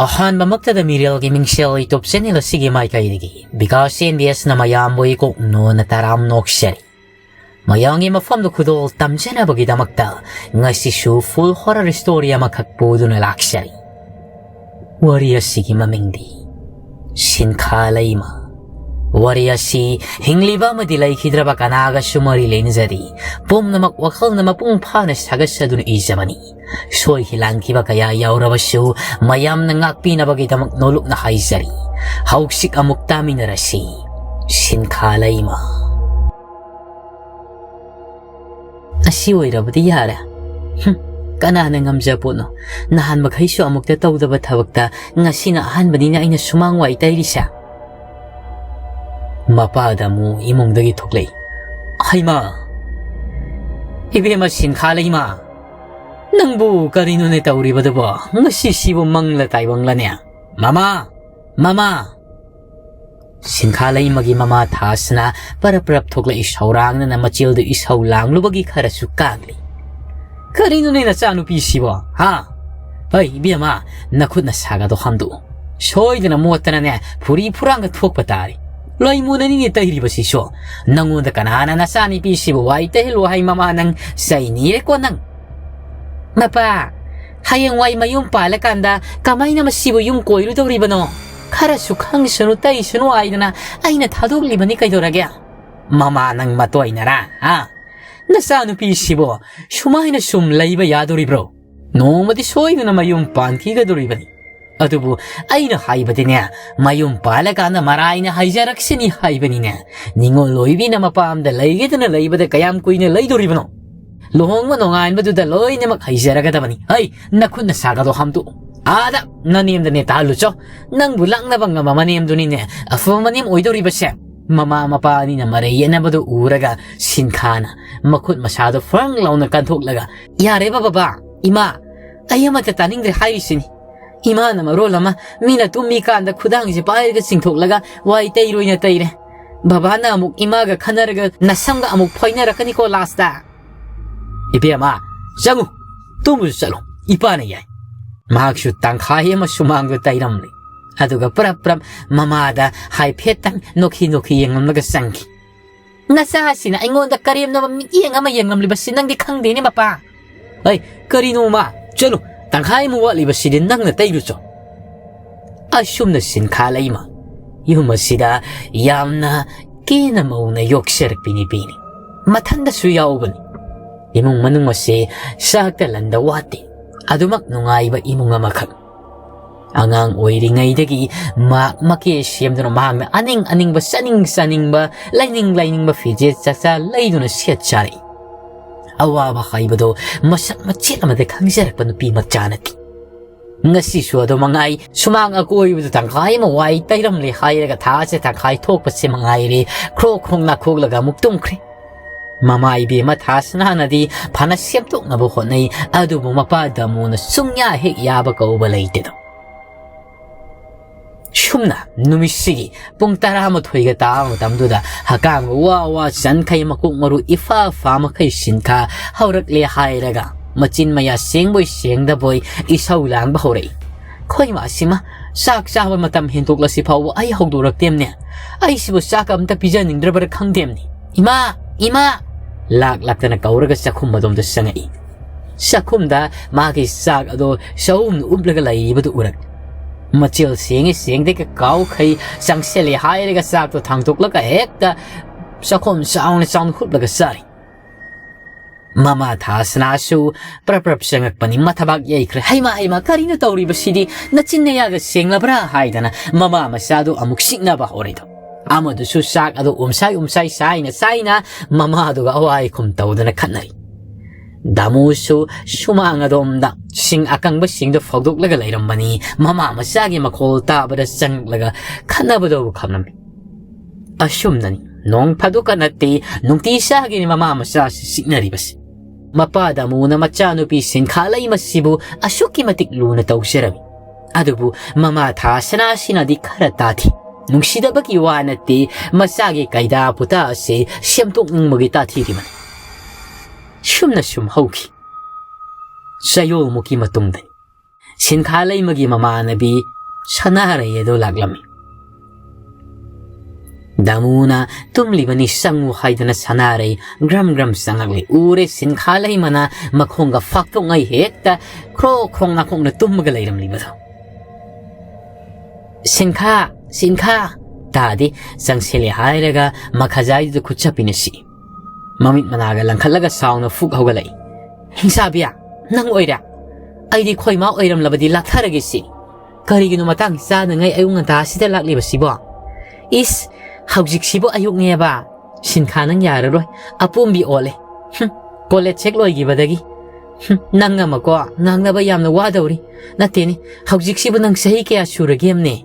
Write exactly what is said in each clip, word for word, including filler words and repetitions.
ꯑꯍꯥꯟꯕꯃꯛꯇꯗ ꯃꯤꯔꯦꯜꯒꯤ ꯃꯤꯡꯁꯦꯜ YouTube channel ꯑꯁꯤꯒꯤ ꯃꯥꯏꯀꯩꯗꯒꯤ Vikas and B ꯑꯦꯁꯅ ꯃꯌꯥꯝꯕꯨ ꯏꯀꯣꯛ ꯅꯣꯟꯅ ꯇꯔꯥꯝ ꯅꯣꯛꯆꯔꯤ꯫ ꯃꯌꯥꯝꯒꯤ ꯃꯐꯝꯗ ꯈꯨꯗꯣꯜ ꯇꯝꯖꯅꯕꯒꯤꯗꯃꯛꯇ ꯉꯁꯤꯁꯨ full horror story ꯑꯃꯈꯛ ꯄꯨꯗꯨꯅ ꯂꯥꯛꯆꯔꯤ꯫ ꯋꯥꯔꯤ ꯑꯁꯤꯒꯤ ꯃꯃꯤꯡꯗꯤ ꯁꯤꯟꯈꯥ ꯂꯩꯃ꯫ ꯋꯥꯔꯤ ꯑꯁꯤ ꯍꯤꯡꯂꯤꯕ ꯑꯃꯗꯤ ꯂꯩꯈꯤꯗ꯭ꯔꯕ ꯀꯅꯥꯒꯁꯨ ꯃꯔꯤ ꯂꯩꯅꯖꯗꯦ꯫ ꯄꯨꯝꯅꯃꯛ ꯋꯥꯈꯜꯅ ꯃꯄꯨꯡ ꯐꯥꯅ ꯁꯥꯒꯠꯆꯗꯨꯅ ꯏꯖꯕꯅꯤ꯫ ꯁꯣꯏꯈꯤ ꯂꯥꯟꯈꯤꯕ ꯀꯌꯥ ꯌꯥꯎꯔꯕꯁꯨ ꯃꯌꯥꯝꯅ ꯉꯥꯛꯄꯤꯅꯕꯒꯤꯗꯃꯛ ꯅꯣꯂꯨꯛꯅ ꯍꯥꯏꯖꯔꯤ꯫ ꯍꯧꯖꯤꯛ ꯑꯃꯨꯛ ꯇꯥꯃꯤꯟꯅꯔꯁꯤ꯫ ꯁꯤꯟꯈꯥ ꯂꯩꯃ꯫ ꯑꯁꯤ ꯑꯣꯏꯔꯕꯗꯤ ꯌꯥꯔꯦ꯫ ꯍꯨꯝ, ꯀꯅꯥꯅ ꯉꯝꯖꯄꯣꯠꯅꯣ? ꯅꯍꯥꯟ ꯃꯈꯩꯁꯨ ꯑꯃꯨꯛꯇ ꯇꯧꯗꯕ ꯊꯕꯛꯇ ꯉꯁꯤꯅ ꯑꯍꯥꯟꯕꯅꯤꯅ ꯑꯩꯅ ꯁꯨꯃꯥꯡ ꯋꯥꯏ ꯇꯩꯔꯤꯁꯦ꯫ ꯃꯄꯥꯗ ꯑꯃꯨꯛ ꯏꯃꯨꯡꯗꯒꯤ ꯊꯣꯛꯂꯛꯏ꯫ ꯍꯩꯃꯥ! ꯏꯕꯦꯝꯃ ꯁꯤꯟꯈꯥ ꯂꯩꯃ! ꯅꯪꯕꯨ ꯀꯔꯤꯅꯣꯅꯦ ꯇꯧꯔꯤꯕꯗꯨꯕꯣ? ꯉꯁꯤꯁꯤꯕꯨ ꯃꯪꯂ ꯇꯥꯏꯕꯪꯂꯅꯦ? ꯃꯃꯥ! ꯃꯃꯥ! ꯁꯤꯟꯈꯥ ꯂꯩꯃꯒꯤ ꯃꯃꯥ ꯊꯥꯁꯅ ꯄꯔꯞ ꯄꯔꯞ ꯊꯣꯛꯂꯛꯏ, ꯁꯧꯔꯥꯡꯅꯅ ꯃꯆꯦꯜꯗꯨ ꯏꯁꯧ ꯂꯥꯡꯂꯨꯕꯒꯤ ꯈꯔꯁꯨ ꯀꯥꯡꯂꯤ꯫ ꯀꯔꯤꯅꯣꯅꯦ ꯅꯆꯥꯅꯨꯄꯤꯁꯤꯕꯣ, ꯍꯥ? ꯍꯩ, ꯏꯕꯦꯝꯃ, ꯅꯈꯨꯠ ꯅꯁꯥꯒꯗꯣ ꯍꯥꯝꯗꯣꯛꯎ꯫ ꯁꯣꯏꯗꯅ ꯃꯣꯠꯇꯅꯅꯦ ꯐꯨꯔꯤ ꯐꯨꯔꯥꯡꯒ ꯊꯣꯛꯄ ꯇꯥꯔꯤ꯫ ꯂꯩꯃꯨꯅꯅꯤꯅꯦ ꯇꯩꯔꯤꯕꯁꯤꯁꯨ꯫ ꯅꯪꯉꯣꯟꯗ ꯀꯅꯥꯅ ꯅꯆꯥꯅꯨꯄꯤꯁꯤꯕꯨ ꯋꯥꯏ ꯇꯩꯍꯜꯂꯨ ꯍꯥꯏ ꯃꯃꯥ? ꯅꯪ ꯆꯩꯅꯤꯔꯦꯀꯣ ꯅꯪ꯫ ꯃꯄꯥ, ꯍꯌꯦꯡꯋꯥꯏ ꯃꯌꯨꯝ ꯄꯥꯜꯂꯀꯥꯟꯗ ꯀꯃꯥꯏꯅ ꯃꯁꯤꯕꯨ ꯌꯨꯝ ꯀꯣꯏꯔꯨꯗꯧꯔꯤꯕꯅꯣ? ꯈꯔꯁꯨ ꯈꯪꯁꯅꯨ ꯇꯩꯁꯅꯨ ꯍꯥꯏꯗꯅ ꯑꯩꯅ ꯊꯥꯗꯣꯛꯂꯤꯕꯅꯤ ꯀꯩꯗꯧꯔꯒꯦ? ꯃꯃꯥ ꯅꯪ ꯃꯇꯣꯏꯅꯔꯥ? ꯍꯥ? ꯅꯆꯥꯅꯨꯄꯤꯁꯤꯕꯨ ꯁꯨꯃꯥꯏꯅ ꯁꯨꯝ ꯂꯩꯕ ꯌꯥꯗꯣꯔꯤꯕ꯭ꯔꯣ? ꯅꯣꯡꯃꯗꯤ ꯁꯣꯏꯗꯅ ꯃꯌꯨꯝ ꯄꯥꯟꯈꯤꯒꯗꯣꯔꯤꯕꯅꯤ꯫ ꯑꯗꯨꯕꯨ ꯑꯩꯅ ꯍꯥꯏꯕꯗꯤꯅꯦ, ꯃꯌꯨꯝ ꯄꯥꯜꯂꯀꯥꯟꯗ ꯃꯔꯥꯏꯅ ꯍꯩꯖꯔꯛꯁꯤꯅꯤ ꯍꯥꯏꯕꯅꯤꯅꯦ꯫ ꯅꯤꯉꯣꯜ ꯑꯣꯏꯕꯤꯅ ꯃꯄꯥꯝꯗ ꯂꯩꯒꯦꯗꯅ ꯂꯩꯕꯗ ꯀꯌꯥꯝ ꯀꯨꯏꯅ ꯂꯩꯗꯣꯔꯤꯕꯅꯣ? ꯂꯨꯍꯣꯡꯕ ꯅꯣꯡꯉꯥꯟꯕꯗꯨꯗ ꯂꯣꯏꯅꯃꯛ ꯍꯩꯖꯔꯒꯗꯕꯅꯤ꯫ ꯍꯩ, ꯅꯈꯨꯠ ꯅꯁꯥꯒꯗꯣ ꯍꯥꯝꯗꯣꯛꯎ꯫ ꯑꯥꯗ ꯅꯅꯦꯝꯗꯅꯦ ꯇꯥꯍꯜꯂꯨꯆꯣ꯫ ꯅꯪꯕꯨ ꯂꯥꯛꯅꯕ ꯉꯝꯕ ꯃꯅꯦꯝꯗꯨꯅꯤꯅꯦ ꯑꯐꯕ ꯃꯅꯦꯝ ꯑꯣꯏꯗꯧꯔꯤꯕꯁꯦ꯫ ꯃꯃꯥ ꯃꯄꯥ ꯑꯅꯤꯅ ꯃꯔꯩ ꯌꯦꯠꯅꯕꯗꯨ ꯎꯔꯒ ꯁꯤꯟꯈꯥꯅ ꯃꯈꯨꯠ ꯃꯁꯥꯗꯨ ꯐ꯭ꯔꯪ ꯂꯥꯎꯅ ꯀꯟꯊꯣꯛꯂꯒ, "ꯌꯥꯔꯦꯕ ꯕꯕꯥ, ꯏꯃꯥ, ꯑꯩ ꯑꯃꯠꯇ ꯇꯥꯅꯤꯡꯗ꯭ꯔꯦ ꯍꯥꯏꯔꯤꯁꯤꯅꯤ꯫ ꯏꯃꯥꯅ ꯃꯔꯣꯜ ꯑꯃ ꯃꯤꯅ ꯇꯨꯝꯃꯤꯀꯥꯟꯗ ꯈꯨꯗꯥꯡꯁꯦ ꯄꯥꯏꯔꯒ ꯆꯤꯡꯊꯣꯛꯂꯒ ꯋꯥꯏ ꯇꯩꯔꯣꯏꯅ ꯇꯩꯔꯦ꯫ ꯕꯕꯥꯅ ꯑꯃꯨꯛ ꯏꯃꯥꯒ ꯈꯟꯅꯔꯒ ꯅꯁꯝꯒ ꯑꯃꯨꯛ ꯐꯣꯏꯅꯔꯛꯀꯅꯤꯀꯣ ꯂꯥꯁꯇ꯫" "ꯏꯕꯦꯝꯃ, ꯆꯪꯉꯨ, ꯇꯨꯝꯃꯨꯁꯨ ꯆꯠꯂꯣ, ꯏꯄꯥꯅ ꯌꯥꯏ꯫ ꯃꯍꯥꯛꯁꯨ ꯇꯪꯈꯥꯏ ꯑꯃ ꯁꯨꯃꯥꯡꯗ ꯇꯩꯔꯝꯂꯦ꯫ ꯑꯗꯨꯒ ꯄ꯭ꯔꯞ ꯄ꯭ꯔꯞ ꯃꯃꯥꯗ ꯍꯥꯏꯐꯦꯠꯇꯪ ꯅꯣꯛꯈꯤ ꯅꯣꯛꯈꯤ ꯌꯦꯡꯂꯝꯂꯒ ꯆꯪꯈꯤ꯫ "ꯅꯆꯥꯁꯤꯅ ꯑꯩꯉꯣꯟꯗ ꯀꯔꯦꯝꯅꯕ ꯃꯤꯠꯌꯦꯡ ꯑꯃ ꯌꯦꯡꯂꯝꯂꯤꯕꯁꯤ ꯅꯪꯗꯤ ꯈꯪꯗꯦꯅꯦ, ꯃꯄꯥ?" "ꯑꯩ, ꯀꯔꯤꯅꯣ, ꯃꯥ? ꯆꯠꯂꯨ, ꯇꯪꯈꯥꯏ ꯑꯃ ꯋꯥꯠꯂꯤꯕꯁꯤꯗꯤ ꯅꯪꯅ ꯇꯩꯔꯨꯆꯣ꯫" ꯑꯁꯨꯝꯅ ꯁꯤꯟꯈꯥ ꯂꯩꯃ ꯌꯨꯝ ꯑꯁꯤꯗ ꯌꯥꯝꯅ ꯀꯦꯅ ꯃꯧꯅ ꯌꯣꯛꯆꯔꯛꯄꯤꯅꯤ ꯄꯤꯅꯤ꯫ ꯃꯊꯟꯗꯁꯨ ꯌꯥꯎꯕꯅꯤ꯫ ꯏꯃꯨꯡ ꯃꯅꯨꯡ ꯑꯁꯤ ꯆꯥꯛꯇ ꯂꯟꯗ ꯋꯥꯠꯇꯦ꯫ ꯑꯗꯨꯃꯛ ꯅꯨꯡꯉꯥꯏꯕ ꯏꯃꯨꯡ ꯑꯃꯈꯛ꯫ ꯑꯉꯥꯡ ꯑꯣꯏꯔꯤꯉꯩꯗꯒꯤ ꯃꯍꯥꯛ ꯃꯀꯦ ꯁꯦꯝꯗꯨꯅ ꯃꯍꯥꯛꯅ ꯑꯅꯤꯡ ꯑꯅꯤꯡꯕ, ꯆꯥꯅꯤꯡ ꯆꯥꯅꯤꯡꯕ, ꯂꯩꯅꯤꯡ ꯂꯩꯅꯤꯡꯕ ꯐꯤꯖꯦꯠ ꯆꯥꯛꯆꯥ ꯂꯩꯗꯨꯅ ꯁꯦꯠ ꯆꯥꯔꯛꯏ꯫ ꯑꯋꯥꯕ ꯍꯥꯏꯕꯗꯣ ꯃꯁꯛ ꯃꯆꯦꯠ ꯑꯃꯗ ꯈꯪꯖꯔꯛꯄ ꯅꯨꯄꯤ ꯃꯆꯥ ꯅꯠꯇꯦ꯫ ꯉꯁꯤꯁꯨ ꯑꯗꯨ ꯃꯉꯥꯏ, ꯁꯨꯃꯥꯡ ꯑꯀꯣꯏꯕꯗ ꯇꯪꯈꯥꯏ ꯑꯃ ꯋꯥꯏ ꯇꯩꯔꯝꯂꯦ ꯍꯥꯏꯔꯒ ꯊꯥꯁꯦ ꯇꯪꯈꯥꯏ ꯊꯣꯛꯄꯁꯦ ꯃꯉꯥꯏꯔꯦ, ꯈ꯭ꯔꯣꯛ ꯈ꯭ꯔꯣꯛ ꯅꯥꯈꯣꯛꯂꯒ ꯑꯃꯨꯛ ꯇꯨꯝꯈ꯭ꯔꯦ꯫ ꯃꯃꯥ ꯏꯕꯦꯝꯃ ꯊꯥꯁꯅꯥꯅꯗꯤ ꯐꯅ ꯁꯦꯝꯗꯣꯛꯅꯕ ꯍꯣꯠꯅꯩ, ꯑꯗꯨꯕꯨ ꯃꯄꯥ ꯗꯃꯨꯅ ꯁꯨꯡꯌꯥ ꯍꯦꯛ ꯌꯥꯕ ꯀꯧꯕ ꯂꯩꯇꯦꯗꯣ꯫ ꯁꯨꯝꯅ ꯅꯨꯃꯤꯠꯁꯤꯒꯤ ꯄꯨꯡ ꯇꯔꯥꯃꯥꯊꯣꯏꯒ ꯇꯥꯕ ꯃꯇꯝꯗꯨꯗ ꯍꯀꯥꯝꯒ ꯋꯥ ꯋꯥ ꯆꯟꯈꯩ, ꯃꯀꯣꯛ ꯃꯔꯨ ꯏꯐꯥ ꯐꯥ ꯃꯈꯩ ꯁꯤꯟꯈꯥ ꯍꯧꯔꯛꯂꯦ ꯍꯥꯏꯔꯒ ꯃꯆꯤꯟ ꯃꯌꯥ ꯁꯦꯡꯕꯣꯏ ꯁꯦꯡꯗꯕꯣꯏ ꯏꯁꯧ ꯂꯥꯡꯕ ꯍꯧꯔꯛꯏ꯫ "ꯈꯣꯏ ꯃꯥꯁꯤꯃ ꯆꯥꯛ ꯆꯥꯕ ꯃꯇꯝ ꯍꯦꯟꯗꯣꯛꯂꯁꯤ ꯐꯥꯎꯕ ꯑꯩ ꯍꯧꯗꯣꯔꯛꯇꯦꯝꯅꯦ꯫ ꯑꯩꯁꯤꯕꯨ ꯆꯥꯛ ꯑꯝꯇ ꯄꯤꯖꯅꯤꯡꯗ꯭ꯔꯕ꯭ꯔꯥ ꯈꯪꯗꯦꯝꯅꯤ꯫ ꯏꯃꯥ! ꯏꯃꯥ!" ꯂꯥꯛ ꯂꯥꯛꯇꯅ ꯀꯧꯔꯒ ꯆꯥꯛꯈꯨꯝ ꯑꯗꯣꯝꯗ ꯆꯪꯉꯛꯏ꯫ ꯆꯥꯛꯈꯨꯝꯗ ꯃꯥꯒꯤ ꯆꯥꯛ ꯑꯗꯣ ꯆꯍꯨꯝꯅ ꯎꯞꯂꯒ ꯂꯩꯔꯤꯕꯗꯨ ꯎꯔꯛ꯫ ꯃꯆꯤꯜ ꯁꯦꯡꯉꯦ ꯁꯦꯡꯗꯦꯒ ꯀꯥꯎꯈꯩ ꯆꯪꯁꯤꯜꯂꯦ ꯍꯥꯏꯔꯒ ꯆꯥꯛꯇꯣ ꯊꯥꯡꯗꯣꯛꯂꯒ ꯍꯦꯛꯇ ꯆꯥꯛꯈꯨꯝ ꯆꯥꯎꯅ ꯆꯥꯎꯅ ꯍꯨꯠꯂꯒ ꯆꯥꯔꯤ꯫ ꯃꯃꯥ ꯊꯥꯁꯅꯥꯁꯨ ꯄ꯭ꯔꯞ ꯄ꯭ꯔꯞ ꯆꯪꯉꯛꯄꯅꯤ, ꯃꯊꯕꯥꯛ ꯌꯩꯈ꯭ꯔꯦ꯫ "ꯍꯩꯃꯥ, ꯍꯩꯃꯥ, ꯀꯔꯤꯅꯣ ꯇꯧꯔꯤꯕꯁꯤꯗꯤ? ꯅꯆꯤꯟ ꯅꯌꯥꯒ ꯁꯦꯡꯂꯕ꯭ꯔꯥ?" ꯍꯥꯏꯗꯅ ꯃꯃꯥ ꯃꯆꯥꯗꯨ ꯑꯃꯨꯛ ꯁꯤꯡꯅꯕ ꯍꯧꯔꯤꯗꯣ꯫ ꯑꯃꯗꯨꯁꯨ ꯆꯥꯛ ꯑꯗꯨ ꯎꯝꯁꯥꯏ ꯎꯝꯁꯥꯏ ꯆꯥꯏꯅ ꯆꯥꯏꯅ ꯃꯃꯥꯗꯨꯒ ꯑꯋꯥꯏꯈꯨꯝ ꯇꯧꯗꯅ ꯈꯠꯅꯔꯤ꯫ ꯗꯥꯃꯨꯁꯨ ꯁꯨꯃꯥꯡ ꯑꯗꯣꯝꯗ ꯁꯤꯡ ꯑꯀꯪꯕꯁꯤꯡꯗꯨ ꯐꯧꯗꯣꯛꯂꯒ ꯂꯩꯔꯝꯕꯅꯤ꯫ ꯃꯃꯥ ꯃꯆꯥꯒꯤ ꯃꯈꯣꯜ ꯇꯥꯕꯗ ꯆꯪꯂꯛꯂꯒ ꯈꯠꯅꯕꯗꯨꯕꯨ ꯈꯪꯂꯝꯃꯤ꯫ ꯑꯁꯨꯝꯅꯅꯤ, ꯅꯣꯡ ꯐꯥꯗꯣꯛꯀ ꯅꯠꯇꯦ, ꯅꯨꯡꯇꯤ ꯆꯥꯒꯤꯅꯤ ꯃꯃꯥ ꯃꯆꯥꯁꯤ ꯆꯤꯛꯅꯔꯤꯕꯁꯤ꯫ ꯃꯄꯥ ꯗꯥꯃꯨꯅ ꯃꯆꯥꯅꯨꯄꯤ ꯁꯤꯡꯈꯥ ꯂꯩꯃꯁꯤꯕꯨ ꯑꯁꯨꯛꯀꯤ ꯃꯇꯤꯛ ꯂꯨꯅ ꯇꯧꯖꯔꯝꯃꯤ꯫ ꯑꯗꯨꯕꯨ ꯃꯃꯥ ꯊꯥꯁꯅꯥꯁꯤꯅꯗꯤ ꯈꯔ ꯇꯥꯊꯤ꯫ ꯅꯨꯡꯁꯤꯗꯕꯒꯤ ꯋꯥ ꯅꯠꯇꯦ, ꯃꯆꯥꯒꯤ ꯀꯩꯗꯥ ꯄꯨꯇꯥ ꯑꯁꯤ ꯁꯦꯝꯗꯣꯛꯅꯤꯡꯕꯒꯤ ꯇꯥꯊꯤꯔꯤꯕꯅꯤ꯫ ꯁꯨꯝꯅ ꯁꯨꯝ ꯍꯧꯈꯤ꯫ ꯆꯌꯣꯜꯃꯨꯛꯀꯤ ꯃꯇꯨꯡꯗꯅꯤ꯫ ꯁꯤꯟꯈꯥ ꯂꯩꯃꯒꯤ ꯃꯃꯥꯟꯅꯕꯤ ꯁꯅꯥꯔꯩ ꯑꯗꯨ ꯂꯥꯛꯂꯝꯃꯤ꯫ ꯗꯥꯃꯨꯅ ꯇꯨꯝꯂꯤꯕꯅꯤ ꯆꯪꯉꯨ ꯍꯥꯏꯗꯅ ꯁꯅꯥꯔꯩ ꯒ꯭ꯔꯝ ꯒ꯭ꯔꯝ ꯆꯪꯉꯛꯂꯤ꯫ ꯎꯔꯦ ꯁꯤꯟꯈꯥ ꯂꯩꯃꯅ ꯃꯈꯣꯡꯒ ꯐꯥꯛꯇꯣꯛꯉꯩ ꯍꯦꯛꯇ ꯈ꯭ꯔꯣꯛ ꯈ꯭ꯔꯣꯛ ꯅꯥꯈꯣꯡꯅ ꯇꯨꯝꯃꯒ ꯂꯩꯔꯝꯂꯤꯕꯗꯣ꯫ "ꯁꯤꯟꯈꯥ, ꯁꯤꯟꯈꯥ!" ꯇꯥꯗꯤ ꯆꯪꯁꯤꯜꯂꯦ ꯍꯥꯏꯔꯒ ꯃꯈꯥꯖꯥꯏꯗꯨꯗ ꯈꯨꯠ ꯆꯞꯄꯤꯅ ꯁꯤ꯫ ꯃꯃꯤꯠ ꯃꯅꯥꯒ ꯂꯪꯈꯠꯂꯒ ꯁꯥꯎꯅ ꯐꯨꯛ ꯍꯧꯒꯠꯂꯛꯏ꯫ "ꯍꯤꯡꯁꯥꯕꯤꯌꯥ, ꯅꯪ ꯑꯣꯏꯔꯦ? ꯑꯩꯗꯤ ꯈꯣꯏꯃꯥ ꯑꯣꯏꯔꯝꯂꯕꯗꯤ ꯂꯥꯛꯊꯔꯒꯦ ꯁꯤ꯫ ꯀꯔꯤꯒꯤꯅꯣ ꯃꯇꯥꯡ ꯆꯥꯅꯉꯩ ꯑꯌꯨꯛ ꯉꯟꯇꯥꯁꯤꯗ ꯂꯥꯛꯂꯤꯕꯁꯤꯕꯣ? ꯏꯁ, ꯍꯧꯖꯤꯛꯁꯤꯕꯨ ꯑꯌꯨꯛꯅꯦꯕ? ꯁꯤꯟꯈꯥ ꯅꯪ ꯌꯥꯔꯔꯣꯏ, ꯑꯄꯣꯝꯕꯤ ꯑꯣꯜꯂꯦ꯫ ꯍꯨꯝ, ꯀꯣꯂꯦꯖ ꯍꯦꯛ ꯂꯣꯏꯈꯤꯕꯗꯒꯤ꯫ ꯍꯨꯝ, ꯅꯪ ꯑꯃꯀꯣ ꯉꯥꯡꯅꯕ ꯌꯥꯝꯅ ꯋꯥꯗꯧꯔꯤ꯫ ꯅꯠꯇꯦꯅꯦ, ꯍꯧꯖꯤꯛꯁꯤꯕꯨ ꯅꯪ ꯆꯍꯤ ꯀꯌꯥ ꯁꯨꯔꯒꯦ ꯑꯝꯅꯦ?"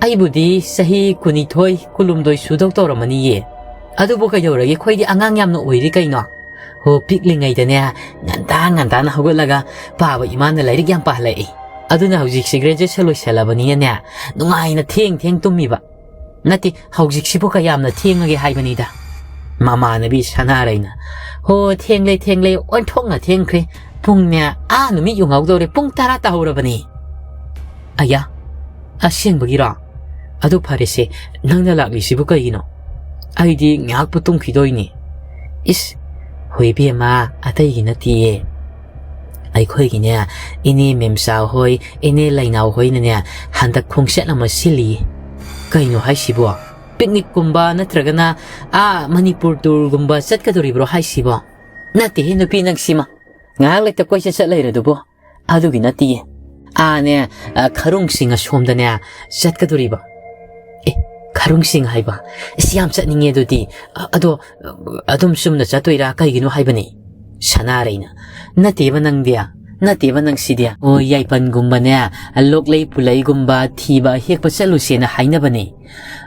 "ꯑꯩꯕꯨꯗꯤ ꯆꯍꯤ ꯀꯨꯟꯅꯤꯊꯣꯏ, ꯀꯨꯟꯍꯨꯝꯗꯣꯏ ꯁꯨꯗꯧ ꯇꯧꯔꯝꯃꯅꯤꯌꯦ꯫ ꯑꯗꯨꯕꯨ ꯀꯩꯗꯧꯔꯒꯦ, ꯑꯩꯈꯣꯏꯗꯤ ꯑꯉꯥꯡ ꯌꯥꯝꯅ ꯑꯣꯏꯔꯤ ꯀꯩꯅꯣ꯫ ꯍꯣ, ꯄꯤꯛꯂꯤꯉꯩꯗꯅꯦ, ꯉꯟꯇꯥ ꯉꯟꯇꯥꯅ ꯍꯧꯒꯠꯂꯒ ꯄꯥꯕ ꯏꯃꯥꯅ ꯂꯥꯏꯔꯤꯛ ꯌꯥꯝ ꯄꯥꯍꯜꯂꯛꯏ꯫ ꯑꯗꯨꯅ ꯍꯧꯖꯤꯛꯁꯦ ꯒ꯭ꯔꯦꯖꯨꯑꯦꯁꯟ ꯂꯣꯏꯁꯜꯂꯕꯅꯤꯅꯅꯦ, ꯅꯨꯡꯉꯥꯏꯅ ꯊꯦꯡ ꯊꯦꯡ ꯇꯨꯝꯃꯤꯕ꯫ ꯅꯠꯇꯦ, ꯍꯧꯖꯤꯛꯁꯤꯕꯨ ꯀꯌꯥꯝꯅ ꯊꯦꯡꯉꯒꯦ ꯍꯥꯏꯕꯅꯤꯗ꯫" ꯃꯃꯥꯟꯅꯕꯤ ꯁꯅꯥꯔꯩꯅ, "ꯍꯣ, ꯊꯦꯡꯂꯦ, ꯊꯦꯡꯂꯦ, ꯑꯣꯟꯊꯣꯛꯅ ꯊꯦꯡꯈ꯭ꯔꯦ꯫ ꯄꯨꯡꯅꯦ, ꯑꯥ, ꯅꯨꯃꯤꯠ ꯌꯨꯡꯍꯧꯗꯧꯔꯦ, ꯄꯨꯡ ꯇꯔꯥ ꯇꯥꯍꯧꯔꯕꯅꯤ꯫" "ꯑꯌꯥ, ꯑꯁꯦꯡꯕꯒꯤꯔꯣ? ꯑꯗꯨ ꯐꯔꯦꯁꯦ, ꯅꯪꯅ ꯂꯥꯛꯂꯤꯁꯤꯕꯨ ꯀꯩꯒꯤꯅꯣ? ꯑꯩꯗꯤ ꯉꯥꯏꯍꯥꯛꯄꯨ ꯇꯨꯝꯈꯤꯗꯣꯏꯅꯤ꯫" "ꯏꯁ, ꯍꯣꯏ ꯏꯕꯦꯝꯃ, ꯑꯇꯩꯒꯤ ꯅꯠꯇꯤꯌꯦ꯫ ꯑꯩꯈꯣꯏꯒꯤꯅꯦ, ꯏꯅꯦ ꯃꯦꯝꯆꯥ ꯍꯣꯏ, ꯏꯅꯦ ꯂꯩꯅꯥꯎ ꯍꯣꯏꯅꯅꯦ, ꯍꯟꯗꯛ ꯈꯣꯡꯆꯠ ꯑꯃ ꯁꯤꯜꯂꯤꯌꯦ꯫" "ꯀꯩꯅꯣ ꯍꯥꯏꯁꯤꯕꯣ? ꯄꯤꯛꯅꯤꯛꯀꯨꯝꯕ ꯅꯠꯇ꯭ꯔꯒꯅ ꯑꯥ ꯃꯅꯤꯄꯨꯔ ꯇꯨꯔꯒꯨꯝꯕ ꯆꯠꯀꯗꯣꯔꯤꯕ꯭ꯔꯣ ꯍꯥꯏꯁꯤꯕꯣ?" "ꯅꯠꯇꯦꯍꯦ ꯅꯨꯄꯤ ꯅꯪ ꯁꯤꯃ꯫ ꯉꯥꯏꯍꯥꯛ ꯂꯩꯇ ꯀꯣꯏꯆꯠ ꯆꯠ ꯂꯩꯔꯗꯨꯕꯨ꯫ ꯑꯗꯨꯒꯤ ꯅꯠꯇꯤꯌꯦ꯫ ꯑꯥꯅꯦ, ꯑ, ꯈꯔꯨꯡꯁꯤꯡ ꯑꯁꯣꯝꯗꯅꯦ ꯆꯠꯀꯗꯣꯔꯤꯕ꯫" "ꯑꯦ, ꯈꯔꯨꯡꯁꯤꯡ ꯍꯥꯏꯕ? ꯑꯁ, ꯌꯥꯝ ꯆꯠꯅꯤꯡꯉꯦ ꯑꯗꯨꯗꯤ꯫ ꯑ, ꯑꯗꯣ, ꯑ, ꯑꯗꯨꯝ ꯆꯨꯝꯅ ꯆꯠꯇꯣꯏꯔꯥ? ꯀꯩꯒꯤꯅꯣ ꯍꯥꯏꯕꯅꯤ?" ꯁꯅꯥꯔꯩꯅ, "ꯅꯠꯇꯦꯕ ꯅꯪꯗꯤ, ꯅꯠꯇꯦꯕ ꯅꯪ ꯁꯤꯗꯤ꯫ ꯑꯣ, ꯌꯥꯏꯄꯟꯒꯨꯝꯕꯅꯦ, ꯂꯣꯛꯂꯩ ꯄꯨꯂꯩꯒꯨꯝꯕ ꯊꯤꯕ ꯍꯦꯛꯄ ꯆꯠꯂꯨꯁꯦꯅ ꯍꯥꯏꯅꯕꯅꯦ꯫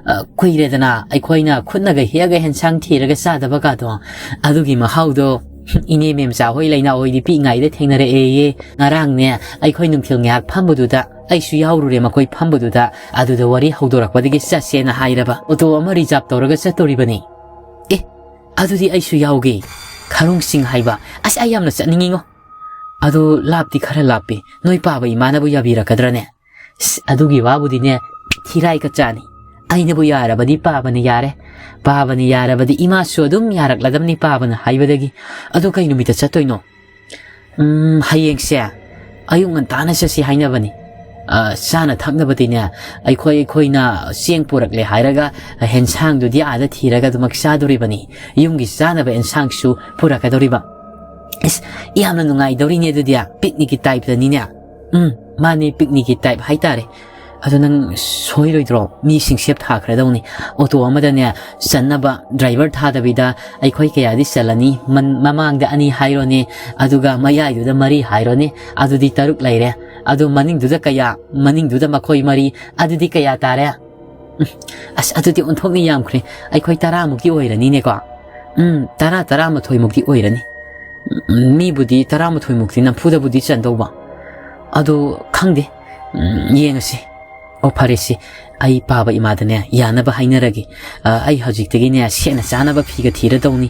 ꯑ, ꯀꯨꯏꯔꯦꯗꯅ ꯑꯩꯈꯣꯏꯅ ꯈꯨꯠꯅꯒ ꯍꯦꯛꯑꯒ ꯍꯦꯟꯁꯥꯡ ꯊꯤꯔꯒ ꯆꯥꯗꯕ ꯀꯥꯗꯣ꯫ ꯑꯗꯨꯒꯤ ꯃꯍꯥꯎꯗꯣ ꯏꯅꯦ ꯃꯦꯝꯆꯥ ꯍꯣꯏ, ꯂꯩꯅꯥ ꯍꯣꯏꯗꯤ ꯄꯤꯛꯏꯉꯩꯗ ꯊꯦꯡꯅꯔꯛꯑꯦꯌꯦ꯫ ꯉꯔꯥꯡꯅꯦ ꯑꯩꯈꯣꯏ ꯅꯨꯡꯊꯤꯜ ꯉꯥꯏꯍꯥꯛ ꯐꯝꯕꯗꯨꯗ ꯑꯩꯁꯨ ꯌꯥꯎꯔꯨꯔꯦ ꯃꯈꯣꯏ ꯐꯝꯕꯗꯨꯗ꯫ ꯑꯗꯨꯗ ꯋꯥꯔꯤ ꯍꯧꯗꯣꯔꯛꯄꯗꯒꯤ ꯆꯠꯁꯦꯅ ꯍꯥꯏꯔꯕ꯫ ꯑꯣꯇꯣ ꯑꯃ ꯔꯤꯖꯥꯕ ꯇꯧꯔꯒ ꯆꯠꯇꯣꯔꯤꯕꯅꯤ꯫" "ꯑꯦ, ꯑꯗꯨꯗꯤ ꯑꯩꯁꯨ ꯌꯥꯎꯒꯦ꯫ ꯈꯔꯨꯡꯁꯤꯡ ꯍꯥꯏꯕ? ꯑꯁ, ꯑꯩ ꯌꯥꯝꯅ ꯆꯠꯅꯤꯡꯉꯤꯉꯣ꯫ ꯑꯗꯨ ꯂꯥꯞꯇꯤ ꯈꯔ ꯂꯥꯞꯄꯤ꯫ ꯅꯣꯏ ꯄꯥꯕ ꯏꯃꯥꯅꯕꯨ ꯌꯥꯕꯤꯔꯛꯀꯗ꯭ꯔꯅꯦ? "ꯏꯁ, ꯑꯗꯨꯒꯤ ꯋꯥꯕꯨꯗꯤꯅꯦ, ꯊꯤꯔꯥꯏ ꯀꯆꯥꯅꯤ꯫ ꯑꯩꯅꯕꯨ ꯌꯥꯔꯕꯗꯤ ꯄꯥꯕꯅ ꯌꯥꯔꯦ꯫ ꯄꯥꯕꯅ ꯌꯥꯔꯕꯗꯤ ꯏꯃꯥꯁꯨ ꯑꯗꯨꯝ ꯌꯥꯔꯛꯂꯗꯕꯅꯤ ꯄꯥꯕꯅ ꯍꯥꯏꯕꯗꯒꯤ꯫ ꯑꯗꯨ ꯀꯩ ꯅꯨꯃꯤꯠꯇ ꯆꯠꯇꯣꯏꯅꯣ?" "ꯎꯝ, ꯍꯌꯦꯡꯁꯦ ꯑꯌꯨꯛ ꯉꯟꯇꯥꯅ ꯆꯠꯁꯤ ꯍꯥꯏꯅꯕꯅꯤ꯫ ꯑ, ꯆꯥꯅ ꯊꯛꯅꯕꯗꯤꯅꯦ, ꯑꯩꯈꯣꯏ, ꯑꯩꯈꯣꯏꯅ ꯆꯦꯡ ꯄꯨꯔꯛꯂꯦ ꯍꯥꯏꯔꯒ ꯍꯦꯟꯁꯥꯡꯗꯨꯗꯤ ꯑꯥꯗ ꯊꯤꯔꯒ ꯑꯗꯨꯃꯛ ꯆꯥꯗꯣꯔꯤꯕꯅꯤ꯫ ꯌꯨꯝꯒꯤ ꯆꯥꯅꯕ ꯑꯦꯟꯁꯥꯡꯁꯨ ꯄꯨꯔꯛꯀꯗꯧꯔꯤꯕ꯫" "ꯏꯁ, ꯌꯥꯝꯅ ꯅꯨꯡꯉꯥꯏꯗꯧꯔꯤꯅꯦ ꯑꯗꯨꯗꯤ, ꯄꯤꯛꯅꯤꯛꯀꯤ ꯇꯥꯏꯞꯇꯅꯤꯅꯦ꯫" "ꯎꯝ, ꯃꯥꯅꯦ, ꯄꯤꯛꯅꯤꯛꯀꯤ ꯇꯥꯏꯞ ꯍꯥꯏꯇꯥꯔꯦ꯫ ꯑꯗꯣ ꯅꯪ ꯁꯣꯏꯔꯣꯏꯗ꯭ꯔꯣ? ꯃꯤꯁꯤꯡ ꯁꯦꯞ ꯊꯥꯈ꯭ꯔꯗꯧꯅꯤ꯫ ꯑꯣꯇꯣ ꯑꯃꯗꯅꯦ ꯆꯟꯅꯕ ꯗ꯭ꯔꯥꯏꯚꯔ ꯊꯥꯗꯕꯤꯗ ꯑꯩꯈꯣꯏ ꯀꯌꯥꯗꯤ ꯆꯜꯂꯅꯤ? ꯃꯟ-, ꯃꯃꯥꯡꯗ ꯑꯅꯤ ꯍꯥꯏꯔꯣꯅꯦ, ꯑꯗꯨꯒ ꯃꯌꯥꯏꯗꯨꯗ ꯃꯔꯤ ꯍꯥꯏꯔꯣꯅꯦ, ꯑꯗꯨꯗꯤ ꯇꯔꯨꯛ ꯂꯩꯔꯦ꯫ ꯑꯗꯨ ꯃꯅꯤꯡꯗꯨꯗ ꯀꯌꯥ? ꯃꯅꯤꯡꯗꯨꯗ ꯃꯈꯣꯏ ꯃꯔꯤ, ꯑꯗꯨꯗꯤ ꯀꯌꯥ ꯇꯥꯔꯦ?" "ꯎꯝ, ꯑꯁ, ꯑꯗꯨꯗꯤ ꯑꯣꯟꯊꯣꯛꯅ ꯌꯥꯝꯈ꯭ꯔꯦ꯫ ꯑꯩꯈꯣꯏ ꯇꯔꯥꯃꯨꯛꯇꯤ ꯑꯣꯏꯔꯅꯤꯅꯦꯀꯣ꯫" "ꯎꯝ, ꯇꯔꯥ, ꯇꯔꯥꯃꯥꯊꯣꯏꯃꯨꯛꯇꯤ ꯑꯣꯏꯔꯅꯤ꯫" "ꯎꯝ, ꯃꯤꯕꯨꯗꯤ ꯇꯔꯥꯃꯥꯊꯣꯏꯃꯨꯛꯇꯤ ꯅꯝꯐꯨꯗꯕꯨꯗꯤ ꯆꯟꯗꯧꯕ꯫ ꯑꯗꯣ ꯈꯪꯗꯦ꯫ ꯎꯝ, ꯌꯦꯡꯉꯁꯤ꯫ ꯑꯣ, ꯐꯔꯦꯁꯤ꯫ ꯑꯩ ꯄꯥꯕ ꯏꯃꯥꯗꯅꯦ ꯌꯥꯅꯕ ꯍꯥꯏꯅꯔꯒꯦ꯫ ꯑ, ꯑꯩ ꯍꯧꯖꯤꯛꯇꯒꯤꯅꯦ ꯁꯦꯠꯅ ꯆꯥꯅꯕ ꯐꯤꯒ ꯊꯤꯔꯗꯧꯅꯤ꯫"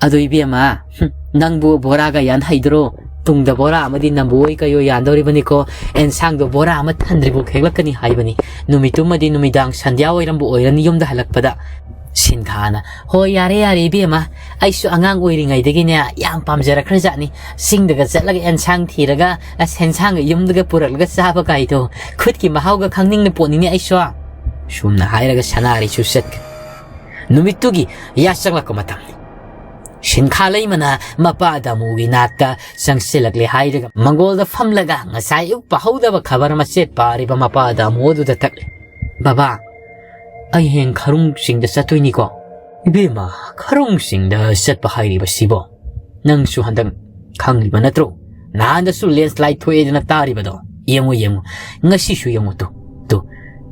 "ꯑꯗꯣ ꯏꯕꯦꯝꯃ, ꯍꯨꯝ, ꯅꯪꯕꯨ ꯕꯣꯔꯥꯒ ꯌꯥꯟ ꯍꯩꯗ꯭ꯔꯣ? ꯇꯨꯡꯗ ꯕꯣꯔꯥ ꯑꯃꯗꯤ ꯅꯝꯕ ꯑꯣꯏ ꯀꯩ ꯑꯣꯏ ꯌꯥꯟꯗꯧꯔꯤꯕꯅꯤꯀꯣ꯫ ꯑꯦꯟꯁꯥꯡꯗꯣ ꯕꯣꯔꯥ ꯑꯃ ꯊꯟꯗ꯭ꯔꯤꯐꯥꯎ ꯈꯦꯛꯂꯛꯀꯅꯤ ꯍꯥꯏꯕꯅꯤ꯫ ꯅꯨꯃꯤꯠꯇꯨꯃꯗꯤ ꯅꯨꯃꯤꯗꯥꯡ ꯁꯟꯙ꯭ꯌꯥ ꯑꯣꯏꯔꯝꯕ ꯑꯣꯏꯔꯅꯤ ꯌꯨꯝꯗ ꯍꯜꯂꯛꯄꯗ꯫" ꯁꯤꯟꯈꯥꯅ, "ꯍꯣꯏ, ꯌꯥꯔꯦ, ꯌꯥꯔꯦ, ꯏꯕꯦꯝꯃ꯫ ꯑꯩꯁꯨ ꯑꯉꯥꯡ ꯑꯣꯏꯔꯤꯉꯩꯗꯒꯤꯅꯦ ꯌꯥꯝ ꯄꯥꯝꯖꯔꯛꯈ꯭ꯔꯖꯥꯠꯅꯤ꯫ ꯆꯤꯡꯗꯒ ꯆꯠꯂꯒ ꯑꯦꯟꯁꯥꯡ ꯊꯤꯔꯒ, ꯑꯁ, ꯑꯦꯟꯁꯥꯡꯒ ꯌꯨꯝꯗꯒ ꯄꯨꯔꯛꯂꯒ ꯆꯥꯕ ꯀꯥꯏꯗꯣ꯫ ꯈꯨꯠꯀꯤ ꯃꯍꯥꯎꯒ ꯈꯪꯅꯤꯡꯅ ꯄꯣꯠꯅꯤꯅꯦ ꯑꯩꯁꯨ꯫" ꯁꯨꯝꯅ ꯍꯥꯏꯔꯒ ꯁꯅꯥꯔꯩꯁꯨ ꯆꯠꯈ꯭ꯔꯦ꯫ ꯅꯨꯃꯤꯠꯇꯨꯒꯤ ꯌꯥꯆꯪꯂꯛꯄ ꯃꯇꯝꯅꯤ꯫ ꯁꯤꯟꯈꯥ ꯂꯩꯃꯅ ꯃꯄꯥ ꯗꯥꯃꯨꯒꯤ ꯅꯥꯛꯇ ꯆꯪꯁꯤꯜꯂꯛꯂꯦ ꯍꯥꯏꯔꯒ ꯃꯪꯒꯣꯜꯗ ꯐꯝꯂꯒ ꯉꯁꯥꯏ ꯑꯌꯨꯛ ꯄꯥꯍꯧꯗꯕ ꯈꯕꯔ ꯃꯆꯦꯠ ꯄꯥꯔꯤꯕ ꯃꯄꯥ ꯗꯥꯃꯨ ꯑꯗꯨꯗ ꯇꯛꯂꯦ꯫ "ꯕꯕꯥ, ꯑꯩ ꯍꯌꯦꯡ ꯈꯔꯨꯡ ꯆꯤꯡꯗ ꯆꯠꯇꯣꯏꯅꯤꯀꯣ?" "ꯏꯕꯦꯝꯃ, ꯈꯔꯨꯡ ꯆꯤꯡꯗ ꯆꯠꯄ ꯍꯥꯏꯔꯤꯕꯁꯤꯕꯣ? ꯅꯪꯁꯨ ꯍꯟꯗꯛ ꯈꯪꯂꯤꯕ ꯅꯠꯇ꯭ꯔꯣ? ꯅꯍꯥꯟꯗꯁꯨ ꯂꯦꯟꯁꯂꯥꯏꯠ ꯊꯣꯛꯑꯦꯗꯅ ꯇꯥꯔꯤꯕꯗꯣ꯫ ꯌꯦꯡꯉꯨ, ꯌꯦꯡꯉꯨ, ꯉꯁꯤꯁꯨ ꯌꯦꯡꯉꯨ ꯇꯨ, ꯇꯨ꯫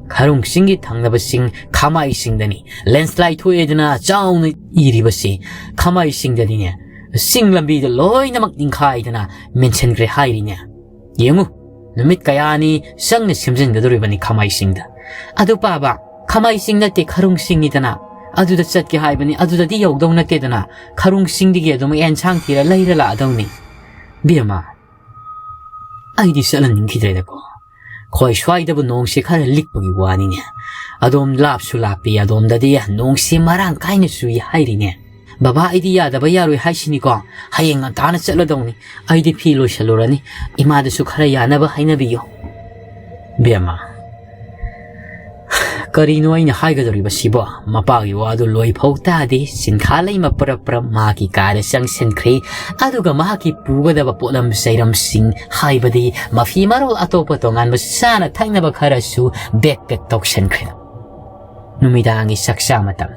ꯈꯔꯨꯡ ꯆꯤꯡꯒꯤ ꯊꯪꯅꯕ ꯆꯤꯡ ꯈꯥꯃꯥꯏ ꯆꯤꯡꯗꯅꯤ ꯂꯦꯟꯁꯂꯥꯏꯠ ꯊꯣꯛꯑꯦꯗꯅ ꯆꯥꯎꯅ ꯏꯔꯤꯕꯁꯤ꯫ ꯈꯥꯃꯥꯏ ꯆꯤꯡꯗꯅꯤꯅꯦ꯫ ꯆꯤꯡ ꯂꯝꯕꯤꯗ ꯂꯣꯏꯅꯃꯛ ꯅꯤꯡꯈꯥꯏꯗꯅ ꯃꯦꯟꯁꯤꯟꯈ꯭ꯔꯦ ꯍꯥꯏꯔꯤꯅꯦ꯫ ꯌꯦꯡꯉꯨ, ꯅꯨꯃꯤꯠ ꯀꯌꯥꯅꯤ ꯆꯪꯅ ꯁꯦꯝꯖꯤꯟꯒꯗꯧꯔꯤꯕꯅꯤ ꯈꯥꯃꯥꯏ ꯆꯤꯡꯗ꯫ ꯑꯗꯨ ꯄꯥꯕ, ꯈꯥꯃꯥꯏ ꯆꯤꯡ ꯅꯠꯇꯦ, ꯈꯔꯨꯡ ꯆꯤꯡꯅꯤꯗꯅ꯫ ꯑꯗꯨꯗ ꯆꯠꯀꯦ ꯍꯥꯏꯕꯅꯤ, ꯑꯗꯨꯗꯗꯤ ꯌꯧꯗꯧ ꯅꯠꯇꯦꯗꯅ꯫ ꯈꯔꯨꯡ ꯆꯤꯡꯗꯒꯤ ꯑꯗꯨꯝ ꯑꯦꯟꯁꯥꯡ ꯊꯤꯔ ꯂꯩꯔ ꯂꯥꯛꯑꯗꯧꯅꯤ꯫" "ꯕꯦꯝꯃ, ꯑꯩꯗꯤ ꯆꯠꯍꯟꯅꯤꯡꯈꯤꯗ꯭ꯔꯦꯗꯀꯣ꯫ ꯈꯣꯏ ꯁ꯭ꯋꯥꯏꯗꯕꯨ ꯅꯣꯡꯁꯦ ꯈꯔ ꯂꯤꯛꯄꯒꯤ ꯋꯥꯅꯤꯅꯦ꯫ ꯑꯗꯣꯝ ꯂꯥꯞꯁꯨ ꯂꯥꯞꯄꯤ, ꯑꯗꯣꯝꯗꯗꯤ ꯅꯣꯡꯁꯦ ꯃꯔꯥꯡ ꯀꯥꯏꯅ ꯆꯨꯏ ꯍꯥꯏꯔꯤꯅꯦ꯫ ꯕꯕꯥ, ꯑꯩꯗꯤ ꯌꯥꯗꯕ ꯌꯥꯔꯣꯏ ꯍꯥꯏꯁꯤꯅꯤꯀꯣ꯫ ꯍꯌꯦꯡ ꯉꯟꯇꯥꯅ ꯆꯠꯂꯗꯧꯅꯤ꯫ ꯑꯩꯗꯤ ꯐꯤ ꯂꯣꯏꯁꯜꯂꯨꯔꯅꯤ꯫ ꯏꯃꯥꯗꯁꯨ ꯈꯔ ꯌꯥꯅꯕ ꯍꯥꯏꯅꯕꯤꯌꯨ꯫ ꯕꯦꯝꯃ, ꯀꯔꯤꯅꯣ ꯑꯩꯅ ꯍꯥꯏꯒꯗꯧꯔꯤꯕꯁꯤꯕꯣ? ꯃꯄꯥꯒꯤ ꯋꯥꯗꯨ ꯂꯣꯏꯐꯧ ꯇꯥꯗꯦ꯫ ꯁꯤꯟꯈꯥ ꯂꯩꯃ ꯄꯔꯞ ꯄꯔꯞ ꯃꯍꯥꯛꯀꯤ ꯀꯥꯗ ꯆꯪꯁꯤꯟꯈ꯭ꯔꯦ꯫ ꯑꯗꯨꯒ ꯃꯍꯥꯛꯀꯤ ꯄꯨꯒꯗꯕ ꯄꯣꯠꯂꯝ ꯆꯩꯔꯝꯁꯤꯡ, ꯍꯥꯏꯕꯗꯤ ꯃꯐꯤ ꯃꯔꯣꯜ ꯑꯇꯣꯞꯄ ꯇꯣꯉꯥꯟꯕ ꯆꯥꯅ ꯊꯛꯅꯕ ꯈꯔꯁꯨ backpack ꯇꯧꯁꯤꯟꯈ꯭ꯔꯦ꯫ ꯅꯨꯃꯤꯗꯥꯡꯒꯤ ꯆꯥꯛꯆꯥ ꯃꯇꯝ꯫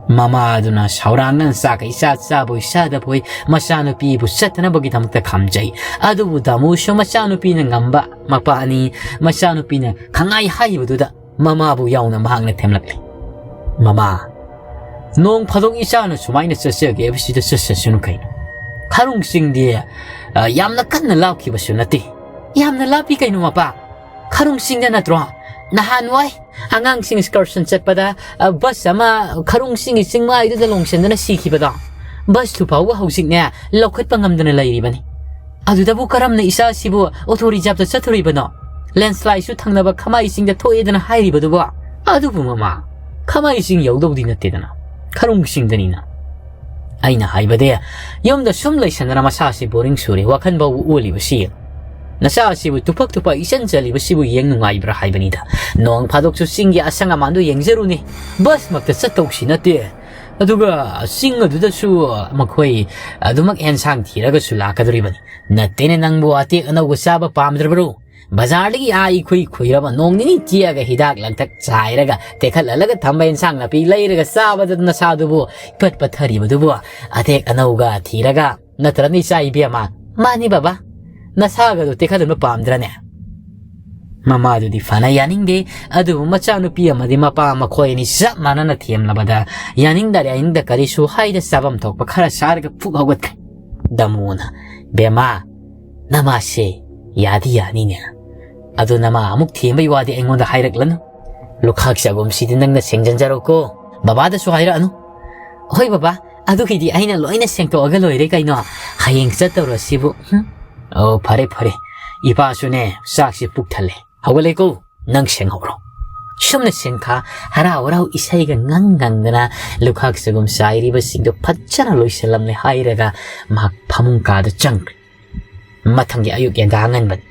ꯃꯃꯥ ꯑꯗꯨꯅ ꯁꯧꯔꯥꯡꯅ ꯆꯥꯛꯀ ꯏꯆꯥ ꯆꯥꯕꯣꯏ ꯆꯥꯗꯕꯣꯏ ꯃꯆꯥꯅꯨꯄꯤꯕꯨ ꯆꯠꯇꯅꯕꯒꯤꯗꯃꯛꯇ ꯈꯥꯝꯖꯩ꯫ ꯑꯗꯨꯕꯨ ꯗꯥꯃꯨꯁꯨ ꯃꯆꯥꯅꯨꯄꯤꯅ ꯉꯝꯕ ꯃꯄꯥꯅꯤ꯫ ꯃꯆꯥꯅꯨꯄꯤꯅ ꯈꯪꯍꯥꯏ ꯍꯥꯏꯕꯗꯨꯗ ꯃꯃꯥꯕꯨ ꯌꯥꯎꯅ ꯃꯍꯥꯛꯅ ꯊꯦꯝꯂꯛꯂꯤ꯫ "ꯃꯃꯥ, ꯅꯣꯡ ꯐꯥꯗꯣꯛ ꯏꯆꯥꯅ ꯁꯨꯃꯥꯏꯅ ꯆꯠꯆꯒꯦ ꯍꯥꯏꯕꯁꯤꯗ ꯆꯠꯆꯁꯅꯨ ꯀꯩꯅꯣ? ꯈꯔꯨꯡ ꯆꯤꯡꯗꯤ, ꯑ, ꯌꯥꯝꯅ ꯀꯟꯅ ꯂꯥꯞꯈꯤꯕꯁꯨ ꯅꯠꯇꯦ꯫" "ꯌꯥꯝꯅ ꯂꯥꯞꯄꯤ ꯀꯩꯅꯣ ꯃꯄꯥ? ꯈꯔꯨꯡ ꯆꯤꯡꯗ ꯅꯠꯇ꯭ꯔꯣ ꯅꯍꯥꯟꯋꯥꯏ ꯑꯉꯥꯡꯁꯤꯡ excursion ꯆꯠꯄꯗ, ꯑ, bus ꯑꯃ ꯈꯔꯨꯡ ꯆꯤꯡꯒꯤ ꯆꯤꯡꯃꯥꯏꯗꯨꯗ ꯂꯣꯡꯁꯤꯟꯗꯨꯅ ꯁꯤꯈꯤꯕꯗꯣ? Bus ꯇꯨ ꯐꯥꯎꯕ ꯍꯧꯖꯤꯛꯅꯦ ꯂꯧꯈꯠꯄ ꯉꯝꯗꯅ ꯂꯩꯔꯤꯕꯅꯤ꯫ ꯑꯗꯨꯗꯕꯨ ꯀꯔꯝꯅ ꯏꯆꯥꯁꯤꯕꯨ auto reserve ꯇ ꯆꯠꯊꯨꯔꯤꯕꯅꯣ? Landslide ꯁꯨ ꯊꯪꯅꯕ ꯈꯃꯥꯏ ꯆꯤꯡꯗ ꯊꯣꯛꯑꯦꯗꯅ ꯍꯥꯏꯔꯤꯕꯗꯨꯕꯣ?" "ꯑꯗꯨꯕꯨ ꯃꯃꯥ, ꯈꯃꯥꯏ ꯆꯤꯡ ꯌꯧꯗꯧꯗꯤ ꯅꯠꯇꯦꯗꯅ, ꯈꯔꯨꯡ ꯆꯤꯡꯗꯅꯤꯅ꯫" ꯑꯩꯅ ꯍꯥꯏꯕꯗꯤ, ꯌꯨꯝꯗ ꯁꯨꯝ ꯂꯩꯁꯟꯗꯅ ꯃꯁꯥꯁꯤ boring ꯆꯨꯔꯦ, ꯋꯥꯈꯜ ꯐꯥꯎꯕ ꯑꯣꯜꯂꯤꯕꯁꯤ꯫ ꯅꯆꯥ ꯑꯁꯤꯕꯨ ꯇꯨꯐꯛ ꯇꯨꯐꯛ ꯏꯆꯟ ꯆꯜꯂꯤꯕꯁꯤꯕꯨ ꯌꯦꯡ ꯅꯨꯡꯉꯥꯏꯕ꯭ꯔꯥ ꯍꯥꯏꯕꯅꯤꯗ꯫ ꯅꯣꯡ ꯐꯥꯗꯣꯛꯁꯨ ꯆꯤꯡꯒꯤ ꯑꯁꯪ ꯑꯃꯥꯟꯗꯨ ꯌꯦꯡꯖꯔꯨꯅꯦ꯫ Bus ꯃꯛꯇ ꯆꯠꯇꯧꯁꯤ ꯅꯠꯇꯦ꯫ ꯑꯗꯨꯒ ꯆꯤꯡ ꯑꯗꯨꯗꯁꯨ ꯃꯈꯣꯏ ꯑꯗꯨꯃꯛ ꯑꯦꯟꯁꯥꯡ ꯊꯤꯔꯒꯁꯨ ꯂꯥꯛꯀꯗꯧꯔꯤꯕꯅꯤ꯫ ꯅꯠꯇꯦꯅꯦ, ꯅꯪꯕꯨ ꯑꯇꯦꯛ ꯑꯅꯧꯕ ꯆꯥꯕ ꯄꯥꯝꯗ꯭ꯔꯕ꯭ꯔꯣ? ꯕꯖꯥꯔꯗꯒꯤ ꯑꯥ ꯏꯈꯨꯏ ꯈꯨꯏꯔꯕ ꯅꯣꯡ ꯅꯤꯅꯤ ꯆꯦꯛꯑꯒ ꯍꯤꯗꯥꯛ ꯂꯥꯡꯊꯛ ꯆꯥꯏꯔꯒ ꯇꯦꯛꯈꯠꯍꯜꯂꯒ ꯊꯝꯕ ꯏꯟꯁꯥꯡ ꯅꯥꯄꯤ ꯂꯩꯔꯒ ꯆꯥꯕꯗ ꯅꯁꯥꯗꯨꯕꯨ ꯏꯄꯠ ꯄꯠꯊꯔꯤꯕꯗꯨꯕꯨ ꯑꯇꯦꯛ ꯑꯅꯧꯒ ꯊꯤꯔꯒ ꯅꯠꯇ꯭ꯔꯅꯦ ꯏꯆꯥ ꯏꯕꯦꯝꯃ? ꯃꯥꯅꯤ ꯕꯕꯥ, ꯅꯁꯥꯒꯗꯨ ꯇꯦꯛꯈꯠꯍꯟꯕ ꯄꯥꯝꯗ꯭ꯔꯅꯦ? ꯃꯃꯥꯗꯨꯗꯤ ꯐꯅ ꯌꯥꯅꯤꯡꯗꯦ, ꯑꯗꯨꯕꯨ ꯃꯆꯥꯅꯨꯄꯤ ꯑꯃꯗꯤ ꯃꯄꯥ ꯃꯈꯣꯏ ꯑꯅꯤ ꯆꯞ ꯃꯥꯟꯅꯅ ꯊꯦꯝꯂꯕꯗ ꯌꯥꯅꯤꯡꯗ ꯌꯥꯅꯤꯡꯗ ꯀꯔꯤꯁꯨ ꯍꯥꯏꯗ ꯆꯥꯐꯝ ꯊꯣꯛꯄ ꯈꯔ ꯆꯥꯔꯒ ꯐꯨꯛ ꯍꯧꯒꯠꯈ꯭ꯔꯦ꯫ ꯗꯃꯨꯅ, "ꯕꯦꯝꯃ, ꯅꯃꯥꯁꯦ ꯌꯥꯗꯤ ꯌꯥꯅꯤꯅꯦ꯫ ꯑꯗꯨ ꯅꯃꯥ ꯑꯃꯨꯛ ꯊꯦꯝꯕꯩ ꯋꯥꯗꯤ ꯑꯩꯉꯣꯟꯗ ꯍꯥꯏꯔꯛꯂꯅꯨ꯫ ꯂꯨꯈꯥꯛ ꯆꯒꯨꯝꯁꯤꯗꯤ ꯅꯪꯅ ꯁꯦꯡꯖꯟꯖꯔꯣꯀꯣ꯫ ꯕꯕꯥꯗꯁꯨ ꯍꯥꯏꯔꯛꯑꯅꯨ꯫" "ꯍꯣꯏ ꯕꯕꯥ, ꯑꯗꯨꯒꯤꯗꯤ ꯑꯩꯅ ꯂꯣꯏꯅ ꯁꯦꯡꯇꯣꯛꯑꯒ ꯂꯣꯏꯔꯦ ꯀꯩꯅꯣ꯫ ꯍꯌꯦꯡ ꯆꯠꯇꯧꯔꯁꯤꯕꯨ꯫" "ꯍꯨꯝ, "ꯑꯣ, ꯐꯔꯦ, ꯐꯔꯦ꯫ ꯏꯄꯥꯁꯨꯅꯦ, ꯆꯥꯛꯁꯤ ꯄꯨꯛ ꯊꯜꯂꯦ꯫ ꯍꯧꯒꯠꯂꯦꯀꯣ, ꯅꯪ ꯁꯦꯡꯍꯧꯔꯣ꯫" ꯁꯨꯝꯅ ꯁꯤꯟꯈꯥ ꯍꯔꯥꯎ ꯍꯔꯥꯎ ꯏꯁꯩꯒ ꯉꯪ ꯉꯪꯗꯅ ꯂꯨꯈꯥꯛ ꯆꯒꯨꯝ ꯆꯥꯏꯔꯤꯕꯁꯤꯡꯗꯨ ꯐꯖꯅ ꯂꯣꯏꯁꯤꯜꯂꯝꯂꯦ ꯍꯥꯏꯔꯒ ꯃꯍꯥꯛ ꯐꯃꯨꯡ ꯀꯥꯗ ꯆꯪꯈ꯭ꯔꯦ꯫ ꯃꯊꯪꯒꯤ ꯑꯌꯨꯛ ꯌꯦꯟꯗꯥ ꯉꯟꯕꯅꯤ꯫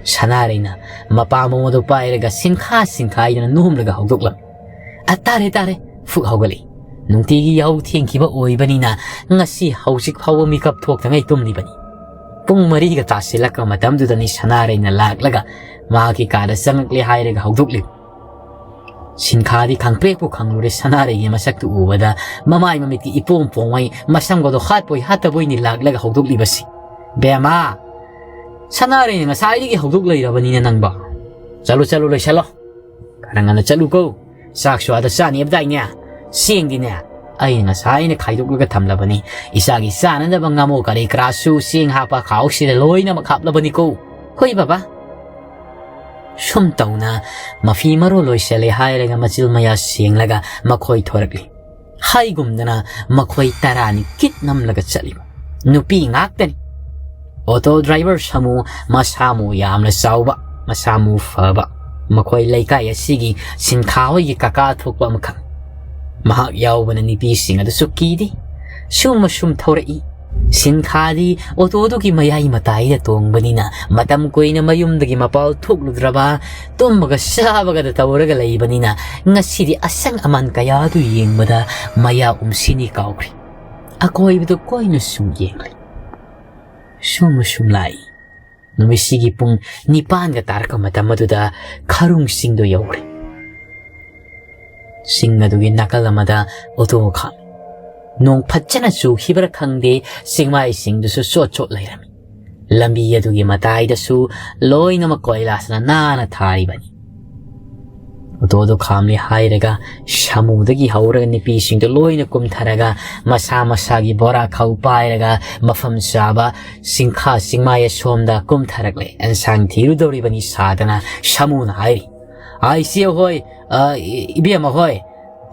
ꯁꯅꯥꯔꯩꯅ ꯃꯄꯥꯝꯕꯣꯝ ꯑꯗꯨ ꯄꯥꯏꯔꯒ ꯁꯤꯟꯈꯥ ꯁꯤꯟꯈꯥꯏꯗꯅ ꯅꯣꯝꯂꯒ ꯍꯧꯗꯣꯛꯂꯝꯃꯤ꯫ "ꯑ, ꯇꯥꯔꯦ, ꯇꯥꯔꯦ꯫" ꯐꯨꯛ ꯍꯧꯒꯠꯂꯛꯏ꯫ ꯅꯨꯡꯇꯤꯒꯤ ꯌꯥꯍꯧ ꯊꯦꯡꯈꯤꯕ ꯑꯣꯏꯕꯅꯤꯅ ꯉꯁꯤ ꯍꯧꯖꯤꯛ ꯐꯥꯎꯕ ꯃꯤꯀꯞ ꯊꯣꯛꯇꯉꯩ ꯇꯨꯝꯂꯤꯕꯅꯤ꯫ ꯄꯨꯡ ꯃꯔꯤꯒ ꯇꯥꯁꯤꯜꯂꯛꯄ ꯃꯇꯝꯗꯨꯗꯅꯤ ꯁꯅꯥꯔꯩꯅ ꯂꯥꯛꯂꯒ ꯃꯍꯥꯛꯀꯤ ꯀꯥꯗ ꯆꯪꯂꯛꯂꯦ ꯍꯥꯏꯔꯒ ꯍꯧꯗꯣꯛꯂꯤꯕ꯫ ꯁꯤꯟꯈꯥꯗꯤ ꯈꯪꯄ꯭ꯔꯦꯛꯄꯨ ꯈꯪꯂꯨꯔꯦ ꯁꯅꯥꯔꯩꯒꯤ ꯃꯁꯛꯇꯨ ꯎꯕꯗ꯫ ꯃꯃꯥꯏ ꯃꯃꯤꯠꯇꯤ ꯏꯄꯣꯝ ꯄꯣꯝꯉꯩ ꯃꯁꯝꯒꯗꯣ ꯍꯥꯠꯄꯣꯏ ꯍꯥꯠꯇꯕꯣꯏꯅꯤ ꯂꯥꯛꯂꯒ ꯍꯧꯗꯣꯛꯂꯤꯕꯁꯤ꯫ "ꯕꯦꯝꯃ, ꯁꯅꯥꯔꯩꯅ ꯉꯁꯥꯏꯗꯒꯤ ꯍꯧꯗꯣꯛ ꯂꯩꯔꯕꯅꯤꯅ ꯅꯪꯕꯣ꯫ ꯆꯠꯂꯨ, ꯆꯠꯂꯨ, ꯂꯣꯏꯁꯜꯂꯣ꯫ ꯈꯔ ꯉꯟꯅ ꯆꯠꯂꯨꯀꯣ꯫ ꯆꯥꯛꯁꯨ ꯑꯥꯗ ꯆꯥꯅꯦꯕꯗꯥꯏꯅꯦ꯫ ꯆꯦꯡꯗꯤꯅꯦ, ꯑꯩꯅ ꯉꯁꯥꯏꯅ ꯈꯥꯏꯗꯣꯛꯂꯒ ꯊꯝꯂꯕꯅꯤ꯫ ꯏꯆꯥꯒꯤ ꯆꯥꯅꯅꯕ ꯉꯥꯃꯣ ꯀꯔꯤ ꯀꯔꯥꯁꯨ ꯆꯦꯡ ꯍꯥꯞꯄ ꯈꯥꯎꯁꯤꯗ ꯂꯣꯏꯅꯃꯛ ꯍꯥꯞꯂꯕꯅꯤꯀꯣ꯫" "ꯍꯣꯏ ꯕꯕꯥ꯫" ꯁꯨꯝ ꯇꯧꯅ ꯃꯐꯤ ꯃꯔꯣꯜ ꯂꯣꯏꯁꯤꯜꯂꯦ ꯍꯥꯏꯔꯒ ꯃꯆꯤꯜ ꯃꯌꯥ ꯁꯦꯡꯂꯒ ꯃꯈꯣꯏ ꯊꯣꯔꯛꯂꯤ꯫ ꯍꯥꯏꯒꯨꯝꯗꯅ ꯃꯈꯣꯏ ꯇꯔꯥꯅꯤ ꯀꯤꯠ ꯅꯝꯂꯒ ꯆꯠꯂꯤꯕ꯫ ꯅꯨꯄꯤ ꯉꯥꯛꯇꯅꯤ꯫ ꯑꯣꯇꯣ ꯗ꯭ꯔꯥꯏꯚꯔ ꯁꯥꯃꯨ, ꯃꯁꯥ ꯃꯎ ꯌꯥꯝꯅ ꯆꯥꯎꯕ, ꯃꯁꯥ ꯃꯎ ꯐꯕ, ꯃꯈꯣꯏ ꯂꯩꯀꯥꯏ ꯑꯁꯤꯒꯤ ꯁꯤꯟꯈꯥ ꯍꯣꯏꯒꯤ ꯀꯀꯥ ꯊꯣꯛꯄ ꯑꯃꯈꯛ꯫ ꯃꯍꯥꯛ ꯌꯥꯎꯕꯅ ꯅꯨꯄꯤꯁꯤꯡ ꯑꯗꯨꯁꯨ ꯀꯤꯗꯦ꯫ ꯁꯨꯝ ꯑꯁꯨꯝ ꯊꯧꯔꯛꯏ꯫ ꯁꯤꯟꯈꯥꯗꯤ ꯑꯣꯇꯣꯗꯨꯒꯤ ꯃꯌꯥꯏ ꯃꯇꯥꯏꯗ ꯇꯣꯡꯕꯅꯤꯅ ꯃꯇꯝ ꯀꯨꯏꯅ ꯃꯌꯨꯝꯗꯒꯤ ꯃꯄꯥꯜ ꯊꯣꯛꯂꯨꯗ꯭ꯔꯕ, ꯇꯨꯝꯕꯒ ꯆꯥꯕꯒꯗ ꯇꯧꯔꯒ ꯂꯩꯕꯅꯤꯅ ꯉꯁꯤꯗꯤ ꯑꯁꯪ ꯑꯃꯥꯟ ꯀꯌꯥꯗꯨ ꯌꯦꯡꯕꯗ ꯃꯌꯥ ꯎꯝꯁꯤꯅꯤ ꯀꯥꯎꯈ꯭ꯔꯦ꯫ ꯑꯀꯣꯏꯕꯗꯨ ꯀꯣꯏꯅ ꯁꯨꯝ ꯌꯦꯡꯂꯦ꯫ ꯁꯨꯝ ꯁꯨꯝ ꯂꯥꯛꯏ꯫ ꯅꯨꯃꯤꯠꯁꯤꯒꯤ ꯄꯨꯡ ꯅꯤꯄꯥꯟꯒ ꯇꯥꯔꯛꯄ ꯃꯇꯝ ꯑꯗꯨꯗ ꯈꯥꯔꯨꯡ ꯆꯤꯡꯗꯨ ꯌꯧꯔꯦ꯫ ꯆꯤꯡ ꯑꯗꯨꯒꯤ ꯅꯥꯀꯜ ꯑꯃꯗ ꯑꯣꯇꯣ ꯈꯥꯝꯃꯤ꯫ ꯅꯣꯡ ꯐꯖꯅ ꯆꯨꯈꯤꯕꯔꯥ ꯈꯪꯗꯦ, ꯆꯤꯡꯃꯥꯏꯁꯤꯡꯗꯨꯁꯨ ꯆꯣꯠ ꯆꯣꯠ ꯂꯩꯔꯝꯃꯤ꯫ ꯂꯝꯕꯤ ꯑꯗꯨꯒꯤ ꯃꯇꯥꯏꯗꯁꯨ ꯂꯣꯏꯅꯃꯛ ꯀꯣꯏꯂꯥꯁꯅ ꯅꯥꯟꯅ ꯊꯥꯔꯤꯕꯅꯤ꯫ ꯑꯣꯇꯣꯗꯨ ꯈꯥꯝꯂꯦ ꯍꯥꯏꯔꯒ ꯁꯥꯃꯨꯗꯒꯤ ꯍꯧꯔꯒ ꯅꯨꯄꯤꯁꯤꯡꯗꯨ ꯂꯣꯏꯅ ꯀꯨꯝꯊꯔꯒ ꯃꯁꯥ ꯃꯁꯥꯒꯤ ꯕꯣꯔꯥ ꯈꯥꯎ ꯄꯥꯏꯔꯒ ꯃꯐꯝ ꯆꯥꯕ ꯆꯤꯡꯈꯥ ꯆꯤꯡꯃꯥꯏ ꯑꯁꯣꯝꯗ ꯀꯨꯝꯊꯔꯛꯂꯦ꯫ ꯑꯦꯟꯁꯥꯡ ꯊꯤꯔꯨꯗꯧꯔꯤꯕꯅꯤ ꯁꯥꯗꯅ ꯁꯥꯃꯨꯅ ꯍꯥꯏꯔꯤ꯫ "ꯑꯥ, ꯏꯆꯦ ꯍꯣꯏ, ꯑ, ꯏ-, ꯏꯕꯦꯝꯃ ꯍꯣꯏ,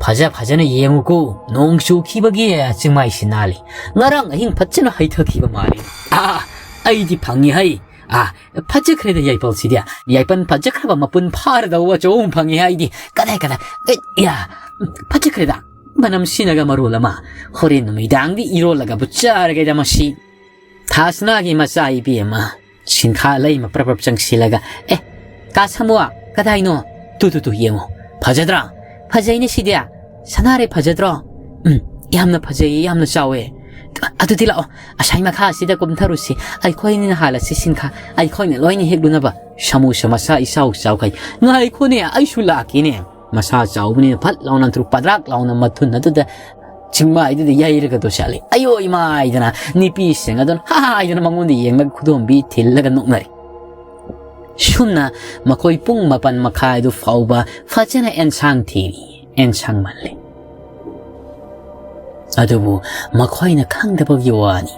ꯐꯖ ꯐꯖꯅ ꯌꯦꯡꯉꯨꯀꯣ, ꯅꯣꯡ ꯆꯨꯈꯤꯕꯒꯤ ꯆꯤꯡꯃꯥꯏꯁꯤ ꯅꯥꯜꯂꯤ꯫ ꯉꯔꯥꯡ ꯑꯍꯤꯡ ꯐꯖꯅ ꯍꯩꯊꯈꯤꯕ ꯃꯥꯜꯂꯤ꯫" "ꯑꯥ, ꯑꯩꯗꯤ ꯐꯪꯉꯤ ꯍꯩ꯫ ꯑꯥ, ꯐꯖꯈ꯭ꯔꯦꯗ ꯌꯥꯏꯄꯜꯁꯤꯗꯤ꯫ ꯌꯥꯏꯄꯜ ꯐꯖꯈ꯭ꯔꯕ ꯃꯄꯨꯟ ꯐꯥꯔꯗꯧꯕ ꯑꯆꯧꯕ ꯑꯃ ꯐꯪꯉꯤ ꯍꯥꯏꯗꯤ꯫ ꯀꯗꯥꯏ, ꯀꯗꯥꯏ? ꯑꯦ, ꯌꯥ, ꯐꯖꯈ꯭ꯔꯦꯗ꯫ ꯃꯅꯝ ꯁꯤꯅꯒ ꯃꯔꯣꯜ ꯑꯃ꯫ ꯍꯣꯔꯦꯟ ꯅꯨꯃꯤꯗꯥꯡꯗꯤ ꯏꯔꯣꯜꯂꯒꯕꯨ ꯆꯥꯔꯒꯦꯗ ꯃꯁꯤ꯫ ꯊꯥꯁꯅꯥꯒꯤ ꯃꯆꯥ ꯏꯕꯦꯝꯃ꯫ ꯁꯤꯟꯈꯥ ꯂꯩꯃ ꯄ꯭ꯔꯞ ꯄ꯭ꯔꯞ ꯆꯪꯁꯤꯜꯂꯒ, "ꯑꯦ, ꯀꯥ ꯁꯃꯨ, ꯀꯗꯥꯏꯅꯣ? ꯇꯨ, ꯇꯨ, ꯇꯨ, ꯌꯦꯡꯉꯣ꯫ ꯐꯖꯗ꯭ꯔꯥ? ꯐꯖꯩꯅꯦ ꯁꯤꯗꯤ꯫ ꯁꯅꯥꯔꯩ ꯐꯖꯗ꯭ꯔꯣ? ꯎꯝ, ꯌꯥꯝꯅ ꯐꯖꯩꯌꯦ, ꯌꯥꯝꯅ ꯆꯥꯎꯋꯦ꯫ ꯑꯗꯨꯗꯤ ꯂꯥꯛꯑꯣ, ꯑꯁꯥꯏ ꯃꯈꯥꯁꯤꯗ ꯀꯨꯝꯊꯔꯨꯁꯤ꯫ ꯑꯩꯈꯣꯏꯅꯤꯅ ꯍꯥꯜꯂꯁꯤ ꯁꯤꯟꯈꯥ꯫ ꯑꯩꯈꯣꯏꯅ ꯂꯣꯏꯅ ꯍꯦꯛꯂꯨꯅꯕ꯫ ꯁꯃꯨꯁꯨ ꯃꯁꯥ ꯏꯆꯥꯎ ꯆꯥꯎꯈꯩ꯫ ꯉꯥꯏꯈꯣꯅꯦ, ꯑꯩꯁꯨ ꯂꯥꯛꯀꯦꯅꯦ꯫" ꯃꯁꯥ ꯆꯥꯎꯕꯅꯤꯅ ꯐꯠ ꯂꯥꯎꯅ ꯇ꯭ꯔꯨꯛ ꯄꯗ꯭ꯔꯥꯛ ꯂꯥꯎꯅ ꯃꯊꯨꯟ ꯑꯗꯨꯗ ꯆꯤꯡꯃꯥꯏꯗꯨꯗ ꯌꯩꯔꯒ ꯇꯣꯁꯤꯜꯂꯤ꯫ "ꯑꯌꯣ ꯏꯃꯥ" ꯍꯥꯏꯗꯅ ꯅꯨꯄꯤꯁꯤꯡ ꯑꯗꯨꯅ "ꯍꯥ ꯍꯥ" ꯍꯥꯏꯗꯅ ꯃꯉꯣꯟꯗ ꯌꯦꯡꯂꯒ ꯈꯨꯗꯣꯝꯕꯤ ꯊꯤꯜꯂꯒ ꯅꯣꯛꯅꯔꯤ꯫ ꯁꯨꯝꯅ ꯃꯈꯣꯏ ꯄꯨꯡ ꯃꯥꯄꯟ ꯃꯈꯥꯏꯗꯨ ꯐꯥꯎꯕ ꯐꯖꯅ ꯑꯦꯟꯁꯥꯡ ꯊꯤꯔꯤ, ꯑꯦꯟꯁꯥꯡ ꯃꯜꯂꯤ꯫ ꯑꯗꯨꯕꯨ ꯃꯈꯣꯏꯅ ꯈꯪꯗꯕꯒꯤ ꯋꯥꯅꯤ,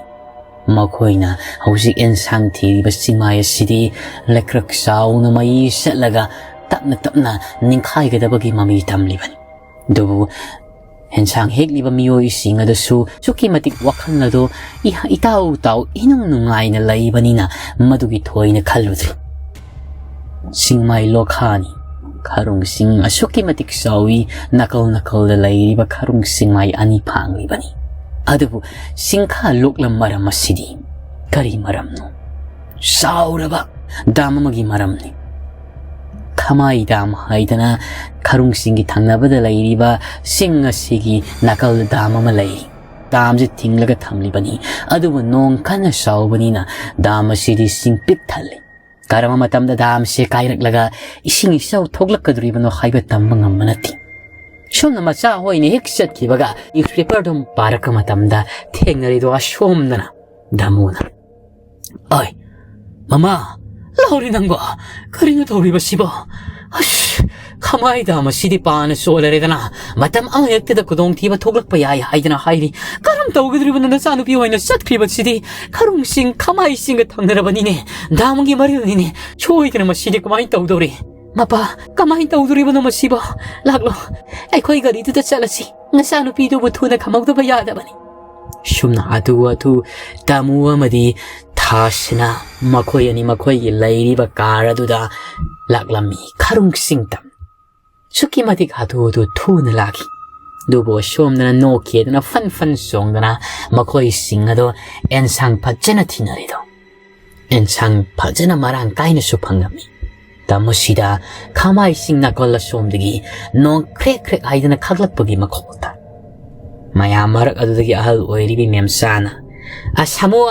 ꯃꯈꯣꯏꯅ ꯍꯧꯖꯤꯛ ꯑꯦꯟꯁꯥꯡ ꯊꯤꯔꯤꯕ ꯆꯤꯡꯃꯥꯏ ꯑꯁꯤꯗꯤ ꯂꯩꯀ꯭ꯔꯛ ꯆꯥꯎꯅ ꯃꯩ ꯆꯠꯂꯒ ꯇꯞꯅ ꯇꯞꯅ ꯅꯤꯡꯈꯥꯏꯒꯗꯕꯒꯤ ꯃꯃꯤ ꯇꯝꯂꯤꯕꯅꯤ꯫ ꯑꯗꯨꯕꯨ ꯑꯦꯟꯁꯥꯡ ꯍꯦꯛꯂꯤꯕ ꯃꯤꯑꯣꯏꯁꯤꯡ ꯑꯗꯨꯁꯨ ꯑꯁꯨꯛꯀꯤ ꯃꯇꯤꯛ ꯋꯥꯈꯜ ꯑꯗꯨ ꯏꯍ-, ꯏꯇꯥꯎ ꯇꯥꯎ ꯏꯅꯨꯡ ꯅꯨꯡꯉꯥꯏꯅ ꯂꯩꯕꯅꯤꯅ ꯃꯗꯨꯒꯤ ꯊꯣꯏꯅ ꯈꯜꯂꯨꯗ꯭ꯔꯤ꯫ ꯆꯤꯡꯃꯥꯏ ꯂꯣꯈꯥꯅꯤ꯫ ꯈꯔꯨꯡꯁꯤꯡ ꯑꯁꯨꯛꯀꯤ ꯃꯇꯤꯛ ꯆꯥꯎꯏ, ꯅꯥꯀꯜ ꯅꯥꯀꯜꯗ ꯂꯩꯔꯤꯕ ꯈꯔꯨꯡ ꯆꯤꯡꯃꯥꯏ ꯑꯅꯤ ꯐꯥꯡꯂꯤꯕꯅꯤ꯫ ꯑꯗꯨꯕꯨ ꯁꯤꯡꯈꯥ ꯂꯣꯛꯂꯝ ꯃꯔꯝ ꯑꯁꯤꯗꯤ ꯀꯔꯤ ꯃꯔꯝꯅꯣ? ꯆꯥꯎꯔꯕ ꯗꯥꯝ ꯑꯃꯒꯤ ꯃꯔꯝꯅꯤ꯫ ꯈꯃꯥꯏ ꯗꯥꯝ ꯍꯥꯏꯗꯅ ꯈꯔꯨꯡꯁꯤꯡꯒꯤ ꯊꯪꯅꯕꯗ ꯂꯩꯔꯤꯕ ꯆꯤꯡ ꯑꯁꯤꯒꯤ ꯅꯥꯀꯜꯗ ꯗꯥꯝ ꯑꯃ ꯂꯩ꯫ ꯗꯥꯝꯁꯤ ꯊꯤꯡꯂꯒ ꯊꯝꯂꯤꯕꯅꯤ꯫ ꯑꯗꯨꯕꯨ ꯅꯣꯡ ꯀꯟꯅ ꯆꯥꯎꯕꯅꯤꯅ ꯗꯥꯝ ꯑꯁꯤꯗꯤ ꯏꯁꯤꯡ ꯄꯤꯛ ꯊꯜꯂꯤ꯫ ꯀꯔꯝꯕ ꯃꯇꯝꯗ ꯗꯥꯝꯁꯦ ꯀꯥꯏꯔꯛꯂꯒ ꯏꯁꯤꯡ ꯏꯆꯥꯎ ꯊꯣꯛꯂꯛꯀꯗꯧꯔꯤꯕꯅꯣ ꯍꯥꯏꯕ ꯇꯝꯕ ꯉꯝꯕ ꯅꯠꯇꯦ꯫ ꯁꯣꯝꯅ ꯃꯆꯥ ꯍꯣꯏꯅ ꯍꯦꯛ ꯆꯠꯈꯤꯕꯒ newspaperꯗꯨ ꯄꯥꯔꯛꯄ ꯃꯇꯝꯗ ꯊꯦꯡꯅꯔꯤꯗꯣ ꯑꯁꯣꯝꯗꯅ ꯗꯥꯃꯨꯅ꯫ "ꯑꯣꯏ, ꯃꯃꯥ, ꯂꯥꯎꯔꯤ ꯅꯪꯕꯣ? ꯀꯔꯤꯅꯣ ꯇꯧꯔꯤꯕꯁꯤꯕꯣ? ꯑꯁ, ꯈꯃꯥꯏ ꯗꯥꯝ ꯑꯁꯤꯗꯤ ꯄꯥꯅ ꯆꯣꯜꯂꯔꯦꯗꯅ꯫ ꯃꯇꯝ ꯑꯃꯍꯦꯛꯇꯗ ꯈꯨꯗꯣꯡꯊꯤꯕ ꯊꯣꯛꯂꯛꯄ ꯌꯥꯏ ꯍꯥꯏꯗꯅ ꯍꯥꯏꯔꯤ꯫ ꯀꯔꯝ ꯇꯧꯒꯗꯧꯔꯤꯕꯅꯣ ꯅꯆꯥꯅꯨꯄꯤ ꯍꯣꯏꯅ ꯆꯠꯈ꯭ꯔꯤꯕꯁꯤꯗꯤ? ꯈꯔꯨꯡꯁꯤꯡ ꯈꯃꯥꯏꯁꯤꯡꯒ ꯊꯪꯅꯔꯕꯅꯤꯅꯦ꯫ ꯗꯥꯝꯒꯤ ꯃꯔꯤꯜꯅꯤꯅꯦ꯫ ꯁꯣꯏꯗꯅ ꯃꯁꯤꯗꯤ ꯀꯃꯥꯏꯅ ꯇꯧꯗꯧꯔꯤ? ꯃꯄꯥ, ꯀꯃꯥꯏꯅ ꯇꯧꯗꯧꯔꯤꯕꯅꯣ ꯃꯁꯤꯕꯣ? ꯂꯥꯛꯂꯣ, ꯑꯩꯈꯣꯏ ꯒꯥꯔꯤꯗꯨꯗ ꯆꯠꯂꯁꯤ꯫ ꯅꯆꯥꯅꯨꯄꯤꯗꯨꯕꯨ ꯊꯨꯅ ꯈꯝꯍꯧꯗꯕ ꯌꯥꯗꯕꯅꯤ꯫" ꯁꯨꯝꯅ ꯍꯥꯊꯨ ꯍꯥꯊꯨ ꯇꯥꯃꯨ ꯑꯃꯗꯤ ꯈꯥꯁꯤꯅ ꯃꯈꯣꯏ ꯑꯅꯤ ꯃꯈꯣꯏꯒꯤ ꯂꯩꯔꯤꯕ ꯀꯥꯔ ꯑꯗꯨꯗ ꯂꯥꯛꯂꯝꯃꯤ꯫ ꯈꯔꯨꯡ ꯁꯤꯡꯇꯝ꯫ ꯑꯁꯨꯛꯀꯤ ꯃꯇꯤꯛ ꯍꯥꯊꯨ ꯍꯥꯊꯨ ꯊꯨꯅ ꯂꯥꯛꯈꯤ꯫ ꯑꯗꯨꯕꯨ ꯑꯁꯣꯝꯗꯅ ꯅꯣꯛꯈꯤꯗꯨꯅ ꯐꯟ ꯐꯟ ꯆꯣꯡꯗꯅ ꯃꯈꯣꯏꯁꯤꯡ ꯑꯗꯣ ꯑꯦꯟꯁꯥꯡ ꯐꯖꯅ ꯊꯤꯅꯔꯤꯗꯣ꯫ ꯑꯦꯟꯁꯥꯡ ꯐꯖꯅ ꯃꯔꯥꯡ ꯀꯥꯏꯅꯁꯨ ꯐꯪꯂꯝꯃꯤ꯫ ꯇꯥꯃꯣꯁꯤꯗ ꯈꯥꯃꯥꯏꯁꯤꯡ ꯅꯥꯀꯜ ꯑꯁꯣꯝꯗꯒꯤ ꯅꯣꯡ ꯈ꯭ꯔꯦꯛ ꯈ꯭ꯔꯦꯛ ꯍꯥꯏꯗꯅ ꯈꯥꯛꯂꯛꯄꯒꯤ ꯃꯈꯣꯜ ꯇꯥꯏ꯫ ꯃꯌꯥꯝ ꯃꯔꯛ ꯑꯗꯨꯗꯒꯤ ꯑꯍꯜ ꯑꯣꯏꯔꯤꯕꯤ ꯃꯦꯝꯆꯥꯅ, "ꯑ, ꯁꯥꯃꯨ,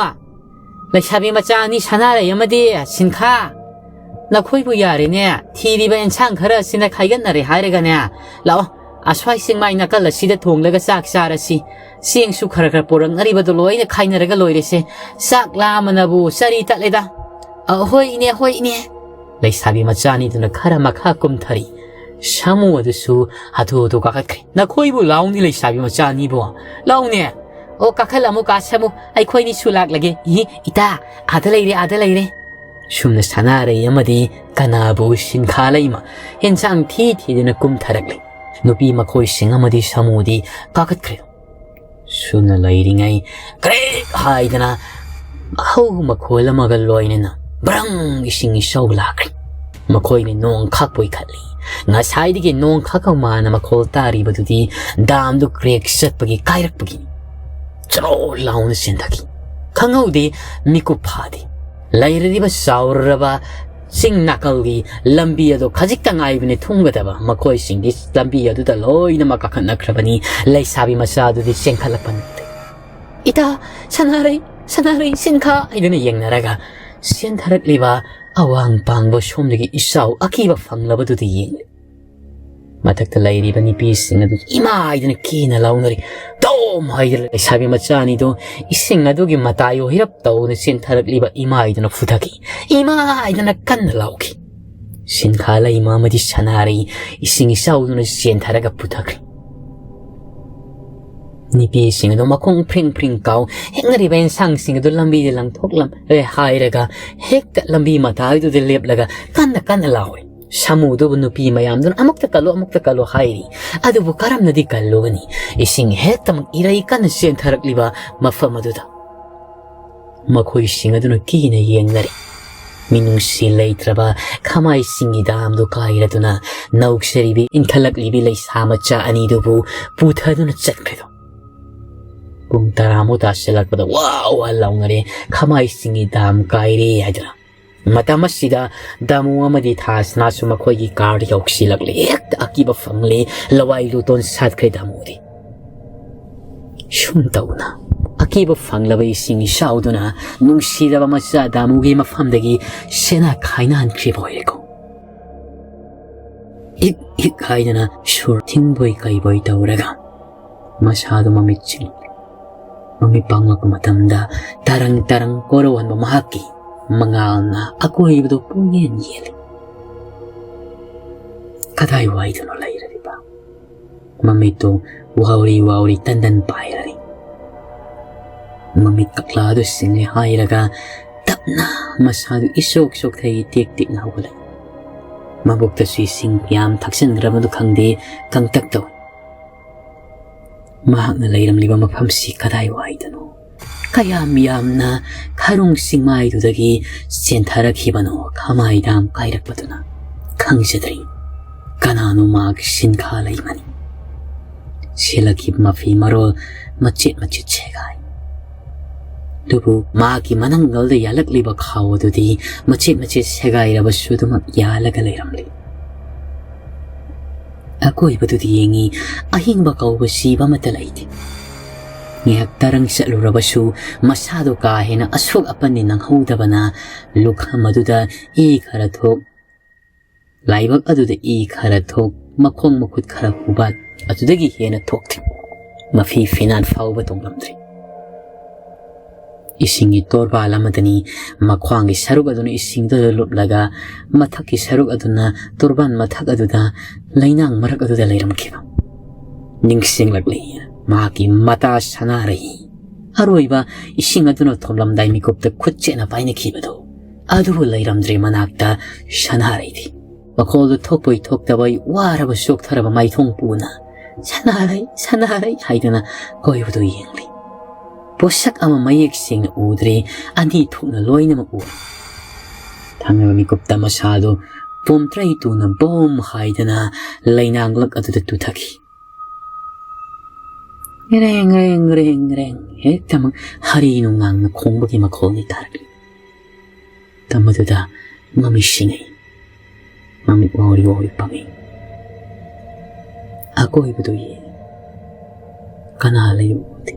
ꯂꯩꯁꯥꯕꯤ ꯃꯆꯥ ꯑꯅꯤ ꯁꯅꯥꯔꯩ ꯑꯃꯗꯤ ꯁꯤꯟꯈꯥ, ꯅꯈꯣꯏꯕꯨ ꯌꯥꯔꯦꯅꯦ, ꯊꯤꯔꯤꯕ ꯑꯦꯟꯁꯥꯡ ꯈꯔ ꯑꯁꯤꯅ ꯈꯥꯏꯒꯠꯅꯔꯦ ꯍꯥꯏꯔꯒꯅꯦ, ꯂꯥꯛꯑꯣ, ꯑꯁ꯭ꯋꯥꯏ ꯆꯤꯡꯃꯥꯏ ꯅꯥꯀꯜ ꯑꯁꯤꯗ ꯊꯣꯡꯂꯒ ꯆꯥꯛ ꯆꯥꯔꯁꯤ꯫ ꯆꯦꯡꯁꯨ ꯈꯔ ꯈꯔ ꯄꯨꯔꯛꯅꯔꯤꯕꯗꯣ ꯂꯣꯏꯅ ꯈꯥꯏꯅꯔꯒ ꯂꯣꯏꯔꯦꯁꯦ꯫ ꯆꯥꯛ ꯂꯥꯝꯕꯅꯕꯨ ꯆꯔꯤ ꯇꯠꯂꯦꯗ꯫ ꯑ, ꯍꯣꯏ ꯏꯅꯦ, ꯍꯣꯏ ꯏꯅꯦ꯫" ꯂꯩꯁꯥꯕꯤ ꯃꯆꯥ ꯑꯅꯤꯗꯨꯅ ꯈꯔ ꯃꯈꯥ ꯀꯨꯝꯊꯔꯤ꯫ ꯁꯥꯃꯨ ꯑꯗꯨꯁꯨ ꯍꯥꯊꯨ ꯍꯥꯊꯨ ꯀꯥꯈꯠꯈ꯭ꯔꯦ꯫ "ꯅꯈꯣꯏꯕꯨ ꯂꯥꯎꯅꯤ ꯂꯩꯁꯥꯕꯤ ꯃꯆꯥ ꯑꯅꯤꯕꯨ꯫ ꯂꯥꯎꯅꯦ꯫ ꯑꯣ, ꯀꯥꯈꯠꯂꯝꯃꯨ ꯀꯥ ꯁꯥꯃꯨ, ꯑꯩꯈꯣꯏꯅꯤꯁꯨ ꯂꯥꯛꯂꯒꯦ꯫ ꯏ, ꯏꯇꯥ, ꯑꯥꯗ ꯂꯩꯔꯦ, ꯑꯥꯗ ꯂꯩꯔꯦ꯫" ꯁꯨꯝꯅ ꯁꯅꯥꯔꯩ ꯑꯃꯗꯤ ꯀꯅꯥꯕꯨ ꯁꯤꯟꯈꯥ ꯂꯩꯃ ꯍꯦꯟꯁꯥꯡ ꯊꯤ ꯊꯤꯗꯅ ꯀꯨꯝꯊꯔꯛꯂꯤ꯫ ꯅꯨꯄꯤ ꯃꯈꯣꯏꯁꯤꯡ ꯑꯃꯗꯤ ꯁꯥꯃꯨꯗꯤ ꯀꯥꯈꯠꯈ꯭ꯔꯦ꯫ ꯁꯨꯝꯅ ꯂꯩꯔꯤꯉꯩ ꯀ꯭ꯔꯦꯛ ꯍꯥꯏꯗꯅ ꯑꯍꯧꯕ ꯃꯈꯣꯜ ꯑꯃꯒ ꯂꯣꯏꯅꯅ ꯕ꯭ꯔꯪ ꯏꯁꯤꯡ ꯏꯆꯥꯎ ꯂꯥꯛꯈ꯭ꯔꯦ꯫ ꯃꯈꯣꯏꯅ ꯅꯣꯡ ꯈꯥꯛꯄꯣꯏ ꯈꯜꯂꯤ꯫ ꯉꯁꯥꯏꯗꯒꯤ ꯅꯣꯡ ꯈꯥꯛꯀ ꯃꯥꯅ ꯃꯈꯣꯜ ꯇꯥꯔꯤꯕꯗꯨꯗꯤ ꯗꯥꯝꯗꯨ ꯀ꯭ꯔꯦꯛ ꯆꯠꯄꯒꯤ ꯀꯥꯏꯔꯛꯄꯒꯤꯅꯤ꯫ ꯆꯔꯣ ꯂꯥꯎꯅ ꯆꯦꯟꯊꯈꯤ꯫ ꯈꯪꯍꯧꯗꯦ ꯃꯤꯀꯨꯞ ꯐꯥꯗꯦ꯫ ꯂꯩꯔꯤꯕ ꯆꯥꯎꯔꯕ ꯆꯤꯡ ꯅꯥꯀꯜꯒꯤ ꯂꯝꯕꯤ ꯑꯗꯨ ꯈꯖꯤꯛꯇ ꯉꯥꯏꯕꯅꯤ ꯊꯨꯡꯒꯗꯕ꯫ ꯃꯈꯣꯏꯁꯤꯡꯗꯤ ꯂꯝꯕꯤ ꯑꯗꯨꯗ ꯂꯣꯏꯅꯃꯛ ꯀꯥꯈꯠꯅꯈ꯭ꯔꯕꯅꯤ꯫ ꯂꯩꯁꯥꯕꯤ ꯃꯆꯥ ꯑꯗꯨꯗꯤ ꯆꯦꯟꯈꯠꯂꯛꯄ ꯅꯠꯇꯦ꯫ "ꯏꯇꯥ, ꯁꯅꯥꯔꯩ, ꯁꯅꯥꯔꯩ, ꯁꯤꯟꯈꯥ" ꯍꯥꯏꯗꯨꯅ ꯌꯦꯡꯅꯔꯒ ꯆꯦꯟꯊꯔꯛꯂꯤꯕ ꯑꯋꯥꯡ ꯄꯥꯡꯕ ꯁꯣꯝꯗꯒꯤ ꯏꯆꯥꯎ ꯑꯀꯤꯕ ꯐꯪꯂꯕꯗꯨꯗ ꯌꯦꯡꯂꯤ꯫ ꯃꯊꯛꯇ ꯂꯩꯔꯤꯕ ꯅꯨꯄꯤꯁꯤꯡ ꯑꯗꯨ ꯏꯃꯥ ꯍꯥꯏꯗꯨꯅ ꯀꯤꯅ ꯂꯥꯎꯅꯔꯤ꯫ "ꯇꯣꯝ" ꯍꯥꯏꯗꯨꯅ ꯂꯩꯁꯥꯕꯤ ꯃꯆꯥ ꯑꯅꯤꯗꯨ ꯏꯁꯤꯡ ꯑꯗꯨꯒꯤ ꯃꯇꯥꯏ ꯑꯣꯏꯔꯞ ꯇꯧꯅ ꯆꯦꯟꯊꯔꯛꯂꯤꯕ ꯏꯃꯥ ꯍꯥꯏꯗꯨꯅ ꯐꯨꯊꯈꯤ꯫ "ꯏꯃꯥ" ꯍꯥꯏꯗꯨꯅ ꯀꯟꯅ ꯂꯥꯎꯈꯤ꯫ ꯁꯤꯟꯈꯥ ꯂꯩꯃ ꯑꯃꯗꯤ ꯁꯅꯥꯔꯩ ꯏꯁꯤꯡ ꯏꯆꯥꯎꯗꯨꯅ ꯆꯦꯟꯊꯔꯒ ꯄꯨꯊꯈ꯭ꯔꯦ꯫ ꯅꯨꯄꯤꯁꯤꯡ ꯑꯗꯨ ꯃꯈꯣꯡ ꯐ꯭ꯔꯤꯡ ꯐ꯭ꯔꯤꯡ ꯀꯥꯎ ꯍꯦꯛꯅꯔꯤꯕ ꯑꯦꯟꯁꯥꯡꯁꯤꯡ ꯑꯗꯨ ꯂꯝꯕꯤꯗ ꯂꯪꯊꯣꯛꯂꯝꯂꯦ ꯍꯥꯏꯔꯒ ꯍꯦꯛꯇ ꯂꯝꯕꯤ ꯃꯇꯥꯏꯗꯨꯗ ꯂꯦꯞꯂꯒ ꯀꯟꯅ ꯀꯟꯅ ꯂꯥꯎꯔꯤ꯫ ꯁꯥꯃꯨꯗꯨꯕꯨ ꯅꯨꯄꯤ ꯃꯌꯥꯝꯗꯨꯅ "ꯑꯃꯨꯛꯇ ꯀꯜꯂꯨ, ꯑꯃꯨꯛꯇ ꯀꯜꯂꯨ" ꯍꯥꯏꯔꯤ꯫ ꯑꯗꯨꯕꯨ ꯀꯔꯝꯅꯗꯤ ꯀꯜꯂꯨꯒꯅꯤ? ꯏꯁꯤꯡ ꯍꯦꯛꯇꯃꯛ ꯏꯔꯩ ꯀꯟꯅ ꯆꯦꯟꯊꯔꯛꯂꯤꯕ ꯃꯐꯝ ꯑꯗꯨꯗ꯫ ꯃꯈꯣꯏꯁꯤꯡ ꯑꯗꯨꯅ ꯀꯤꯅ ꯌꯦꯡꯅꯔꯤ꯫ ꯃꯤꯅꯨꯡꯁꯤ ꯂꯩꯇ꯭ꯔꯕ ꯈꯃꯥꯏꯁꯤꯡꯒꯤ ꯗꯥꯝꯗꯨ ꯀꯥꯏꯔꯗꯨꯅ ꯅꯧꯁꯔꯤꯕꯤ ꯏꯟꯈꯠꯂꯛꯂꯤꯕꯤ ꯂꯩꯁꯥ ꯃꯆꯥ ꯑꯅꯤꯗꯨꯕꯨ ꯄꯨꯊꯗꯨꯅ ꯆꯠꯈ꯭ꯔꯦꯗꯣ꯫ ꯄꯨꯡ ꯇꯔꯥꯃꯨꯛ ꯇꯥꯁꯤꯜꯂꯛꯄꯗ ꯋꯥ ꯋꯥ ꯂꯥꯎꯅꯔꯦ, "ꯈꯃꯥꯏꯁꯤꯡꯒꯤ ꯗꯥꯝ ꯀꯥꯏꯔꯦ" ꯍꯥꯏꯗꯨꯅ꯫ ꯃꯇꯝ ꯑꯁꯤꯗ ꯗꯥꯃꯨ ꯑꯃꯗꯤ ꯊꯥꯁꯅꯥꯁꯨ ꯃꯈꯣꯏꯒꯤ ꯀꯥꯔꯗ ꯌꯧꯁꯤꯜꯂꯛꯂꯦ꯫ ꯍꯦꯛꯇ ꯑꯀꯤꯕ ꯐꯪꯂꯦ, ꯂꯋꯥꯏ ꯂꯨꯇꯣꯟ ꯁꯥꯠꯈ꯭ꯔꯦ ꯗꯥꯃꯨꯗꯤ꯫ ꯁꯨꯝ ꯇꯧꯅ ꯑꯀꯤꯕ ꯐꯪꯂꯕ ꯏꯁꯤꯡ ꯏꯆꯥꯎꯗꯨꯅ ꯅꯨꯡꯁꯤꯔꯕ ꯃꯆꯥ ꯗꯥꯃꯨꯒꯤ ꯃꯐꯝꯗꯒꯤ ꯁꯦꯅꯥ ꯈꯥꯏꯅꯍꯟꯈ꯭ꯔꯤꯕ ꯑꯣꯏꯔꯦꯀꯣ꯫ ꯏꯛ ꯏꯛ ꯍꯥꯏꯗꯅ ꯁꯨꯔ ꯊꯤꯡꯕꯣꯏ ꯀꯩꯕꯣꯏ ꯇꯧꯔꯒ ꯃꯁꯥꯗꯨ ꯃꯃꯤꯠ ꯆꯤꯡ ꯃꯃꯤꯠ ꯄꯥꯡꯂꯛꯄ ꯃꯇꯝꯗ ꯇꯔꯪ ꯇꯔꯪ ꯀꯣꯔꯧꯍꯟꯕ ꯃꯍꯥꯛꯀꯤ ꯃꯉꯥꯜꯅ ꯑꯀꯣꯏꯕꯗꯨ ꯄꯨꯡꯌꯦꯟ ꯌꯦꯜꯂꯤ꯫ ꯀꯗꯥꯏꯋꯥꯏꯗꯅꯣ ꯂꯩꯔꯤꯕ? ꯃꯃꯤꯠꯇꯨ ꯋꯥꯎꯔꯤ ꯋꯥꯎꯔꯤ ꯇꯟꯗꯟ ꯄꯥꯏꯔꯔꯤ꯫ ꯃꯃꯤꯠ ꯀꯛꯂꯥꯗꯨ ꯁꯤꯡꯂꯦ ꯍꯥꯏꯔꯒ ꯇꯞꯅ ꯃꯁꯥꯗꯨ ꯏꯁꯣꯛ ꯁꯣꯛꯊꯩ, ꯇꯦꯛ ꯇꯦꯛꯅ ꯍꯧꯒꯠꯂꯛꯏ꯫ ꯃꯕꯨꯛꯇꯁꯨ ꯏꯁꯤꯡ ꯌꯥꯝ ꯊꯛꯆꯤꯟꯈ꯭ꯔꯕꯗꯨ ꯈꯪꯗꯦ, ꯀꯪꯇꯛ ꯇꯧꯏ꯫ ꯃꯍꯥꯛꯅ ꯂꯩꯔꯝꯂꯤꯕ ꯃꯐꯝꯁꯤ ꯀꯗꯥꯏꯋꯥꯏꯗꯅꯣ? ꯀꯌꯥꯝ ꯌꯥꯝꯅ ꯈꯔꯨꯡ ꯆꯤꯡꯃꯥꯏꯗꯨꯗꯒꯤ ꯆꯦꯟꯊꯔꯛꯈꯤꯕꯅꯣ ꯈꯃꯥꯏ ꯗꯥꯝ ꯀꯥꯏꯔꯛꯄꯗꯨꯅ? ꯈꯪꯖꯗ꯭ꯔꯤ꯫ ꯀꯅꯥꯅꯣ ꯃꯍꯥꯛꯀꯤ ꯁꯤꯟꯈꯥ ꯂꯩꯃꯅꯤ? ꯁꯦꯠꯂꯛꯈꯤꯕ ꯃꯐꯤ ꯃꯔꯣꯜ ꯃꯆꯦꯠ ꯃꯆꯦꯠ ꯁꯦꯒꯥꯏ꯫ ꯑꯗꯨꯕꯨ ꯃꯍꯥꯛꯀꯤ ꯃꯅꯪꯒꯜꯗ ꯌꯥꯜꯂꯛꯂꯤꯕ ꯈꯥꯎ ꯑꯗꯨꯗꯤ ꯃꯆꯦꯠ ꯃꯆꯦꯠ ꯁꯦꯒꯥꯏꯔꯕꯁꯨ ꯑꯗꯨꯃꯛ ꯌꯥꯜꯂꯒ ꯂꯩꯔꯝꯂꯤ꯫ ꯑꯀꯣꯏꯕꯗꯨꯗ ꯌꯦꯡꯉꯤ꯫ ꯑꯍꯤꯡꯕ ꯀꯧꯕ ꯖꯤꯕ ꯑꯃꯠꯇ ꯂꯩꯇꯦ꯫ ꯉꯥꯏꯍꯥꯛ ꯇꯔꯪ ꯆꯠꯂꯨꯔꯕꯁꯨ ꯃꯁꯥꯗꯨ ꯀꯥ ꯍꯦꯟꯅ ꯑꯁꯣꯛ ꯑꯄꯟꯗꯤ ꯅꯪꯍꯧꯗꯕꯅ ꯂꯨꯈꯝ ꯑꯗꯨꯗ ꯏ ꯈꯔ ꯊꯣꯛ, ꯂꯥꯏꯕꯛ ꯑꯗꯨꯗ ꯏ ꯈꯔ ꯊꯣꯛ, ꯃꯈꯣꯡ ꯃꯈꯨꯠ ꯈꯔ ꯍꯨꯕꯥꯠ, ꯑꯗꯨꯗꯒꯤ ꯍꯦꯟꯅ ꯊꯣꯛꯇꯦ꯫ ꯃꯐꯤ ꯐꯤꯅꯥꯟ ꯐꯥꯎꯕ ꯇꯣꯡꯂꯝꯗ꯭ꯔꯦ꯫ ꯏꯁꯤꯡꯒꯤ ꯇꯣꯔꯕꯥꯜ ꯑꯃꯗꯅꯤ ꯃꯈ꯭ꯋꯥꯡꯒꯤ ꯁꯔꯨꯛ ꯑꯗꯨꯅ ꯏꯁꯤꯡꯗꯨꯗ ꯂꯨꯞꯂꯒ ꯃꯊꯛꯀꯤ ꯁꯔꯨꯛ ꯑꯗꯨꯅ ꯇꯣꯔꯕꯥꯟ ꯃꯊꯛ ꯑꯗꯨꯗ ꯂꯩꯅꯥꯡ ꯃꯔꯛ ꯑꯗꯨꯗ ꯂꯩꯔꯝꯈꯤꯕ꯫ ꯅꯤꯡꯁꯤꯡꯂꯛꯂꯤ ꯃꯍꯥꯛꯀꯤ ꯃꯇꯥ ꯁꯅꯥꯔꯩ꯫ ꯑꯔꯣꯏꯕ ꯏꯁꯤꯡ ꯑꯗꯨꯅ ꯊꯣꯝꯂꯝꯗꯥꯏ ꯃꯤꯀꯨꯞꯇ ꯈꯨꯠ ꯆꯦꯠꯅ ꯄꯥꯏꯅꯈꯤꯕꯗꯨ꯫ ꯑꯗꯨꯕꯨ ꯂꯩꯔꯝꯗ꯭ꯔꯦ ꯃꯅꯥꯛꯇ ꯁꯅꯥꯔꯩꯗꯤ꯫ ꯃꯈꯣꯜꯗꯨ ꯊꯣꯛꯄꯣꯏ ꯊꯣꯛꯇꯕꯣꯏ ꯋꯥꯔꯕ ꯆꯣꯛꯊꯔꯕ ꯃꯥꯏꯊꯣꯡ ꯄꯨꯅ "ꯁꯅꯥꯔꯩ, ꯁꯅꯥꯔꯩ" ꯍꯥꯏꯗꯨꯅ ꯀꯣꯏꯕꯗꯨ ꯌꯦꯡꯂꯤ꯫ ꯄꯣꯠꯁꯛ ꯑꯃ ꯃꯌꯦꯛ ꯁꯦꯡꯅ ꯎꯗ꯭ꯔꯦ, ꯑꯅꯤ ꯊꯣꯛꯅ ꯂꯣꯏꯅꯃꯛ ꯎꯔꯦ꯫ ꯊꯪꯅꯕ ꯃꯤꯀꯨꯞꯇ ꯃꯁꯥꯗꯨ ꯄꯣꯝꯇ꯭ꯔꯩ ꯇꯨꯅ ꯕꯣꯝ ꯍꯥꯏꯗꯅ ꯂꯩꯅꯥꯡꯂꯛ ꯑꯗꯨꯗ ꯇꯨꯊꯈꯤ꯫ ꯔꯦꯡ, ꯔꯦꯡ, ꯔꯦꯡ, ꯔꯦꯡ, ꯍꯦꯛꯇꯃꯛ ꯍꯔꯤ ꯅꯨꯡꯅꯥꯡꯅ ꯈꯣꯡꯕꯒꯤ ꯃꯈꯣꯜꯅꯤ ꯇꯥꯔꯛꯂꯤ꯫ ꯃꯗꯨꯗ ꯃꯃꯤꯠ ꯁꯤꯡꯏ꯫ ꯃꯃꯤꯠ ꯋꯥꯎꯔꯤ ꯋꯥꯎꯔꯤ ꯄꯥꯡꯏ꯫ ꯑꯀꯣꯏꯕꯗꯨ ꯌꯦꯡꯏ꯫ ꯀꯅꯥ ꯂꯩꯕ ꯎꯗꯦ꯫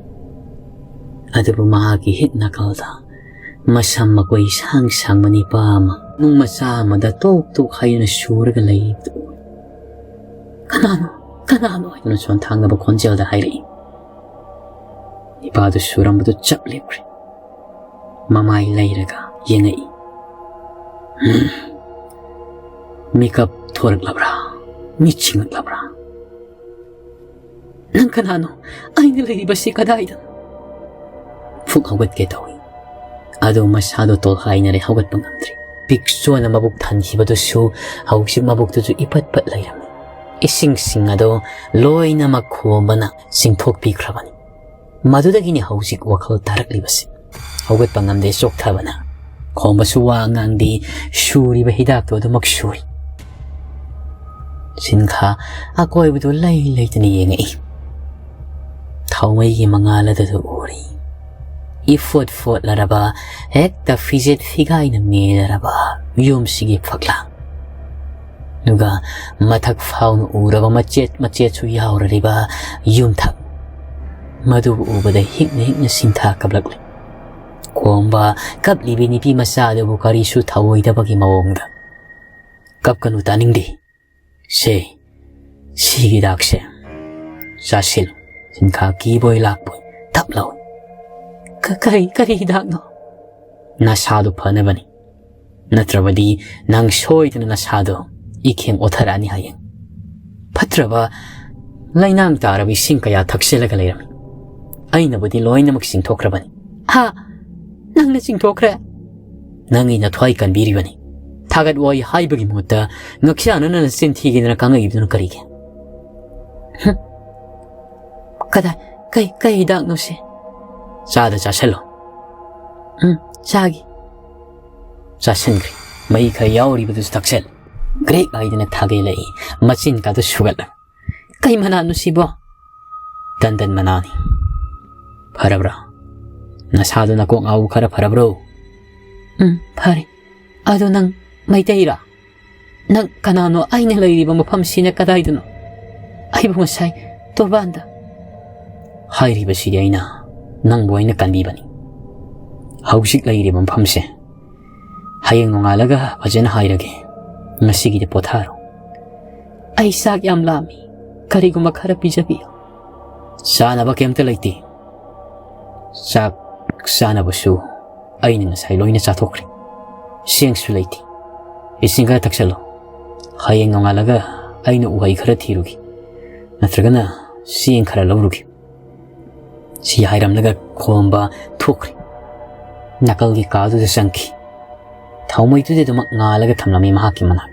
ꯑꯗꯨꯕꯨ ꯃꯍꯥꯛꯀꯤ ꯍꯦꯛ ꯅꯥꯀꯜꯗ ꯃꯁꯝ ꯃꯀꯣꯏ ꯁꯥꯡ ꯁꯥꯡꯕ ꯅꯤꯄꯥ ꯑꯃ ꯅꯨꯡ ꯃꯆꯥ ꯑꯃꯗ ꯇꯣꯛ ꯇꯣꯛ ꯍꯥꯏꯗꯨꯅ ꯁꯨꯔꯒ ꯂꯩꯕꯗꯨ ꯎꯏ꯫ "ꯀꯅꯥꯅꯣ? ꯀꯅꯥꯅꯣ?" ꯍꯥꯏꯗꯨꯅ ꯁꯣꯟꯊꯥꯡꯅꯕ ꯈꯣꯟꯖꯦꯜꯗ ꯍꯥꯏꯔꯛꯏ꯫ ꯅꯤꯄꯥꯗꯨ ꯁꯨꯔꯝꯕꯗꯨ ꯆꯞ ꯂꯦꯞꯈ꯭ꯔꯦ꯫ ꯃꯃꯥꯏ ꯂꯩꯔꯒ ꯌꯦꯡꯉꯛꯏ꯫ "ꯎꯝ, ꯃꯤꯀꯞ ꯊꯣꯔꯛꯂꯕ꯭ꯔꯥ? ꯃꯤꯠ ꯁꯤꯡꯉꯛꯂꯕ꯭ꯔꯥ?" "ꯅꯪ ꯀꯅꯥꯅꯣ? ꯑꯩꯅ ꯂꯩꯔꯤꯕꯁꯤ ꯀꯗꯥꯏꯗꯅꯣ?" ꯐꯨꯛ ꯍꯧꯒꯠꯀꯦ ꯇꯧꯏ꯫ ꯑꯗꯨ ꯃꯁꯥꯗꯣ ꯇꯣꯜꯍꯥꯏꯅꯔꯦ, ꯍꯧꯒꯠꯄ ꯉꯝꯗ꯭ꯔꯦ꯫ ꯄꯤꯛꯆꯣꯅ ꯃꯕꯨꯛ ꯊꯟꯈꯤꯕꯗꯨꯁꯨ ꯍꯧꯖꯤꯛ ꯃꯕꯨꯛꯇꯨꯁꯨ ꯏꯄꯠ ꯄꯠ ꯂꯩꯔꯝꯃꯤ꯫ ꯏꯁꯤꯡꯁꯤꯡ ꯑꯗꯣ ꯂꯣꯏꯅꯃꯛ ꯈꯣꯝꯕꯅ ꯆꯤꯡꯊꯣꯛꯄꯤꯈ꯭ꯔꯕꯅꯤ꯫ ꯃꯗꯨꯗꯒꯤꯅꯤ ꯍꯧꯖꯤꯛ ꯋꯥꯈꯜ ꯇꯥꯔꯛꯂꯤꯕꯁꯤ꯫ ꯍꯧꯒꯠꯄ ꯉꯝꯗꯦ ꯆꯣꯛꯊꯕꯅ꯫ ꯈꯣꯝꯕꯁꯨ ꯋꯥ ꯉꯥꯡꯗꯦ, ꯁꯨꯔꯤꯕ ꯍꯤꯗꯥꯛꯇꯨ ꯑꯗꯨꯃꯛ ꯁꯨꯔꯤ꯫ ꯁꯤꯟꯈꯥ ꯑꯀꯣꯏꯕꯗꯨ ꯂꯩ ꯂꯩꯇꯅ ꯌꯦꯡꯉꯛꯏ꯫ ꯊꯥꯎꯃꯩꯒꯤ ꯃꯉꯥꯜ ꯑꯗꯨꯗ ꯎꯔꯤ꯫ ꯏꯐꯣꯠ ꯐꯣꯠꯂꯔꯕ, ꯍꯦꯛꯇ ꯐꯤꯖꯦꯠ ꯐꯤꯒꯥꯏꯅ ꯃꯦꯜꯂꯔꯕ ꯌꯨꯝꯁꯤꯒꯤ ꯐꯛꯂꯥꯡ꯫ ꯑꯗꯨꯒ ꯃꯊꯛ ꯐꯥꯎꯅ ꯎꯔꯕ ꯃꯆꯦꯠ ꯃꯆꯦꯠꯁꯨ ꯌꯥꯎꯔꯔꯤꯕ ꯌꯨꯝꯊꯛ꯫ ꯃꯗꯨꯕꯨ ꯎꯕꯗ ꯍꯤꯛꯅ ꯍꯤꯛꯅ ꯁꯤꯟꯊꯥ ꯀꯞꯂꯛꯂꯤ꯫ ꯈꯣꯝꯕ ꯀꯞꯂꯤꯕꯤ ꯅꯨꯄꯤ ꯃꯆꯥ ꯑꯗꯨꯕꯨ ꯀꯔꯤꯁꯨ ꯊꯧꯑꯣꯏꯗꯕꯒꯤ ꯃꯑꯣꯡꯗ꯫ "ꯀꯞꯀꯅꯨ, ꯇꯥꯅꯤꯡꯗꯦ꯫ ꯁꯦ, ꯁꯤꯒꯤ ꯍꯤꯗꯥꯛꯁꯦ ꯆꯥꯁꯤꯜꯂꯨ꯫" ꯁꯤꯟꯈꯥ ꯀꯤꯕꯣꯏ ꯂꯥꯛꯄꯣꯏ ꯇꯞ ꯂꯥꯎ꯫ "ꯀ-, ꯀꯔꯤ, ꯀꯔꯤ ꯍꯤꯗꯥꯛꯅꯣ?" "ꯅꯁꯥꯗꯨ ꯐꯅꯕꯅꯤ꯫ ꯅꯠꯇ꯭ꯔꯕꯗꯤ ꯅꯪ ꯁꯣꯏꯗꯅ ꯅꯁꯥꯗꯣ ꯏꯈꯦꯡ ꯑꯣꯠꯊꯔꯛꯑꯅꯤ ꯍꯌꯦꯡ꯫ ꯐꯠꯇ꯭ꯔꯕ ꯂꯩꯅꯥꯡ ꯇꯥꯔꯕ ꯏꯁꯤꯡ ꯀꯌꯥ ꯊꯛꯆꯤꯜꯂꯒ ꯂꯩꯔꯝꯃꯤ꯫ ꯑꯩꯅꯕꯨꯗꯤ ꯂꯣꯏꯅꯃꯛ ꯆꯤꯡꯊꯣꯛꯈ꯭ꯔꯕꯅꯤ꯫" "ꯍꯥ? ꯅꯪꯅ ꯆꯤꯡꯊꯣꯛꯈ꯭ꯔꯦ?" "ꯅꯪꯒꯤ ꯅꯊ꯭ꯋꯥꯏ ꯀꯟꯕꯤꯔꯤꯕꯅꯤ꯫ ꯊꯥꯒꯠ ꯋꯥꯍꯩ ꯍꯥꯏꯕꯒꯤ ꯃꯍꯨꯠꯇ ꯉꯛꯁꯥꯅꯅ ꯅꯆꯤꯟ ꯊꯤꯒꯦꯗꯅ ꯀꯥꯡꯉꯛꯏꯕꯗꯨꯅ ꯀꯔꯤꯒꯤ?" "ꯍꯨꯝ꯫ ꯀꯗꯥꯏ, ꯀꯩ, ꯀꯩ ꯍꯤꯗꯥꯛꯅꯣ ꯁꯤ?" ꯆꯥꯗ ꯆꯥꯁꯤꯜꯂꯣ꯫ ꯎꯝ, ꯆꯥꯒꯦ꯫ ꯆꯥꯁꯤꯟꯈ꯭ꯔꯦ꯫ ꯃꯍꯤ ꯈꯔ ꯌꯥꯎꯔꯤꯕꯗꯨꯁꯨ ꯊꯛꯆꯜ꯫ ꯒ꯭ꯔꯦꯛ ꯍꯥꯏꯗꯅ ꯊꯥꯒꯦꯂꯛꯏ꯫ ꯃꯆꯤꯟ ꯀꯥꯗꯨ ꯁꯨꯒꯠꯂ꯫ "ꯀꯩ ꯃꯅꯥꯅꯣ ꯁꯤꯕꯣ?" "ꯇꯟꯗꯟ ꯃꯅꯥꯅꯤ꯫ ꯐꯔꯕ꯭ꯔꯥ? ꯅꯁꯥꯗꯨ ꯅꯀꯣꯛ ꯉꯥꯎꯕ ꯈꯔ ꯐꯔꯕ꯭ꯔꯣ?" "ꯎꯝ, ꯐꯔꯦ꯫ ꯑꯗꯣ ꯅꯪ ꯃꯩꯇꯩꯔꯥ? ꯅꯪ ꯀꯅꯥꯅꯣ? ꯑꯩꯅ ꯂꯩꯔꯤꯕ ꯃꯐꯝꯁꯤꯅ ꯀꯗꯥꯏꯗꯅꯣ? ꯑꯩꯕꯨ ꯉꯁꯥꯏ ꯇꯣꯔꯕꯥꯟꯗ" "ꯍꯥꯏꯔꯤꯕꯁꯤꯗꯤ ꯑꯩꯅ ꯅꯪꯕꯨ ꯑꯩꯅ ꯀꯟꯕꯤꯕꯅꯤ꯫ ꯍꯧꯖꯤꯛ ꯂꯩꯔꯤꯕ ꯃꯐꯝꯁꯦ ꯍꯌꯦꯡ ꯅꯣꯡꯉꯥꯜꯂꯒ ꯐꯖꯅ ꯍꯥꯏꯔꯒꯦ꯫ ꯉꯁꯤꯒꯤꯗꯤ ꯄꯣꯊꯥꯔꯣ꯫" "ꯑꯩ ꯆꯥꯛ ꯌꯥꯝ ꯂꯥꯝꯃꯤ꯫ ꯀꯔꯤꯒꯨꯝꯕ ꯈꯔ ꯄꯤꯖꯕꯤꯌꯨ꯫" "ꯆꯥꯅꯕ ꯀꯩꯝꯇ ꯂꯩꯇꯦ꯫ ꯆꯥꯛ ꯆꯥꯅꯕꯁꯨ ꯑꯩꯅ ꯉꯁꯥꯏ ꯂꯣꯏꯅ ꯆꯥꯊꯣꯛꯈ꯭ꯔꯦ꯫ ꯆꯦꯡꯁꯨ ꯂꯩꯇꯦ꯫ ꯏꯁꯤꯡ ꯈꯔ ꯊꯛꯆꯜꯂꯣ꯫ ꯍꯌꯦꯡ ꯅꯣꯡꯉꯥꯜꯂꯒ ꯑꯩꯅ ꯎꯍꯩ ꯈꯔ ꯊꯤꯔꯨꯒꯦ, ꯅꯠꯇ꯭ꯔꯒꯅ ꯆꯦꯡ ꯈꯔ ꯂꯧꯔꯨꯒꯦ꯫" ꯁꯤ ꯍꯥꯏꯔꯝꯂꯒ ꯈꯣꯝꯕ ꯊꯣꯛꯈ꯭ꯔꯦ꯫ ꯅꯥꯀꯜꯒꯤ ꯀꯥꯗꯨꯗ ꯆꯪꯈꯤ꯫ ꯊꯥꯎꯃꯩꯗꯨꯗꯤ ꯑꯗꯨꯃꯛ ꯉꯥꯜꯂꯒ ꯊꯝꯂꯝꯃꯤ ꯃꯍꯥꯛꯀꯤ ꯃꯅꯥꯛ꯫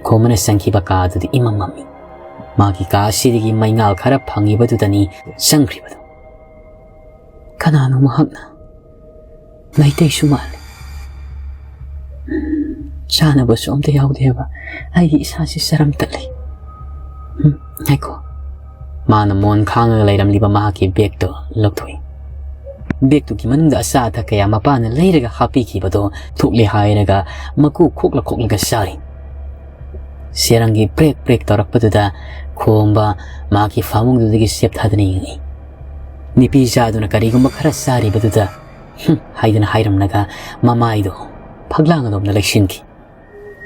ꯈꯣꯝꯕꯅ ꯆꯪꯈꯤꯕ ꯀꯥꯗꯨꯗꯤ ꯏꯃꯝ ꯃꯝꯃꯤ꯫ ꯃꯥꯒꯤ ꯀꯥ ꯑꯁꯤꯗꯒꯤ ꯃꯩꯉꯥꯜ ꯈꯔ ꯐꯪꯉꯤꯕꯗꯨꯗꯅꯤ ꯆꯪꯈ꯭ꯔꯤꯕꯗꯨ꯫ ꯀꯅꯥꯅꯣ ꯃꯍꯥꯛꯅ? ꯃꯩꯇꯩꯁꯨ ꯃꯥꯜꯂꯤ꯫ ꯆꯥꯅꯕꯁꯨ ꯑꯝꯇ ꯌꯥꯎꯗꯦꯕ꯫ ꯑꯩꯒꯤ ꯏꯁꯥꯁꯤ ꯆꯔꯝ ꯇꯠꯂꯤ꯫ ꯎꯝ, ꯉꯥꯏꯈꯣ꯫ ꯃꯥꯅ ꯃꯣꯟ ꯈꯥꯡꯉꯒ ꯂꯩꯔꯝꯂꯤꯕ ꯃꯍꯥꯛꯀꯤ ꯕꯦꯒꯇꯣ ꯂꯧꯊꯣꯛꯏ꯫ ꯕꯦꯒꯇꯨꯒꯤ ꯃꯅꯨꯡꯗ ꯑꯆꯥ ꯑꯊꯛ ꯀꯌꯥ ꯃꯄꯥꯅ ꯂꯩꯔꯒ ꯍꯥꯞꯄꯤꯈꯤꯕꯗꯣ ꯊꯣꯛꯂꯦ ꯍꯥꯏꯔꯒ ꯃꯀꯨ ꯈꯣꯛꯂ ꯈꯣꯛꯂꯒ ꯆꯥꯔꯤ꯫ ꯆꯦꯔꯪꯒꯤ ꯄ꯭ꯔꯦꯛ ꯄ꯭ꯔꯦꯛ ꯇꯧꯔꯛꯄꯗꯨꯗ ꯈꯣꯝꯕ ꯃꯍꯥꯛꯀꯤ ꯐꯃꯨꯡꯗꯨꯗꯒꯤ ꯆꯦꯞꯊꯗꯨꯅ ꯌꯦꯡꯉꯤ꯫ ꯅꯨꯄꯤ ꯆꯥꯗꯨꯅ ꯀꯔꯤꯒꯨꯝꯕ ꯈꯔ ꯆꯥꯔꯤꯕꯗꯨꯗ "ꯍꯨꯝ" ꯍꯥꯏꯗꯨꯅ ꯍꯥꯏꯔꯝꯂꯒ ꯃꯃꯥꯏꯗꯣ ꯐꯛꯂꯥꯡ ꯑꯗꯣꯝꯗ ꯂꯩꯁꯤꯟꯈꯤ꯫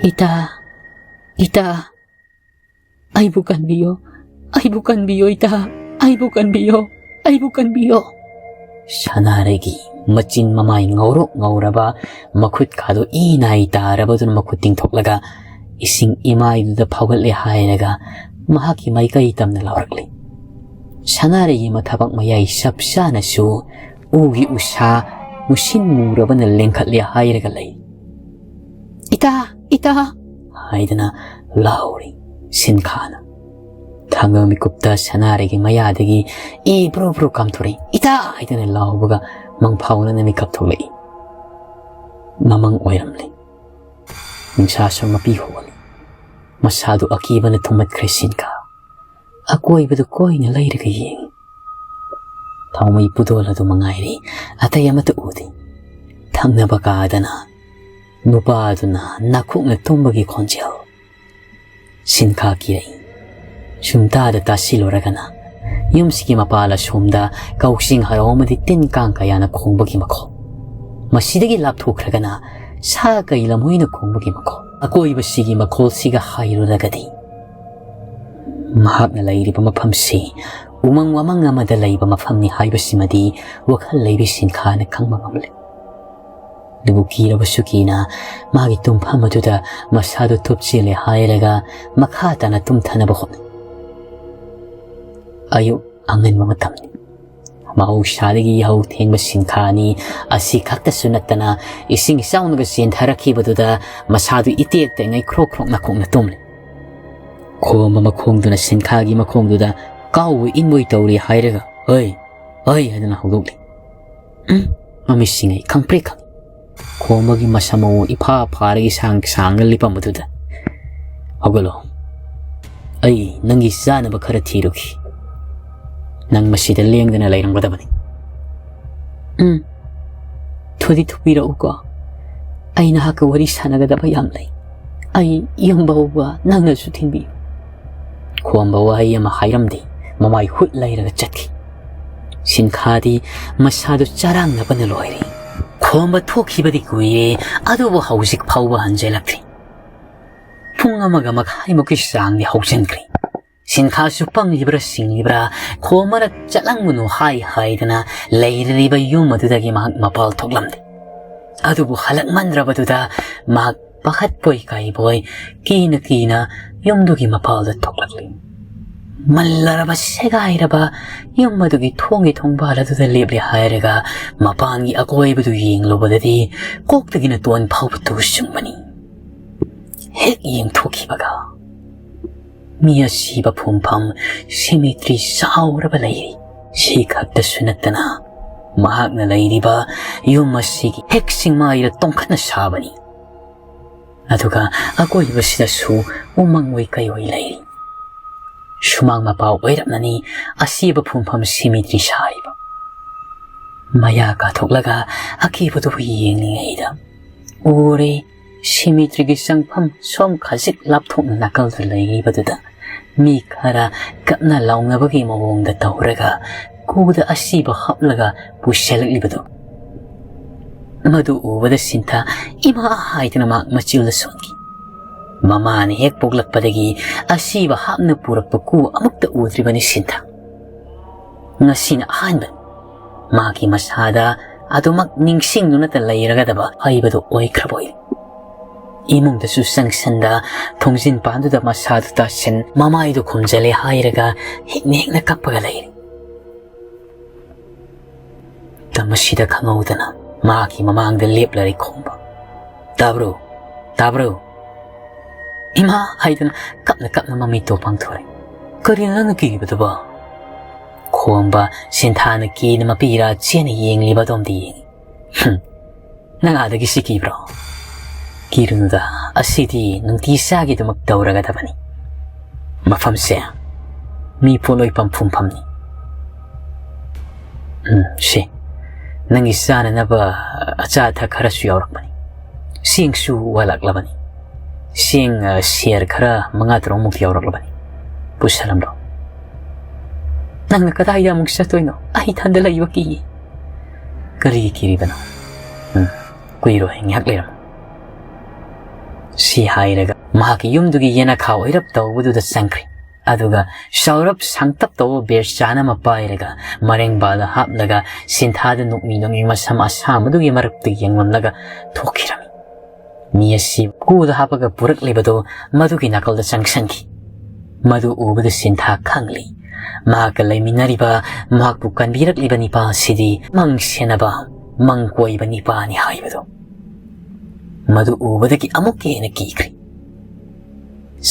"ꯏꯇꯥ, ꯏꯇꯥ, ꯑꯩꯕꯨ ꯀꯟꯕꯤꯌꯣ, ꯑꯩꯕꯨ ꯀꯟꯕꯤꯌꯣ, ꯏꯇꯥ, ꯑꯩꯕꯨ ꯀꯟꯕꯤꯌꯣ, ꯑꯩꯕꯨ ꯀꯟꯕꯤꯌꯣ꯫" ꯁꯅꯥꯔꯩꯒꯤ ꯃꯆꯤꯟ ꯃꯃꯥꯏ ꯉꯧꯔꯣꯛ ꯉꯧꯔꯕ, ꯃꯈꯨꯠ ꯈꯥꯗꯣ ꯏ ꯅꯥꯏ ꯇꯥꯔꯕꯗꯨꯅ ꯃꯈꯨꯠ ꯇꯤꯡꯊꯣꯛꯂꯒ ꯏꯁꯤꯡ ꯏꯃꯥꯏꯗꯨꯗ ꯐꯥꯎꯒꯠꯂꯦ ꯍꯥꯏꯔꯒ ꯃꯍꯥꯛꯀꯤ ꯃꯥꯏꯀꯩ ꯇꯝꯅ ꯂꯥꯎꯔꯛꯂꯤ꯫ ꯁꯅꯥꯔꯩꯒꯤ ꯃꯊꯕꯥꯛ ꯃꯌꯥꯏ ꯆꯞ ꯆꯥꯅꯁꯨ ꯎꯒꯤ ꯎꯁꯥ ꯃꯨꯁꯤꯟ ꯃꯨꯔꯕꯅ ꯂꯦꯡꯈꯠꯂꯦ ꯍꯥꯏꯔꯒ ꯂꯩ꯫ "ꯏꯇꯥ, ꯏꯇꯥ!" ꯍꯥꯏꯗꯅ ꯂꯥꯎꯔꯤ ꯁꯤꯟꯈꯥꯅ꯫ ꯊꯥꯡꯒ ꯃꯤꯀꯨꯞꯇ ꯁꯅꯥꯔꯩꯒꯤ ꯃꯌꯥꯗꯒꯤ ꯏ ꯕ꯭ꯔꯨ ꯕ꯭ꯔꯨ ꯀꯥꯝꯊꯣꯔꯛꯏ꯫ "ꯏꯇꯥ!" ꯍꯥꯏꯗꯨꯅ ꯂꯥꯎꯕꯒ ꯃꯪꯐꯥꯎꯅꯅ ꯃꯤꯀꯞ ꯊꯣꯛꯂꯛꯏ꯫ ꯃꯃꯪ ꯑꯣꯏꯔꯝꯂꯦ꯫ ꯅꯤꯡꯁꯥꯁꯨ ꯃꯄꯤ ꯍꯣꯜꯂꯤ꯫ ꯃꯁꯥꯗꯨ ꯑꯀꯤꯕꯅ ꯊꯨꯝꯃꯠꯈ꯭ꯔꯦ ꯁꯤꯟꯈꯥ꯫ ꯑꯀꯣꯏꯕꯗꯨ ꯀꯣꯏꯅ ꯂꯩꯔꯒ ꯌꯦꯡꯏ꯫ ꯊꯥꯎꯃꯩ ꯄꯨꯗꯣꯜ ꯑꯗꯨ ꯃꯉꯥꯏꯔꯦ, ꯑꯇꯩ ꯑꯃꯠꯇ ꯎꯗꯦ꯫ ꯊꯪꯅꯕ ꯀꯥꯗꯅ ꯅꯨꯄꯥ ꯑꯗꯨꯅ ꯅꯥꯈꯣꯛꯅ ꯇꯨꯝꯕꯒꯤ ꯈꯣꯟꯖꯦꯜ꯫ ꯁꯤꯟꯈꯥ ꯀꯤꯔꯛꯏ꯫ ꯁꯨꯝ ꯇꯥꯗ ꯇꯥꯁꯤꯜꯂꯨꯔꯒꯅ ꯌꯨꯝꯁꯤꯒꯤ ꯃꯄꯥꯜ ꯑꯁꯣꯝꯗ ꯀꯥꯎꯁꯤꯡ ꯍꯔꯥꯎ ꯑꯃꯗꯤ ꯇꯤꯟ ꯀꯥꯡ ꯀꯌꯥꯅ ꯈꯣꯡꯕꯒꯤ ꯃꯈꯣꯜ꯫ ꯃꯁꯤꯗꯒꯤ ꯂꯥꯞꯊꯣꯛꯈ꯭ꯔꯒꯅ ꯁꯥ ꯀꯩ ꯂꯝꯍꯣꯏꯅ ꯈꯣꯡꯕꯒꯤ ꯃꯈꯣꯜ꯫ ꯑꯀꯣꯏꯕꯁꯤꯒꯤ ꯃꯈꯣꯜꯁꯤꯒ ꯍꯥꯏꯔꯨꯔꯒꯗꯤ ꯃꯍꯥꯛꯅ ꯂꯩꯔꯤꯕ ꯃꯐꯝꯁꯤ ꯎꯃꯪ ꯋꯥꯃꯪ ꯑꯃꯗ ꯂꯩꯕ ꯃꯐꯝꯅꯤ ꯍꯥꯏꯕꯁꯤꯃꯗꯤ ꯋꯥꯈꯜ ꯂꯩꯕꯤ ꯁꯤꯟꯈꯥꯅ ꯈꯪꯕ ꯉꯝꯂꯦ꯫ ꯑꯗꯨꯕꯨ ꯀꯤꯔꯕꯁꯨ ꯀꯤꯅ ꯃꯥꯒꯤ ꯇꯨꯝꯐꯝ ꯑꯗꯨꯗ ꯃꯁꯥꯗꯨ ꯊꯨꯞꯆꯤꯜꯂꯦ ꯍꯥꯏꯔꯒ ꯃꯈꯥ ꯇꯥꯅ ꯇꯨꯝꯊꯅꯕ ꯍꯣꯠꯅꯩ꯫ ꯑꯌꯨꯛ ꯑꯉꯟꯕ ꯃꯇꯝꯅꯤ꯫ ꯃꯍꯧꯁꯥꯗꯒꯤ ꯌꯥꯍꯧ ꯊꯦꯡꯕ ꯁꯤꯟꯈꯥ ꯑꯅꯤ ꯑꯁꯤ ꯈꯛꯇꯁꯨ ꯅꯠꯇꯅ ꯏꯁꯤꯡ ꯏꯆꯥꯎꯅꯒ ꯆꯦꯟꯊꯔꯛꯈꯤꯕꯗꯨꯗ ꯃꯁꯥꯗꯨ ꯏꯇꯦꯛ ꯇꯦꯛꯉꯩ ꯈ꯭ꯔꯣꯛ ꯈ꯭ꯔꯣꯛ ꯅꯥꯈꯣꯛꯅ ꯇꯨꯝꯂꯤ꯫ ꯈꯣꯝꯕ ꯃꯈꯣꯡꯗꯨꯅ ꯁꯤꯟꯈꯥꯒꯤ ꯃꯈꯣꯡꯗꯨꯗ ꯀꯥꯎꯕ ꯏꯟꯕꯣꯏ ꯇꯧꯔꯤ ꯍꯥꯏꯔꯒ "ꯍꯩ! ꯍꯩ!" ꯍꯥꯏꯗꯨꯅ ꯍꯧꯗꯣꯛꯂꯤ꯫ ꯎꯝ, ꯃꯃꯤꯠꯁꯤꯡ ꯑꯩ ꯈꯪꯄ꯭ꯔꯦꯛ ꯈꯪꯏ꯫ ꯈꯣꯝꯕꯒꯤ ꯃꯁꯝ ꯃꯎ ꯏꯐꯥ ꯐꯥꯔꯒ ꯁꯥꯡ ꯁꯥꯡꯅ ꯂꯦꯞꯄꯝꯕꯗꯨꯗ, "ꯍꯧꯒꯠꯂꯣ꯫ ꯑꯩ ꯅꯪꯒꯤ ꯆꯥꯅꯕ ꯈꯔ ꯊꯤꯔꯨꯈꯤ꯫ ꯅꯪ ꯃꯁꯤꯗ ꯂꯦꯡꯗꯅ ꯂꯩꯔꯝꯒꯗꯕꯅꯤ꯫" "ꯎꯝ, ꯊꯨꯗꯤ ꯊꯨꯕꯤꯔꯛꯎꯀꯣ꯫ ꯑꯩ ꯅꯍꯥꯛꯀ ꯋꯥꯔꯤ ꯁꯥꯟꯅꯒꯗꯕ ꯌꯥꯝ ꯂꯩ꯫ ꯑꯩ ꯌꯨꯝ ꯐꯥꯎꯕ ꯅꯪꯅꯁꯨ ꯊꯤꯟꯕꯤꯌꯨ꯫" ꯈꯣꯝꯕ ꯋꯥꯍꯩ ꯑꯃ ꯍꯥꯏꯔꯝꯗꯦ, ꯃꯃꯥꯏ ꯍꯨꯠ ꯂꯩꯔꯒ ꯆꯠꯈꯤ꯫ ꯁꯤꯟꯈꯥꯗꯤ ꯃꯁꯥꯗꯨ ꯆꯔꯥꯡꯅꯕꯅ ꯂꯣꯏꯔꯦ꯫ ꯈꯣꯝꯕ ꯊꯣꯛꯈꯤꯕꯗꯤ ꯀꯨꯏꯔꯦ, ꯑꯗꯨꯕꯨ ꯍꯧꯖꯤꯛ ꯐꯥꯎꯕ ꯍꯟꯖꯤꯜꯂꯛꯇ꯭ꯔꯤ꯫ ꯄꯨꯡ ꯑꯃꯒ ꯃꯈꯥꯏꯃꯨꯛꯀꯤ ꯆꯥꯡꯗꯤ ꯍꯧꯖꯤꯟꯈ꯭ꯔꯦ꯫ ꯁꯤꯟꯈꯥꯁꯨ ꯄꯪꯂꯤꯕ꯭ꯔꯥ ꯁꯤꯡꯂꯤꯕ꯭ꯔꯥ, ꯈꯣꯝꯕꯅ "ꯆꯠꯂꯝꯒꯅꯨ" ꯍꯥꯏ ꯍꯥꯏꯗꯅ ꯂꯩꯔꯤꯕ ꯌꯨꯝ ꯑꯗꯨꯗꯒꯤ ꯃꯍꯥꯛ ꯃꯄꯥꯜ ꯊꯣꯛꯂꯝꯗꯦ꯫ ꯑꯗꯨꯕꯨ ꯍꯜꯂꯛꯃꯟꯗ꯭ꯔꯕꯗꯨꯗ ꯃꯍꯥꯛ ꯄꯥꯈꯠꯄꯣꯏ ꯀꯩꯕꯣꯏ, ꯀꯤꯅ ꯀꯤꯅ ꯌꯨꯝꯗꯨꯒꯤ ꯃꯄꯥꯜꯗ ꯊꯣꯛꯂꯛꯂꯤ꯫ ꯃꯜꯂꯔꯕ ꯁꯦꯒꯥꯏꯔꯕ ꯌꯨꯝ ꯑꯗꯨꯒꯤ ꯊꯣꯡꯒꯤ ꯊꯣꯡꯕꯥꯜ ꯑꯗꯨꯗ ꯂꯦꯞꯂꯦ ꯍꯥꯏꯔꯒ ꯃꯄꯥꯟꯒꯤ ꯑꯀꯣꯏꯕꯗꯨ ꯌꯦꯡꯂꯨꯕꯗꯗꯤ ꯀꯣꯛꯇꯒꯤꯅ ꯇꯣꯟ ꯐꯥꯎꯕ ꯇꯨ ꯆꯨꯡꯕꯅꯤ꯫ ꯍꯦꯛ ꯌꯦꯡꯊꯣꯛꯈꯤꯕꯒ ꯃꯤ ꯑꯁꯤꯕ ꯐꯨꯝꯐꯝ cemetery ꯆꯥꯎꯔꯕ ꯂꯩꯔꯤ꯫ ꯁꯤ ꯈꯛꯇꯁꯨ ꯅꯠꯇꯅ ꯃꯍꯥꯛꯅ ꯂꯩꯔꯤꯕ ꯌꯨꯝ ꯑꯁꯤꯒꯤ ꯍꯦꯛ ꯆꯤꯡꯃꯥꯏꯗ ꯇꯣꯡꯈꯠꯅ ꯁꯥꯕꯅꯤ꯫ ꯑꯗꯨꯒ ꯑꯀꯣꯏꯕꯁꯤꯗꯁꯨ ꯎꯃꯪ ꯑꯣꯏ ꯀꯩ ꯑꯣꯏ ꯂꯩꯔꯤ꯫ ꯁꯨꯃꯥꯡ ꯃꯄꯥ ꯑꯣꯏꯔꯞꯅꯅꯤ ꯑꯁꯤꯕ ꯐꯨꯝꯐꯝ cemetery ꯁꯥꯔꯤꯕ꯫ ꯃꯌꯥ ꯀꯥꯊꯣꯛꯂꯒ ꯑꯀꯤꯕꯗꯨꯕꯨ ꯌꯦꯡꯂꯤꯉꯩꯗ ꯎꯔꯦ cemeteryꯒꯤ ꯆꯪꯐꯝ ꯁꯣꯝ ꯈꯖꯤꯛ ꯂꯥꯞꯊꯣꯛꯅ ꯅꯥꯀꯜꯗ ꯂꯩꯔꯤꯕꯗꯨꯗ ꯃꯤ ꯈꯔ ꯀꯞꯅ ꯂꯥꯎꯅꯕꯒꯤ ꯃꯑꯣꯡꯗ ꯇꯧꯔꯒ ꯀꯨꯗ ꯑꯁꯤꯕ ꯍꯥꯞꯂꯒ ꯄꯨꯁꯤꯜꯂꯛꯂꯤꯕꯗꯨ꯫ ꯃꯗꯨ ꯎꯕꯗ ꯁꯤꯟꯊꯥ ꯏꯃꯥ ꯍꯥꯏꯗꯨꯅ ꯃꯍꯥꯛ ꯃꯆꯤꯜꯗ ꯁꯣꯟꯈꯤ꯫ ꯃꯃꯥꯅ ꯍꯦꯛ ꯄꯣꯛꯂꯛꯄꯗꯒꯤ ꯑꯁꯤꯕ ꯍꯥꯞꯅ ꯄꯨꯔꯛꯄ ꯀꯨ ꯑꯃꯨꯛꯇ ꯎꯗ꯭ꯔꯤꯕꯅꯤ ꯁꯤꯟꯊꯥ꯫ ꯉꯁꯤꯅ ꯑꯍꯥꯟꯕꯅꯤ꯫ ꯃꯍꯥꯛꯀꯤ ꯃꯁꯥꯗ ꯑꯗꯨꯃꯛ ꯅꯤꯡꯁꯤꯡꯗꯨꯅꯇ ꯂꯩꯔꯒꯗꯕ ꯍꯥꯏꯕꯗꯨ ꯑꯣꯏꯈ꯭ꯔꯕ ꯑꯣꯏꯔꯦ꯫ ꯏꯃꯨꯡꯗꯁꯨ ꯆꯪꯁꯤꯟꯗ ꯊꯣꯡꯖꯤꯟ ꯄꯥꯟꯗꯨꯗ ꯃꯁꯥꯗꯨ ꯇꯥꯁꯤꯟ ꯃꯃꯥꯏꯗꯨ ꯈꯨꯝꯖꯤꯜꯂꯦ ꯍꯥꯏꯔꯒ ꯍꯦꯛꯅ ꯍꯦꯛꯅ ꯀꯞꯄꯒ ꯂꯩꯔꯦ꯫ ꯃꯇꯝ ꯑꯁꯤꯗ ꯈꯪꯍꯧꯗꯅ ꯃꯍꯥꯛꯀꯤ ꯃꯃꯥꯡꯗ ꯂꯦꯞꯂꯔꯦ ꯈꯣꯝꯕ꯫ "ꯇꯥꯕ꯭ꯔꯣ? ꯇꯥꯕ꯭ꯔꯣ?" "ꯏꯃꯥ!" ꯍꯥꯏꯗꯨꯅ ꯀꯞꯅ ꯀꯞꯅ ꯃꯃꯤꯠꯇꯣ ꯄꯥꯡꯊꯣꯔꯛꯏ꯫ "ꯀꯔꯤꯅꯣ ꯅꯪꯅ ꯀꯤꯔꯤꯕꯗꯨꯕꯣ?" ꯈꯣꯝꯕ ꯁꯤꯟꯊꯥꯅ ꯀꯤꯅ ꯃꯄꯤꯔꯥ ꯆꯦꯅ ꯌꯦꯡꯂꯤꯕ ꯑꯗꯣꯝꯗ ꯌꯦꯡꯉꯤ꯫ "ꯍꯨꯝ, ꯅꯪ ꯑꯥꯗꯒꯤ ꯁꯤ ꯀꯤꯕ꯭ꯔꯣ?" "ꯀꯤꯔꯨꯅꯨꯗ, ꯑꯁꯤꯗꯤ ꯅꯨꯡꯇꯤ ꯆꯥꯒꯤꯗꯃꯛ ꯇꯧꯔꯒꯗꯕꯅꯤ꯫ ꯃꯐꯝꯁꯦ ꯃꯤ ꯄꯣꯠꯂꯣꯏ ꯄꯝꯐꯝ ꯐꯝꯅꯤ꯫ ꯎꯝ, ꯁꯤ, ꯅꯪꯒꯤ ꯆꯥꯅꯅꯕ ꯑꯆꯥ ꯑꯊꯛ ꯈꯔꯁꯨ ꯌꯥꯎꯔꯛꯄꯅꯤ꯫ ꯆꯦꯡꯁꯨ ꯋꯥꯠꯂꯛꯂꯕꯅꯤ꯫ ꯆꯦꯡ, ꯑ, ꯁꯦꯔ ꯈꯔ ꯃꯉꯥ ꯇꯔꯨꯛꯃꯨꯛ ꯌꯥꯎꯔꯛꯂꯕꯅꯤ꯫ ꯄꯨꯁꯜꯂꯝꯂꯣ꯫" "ꯅꯪꯅ ꯀꯗꯥꯏꯗ ꯑꯃꯨꯛ ꯆꯠꯇꯣꯏꯅꯣ? ꯑꯩ ꯏꯊꯟꯗ ꯂꯩꯕ ꯀꯤꯌꯦ꯫" "ꯀꯔꯤꯒꯤ ꯀꯤꯔꯤꯕꯅꯣ? ꯎꯝ, ꯀꯨꯏꯔꯣꯏ, ꯉꯥꯏꯍꯥꯛ ꯂꯩꯔꯝꯃꯨ꯫" ꯁꯤ ꯍꯥꯏꯔꯒ ꯃꯍꯥꯛꯀꯤ ꯌꯨꯝꯗꯨꯒꯤ ꯌꯦꯅꯈꯥ ꯑꯣꯏꯔꯞ ꯇꯧꯕꯗꯨꯗ ꯆꯪꯈ꯭ꯔꯦ꯫ ꯑꯗꯨꯒ ꯆꯥꯎꯔꯞ ꯁꯥꯡꯇꯞ ꯇꯧꯕ ꯕꯦꯔꯆꯥꯟ ꯑꯃ ꯄꯥꯏꯔꯒ ꯃꯔꯦꯡꯕꯥꯜꯗ ꯍꯥꯞꯂꯒ ꯁꯤꯟꯊꯥꯗ ꯅꯣꯛꯃꯤ ꯅꯣꯛꯃꯤ ꯃꯁꯝ ꯑꯁꯥꯡꯕꯗꯨꯒꯤ ꯃꯔꯛꯇ ꯌꯦꯡꯂꯝꯂꯒ ꯊꯣꯛꯈꯤꯔꯝꯃꯤ꯫ ꯃꯤ ꯑꯁꯤ ꯀꯨꯗ ꯍꯥꯞꯄꯒ ꯄꯨꯔꯛꯂꯤꯕꯗꯨ ꯃꯗꯨꯒꯤ ꯅꯥꯀꯜꯗ ꯆꯪꯁꯟꯈꯤ꯫ ꯃꯗꯨ ꯎꯕꯗ ꯁꯤꯟꯊꯥ ꯈꯪꯂꯤ꯫ ꯃꯍꯥꯛꯀ ꯂꯩꯃꯤꯟꯅꯔꯤꯕ, ꯃꯍꯥꯛꯄꯨ ꯀꯟꯕꯤꯔꯛꯂꯤꯕ ꯅꯤꯄꯥ ꯑꯁꯤꯗꯤ ꯃꯪ ꯁꯦꯟꯅꯕ, ꯃꯪ ꯀꯣꯏꯕ ꯅꯤꯄꯥꯅꯤ ꯍꯥꯏꯕꯗꯨ꯫ ꯃꯗꯨ ꯎꯕꯗꯒꯤ ꯑꯃꯨꯛꯀ ꯍꯦꯟꯅ ꯀꯤꯈ꯭ꯔꯦ꯫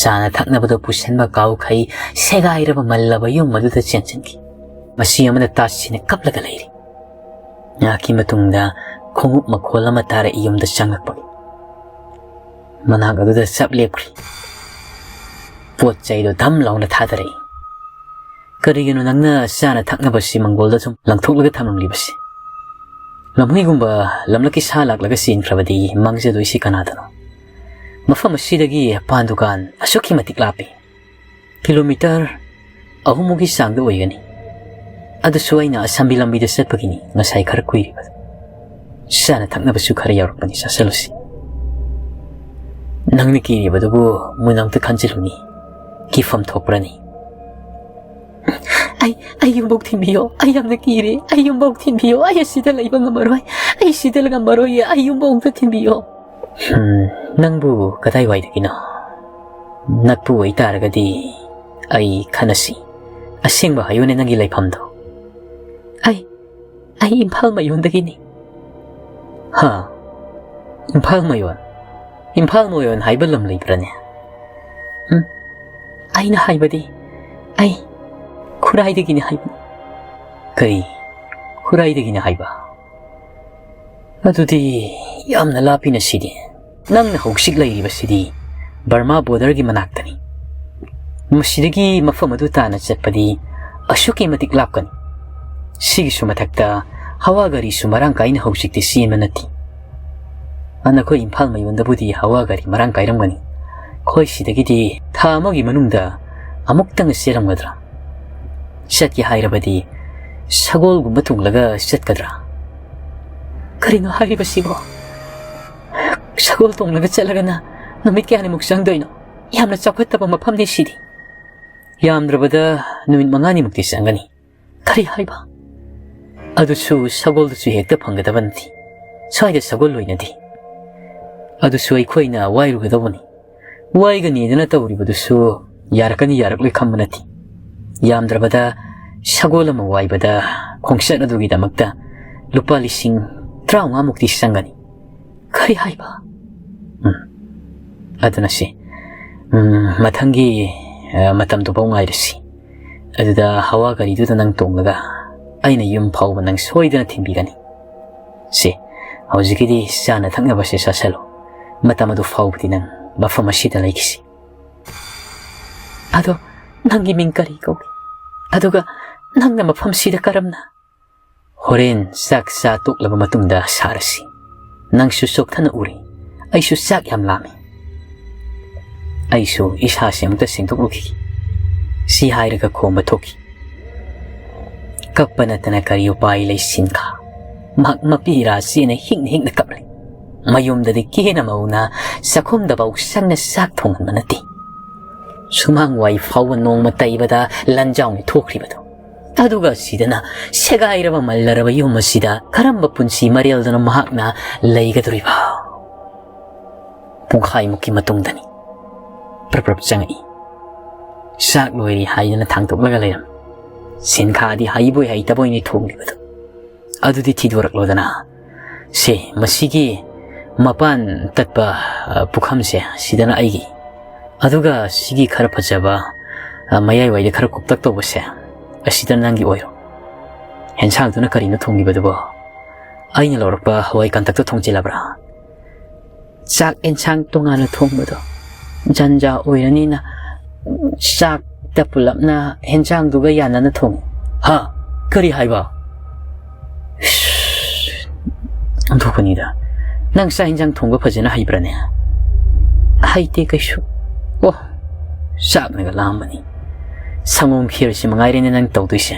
ꯆꯥꯅ ꯊꯛꯅꯕꯗꯣ ꯄꯨꯁꯤꯟꯕ ꯀꯥꯎꯈꯩ ꯁꯦꯒꯥꯏꯔꯕ ꯃꯜꯂꯕ ꯌꯨꯝ ꯑꯗꯨꯗ ꯆꯦꯟꯁꯤꯟꯈꯤ꯫ ꯃꯁꯤ ꯑꯃꯅ ꯇꯥꯁꯤꯅ ꯀꯞꯂꯒ ꯂꯩꯔꯤ꯫ ꯉꯥꯏꯍꯥꯛꯀꯤ ꯃꯇꯨꯡꯗ ꯈꯣꯡꯎꯞ ꯃꯈꯣꯜ ꯑꯃ ꯇꯥꯔꯛꯏ꯫ ꯌꯨꯝꯗ ꯆꯪꯂꯛꯄꯒꯤ ꯃꯅꯥꯛ ꯑꯗꯨꯗ ꯆꯞ ꯂꯦꯞꯈ꯭ꯔꯤ꯫ ꯄꯣꯠ ꯆꯩꯗꯣ ꯙꯝ ꯂꯥꯎꯅ ꯊꯥꯗꯔꯛꯏ꯫ "ꯀꯔꯤꯒꯤꯅꯣ ꯅꯪꯅ ꯆꯥꯅ ꯊꯛꯅꯕꯁꯤ ꯃꯪꯒꯣꯜꯗ ꯁꯨꯝ ꯂꯪꯊꯣꯛꯂꯒ ꯊꯝꯂꯝꯂꯤꯕꯁꯤ? ꯂꯝꯍꯨꯏꯒꯨꯝꯕ ꯂꯝꯂꯛꯀꯤ ꯁꯥ ꯂꯥꯛꯂꯒ ꯆꯦꯟꯈ꯭ꯔꯕꯗꯤ ꯃꯥꯡꯖꯗꯣꯏꯁꯤ ꯀꯅꯥꯗꯅꯣ? ꯃꯐꯝ ꯑꯁꯤꯗꯒꯤ ꯄꯥꯟ ꯗꯨꯀꯥꯟ ꯑꯁꯨꯛꯀꯤ ꯃꯇꯤꯛ ꯂꯥꯞꯄꯤ꯫ ꯀꯤꯂꯣꯃꯤꯇꯔ ꯑꯍꯨꯝꯃꯨꯛꯀꯤ ꯆꯥꯡꯗ ꯑꯣꯏꯒꯅꯤ꯫ ꯑꯗꯨꯁꯨ ꯑꯩꯅ ꯑꯁꯝꯕꯤ ꯂꯝꯕꯤꯗ ꯆꯠꯄꯒꯤꯅꯤ ꯉꯁꯥꯏ ꯈꯔ ꯀꯨꯏꯔꯤꯕꯗꯨ꯫ ꯆꯥꯅ ꯊꯛꯅꯕꯁꯨ ꯈꯔ ꯌꯥꯎꯔꯛꯄꯅꯤ, ꯆꯥꯁꯤꯜꯂꯨꯁꯤ꯫ ꯅꯪꯅ ꯀꯤꯔꯤꯕꯗꯨꯕꯨ ꯃꯨꯟꯅ ꯑꯝꯇ ꯈꯟꯖꯤꯜꯂꯨꯅꯤ, ꯀꯤꯐꯝ ꯊꯣꯛꯄ꯭ꯔꯅꯤ?" "ꯑꯩ, ꯑꯩ ꯌꯨꯝꯐꯧ ꯊꯤꯟꯕꯤꯌꯣ, ꯑꯩ ꯌꯥꯝꯅ ꯀꯤꯔꯦ, ꯑꯩ ꯌꯨꯝꯐꯧ ꯊꯤꯟꯕꯤꯌꯣ, ꯑꯩ ꯑꯁꯤꯗ ꯂꯩꯕ ꯉꯝꯃꯔꯣꯏ, ꯑꯩ ꯁꯤꯗ ꯉꯝꯃꯔꯣꯏꯌꯦ, ꯑꯩ ꯌꯨꯝꯐꯧ ꯑꯝꯇ ꯊꯤꯟꯕꯤꯌꯣ꯫" "ꯎꯝ, ꯅꯪꯕꯨ ꯀꯗꯥꯏꯋꯥꯏꯗꯒꯤꯅꯣ? ꯅꯛꯄ ꯑꯣꯏꯇꯥꯔꯒꯗꯤ ꯑꯩ ꯈꯟꯅꯁꯤ꯫ ꯑꯁꯦꯡꯕ ꯍꯥꯏꯌꯨꯅꯦ, ꯅꯪꯒꯤ ꯂꯩꯐꯝꯗꯣ?" "ꯑꯩ, ꯑꯩ ꯏꯝꯐꯥꯜ ꯃꯌꯣꯟꯗꯒꯤꯅꯤ꯫" "ꯍꯥ? ꯏꯝꯐꯥꯜ ꯃꯌꯣꯟ? ꯏꯝꯐꯥꯜ ꯃꯌꯣꯟ ꯍꯥꯏꯕ ꯂꯝ ꯂꯩꯕ꯭ꯔꯅꯦ?" "ꯎꯝ, ꯑꯩꯅ ꯍꯥꯏꯕꯗꯤ ꯑꯩ ꯈꯨꯔꯥꯏꯗꯒꯤꯅꯤ ꯍꯥꯏꯕꯅꯤ꯫" "ꯀꯔꯤ? ꯈꯨꯔꯥꯏꯗꯒꯤꯅꯤ ꯍꯥꯏꯕ? ꯑꯗꯨꯗꯤ ꯌꯥꯝꯅ ꯂꯥꯞꯄꯤꯅ ꯁꯤꯗꯤ꯫ ꯅꯪꯅ ꯍꯧꯖꯤꯛ ꯂꯩꯔꯤꯕꯁꯤꯗꯤ ꯕꯔꯃꯥ ꯕꯣꯔꯗꯔꯒꯤ ꯃꯅꯥꯛꯇꯅꯤ꯫ ꯃꯁꯤꯗꯒꯤ ꯃꯐꯝ ꯑꯗꯨ ꯇꯥꯅ ꯆꯠꯄꯗꯤ ꯑꯁꯨꯛꯀꯤ ꯃꯇꯤꯛ ꯂꯥꯞꯀꯅꯤ꯫ ꯁꯤꯒꯤꯁꯨ ꯃꯊꯛꯇ ꯍꯋꯥ ꯒꯥꯔꯤꯁꯨ ꯃꯔꯥꯡ ꯀꯥꯏꯅ ꯍꯧꯖꯤꯛꯇꯤ ꯆꯦꯟꯕ ꯅꯠꯇꯦ꯫ ꯑ, ꯅꯈꯣꯏ ꯏꯝꯐꯥꯜ ꯃꯌꯣꯟꯗꯕꯨꯗꯤ ꯍꯋꯥ ꯒꯥꯔꯤ ꯃꯔꯥꯡ ꯀꯥꯏꯔꯝꯒꯅꯤ꯫ ꯑꯩꯈꯣꯏ ꯁꯤꯗꯒꯤꯗꯤ ꯊꯥ ꯑꯃꯒꯤ ꯃꯅꯨꯡꯗ ꯑꯃꯨꯛꯇꯪ ꯆꯦꯜꯂꯝꯒꯗ꯭ꯔꯥ? ꯆꯠꯀꯦ ꯍꯥꯏꯔꯕꯗꯤ ꯁꯒꯣꯜꯒꯨꯝꯕ ꯇꯣꯡꯂꯒ ꯆꯠꯀꯗ꯭ꯔꯥ?" "ꯀꯔꯤꯅꯣ ꯍꯥꯏꯔꯤꯕꯁꯤꯕꯣ? ꯁꯒꯣꯜ ꯇꯣꯡꯂꯒ ꯆꯠꯂꯒꯅ ꯅꯨꯃꯤꯠ ꯀꯌꯥꯅꯤꯃꯨꯛ ꯆꯪꯗꯣꯏꯅꯣ? ꯌꯥꯝꯅ ꯆꯥꯎꯈꯠꯇꯕ ꯃꯐꯝꯅꯤ ꯁꯤꯗꯤ꯫" "ꯌꯥꯝꯗ꯭ꯔꯕꯗ ꯅꯨꯃꯤꯠ ꯃꯉꯥꯅꯤꯃꯨꯛꯇꯤ ꯆꯪꯒꯅꯤ꯫" "ꯀꯔꯤ ꯍꯥꯏꯕ?" "ꯑꯗꯨꯁꯨ ꯁꯒꯣꯜꯗꯨꯁꯨ ꯍꯦꯛꯇ ꯐꯪꯒꯗꯕ ꯅꯠꯇꯦ꯫ ꯁ꯭ꯋꯥꯏꯗ ꯁꯒꯣꯜ ꯂꯣꯏꯅꯗꯦ꯫ ꯑꯗꯨꯁꯨ ꯑꯩꯈꯣꯏꯅ ꯋꯥꯏꯔꯨꯒꯗꯧꯕꯅꯤ꯫ ꯋꯥꯏꯒꯅꯤꯗꯅ ꯇꯧꯔꯤꯕꯗꯨꯁꯨ ꯌꯥꯔꯛꯀꯅꯤ ꯌꯥꯔꯛꯂꯣꯏ ꯈꯪꯕ ꯅꯠꯇꯦ꯫ ꯌꯥꯝꯗ꯭ꯔꯕꯗ ꯁꯒꯣꯜ ꯑꯃ ꯋꯥꯏꯕꯗ ꯈꯣꯡꯆꯠ ꯑꯗꯨꯒꯤꯗꯃꯛꯇ ꯂꯨꯄꯥ ꯂꯤꯁꯤꯡ ꯇꯔꯥꯃꯉꯥꯃꯨꯛꯇꯤ ꯆꯪꯒꯅꯤ꯫" "ꯀꯔꯤ ꯍꯥꯏꯕ?" "ꯎꯝ, ꯑꯗꯨꯅ ꯁꯤ, ꯎꯝ, ꯃꯊꯪꯒꯤ, ꯑ, ꯃꯇꯝꯗꯨꯐꯥꯎ ꯉꯥꯏꯔꯁꯤ꯫ ꯑꯗꯨꯗ ꯍꯋꯥ ꯒꯥꯔꯤꯗꯨꯗ ꯅꯪ ꯇꯣꯡꯂꯒ ꯑꯩꯅ ꯌꯨꯝ ꯐꯥꯎꯕ ꯅꯪ ꯁꯣꯏꯗꯅ ꯊꯤꯟꯕꯤꯒꯅꯤ꯫ ꯁꯦ, ꯍꯧꯖꯤꯛꯀꯤꯗꯤ ꯆꯥꯅ ꯊꯛꯅꯕꯁꯦ ꯆꯥꯁꯤꯜꯂꯣ꯫ ꯃꯇꯝ ꯑꯗꯨ ꯐꯥꯎꯕꯗꯤ ꯅꯪ ꯃꯐꯝ ꯑꯁꯤꯗ ꯂꯩꯈꯤꯁꯤ꯫ ꯑꯗꯣ ꯅꯪꯒꯤ ꯃꯤꯡ ꯀꯔꯤ ꯀꯧꯏ? ꯑꯗꯨꯒ ꯅꯪꯅ ꯃꯐꯝꯁꯤꯗ ꯀꯔꯝꯅ? ꯍꯣꯔꯦꯟ ꯆꯥꯛ ꯆꯥ ꯇꯣꯛꯂꯕ ꯃꯇꯨꯡꯗ ꯁꯥꯔꯁꯤ꯫ ꯅꯪꯁꯨ ꯆꯣꯛꯊꯅ ꯎꯔꯤ, ꯑꯩꯁꯨ ꯆꯥꯛ ꯌꯥꯝ ꯂꯥꯝꯃꯤ꯫ ꯑꯩꯁꯨ ꯏꯁꯥꯁꯦ ꯑꯃꯨꯛꯇ ꯁꯦꯡꯗꯣꯛꯂꯨꯈꯤꯒꯦ꯫ ꯁꯤ ꯍꯥꯏꯔꯒ ꯈꯣꯝꯕ ꯊꯣꯛꯈꯤ꯫ ꯀꯞꯄ ꯅꯠꯇꯅ ꯀꯔꯤ ꯎꯄꯥꯏ ꯂꯩ ꯁꯤꯟꯈꯥ꯫ ꯃꯍꯥꯛ ꯃꯄꯤ ꯏꯔꯥ ꯆꯦꯅ ꯍꯤꯡꯅ ꯍꯤꯡꯅ ꯀꯞꯂꯤ꯫ ꯃꯌꯨꯝꯗꯗꯤ ꯀꯦꯅ ꯃꯧꯅ ꯆꯥꯛꯈꯨꯝꯗꯐꯥꯎ ꯆꯪꯅ ꯆꯥꯛ ꯊꯣꯡꯍꯟꯕ ꯅꯠꯇꯦ꯫ ꯁꯨꯃꯥꯡ ꯋꯥꯏ ꯐꯥꯎꯕ ꯅꯣꯡꯃ ꯇꯩꯕꯗ ꯂꯟꯖꯥꯎꯅꯤ ꯊꯣꯛꯈ꯭ꯔꯤꯕꯗꯣ꯫ ꯑꯗꯨꯒ ꯁꯤꯗꯅ ꯁꯦꯒꯥꯏꯔꯕ ꯃꯜꯂꯔꯕ ꯌꯨꯝ ꯑꯁꯤꯗ ꯀꯔꯝꯕ ꯄꯨꯟꯁꯤ ꯃꯔꯦꯜꯗꯅꯣ ꯃꯍꯥꯛꯅ ꯂꯩꯒꯗꯧꯔꯤꯕ? ꯄꯨꯡꯈꯥꯏꯃꯨꯛꯀꯤ ꯃꯇꯨꯡꯗꯅꯤ ꯄ꯭ꯔꯞ ꯄ꯭ꯔꯞ ꯆꯪꯉꯛꯏ꯫ ꯆꯥꯛ ꯂꯣꯏꯔꯦ ꯍꯥꯏꯗꯅ ꯊꯥꯡꯗꯣꯛꯂꯒ ꯂꯩꯔꯝꯃꯤ꯫ ꯁꯤꯟꯈꯥꯗꯤ ꯍꯩꯕꯣꯏ ꯍꯩꯇꯕꯣꯏꯅꯤ ꯊꯣꯡꯂꯤꯕꯗꯣ꯫ ꯑꯗꯨꯗꯤ ꯊꯤꯗꯣꯔꯛꯂꯣꯗꯅ꯫ ꯁꯦ, ꯃꯁꯤꯒꯤ ꯃꯄꯥꯟ ꯇꯠꯄ, ꯑ, ꯄꯨꯈꯝꯁꯦ, ꯁꯤꯗꯅ ꯑꯩꯒꯤ꯫ ꯑꯗꯨꯒ ꯁꯤꯒꯤ ꯈꯔ ꯐꯖꯕ, ꯑ, ꯃꯌꯥꯏꯋꯥꯏꯗ ꯈꯔ ꯀꯨꯞꯇꯛ ꯇꯧꯕꯁꯦ, ꯑꯁꯤꯗ ꯅꯪꯒꯤ ꯑꯣꯏꯔꯣ꯫ ꯍꯦꯟꯁꯥꯡꯗꯨꯅ ꯀꯔꯤꯅꯣ ꯊꯣꯡꯂꯤꯕꯗꯨꯕꯣ? ꯑꯩꯅ ꯂꯧꯔꯛꯄ ꯍꯋꯥꯏ ꯀꯟꯇꯛꯇꯣ ꯊꯣꯡꯖꯤꯜꯂꯕ꯭ꯔꯥ? ꯆꯥꯛ ꯑꯦꯟꯁꯥꯡ ꯇꯣꯉꯥꯟꯅ ꯊꯣꯡꯕꯗꯣ ꯖꯟꯖꯥ ꯑꯣꯏꯔꯅꯤꯅ ꯆꯥꯛꯇ ꯄꯨꯂꯞꯅ ꯍꯦꯟꯁꯥꯡꯗꯨꯒ ꯌꯥꯅꯅ ꯊꯣꯡꯉꯤ꯫ ꯍꯥ? ꯀꯔꯤ ꯍꯥꯏꯕ? ꯏꯁ, ꯑꯣꯟꯊꯣꯛꯄꯅꯤꯗ꯫ ꯅꯪ ꯆꯥꯛ ꯍꯦꯟꯁꯥꯡ ꯊꯣꯡꯕ ꯐꯖꯅ ꯍꯩꯕ꯭ꯔꯥꯅꯦ? ꯍꯩꯇꯦ ꯀꯩꯁꯨ꯫ ꯑꯣ, ꯆꯥꯛꯅꯒ ꯂꯥꯝꯕꯅꯤ꯫ ꯁꯪꯒꯣꯝ ꯈꯦꯔꯁꯤ ꯃꯉꯥꯏꯔꯦꯅꯦ ꯅꯪ ꯇꯧꯗꯣꯏꯁꯦ꯫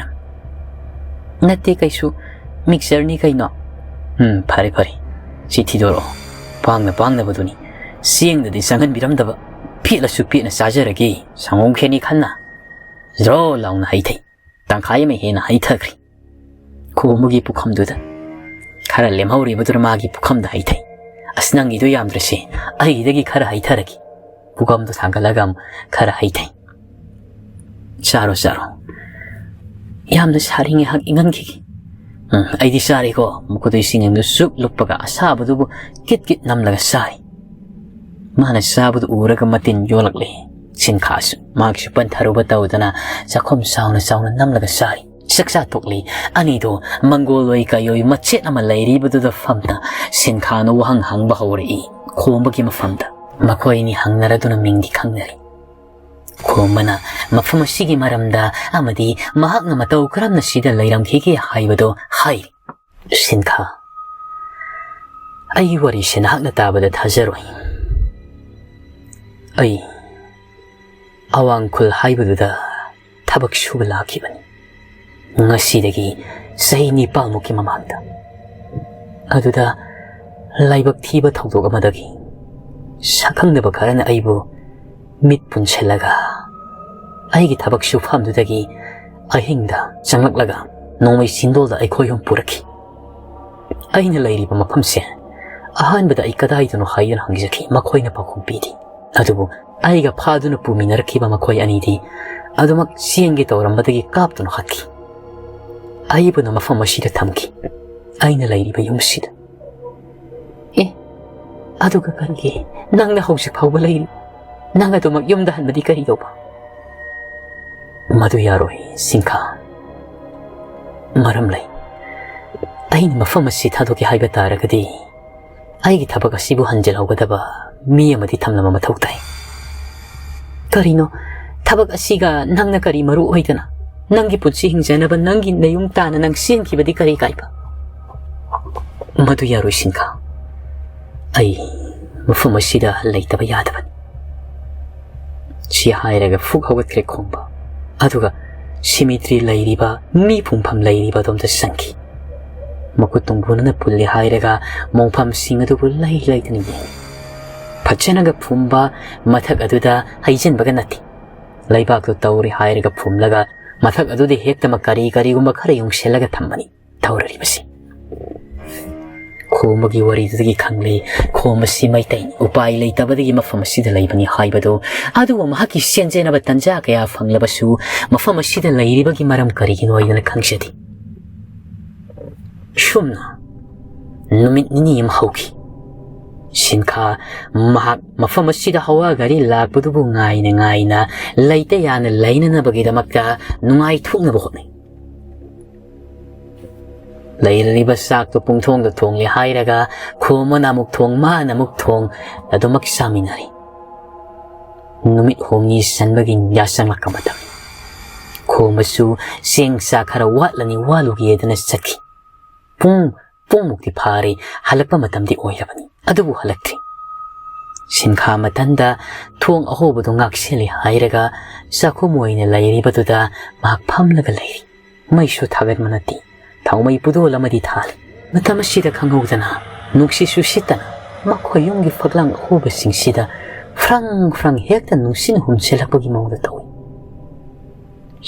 ꯅꯠꯇꯦ ꯀꯩꯁꯨ, ꯃꯤꯛꯆꯔꯅꯤ ꯀꯩꯅꯣ꯫ ꯎꯝ, ꯐꯔꯦ ꯐꯔꯦ, ꯁꯤ ꯊꯤꯗꯣꯔꯛꯑꯣ꯫ ꯄꯥꯡꯅ ꯄꯥꯡꯅꯕꯗꯨꯅꯤ꯫ ꯆꯦꯡꯗꯗꯤ ꯆꯪꯍꯟꯕꯤꯔꯝꯗꯕ, ꯄꯦꯠꯂꯁꯨ ꯄꯦꯠꯅ ꯆꯥꯖꯔꯒꯦ꯫ ꯁꯪꯒꯣꯝ ꯈꯦꯔꯅꯤ ꯈꯟꯅ ꯖ꯭ꯔꯣ ꯂꯥꯎꯅ ꯍꯩꯊꯩ꯫ ꯇꯪꯈꯥꯏ ꯑꯃ ꯍꯦꯟꯅ ꯍꯩꯊꯈ꯭ꯔꯦ꯫ ꯈꯣꯝꯕꯒꯤ ꯄꯨꯈꯝꯗꯨꯗ ꯈꯔ ꯂꯦꯝꯍꯧꯔꯤꯕꯗꯨꯅ ꯃꯥꯒꯤ ꯄꯨꯈꯝꯗ ꯍꯩꯊꯩ꯫ ꯑꯁ, ꯅꯪꯒꯤꯗꯣ ꯌꯥꯝꯗ꯭ꯔꯁꯦ, ꯑꯩꯒꯤꯗꯒꯤ ꯈꯔ ꯍꯩꯊꯔꯒꯦ꯫ ꯄꯨꯈꯝꯗꯣ ꯊꯥꯡꯒꯠꯂꯒ ꯑꯃꯨꯛ ꯈꯔ ꯍꯩꯊꯩ꯫ ꯆꯥꯔꯣ, ꯆꯥꯔꯣ꯫ ꯌꯥꯝꯅ ꯁꯥꯔꯤ, ꯉꯥꯏꯍꯥꯛ ꯏꯪꯍꯟꯈꯤꯒꯦ꯫ ꯎꯝ, ꯑꯩꯗꯤ ꯆꯥꯔꯦꯀꯣ꯫ ꯃꯈꯨꯠꯇꯨ ꯏꯁꯤꯡ ꯑꯃꯗ ꯆꯨꯞ ꯂꯨꯞꯄꯒ ꯑꯁꯥꯕꯗꯨꯕꯨ ꯀꯤꯠ ꯀꯤꯠ ꯅꯝꯂꯒ ꯆꯥꯔꯤ꯫ ꯃꯥꯅ ꯆꯥꯕꯗꯨ ꯎꯔꯒ ꯃꯇꯤꯟ ꯌꯣꯜꯂꯛꯂꯦ꯫ ꯁꯤꯟꯈꯥꯁꯨ ꯃꯍꯥꯛꯁꯨ ꯄꯟꯊꯔꯨꯕ ꯇꯧꯗꯅ ꯆꯥꯛꯈꯨꯝ ꯆꯥꯎꯅ ꯆꯥꯎꯅ ꯅꯝꯂꯒ ꯆꯥꯔꯤ꯫ ꯆꯥꯛꯆꯥ ꯇꯣꯛꯂꯤ꯫ ꯑꯅꯤꯗꯨ ꯃꯪꯒꯣꯜ ꯑꯣꯏ ꯀꯩ ꯑꯣꯏ ꯃꯆꯦꯠ ꯑꯃ ꯂꯩꯔꯤꯕꯗꯨꯗ ꯐꯝꯅ ꯁꯤꯟꯈꯥꯅ ꯋꯥꯍꯪ ꯍꯪꯕ ꯍꯧꯔꯛꯏ꯫ ꯈꯣꯝꯕꯒꯤ ꯃꯐꯝꯗ ꯃꯈꯣꯏ ꯑꯅꯤ ꯍꯪꯅꯔꯗꯨꯅ ꯃꯤꯡꯗꯤ ꯈꯪꯅꯔꯤ꯫ ꯈꯣꯝꯕꯅ ꯃꯐꯝ ꯑꯁꯤꯒꯤ ꯃꯔꯝꯗ ꯑꯃꯗꯤ ꯃꯍꯥꯛꯅ ꯃꯇꯧ ꯀꯔꯝꯅ ꯁꯤꯗ ꯂꯩꯔꯝꯈꯤꯒꯦ ꯍꯥꯏꯕꯗꯨ ꯍꯥꯏꯔꯤ꯫ ꯁꯤꯟꯈꯥ, ꯑꯩꯒꯤ ꯋꯥꯔꯤꯁꯦ ꯅꯍꯥꯛꯅ ꯇꯥꯕꯗ ꯊꯥꯖꯔꯣꯏ꯫ ꯑꯩ ꯑꯋꯥꯡ ꯈꯨꯜ ꯍꯥꯏꯕꯗꯨꯗ ꯊꯕꯛ ꯁꯨꯕ ꯂꯥꯛꯈꯤꯕꯅꯤ, ꯉꯁꯤꯗꯒꯤ ꯆꯍꯤ ꯅꯤꯄꯥꯜꯃꯨꯛꯀꯤ ꯃꯃꯥꯡꯗ꯫ ꯑꯗꯨꯗ ꯂꯥꯏꯕꯛ ꯊꯤꯕ ꯊꯧꯗꯣꯛ ꯑꯃꯗꯒꯤ ꯁꯛꯈꯪꯅꯕ ꯈꯔꯅ ꯑꯩꯕꯨ ꯃꯤꯠ ꯄꯨꯟꯁꯤꯜꯂꯒ ꯑꯩꯒꯤ ꯊꯕꯛ ꯁꯨꯐꯝꯗꯨꯗꯒꯤ ꯑꯍꯤꯡꯗ ꯆꯪꯂꯛꯂꯒ ꯅꯣꯡꯃꯩ ꯆꯤꯟꯗꯣꯜꯗ ꯑꯩꯈꯣꯏ ꯑꯍꯨꯝ ꯄꯨꯔꯛꯈꯤ꯫ ꯑꯩꯅ ꯂꯩꯔꯤꯕ ꯃꯐꯝꯁꯦ ꯑꯍꯥꯟꯕꯗ ꯑꯩ ꯀꯗꯥꯏꯗꯅꯣ ꯍꯥꯏꯗꯨꯅ ꯍꯪꯖꯈꯤ꯫ ꯃꯈꯣꯏꯅ ꯄꯥꯎꯈꯨꯝ ꯄꯤꯔꯤ꯫ ꯑꯗꯨꯕꯨ ꯑꯩꯒ ꯐꯥꯗꯨꯅ ꯄꯨꯃꯤꯟꯅꯔꯛꯈꯤꯕ ꯃꯈꯣꯏ ꯑꯅꯤꯗꯤ ꯑꯗꯨꯃꯛ ꯆꯦꯟꯒꯦ ꯇꯧꯔꯝꯕꯗꯒꯤ ꯀꯥꯞꯇꯨꯅ ꯍꯥꯠꯈꯤ꯫ ꯑꯩꯕꯨꯅ ꯃꯐꯝ ꯑꯁꯤꯗ ꯊꯝꯈꯤ, ꯑꯩꯅ ꯂꯩꯔꯤꯕ ꯌꯨꯝꯁꯤꯗ꯫ ꯑꯦ, ꯑꯗꯨꯒ ꯀꯔꯤꯒꯤ ꯅꯪꯅ ꯍꯧꯖꯤꯛ ꯐꯥꯎꯕ ꯂꯩꯔꯤ? ꯅꯪ ꯑꯗꯨꯃꯛ ꯌꯨꯝꯗ ꯍꯟꯕꯗꯤ ꯀꯔꯤ ꯇꯧꯕ? ꯃꯗꯨ ꯌꯥꯔꯣꯏ, ꯁꯤꯡꯈꯥ꯫ ꯃꯔꯝ ꯂꯩ꯫ ꯑꯩꯅ ꯃꯐꯝ ꯑꯁꯤ ꯊꯥꯗꯣꯛꯀꯦ ꯍꯥꯏꯕ ꯇꯥꯔꯒꯗꯤ, ꯑꯩꯒꯤ ꯊꯕꯛ ꯑꯁꯤꯕꯨ ꯍꯟꯖꯤꯜꯍꯧꯒꯗꯕ ꯃꯤ ꯑꯃꯗꯤ ꯊꯝꯂꯝꯕ ꯃꯊꯧ ꯇꯥꯏ꯫ ꯀꯔꯤꯅꯣ? ꯊꯕꯛ ꯑꯁꯤꯒ ꯅꯪꯅ ꯀꯔꯤ ꯃꯔꯨ ꯑꯣꯏꯗꯅ? ꯅꯪꯒꯤ ꯄꯨꯟꯁꯤ ꯍꯤꯡꯖꯅꯕ ꯅꯪꯒꯤ ꯅꯌꯨꯝ ꯇꯥꯅ ꯅꯪ ꯆꯦꯟꯈꯤꯕꯗꯤ ꯀꯔꯤ ꯀꯥꯏꯕ? ꯃꯗꯨ ꯌꯥꯔꯣꯏ, ꯁꯤꯡꯈꯥ꯫ ꯑꯩ ꯃꯐꯝ ꯑꯁꯤꯗ ꯂꯩꯇꯕ ꯌꯥꯗꯕꯅꯤ꯫ ꯁꯤ ꯍꯥꯏꯔꯒ ꯐꯨꯛ ꯍꯧꯒꯠꯈ꯭ꯔꯦ ꯈꯣꯝꯕ꯫ ꯑꯗꯨꯒ ꯁꯤꯃꯤꯇ꯭ꯔꯤ ꯂꯩꯔꯤꯕ, ꯃꯤ ꯐꯨꯝꯐꯝ ꯂꯩꯔꯤꯕ ꯑꯗꯣꯝꯗ ꯆꯪꯈꯤ꯫ ꯃꯈꯨꯠ ꯇꯨꯡꯕꯨꯅꯅ ꯄꯨꯜꯂꯦ ꯍꯥꯏꯔꯒ ꯃꯣꯡꯐꯝꯁꯤꯡ ꯑꯗꯨꯕꯨ ꯂꯩ ꯂꯩꯗꯅ ꯌꯦꯡꯉꯤ꯫ ꯐꯖꯅꯒ ꯐꯨꯝꯕ ꯃꯊꯛ ꯑꯗꯨꯗ ꯍꯩꯖꯤꯟꯕꯒ ꯅꯠꯇꯦ꯫ ꯂꯩꯕꯥꯛꯇꯨ ꯇꯧꯔꯦ ꯍꯥꯏꯔꯒ ꯐꯨꯝꯂꯒ ꯃꯊꯛ ꯑꯗꯨꯗ ꯍꯦꯛꯇꯃꯛ ꯀꯔꯤ ꯀꯔꯤꯒꯨꯝꯕ ꯈꯔ ꯌꯨꯡꯁꯤꯜꯂꯒ ꯊꯝꯕꯅꯤ ꯇꯧꯔꯤꯕꯁꯤ꯫ ꯈꯣꯝꯕꯒꯤ ꯋꯥꯔꯤꯗꯨꯗꯒꯤ ꯈꯪꯂꯦ, ꯈꯣꯝꯕꯁꯤ ꯃꯩꯇꯩꯅꯤ, ꯎꯄꯥꯏ ꯂꯩꯇꯕꯗꯒꯤ ꯃꯐꯝ ꯑꯁꯤꯗ ꯂꯩꯕꯅꯤ ꯍꯥꯏꯕꯗꯨ꯫ ꯑꯗꯨꯕꯨ ꯃꯍꯥꯛꯀꯤ ꯆꯦꯟꯖꯅꯕ ꯇꯟꯖꯥ ꯀꯌꯥ ꯐꯪꯂꯕꯁꯨ ꯃꯐꯝ ꯑꯁꯤꯗ ꯂꯩꯔꯤꯕꯒꯤ ꯃꯔꯝ ꯀꯔꯤꯒꯤꯅꯣ ꯍꯥꯏꯗꯅ ꯈꯪꯖꯗꯦ꯫ ꯁꯨꯝꯅ ꯅꯨꯃꯤꯠ ꯅꯤꯅꯤ ꯑꯃ ꯍꯧꯈꯤ꯫ ꯁꯤꯟꯈꯥ ꯃꯍꯥꯛ ꯃꯐꯝ ꯑꯁꯤꯗ ꯍꯋꯥ ꯒꯥꯔꯤ ꯂꯥꯛꯄꯗꯨꯕꯨ ꯉꯥꯏꯅ ꯉꯥꯏꯅ ꯂꯩꯇ ꯌꯥꯅ ꯂꯩꯅꯅꯕꯒꯤꯗꯃꯛꯇ ꯅꯨꯡꯉꯥꯏꯊꯣꯛꯅꯕ ꯍꯣꯠꯅꯩ꯫ ꯂꯩꯔꯤꯕ ꯆꯥꯛꯇꯨ ꯄꯨꯡꯊꯣꯡꯗ ꯊꯣꯡꯂꯦ ꯍꯥꯏꯔꯒ ꯈꯣꯝ ꯑꯃꯅ ꯑꯃꯨꯛ ꯊꯣꯡ, ꯃꯥꯅ ꯑꯃꯨꯛ ꯊꯣꯡ, ꯑꯗꯨꯃꯛ ꯆꯥꯃꯤꯟꯅꯔꯤ꯫ ꯅꯨꯃꯤꯠ ꯍꯨꯝꯅꯤ ꯆꯟꯕꯒꯤ ꯌꯥꯆꯪꯂꯛꯄ ꯃꯇꯝ꯫ ꯈꯣꯝꯕꯁꯨ ꯆꯦꯡ ꯆꯥꯛ ꯈꯔ ꯋꯥꯠꯂꯅꯤ, ꯋꯥꯠꯂꯨꯒꯦꯗꯅ ꯆꯠꯈꯤ꯫ ꯄꯨꯡ, ꯄꯨꯡꯃꯨꯛꯇꯤ ꯐꯥꯔꯦ, ꯍꯜꯂꯛꯄ ꯃꯇꯝꯗꯤ ꯑꯣꯏꯔꯕꯅꯤ꯫ ꯑꯗꯨꯕꯨ ꯍꯜꯂꯛꯇ꯭ꯔꯤ꯫ ꯁꯤꯟꯈꯥ ꯃꯊꯟꯗ ꯊꯣꯡ ꯑꯍꯣꯕꯗꯨ ꯉꯥꯛꯁꯤꯜꯂꯤ ꯍꯥꯏꯔꯒ ꯆꯥꯛꯈꯨꯝ ꯑꯣꯏꯅ ꯂꯩꯔꯤꯕꯗꯨꯗ ꯃꯍꯥꯛ ꯐꯝꯂꯒ ꯂꯩꯔꯤ꯫ ꯃꯩꯁꯨ ꯊꯥꯒꯠꯄ ꯅꯠꯇꯦ꯫ ꯊꯥꯎꯃꯩ ꯄꯨꯗꯣꯜ ꯑꯃꯗꯤ ꯊꯥꯜꯂꯤ꯫ ꯃꯇꯝ ꯑꯁꯤꯗ ꯈꯪꯍꯧꯗꯅ ꯅꯨꯡꯁꯤꯠꯁꯨ ꯁꯤꯠꯇꯅ ꯃꯈꯣꯏ ꯌꯨꯝꯒꯤ ꯐꯛꯂꯥꯡ ꯑꯍꯣꯕꯁꯤꯡꯁꯤꯗ ꯐ꯭ꯔꯪ ꯐ꯭ꯔꯪ ꯍꯦꯛꯇ ꯅꯨꯡꯁꯤꯠꯅ ꯍꯨꯝꯖꯤꯜꯂꯛꯄꯒꯤ ꯃꯑꯣꯡꯗ ꯇꯧꯏ꯫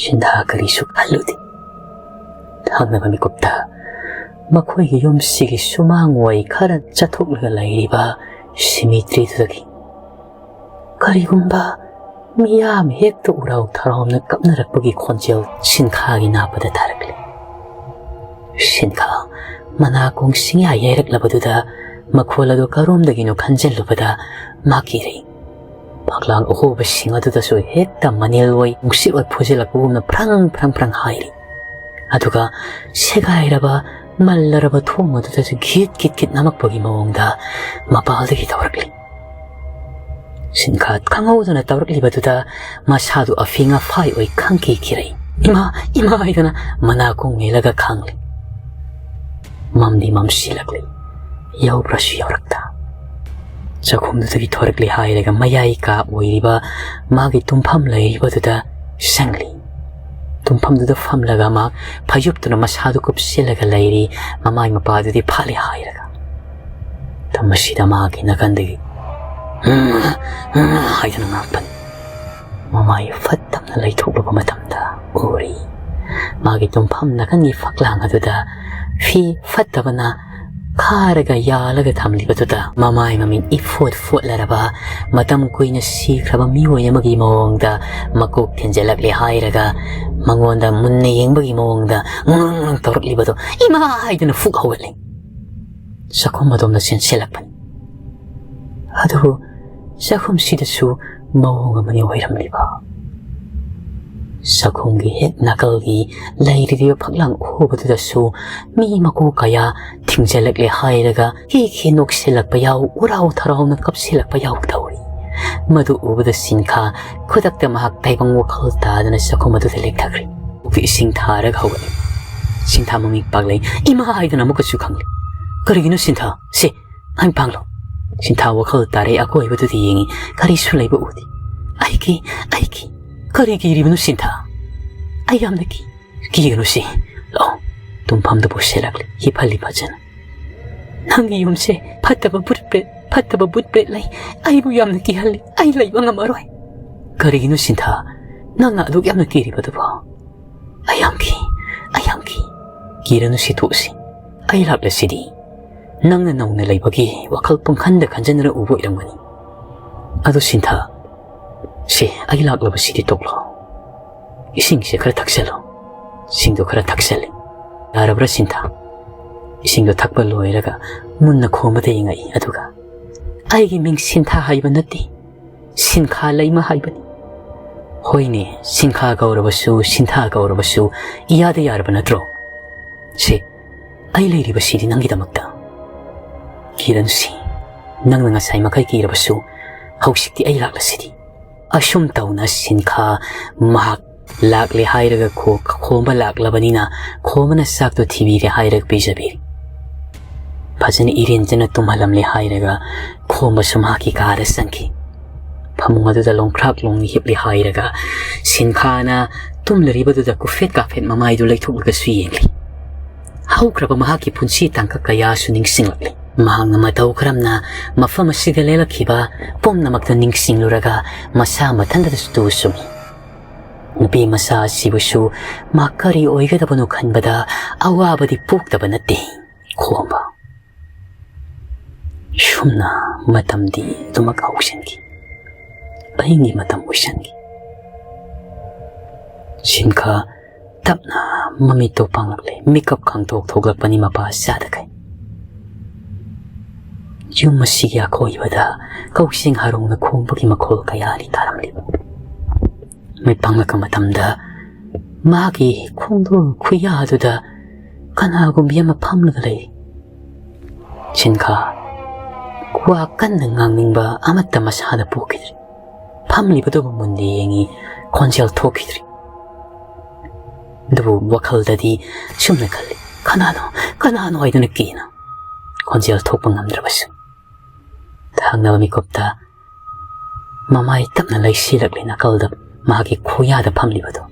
ꯁꯤꯟꯊꯥ ꯀꯔꯤꯁꯨ ꯈꯜꯂꯨꯗꯦ꯫ ꯊꯪꯅꯕ ꯃꯤꯀꯨꯞꯇ ꯃꯈꯣꯏꯒꯤ ꯌꯨꯝꯁꯤꯒꯤ ꯁꯨꯃꯥꯡ ꯋꯥꯏ ꯈꯔ ꯆꯠꯊꯣꯛꯂꯒ ꯂꯩꯔꯤꯕ ꯁꯤꯃꯤꯇ꯭ꯔꯤꯗꯨꯗꯒꯤ ꯀꯔꯤꯒꯨꯝꯕ ꯃꯤꯌꯥꯝ ꯍꯦꯛꯇ ꯎꯔꯥꯎ ꯊꯔꯥꯎꯅ ꯀꯞꯅꯔꯛꯄꯒꯤ ꯈꯣꯟꯖꯦꯜ ꯁꯤꯟꯈꯥꯒꯤ ꯅꯥꯄꯗ ꯇꯥꯔꯛꯂꯤ꯫ ꯁꯤꯟꯈꯥ ꯃꯅꯥꯀꯣꯡ ꯁꯤꯡꯌꯥ ꯌꯩꯔꯛꯂꯕꯗꯨꯗ ꯃꯈꯣꯜ ꯑꯗꯨ ꯀꯔꯣꯝꯗꯒꯤꯅꯣ ꯈꯟꯖꯤꯜꯂꯨꯕꯗ ꯃꯥ ꯀꯤꯔꯤ꯫ ꯐꯛꯂꯥꯡ ꯑꯍꯣꯕꯁꯤꯡ ꯑꯗꯨꯗꯁꯨ ꯍꯦꯛꯇ ꯃꯅꯤꯜ ꯑꯣꯏ ꯅꯨꯡꯁꯤꯠ ꯑꯣꯏ ꯐꯨꯖꯤꯜꯂꯛꯄꯒꯨꯝꯅ ꯐ꯭ꯔꯪ ꯐ꯭ꯔꯪ ꯐ꯭ꯔꯪ ꯍꯥꯏꯔꯤ꯫ ꯑꯗꯨꯒ ꯁꯦꯒꯥꯏꯔꯕ, ꯃꯜꯂꯔꯕ ꯊꯣꯡ ꯑꯗꯨꯗꯁꯨ ꯒꯤꯠ ꯒꯤꯠ ꯒꯤꯠ ꯅꯝꯃꯛꯄꯒꯤ ꯃꯑꯣꯡꯗ ꯃꯄꯥꯜꯗꯒꯤ ꯇꯧꯔꯛꯂꯤ꯫ ꯁꯤꯟꯈꯥ ꯈꯪꯍꯧꯗꯅ ꯇꯧꯔꯛꯂꯤꯕꯗꯨꯗ ꯃꯁꯥꯗꯨ ꯑꯐꯤꯡ ꯑꯐꯥꯏ ꯑꯣꯏ ꯈꯪꯀꯤ ꯀꯤꯔꯛꯏ꯫ "ꯏꯃꯥ, ꯏꯃꯥ!" ꯍꯥꯏꯗꯨꯅ ꯃꯅꯥꯀꯣꯡ ꯃꯦꯜꯂꯒ ꯈꯥꯡꯂꯤ꯫ ꯃꯝꯗꯤ ꯃꯝꯁꯤꯜꯂꯛꯂꯤ꯫ ꯌꯧꯕ꯭ꯔꯁꯨ ꯌꯧꯔꯛꯇ꯫ ꯆꯥꯛꯈꯨꯝꯗꯨꯗꯒꯤ ꯊꯣꯔꯛꯂꯤ ꯍꯥꯏꯔꯒ ꯃꯌꯥꯏ ꯀꯥ ꯑꯣꯏꯔꯤꯕ ꯃꯥꯒꯤ ꯇꯨꯝꯐꯝ ꯂꯩꯔꯤꯕꯗꯨꯗ ꯆꯪꯂꯤ꯫ ꯇꯨꯝꯐꯝꯗꯨꯗ ꯐꯝꯂꯒ ꯃꯥ ꯐꯩꯖꯨꯞꯇꯨꯅ ꯃꯁꯥꯗꯨ ꯀꯨꯞꯁꯤꯜꯂꯒ ꯂꯩꯔꯤ, ꯃꯃꯥꯏ ꯃꯄꯥꯗꯨꯗꯤ ꯐꯥꯠꯂꯤ ꯍꯥꯏꯔꯒ꯫ ꯃꯇꯝ ꯑꯁꯤꯗ ꯃꯥꯒꯤ ꯅꯥꯀꯟꯗꯒꯤ "ꯎꯝ, ꯎꯝ" ꯍꯥꯏꯗꯨꯅ ꯉꯥꯡꯄꯅꯤ꯫ ꯃꯃꯥꯏ ꯐꯠꯇꯕꯅ ꯂꯩꯊꯣꯛꯂꯨꯕ ꯃꯇꯝꯗ ꯎꯔꯤ꯫ ꯃꯥꯒꯤ ꯇꯨꯝꯐꯝ ꯅꯥꯀꯟꯒꯤ ꯐꯛꯂꯥꯡ ꯑꯗꯨꯗ ꯐꯤ ꯐꯠꯇꯕꯅ ꯈꯥꯔꯒ ꯌꯥꯜꯂꯒ ꯊꯝꯂꯤꯕꯗꯨꯗ ꯃꯃꯥꯏ ꯃꯃꯤꯠ ꯏꯐꯣꯠ ꯐꯣꯠꯂꯔꯕ, ꯃꯇꯝ ꯀꯨꯏꯅ ꯁꯤꯈ꯭ꯔꯕ ꯃꯤꯑꯣꯏ ꯑꯃꯒꯤ ꯃꯑꯣꯡꯗ ꯃꯀꯣꯛ ꯊꯤꯟꯖꯤꯜꯂꯛꯂꯦ ꯍꯥꯏꯔꯒ ꯃꯉꯣꯟꯗ ꯃꯨꯟꯅ ꯌꯦꯡꯕꯒꯤ ꯃꯑꯣꯡꯗ ꯉꯨꯡ ꯉꯨꯡ ꯇꯧꯔꯛꯂꯤꯕꯗꯨ "ꯏꯃꯥ!" ꯍꯥꯏꯗꯨꯅ ꯐꯨꯛ ꯍꯧꯒꯠꯂꯤ꯫ ꯆꯥꯛꯈꯨꯝ ꯑꯗꯣꯝꯗ ꯆꯦꯟꯁꯤꯜꯂꯛꯄꯅꯤ꯫ ꯑꯗꯨꯕꯨ ꯆꯥꯛꯈꯨꯝꯁꯤꯗꯁꯨ ꯃꯑꯣꯡ ꯑꯃꯅꯤ ꯑꯣꯏꯔꯝꯂꯤꯕ꯫ ꯆꯥꯛꯈꯨꯝꯒꯤ ꯍꯦꯛ ꯅꯥꯀꯜꯒꯤ ꯂꯩꯔꯤꯕ ꯐꯛꯂꯥꯡ ꯑꯍꯣꯕꯗꯨꯗꯁꯨ ꯃꯤ ꯃꯀꯨ ꯀꯌꯥ ꯊꯤꯡꯖꯤꯜꯂꯛꯂꯦ ꯍꯥꯏꯔꯒ ꯍꯤ ꯍꯤ ꯅꯣꯛꯁꯤꯜꯂꯛꯄ ꯌꯥꯎ, ꯎꯔꯥꯎ ꯊꯔꯥꯎꯅ ꯀꯞꯁꯤꯜꯂꯛꯄ ꯌꯥꯎ ꯇꯧꯔꯤ꯫ ꯃꯗꯨ ꯎꯕꯗ ꯁꯤꯟꯈꯥ ꯈꯨꯗꯛꯇ ꯃꯍꯥꯛ ꯇꯥꯏꯕꯪ ꯋꯥꯈꯜ ꯇꯥꯗꯅ ꯆꯥꯛꯈꯨꯝ ꯑꯗꯨꯗ ꯂꯦꯛꯊꯈ꯭ꯔꯦ꯫ ꯄꯨꯛꯇ ꯏꯁꯤꯡ ꯊꯥꯔꯒ ꯍꯧꯒꯠꯂꯦ꯫ ꯁꯤꯟꯊꯥ ꯃꯃꯤꯠ ꯄꯥꯛꯂꯦ꯫ "ꯏꯃꯥ!" ꯍꯥꯏꯗꯨꯅ ꯑꯃꯨꯛꯀꯁꯨ ꯈꯪꯂꯦ꯫ "ꯀꯔꯤꯒꯤꯅꯣ ꯁꯤꯟꯊꯥ? ꯁꯦ, ꯍꯥꯏ ꯄꯥꯡꯂꯣ꯫" ꯁꯤꯟꯊꯥ ꯋꯥꯈꯜ ꯇꯥꯔꯦ꯫ ꯑꯀꯣꯏꯕꯗꯨꯗ ꯌꯦꯡꯉꯤ꯫ ꯀꯔꯤꯁꯨ ꯂꯩꯕ ꯎꯗꯦ꯫ "ꯑꯩꯒꯤ, ꯑꯩꯒꯤ, ꯀꯔꯤ ꯀꯤꯔꯤꯕꯅꯣ ꯁꯤꯟꯊꯥ? ꯑꯩ ꯌꯥꯝꯅ ꯀꯤ꯫" "ꯀꯤꯒꯅꯨ ꯁꯤ꯫ ꯂꯥꯛꯑꯣ꯫" ꯇꯨꯝꯐꯝꯗ ꯄꯨꯁꯤꯜꯂꯛꯂꯦ꯫ ꯍꯤꯞꯍꯜꯂꯤ ꯐꯖꯅ꯫ "ꯅꯪꯒꯤ ꯌꯨꯝꯁꯦ ꯐꯠꯇꯕ ꯚꯨꯠ ꯄ꯭ꯔꯦꯠ, ꯐꯠꯇꯕ ꯚꯨꯠ ꯄ꯭ꯔꯦꯠ ꯂꯩ꯫ ꯑꯩꯕꯨ ꯌꯥꯝꯅ ꯀꯤꯍꯜꯂꯤ꯫ ꯑꯩ ꯂꯩꯕ ꯉꯝꯃꯔꯣꯏ꯫" "ꯀꯔꯤꯒꯤꯅꯣ ꯁꯤꯟꯊꯥ? ꯅꯪꯅ ꯑꯗꯨꯛ ꯌꯥꯝꯅ ꯀꯤꯔꯤꯕꯗꯨꯕꯣ?" "ꯑꯩ ꯌꯥꯝ ꯀꯤ, ꯑꯩ ꯌꯥꯝ ꯀꯤ꯫" "ꯀꯤꯔꯅꯨ ꯁꯤ, ꯇꯣꯛꯁꯤ꯫ ꯑꯩ ꯂꯥꯛꯂꯁꯤꯗꯤ꯫ ꯅꯪꯅ ꯅꯧꯅ ꯂꯩꯕꯒꯤ ꯋꯥꯈꯜ ꯄꯨꯡꯈꯟꯗ ꯈꯟꯖꯅꯔ ꯎꯕ ꯑꯣꯏꯔꯝꯒꯅꯤ꯫ ꯑꯗꯣ ꯁꯤꯟꯊꯥ, ꯁꯦ, ꯑꯩ ꯂꯥꯛꯂꯕꯁꯤꯗꯤ ꯇꯣꯛꯂꯣ꯫ ꯏꯁꯤꯡꯁꯦ ꯈꯔ ꯊꯛꯆꯜꯂꯣ꯫" ꯏꯁꯤꯡꯗꯣ ꯈꯔ ꯊꯛꯆꯜꯂꯤ꯫ "ꯌꯥꯔꯕ꯭ꯔꯥ ꯁꯤꯟꯊꯥ?" ꯏꯁꯤꯡꯗꯣ ꯊꯛꯄ ꯂꯣꯏꯔꯒ ꯃꯨꯟꯅ ꯈꯣꯝꯕꯗ ꯌꯦꯡꯉꯛꯏ꯫ ꯑꯗꯨꯒ, "ꯑꯩꯒꯤ ꯃꯤꯡ ꯁꯤꯟꯊꯥ ꯍꯥꯏꯕ ꯅꯠꯇꯦ, ꯁꯤꯟꯈꯥ ꯂꯩꯃ ꯍꯥꯏꯕꯅꯤ꯫" "ꯍꯣꯏꯅꯦ, ꯁꯤꯟꯈꯥ ꯀꯧꯔꯕꯁꯨ, ꯁꯤꯟꯊꯥ ꯀꯧꯔꯕꯁꯨ ꯏꯌꯥꯗ ꯌꯥꯔꯕ ꯅꯠꯇ꯭ꯔꯣ? ꯁꯦ, ꯑꯩ ꯂꯩꯔꯤꯕꯁꯤꯗꯤ ꯅꯪꯒꯤꯗꯃꯛꯇ꯫ ꯀꯤꯔꯟꯁꯤ, ꯅꯪꯅ ꯉꯁꯥꯏ ꯃꯈꯩ ꯀꯤꯔꯕꯁꯨ, ꯍꯧꯖꯤꯛꯇꯤ ꯑꯩ ꯂꯥꯛꯂꯁꯤꯗꯤ꯫" ꯑꯁꯨꯝ ꯇꯧꯅ ꯁꯤꯟꯈꯥ ꯃꯍꯥꯛ ꯂꯥꯛꯂꯦ ꯍꯥꯏꯔꯒ ꯈꯣ-, ꯈꯣꯝꯕ ꯂꯥꯛꯂꯕꯅꯤꯅ ꯈꯣꯝꯕꯅ ꯆꯥꯛꯇꯣ ꯊꯤꯕꯤꯔꯦ ꯍꯥꯏꯔꯒ ꯄꯤꯖꯕꯤꯔꯦ꯫ ꯐꯖꯅ ꯏꯔꯦꯟꯖꯅ ꯇꯨꯝꯍꯜꯂꯝꯂꯦ ꯍꯥꯏꯔꯒ ꯈꯣꯝꯕꯁꯨ ꯃꯍꯥꯛꯀꯤ ꯀꯥꯗ ꯆꯪꯈꯤ꯫ ꯐꯃꯨꯡ ꯑꯗꯨꯗ ꯂꯣꯡꯈ꯭ꯔꯥꯛ ꯂꯣꯡꯅ ꯍꯤꯞꯂꯤ ꯍꯥꯏꯔꯒ ꯁꯤꯟꯈꯥꯅ ꯇꯨꯝꯂꯔꯤꯕꯗꯨꯗ ꯀꯨꯐꯦꯠ ꯀꯥꯐꯦꯠ ꯃꯃꯥꯏꯗꯨ ꯂꯩꯊꯣꯛꯂꯒꯁꯨ ꯌꯦꯡꯂꯤ꯫ ꯍꯧꯈ꯭ꯔꯕ ꯃꯍꯥꯛꯀꯤ ꯄꯨꯟꯁꯤ ꯇꯥꯡꯀꯛ ꯀꯌꯥꯁꯨ ꯅꯤꯡꯁꯤꯡꯂꯛꯂꯤ꯫ ꯃꯍꯥꯛꯅ ꯃꯇꯧ ꯀꯔꯝꯅ ꯃꯐꯝ ꯑꯁꯤꯗ ꯂꯦꯜꯂꯛꯈꯤꯕ ꯄꯨꯝꯅꯃꯛꯇꯨ ꯅꯤꯡꯁꯤꯡꯂꯨꯔꯒ ꯃꯁꯥ ꯃꯊꯟꯇꯗꯁꯨ ꯇꯨ ꯆꯨꯝꯃꯤ꯫ ꯅꯨꯄꯤ ꯃꯆꯥ ꯑꯁꯤꯕꯨꯁꯨ ꯃꯥ ꯀꯔꯤ ꯑꯣꯏꯒꯗꯕꯅꯣ ꯈꯟꯕꯗ ꯑꯋꯥꯕꯗꯤ ꯄꯣꯛꯇꯕ ꯅꯠꯇꯦ꯫ ꯈꯣꯝꯕ꯫ ꯁꯨꯝꯅ ꯃꯇꯝꯗꯤ ꯑꯗꯨꯃꯛ ꯍꯧꯁꯤꯟꯈꯤ꯫ ꯑꯍꯤꯡꯒꯤ ꯃꯇꯝ ꯑꯣꯏꯁꯤꯟꯈꯤ꯫ ꯁꯤꯟꯈꯥ ꯇꯞꯅ ꯃꯃꯤꯠꯇꯣ ꯄꯥꯡꯂꯛꯂꯦ꯫ ꯃꯤꯀꯞ ꯈꯪꯊꯣꯛ ꯊꯣꯛꯂꯛꯄꯅꯤ ꯃꯄꯥ ꯆꯥꯗꯈꯩ꯫ ꯌꯨꯝ ꯑꯁꯤꯒꯤ ꯑꯀꯣꯏꯕꯗ ꯀꯛꯆꯦꯡ ꯍꯥꯔꯣꯡꯅ ꯈꯣꯡꯕꯒꯤ ꯃꯈꯣꯜ ꯀꯌꯥꯅꯤ ꯇꯥꯔꯝꯂꯤꯕ꯫ ꯃꯤꯠ ꯄꯥꯡꯂꯛꯄ ꯃꯇꯝꯗ ꯃꯥꯒꯤ ꯈꯣꯡꯗꯣꯜ ꯈꯨꯌꯥꯗꯨꯗ ꯀꯅꯥꯒꯨꯝꯕꯤ ꯑꯃ ꯐꯝꯂꯒ ꯂꯩ꯫ ꯁꯤꯟꯈꯥ ꯋꯥ ꯀꯟꯅ ꯉꯥꯡꯅꯤꯡꯕ ꯑꯃꯠꯇ ꯃꯁꯥꯗ ꯄꯣꯛꯈꯤꯗ꯭ꯔꯤ꯫ ꯐꯝꯂꯤꯕꯗꯨꯕꯨ ꯃꯨꯟꯅ ꯌꯦꯡꯉꯤ, ꯈꯣꯟꯖꯦꯜ ꯊꯣꯛꯈꯤꯗ꯭ꯔꯤ꯫ ꯑꯗꯨꯕꯨ ꯋꯥꯈꯜꯗꯗꯤ ꯁꯨꯝꯅ ꯈꯜꯂꯤ, "ꯀꯅꯥꯅꯣ, ꯀꯅꯥꯅꯣ?" ꯍꯥꯏꯗꯨꯅ ꯀꯤꯅ ꯈꯣꯟꯖꯦꯜ ꯊꯣꯛꯄ ꯉꯝꯗ꯭ꯔꯕꯁꯨ꯫ ꯊꯪꯅꯕ ꯃꯤꯀꯨꯞꯇ ꯃꯃꯥꯏ ꯇꯞꯅ ꯂꯩꯁꯤꯜꯂꯛꯂꯤ ꯅꯥꯀꯜꯗ ꯃꯍꯥꯛꯀꯤ ꯈꯨꯌꯥꯗ ꯐꯝꯂꯤꯕꯗꯨ꯫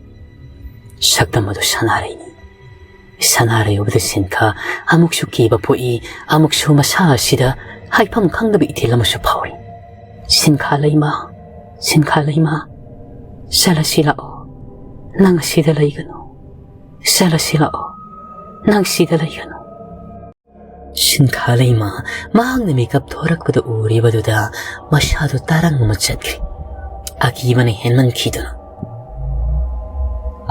ꯁꯛꯇꯝ ꯑꯗꯨ ꯁꯅꯥꯔꯩꯅꯤ꯫ ꯁꯅꯥꯔꯩ ꯎꯕꯗ ꯁꯤꯟꯈꯥ ꯑꯃꯨꯛꯁꯨ ꯀꯤꯕ ꯄꯣꯛꯏ, ꯑꯃꯨꯛꯁꯨ ꯃꯁꯥ ꯑꯁꯤꯗ ꯍꯥꯏꯐꯝ ꯈꯪꯗꯕ ꯏꯊꯤꯜ ꯑꯃꯁꯨ ꯐꯥꯎꯏ꯫ "ꯁꯤꯟꯈꯥ ꯂꯩꯃ, ꯁꯤꯟꯈꯥ ꯂꯩꯃ, ꯆꯠꯂꯁꯤ ꯂꯥꯛꯑꯣ, ꯅꯪ ꯑꯁꯤꯗ ꯂꯩꯒꯅꯨ, ꯆꯠꯂꯁꯤ ꯂꯥꯛꯑꯣ, ꯅꯪ ꯁꯤꯗ ꯂꯩꯒꯅꯨ꯫" ꯁꯤꯟꯈꯥ ꯂꯩꯃ ꯃꯍꯥꯛꯅ ꯃꯤꯀꯞ ꯊꯣꯔꯛꯄꯗ ꯎꯔꯤꯕꯗꯨꯗ ꯃꯁꯥꯗꯨ ꯇꯔꯪ ꯑꯃ ꯆꯠꯈ꯭ꯔꯦ꯫ ꯑꯀꯤꯕꯅ ꯍꯦꯟꯃꯟꯈꯤꯗꯨꯅ꯫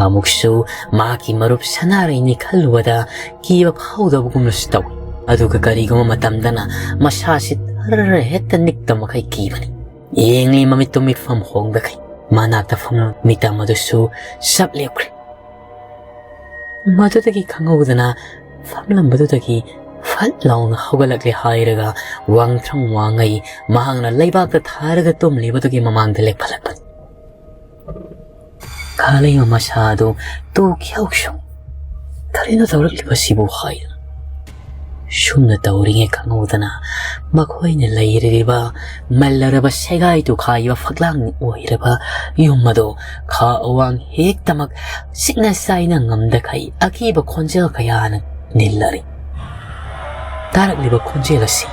ꯑꯃꯨꯛꯁꯨ ꯃꯍꯥꯛꯀꯤ ꯃꯔꯨꯞ ꯁꯅꯥꯔꯩꯅꯤ ꯈꯜꯂꯨꯕꯗ ꯀꯤꯕ ꯐꯥꯎꯗꯕꯒꯨꯝꯅꯁꯨ ꯇꯧꯏ꯫ ꯑꯗꯨꯒ ꯀꯔꯤꯒꯨꯝꯕ ꯃꯇꯝꯗꯅ ꯃꯁꯥꯁꯤ ꯇꯔꯔ ꯍꯦꯛꯇ ꯅꯤꯛꯇ ꯃꯈꯩ ꯀꯤꯕꯅꯤ꯫ ꯌꯦꯡꯂꯤ ꯃꯃꯤꯠꯇꯨ ꯃꯤꯠꯐꯝ ꯍꯣꯡꯗꯈꯩ ꯃꯅꯥꯛꯇ ꯐꯝꯂꯝꯕ ꯃꯤꯇꯝ ꯑꯗꯨꯁꯨ ꯆꯞ ꯂꯦꯞꯈ꯭ꯔꯦ꯫ ꯃꯗꯨꯗꯒꯤ ꯈꯪꯍꯧꯗꯅ ꯐꯝꯂꯝꯕꯗꯨꯗꯒꯤ ꯐꯠ ꯂꯥꯎꯅ ꯍꯧꯒꯠꯂꯛꯂꯦ ꯍꯥꯏꯔꯒ ꯋꯥꯡꯊ꯭ꯔꯪ ꯋꯥꯡꯉꯩ ꯃꯍꯥꯛꯅ ꯂꯩꯕꯥꯛꯇ ꯊꯥꯔꯒ ꯇꯨꯝꯂꯤꯕꯗꯨꯒꯤ ꯃꯃꯥꯡꯗ ꯂꯦꯞꯈꯠꯂꯛꯄꯅꯤ꯫ ꯈꯥꯂꯩꯃ ꯃꯁꯥ ꯑꯗꯨ ꯇꯨ ꯈ꯭ꯌꯥꯎꯁꯨ "ꯀꯔꯤꯅꯣ ꯇꯧꯔꯛꯂꯤꯕꯁꯤꯕꯨ?" ꯍꯥꯏꯅ ꯁꯨꯝꯅ ꯇꯧꯔꯤꯉꯩ ꯈꯪꯍꯧꯗꯅ ꯃꯈꯣꯏꯅ ꯂꯩꯔꯤꯕ ꯃꯜꯂꯔꯕ ꯁꯦꯒꯥꯏ ꯇꯨꯈꯥꯏꯕ ꯐꯛꯂꯥꯡ ꯑꯣꯏꯔꯕ ꯌꯨꯝ ꯑꯗꯨ ꯈꯥ ꯑꯋꯥꯡ ꯍꯦꯛꯇꯃꯛ ꯆꯤꯛꯅ ꯆꯥꯏꯅ ꯉꯝꯗꯈꯩ ꯑꯀꯤꯕ ꯈꯣꯟꯖꯦꯜ ꯀꯌꯥꯅ ꯅꯤꯜꯂꯔꯤ꯫ ꯇꯥꯔꯛꯂꯤꯕ ꯈꯣꯟꯖꯦꯜ ꯑꯁꯤ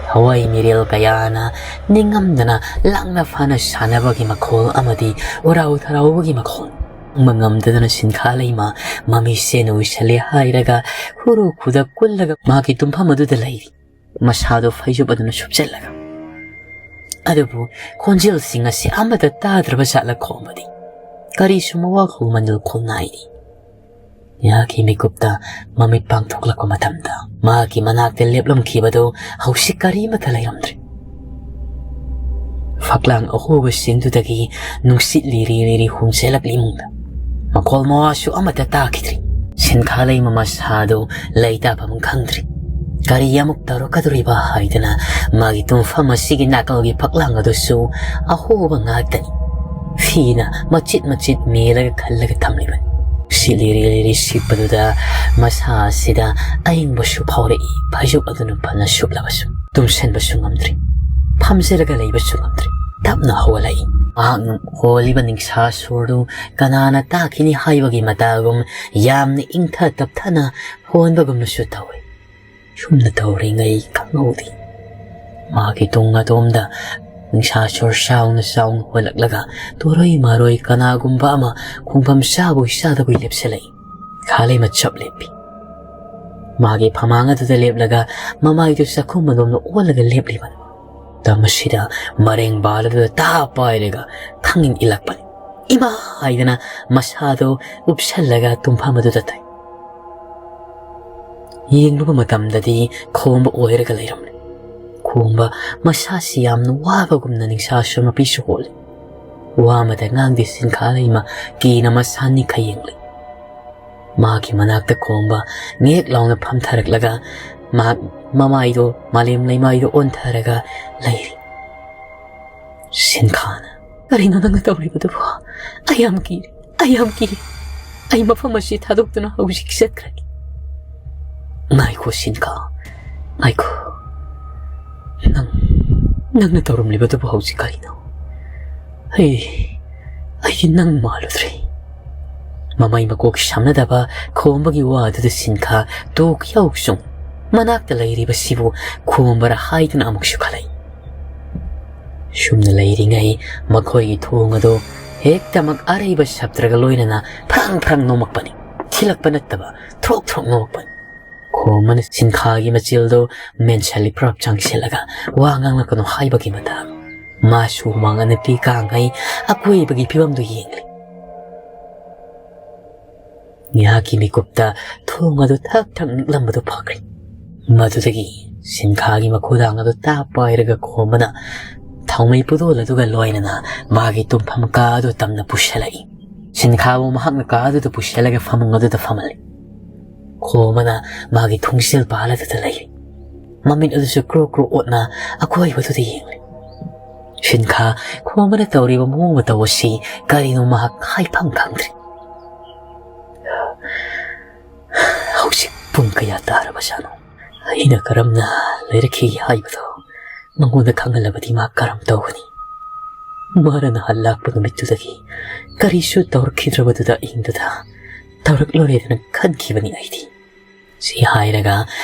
ꯊꯋꯥꯏ ꯃꯤꯔꯦꯜ ꯀꯌꯥꯅ ꯅꯤꯡꯉꯝꯗꯅ ꯂꯥꯡꯅ ꯐꯥꯅ ꯁꯥꯟꯅꯕꯒꯤ ꯃꯈꯣꯜ ꯑꯃꯗꯤ ꯎꯔꯥꯎ ꯊꯔꯥꯎꯕꯒꯤ ꯃꯈꯣꯜ꯫ ꯈꯥꯡꯕ ꯉꯝꯗꯗꯨꯅ ꯁꯤꯟꯈꯥ ꯂꯩꯃ ꯃꯃꯤꯠꯁꯦ ꯎꯏꯁꯜꯂꯦ ꯍꯥꯏꯔꯒ ꯈꯨꯔꯨ ꯈꯨꯗ ꯀꯨꯜꯂꯒ ꯃꯥꯒꯤ ꯇꯨꯝꯐꯝ ꯑꯗꯨꯗ ꯂꯩꯔꯤ, ꯃꯁꯥꯗꯣ ꯐꯩꯖꯨꯞ ꯑꯗꯨꯅ ꯁꯨꯞꯆꯜꯂꯒ꯫ ꯑꯗꯨꯕꯨ ꯈꯣꯟꯖꯦꯜꯁꯤꯡ ꯑꯁꯤ ꯑꯃꯠꯇ ꯇꯥꯗ꯭ꯔꯕ ꯖꯥꯠꯂ ꯈꯣꯝꯕꯗꯤ ꯀꯔꯤꯁꯨ ꯃꯋꯥ ꯈꯨꯃꯟꯗꯨ ꯈꯣꯡꯅꯥꯏꯔꯤ꯫ ꯃꯍꯥꯛꯀꯤ ꯃꯤꯀꯨꯞꯇ ꯃꯃꯤꯠ ꯄꯥꯡꯊꯣꯛꯂꯛꯄ ꯃꯇꯝꯗ ꯃꯍꯥꯛꯀꯤ ꯃꯅꯥꯛꯇ ꯂꯦꯞꯂꯝꯈꯤꯕꯗꯨ ꯍꯧꯖꯤꯛ ꯀꯔꯤꯃꯠꯇ ꯂꯩꯔꯝꯗ꯭ꯔꯦ꯫ ꯐꯛꯂꯥꯡ ꯑꯍꯣꯕꯁꯤꯡꯗꯨꯗꯒꯤ ꯅꯨꯡꯁꯤꯠ ꯂꯤꯔꯤ ꯂꯤꯔꯤ ꯍꯨꯝꯖꯤꯜꯂꯛꯂꯤ ꯏꯃꯨꯡꯗ꯫ ꯃꯈꯣꯜ ꯃꯋꯥꯁꯨ ꯑꯃꯠꯇ ꯇꯥꯈꯤꯗ꯭ꯔꯤ꯫ ꯁꯤꯟꯈꯥꯂꯩꯃ ꯃꯁꯥꯗꯨ ꯂꯩꯇꯥꯐꯝ ꯈꯪꯗ꯭ꯔꯤ꯫ ꯀꯔꯤ ꯑꯃꯨꯛ ꯇꯧꯔꯛꯀꯗꯧꯔꯤꯕ ꯍꯥꯏꯗꯅ ꯃꯥꯒꯤ ꯇꯨꯝꯐꯝ ꯑꯁꯤꯒꯤ ꯅꯥꯀꯜꯒꯤ ꯐꯛꯂꯥꯡ ꯑꯗꯨꯁꯨ ꯑꯍꯣꯕ ꯉꯥꯛꯇꯅꯤ꯫ ꯐꯤꯅ ꯃꯆꯤꯠ ꯃꯆꯤꯠ ꯃꯦꯜꯂꯒ ꯈꯜꯂꯒ ꯊꯝꯂꯤꯕꯅꯤ꯫ ꯁꯤꯠ ꯂꯤꯔꯤ ꯂꯤꯔꯤ ꯁꯤꯠꯄꯗꯨꯗ ꯃꯁꯥ ꯑꯁꯤꯗ ꯑꯏꯪꯕꯁꯨ ꯐꯥꯎꯔꯛꯏ꯫ ꯐꯩꯖꯨꯞ ꯑꯗꯨꯅ ꯐꯅ ꯁꯨꯞꯂꯕꯁꯨ ꯇꯨꯝꯁꯟꯕꯁꯨ ꯉꯝꯗ꯭ꯔꯤ꯫ ꯐꯝꯖꯔꯒ ꯂꯩꯕꯁꯨ ꯉꯝꯗ꯭ꯔꯤ꯫ ꯇꯞꯅ ꯍꯧꯒꯠꯂꯛꯏ꯫ ꯃꯍꯥꯛꯅ ꯍꯣꯜꯂꯤꯕ ꯅꯤꯡꯁꯥ ꯁꯣꯔꯗꯨ ꯀꯅꯥꯅ ꯇꯥꯈꯤꯅꯤ ꯍꯥꯏꯕꯒꯤ ꯃꯇꯥꯒꯨꯝ ꯌꯥꯝꯅ ꯏꯪꯊ ꯇꯞꯊꯅ ꯍꯣꯟꯕꯒꯨꯝꯅꯁꯨ ꯇꯧꯏ꯫ ꯁꯨꯝꯅ ꯇꯧꯔꯤꯉꯩ ꯈꯪꯍꯧꯗꯦ꯫ ꯃꯥꯒꯤ ꯇꯨꯡ ꯑꯗꯣꯝꯗ ꯅꯤꯡꯁꯥ ꯁꯣꯔ ꯆꯥꯎꯅ ꯆꯥꯎꯅ ꯍꯣꯜꯂꯛꯂꯒ ꯇꯣꯔꯣꯏ ꯃꯥꯔꯣꯏ ꯀꯅꯥꯒꯨꯝꯕ ꯑꯃ ꯈꯣꯡꯐꯝ ꯆꯥꯕꯣꯏ ꯆꯥꯗꯕꯣꯏ ꯂꯦꯞꯁꯤꯜꯂꯛꯏ꯫ ꯈꯥꯂꯩꯃ ꯆꯞ ꯂꯦꯞꯄꯤ꯫ ꯃꯥꯒꯤ ꯐꯃꯥꯡ ꯑꯗꯨꯗ ꯂꯦꯞꯂꯒ ꯃꯃꯥꯏꯗꯨ ꯆꯥꯛꯈꯨꯝ ꯑꯗꯣꯝꯗ ꯑꯣꯜꯂꯒ ꯂꯦꯞꯂꯤꯕꯅꯤ꯫ ꯃꯇꯝ ꯑꯁꯤꯗ ꯃꯔꯦꯡ ꯕꯥꯜ ꯑꯗꯨꯗ ꯇꯥ ꯄꯥꯏꯔꯒ ꯊꯥꯡꯅꯤꯡ ꯏꯜꯂꯛꯄꯅꯤ꯫ "ꯏꯃꯥ!" ꯍꯥꯏꯗꯅ ꯃꯁꯥꯗꯨ ꯎꯞꯁꯜꯂꯒ ꯇꯨꯝꯐꯝ ꯑꯗꯨꯗ ꯇꯥꯏ꯫ ꯌꯦꯡꯂꯨꯕ ꯃꯇꯝꯗꯗꯤ ꯈꯣꯝꯕ ꯑꯣꯏꯔꯒ ꯂꯩꯔꯝꯂꯦ꯫ ꯈꯣꯝꯕ ꯃꯁꯥꯁꯤ ꯌꯥꯝꯅ ꯋꯥꯕꯒꯨꯝꯅ ꯅꯤꯡꯁꯥꯁꯨ ꯃꯄꯤꯁꯨ ꯍꯣꯜꯂꯤ꯫ ꯋꯥ ꯑꯃꯇ ꯉꯥꯡꯗꯦ ꯁꯤꯟꯈꯥ ꯂꯩꯃ ꯀꯤꯅ ꯃꯁꯥ ꯅꯤꯡꯈꯩ ꯌꯦꯡꯂꯤ꯫ ꯃꯥꯒꯤ ꯃꯅꯥꯛꯇ ꯈꯣꯝꯕ ꯉꯦꯛ ꯂꯥꯎꯅ ꯐꯝꯊꯔꯛꯂꯒ ꯃꯍꯥꯛ ꯃꯃꯥꯏꯗꯣ ꯃꯥꯂꯦꯝ ꯂꯩꯃꯥꯏꯗꯣ ꯑꯣꯟꯊꯔꯒ ꯂꯩꯔꯤ꯫ ꯁꯤꯟꯈꯥꯅ, "ꯀꯔꯤꯅꯣ ꯅꯪꯅ ꯇꯧꯔꯤꯕꯗꯨꯕꯣ? ꯑꯩ ꯌꯥꯝ ꯀꯤꯔꯦ, ꯑꯩ ꯌꯥꯝ ꯀꯤꯔꯦ꯫ ꯑꯩ ꯃꯐꯝ ꯑꯁꯤ ꯊꯥꯗꯣꯛꯇꯨꯅ ꯍꯧꯖꯤꯛ ꯆꯠꯈ꯭ꯔꯒꯦ꯫" "ꯉꯥꯏꯈꯣ ꯁꯤꯟꯈꯥ, ꯉꯥꯏꯈꯣ꯫ ꯅꯪ, ꯅꯪꯅ ꯇꯧꯔꯝꯂꯤꯕꯗꯨꯕꯨ ꯍꯧꯖꯤꯛ ꯀꯔꯤꯅꯣ? ꯑꯩ, ꯑꯩ ꯅꯪ ꯃꯥꯜꯂꯨꯗ꯭ꯔꯦ꯫" ꯃꯃꯩ ꯃꯀꯣꯛ ꯁꯝꯅꯗꯕ ꯈꯣꯝꯕꯒꯤ ꯋꯥ ꯑꯗꯨꯗ ꯁꯤꯟꯈꯥ ꯇꯣꯛ ꯌꯥꯎ ꯆꯨꯝ꯫ ꯃꯅꯥꯛꯇ ꯂꯩꯔꯤꯕꯁꯤꯕꯨ ꯈꯣꯝꯕꯔ ꯍꯥꯏꯗꯨꯅ ꯑꯃꯨꯛꯁꯨ ꯈꯜꯂꯛꯏ꯫ ꯁꯨꯝꯅ ꯂꯩꯔꯤꯉꯩ ꯃꯈꯣꯏꯒꯤ ꯊꯣꯡ ꯑꯗꯨ ꯍꯦꯛꯇꯃꯛ ꯑꯔꯩꯕ ꯁꯞꯇ꯭ꯔꯒ ꯂꯣꯏꯅꯅ ꯐ꯭ꯔꯪ ꯐ꯭ꯔꯪ ꯅꯣꯝꯃꯛꯄꯅꯤ꯫ ꯊꯤꯜꯂꯛꯄ ꯅꯠꯇꯕ, ꯊ꯭ꯔꯣꯛ ꯊ꯭ꯔꯣꯛ ꯅꯣꯝꯃꯛꯄꯅꯤ꯫ ꯈꯣꯝꯕꯅ ꯁꯤꯟꯈꯥꯒꯤ ꯃꯆꯤꯜꯗꯨ ꯃꯦꯟꯁꯤꯜꯂꯤ ꯄ꯭ꯔꯞ ꯆꯪꯁꯤꯜꯂꯒ ꯋꯥ ꯉꯥꯡꯂꯛꯀꯅꯨ ꯍꯥꯏꯕꯒꯤ ꯃꯇꯥꯡ꯫ ꯃꯥꯁꯨ ꯍꯨꯃꯥꯡ ꯑꯅꯞꯄꯤ ꯀꯥꯡꯉꯩ ꯑꯀꯣꯏꯕꯒꯤ ꯐꯤꯕꯝꯗꯨ ꯌꯦꯡꯂꯤ꯫ ꯉꯥꯏꯍꯥꯛꯀꯤ ꯃꯤꯀꯨꯞꯇ ꯊꯣꯡ ꯑꯗꯨ ꯊꯛ ꯊꯛ ꯅꯤꯛꯂꯝꯕꯗꯨ ꯐꯈ꯭ꯔꯦ꯫ ꯃꯗꯨꯗꯒꯤ ꯁꯤꯟꯈꯥꯒꯤ ꯃꯈꯣꯏꯗꯥꯡ ꯑꯗꯨ ꯇꯥꯞ ꯄꯥꯏꯔꯒ ꯈꯣꯝꯕꯅ ꯊꯥꯎꯃꯩ ꯄꯨꯗꯣꯜ ꯑꯗꯨꯒ ꯂꯣꯏꯅꯅ ꯃꯥꯒꯤ ꯇꯨꯝꯐꯝ ꯀꯥ ꯑꯗꯨ ꯇꯝꯅ ꯄꯨꯁꯤꯜꯂꯛꯏ꯫ ꯁꯤꯟꯈꯥꯕꯨ ꯃꯍꯥꯛꯅ ꯀꯥ ꯑꯗꯨꯗ ꯄꯨꯁꯤꯜꯂꯒ ꯐꯃꯨꯡ ꯑꯗꯨꯗ ꯐꯝꯍꯜꯂꯤ꯫ ꯈꯣꯝꯕꯅ ꯃꯥꯒꯤ ꯊꯣꯡꯖꯦꯜ ꯄꯥꯜꯂꯗꯨꯗ ꯂꯩꯔꯤ꯫ ꯃꯃꯤꯠ ꯑꯗꯨꯁꯨ ꯀ꯭ꯔꯣ ꯀ꯭ꯔꯣ ꯑꯣꯠꯅ ꯑꯀꯣꯏꯕꯗꯨꯗ ꯌꯦꯡꯂꯤ꯫ ꯁꯤꯟꯈꯥ ꯈꯣꯝꯕꯅ ꯇꯧꯔꯤꯕ ꯃꯑꯣꯡ ꯃꯇꯧ ꯑꯁꯤ ꯀꯔꯤꯅꯣ ꯃꯍꯥꯛ ꯍꯥꯏꯐꯝ ꯈꯪꯗ꯭ꯔꯦ꯫ "ꯍꯧꯖꯤꯛ ꯄꯨꯡ ꯀꯌꯥ ꯇꯥꯔꯕꯖꯥꯠꯅꯣ? ꯑꯩꯅ ꯀꯔꯝꯅ ꯂꯩꯔꯛꯈꯤ ꯍꯥꯏꯕꯗꯣ ꯃꯉꯣꯟꯗ ꯈꯪꯍꯜꯂꯕꯗꯤ ꯃꯥ ꯀꯔꯝ ꯇꯧꯒꯅꯤ? ꯃꯥꯅ ꯅꯍꯥꯟ ꯂꯥꯛꯄ ꯅꯨꯃꯤꯠꯇꯨꯗꯒꯤ ꯀꯔꯤꯁꯨ ꯇꯧꯔꯛꯈꯤꯗ꯭ꯔꯕꯗꯨꯗ ꯑꯍꯤꯡꯗꯨꯗ ꯇꯧꯔꯛꯂꯣꯏꯔꯦꯗꯅ ꯈꯟꯈꯤꯕꯅꯤ ꯑꯩꯗꯤ"꯫ ꯁꯤ ꯍꯥꯏꯔꯒ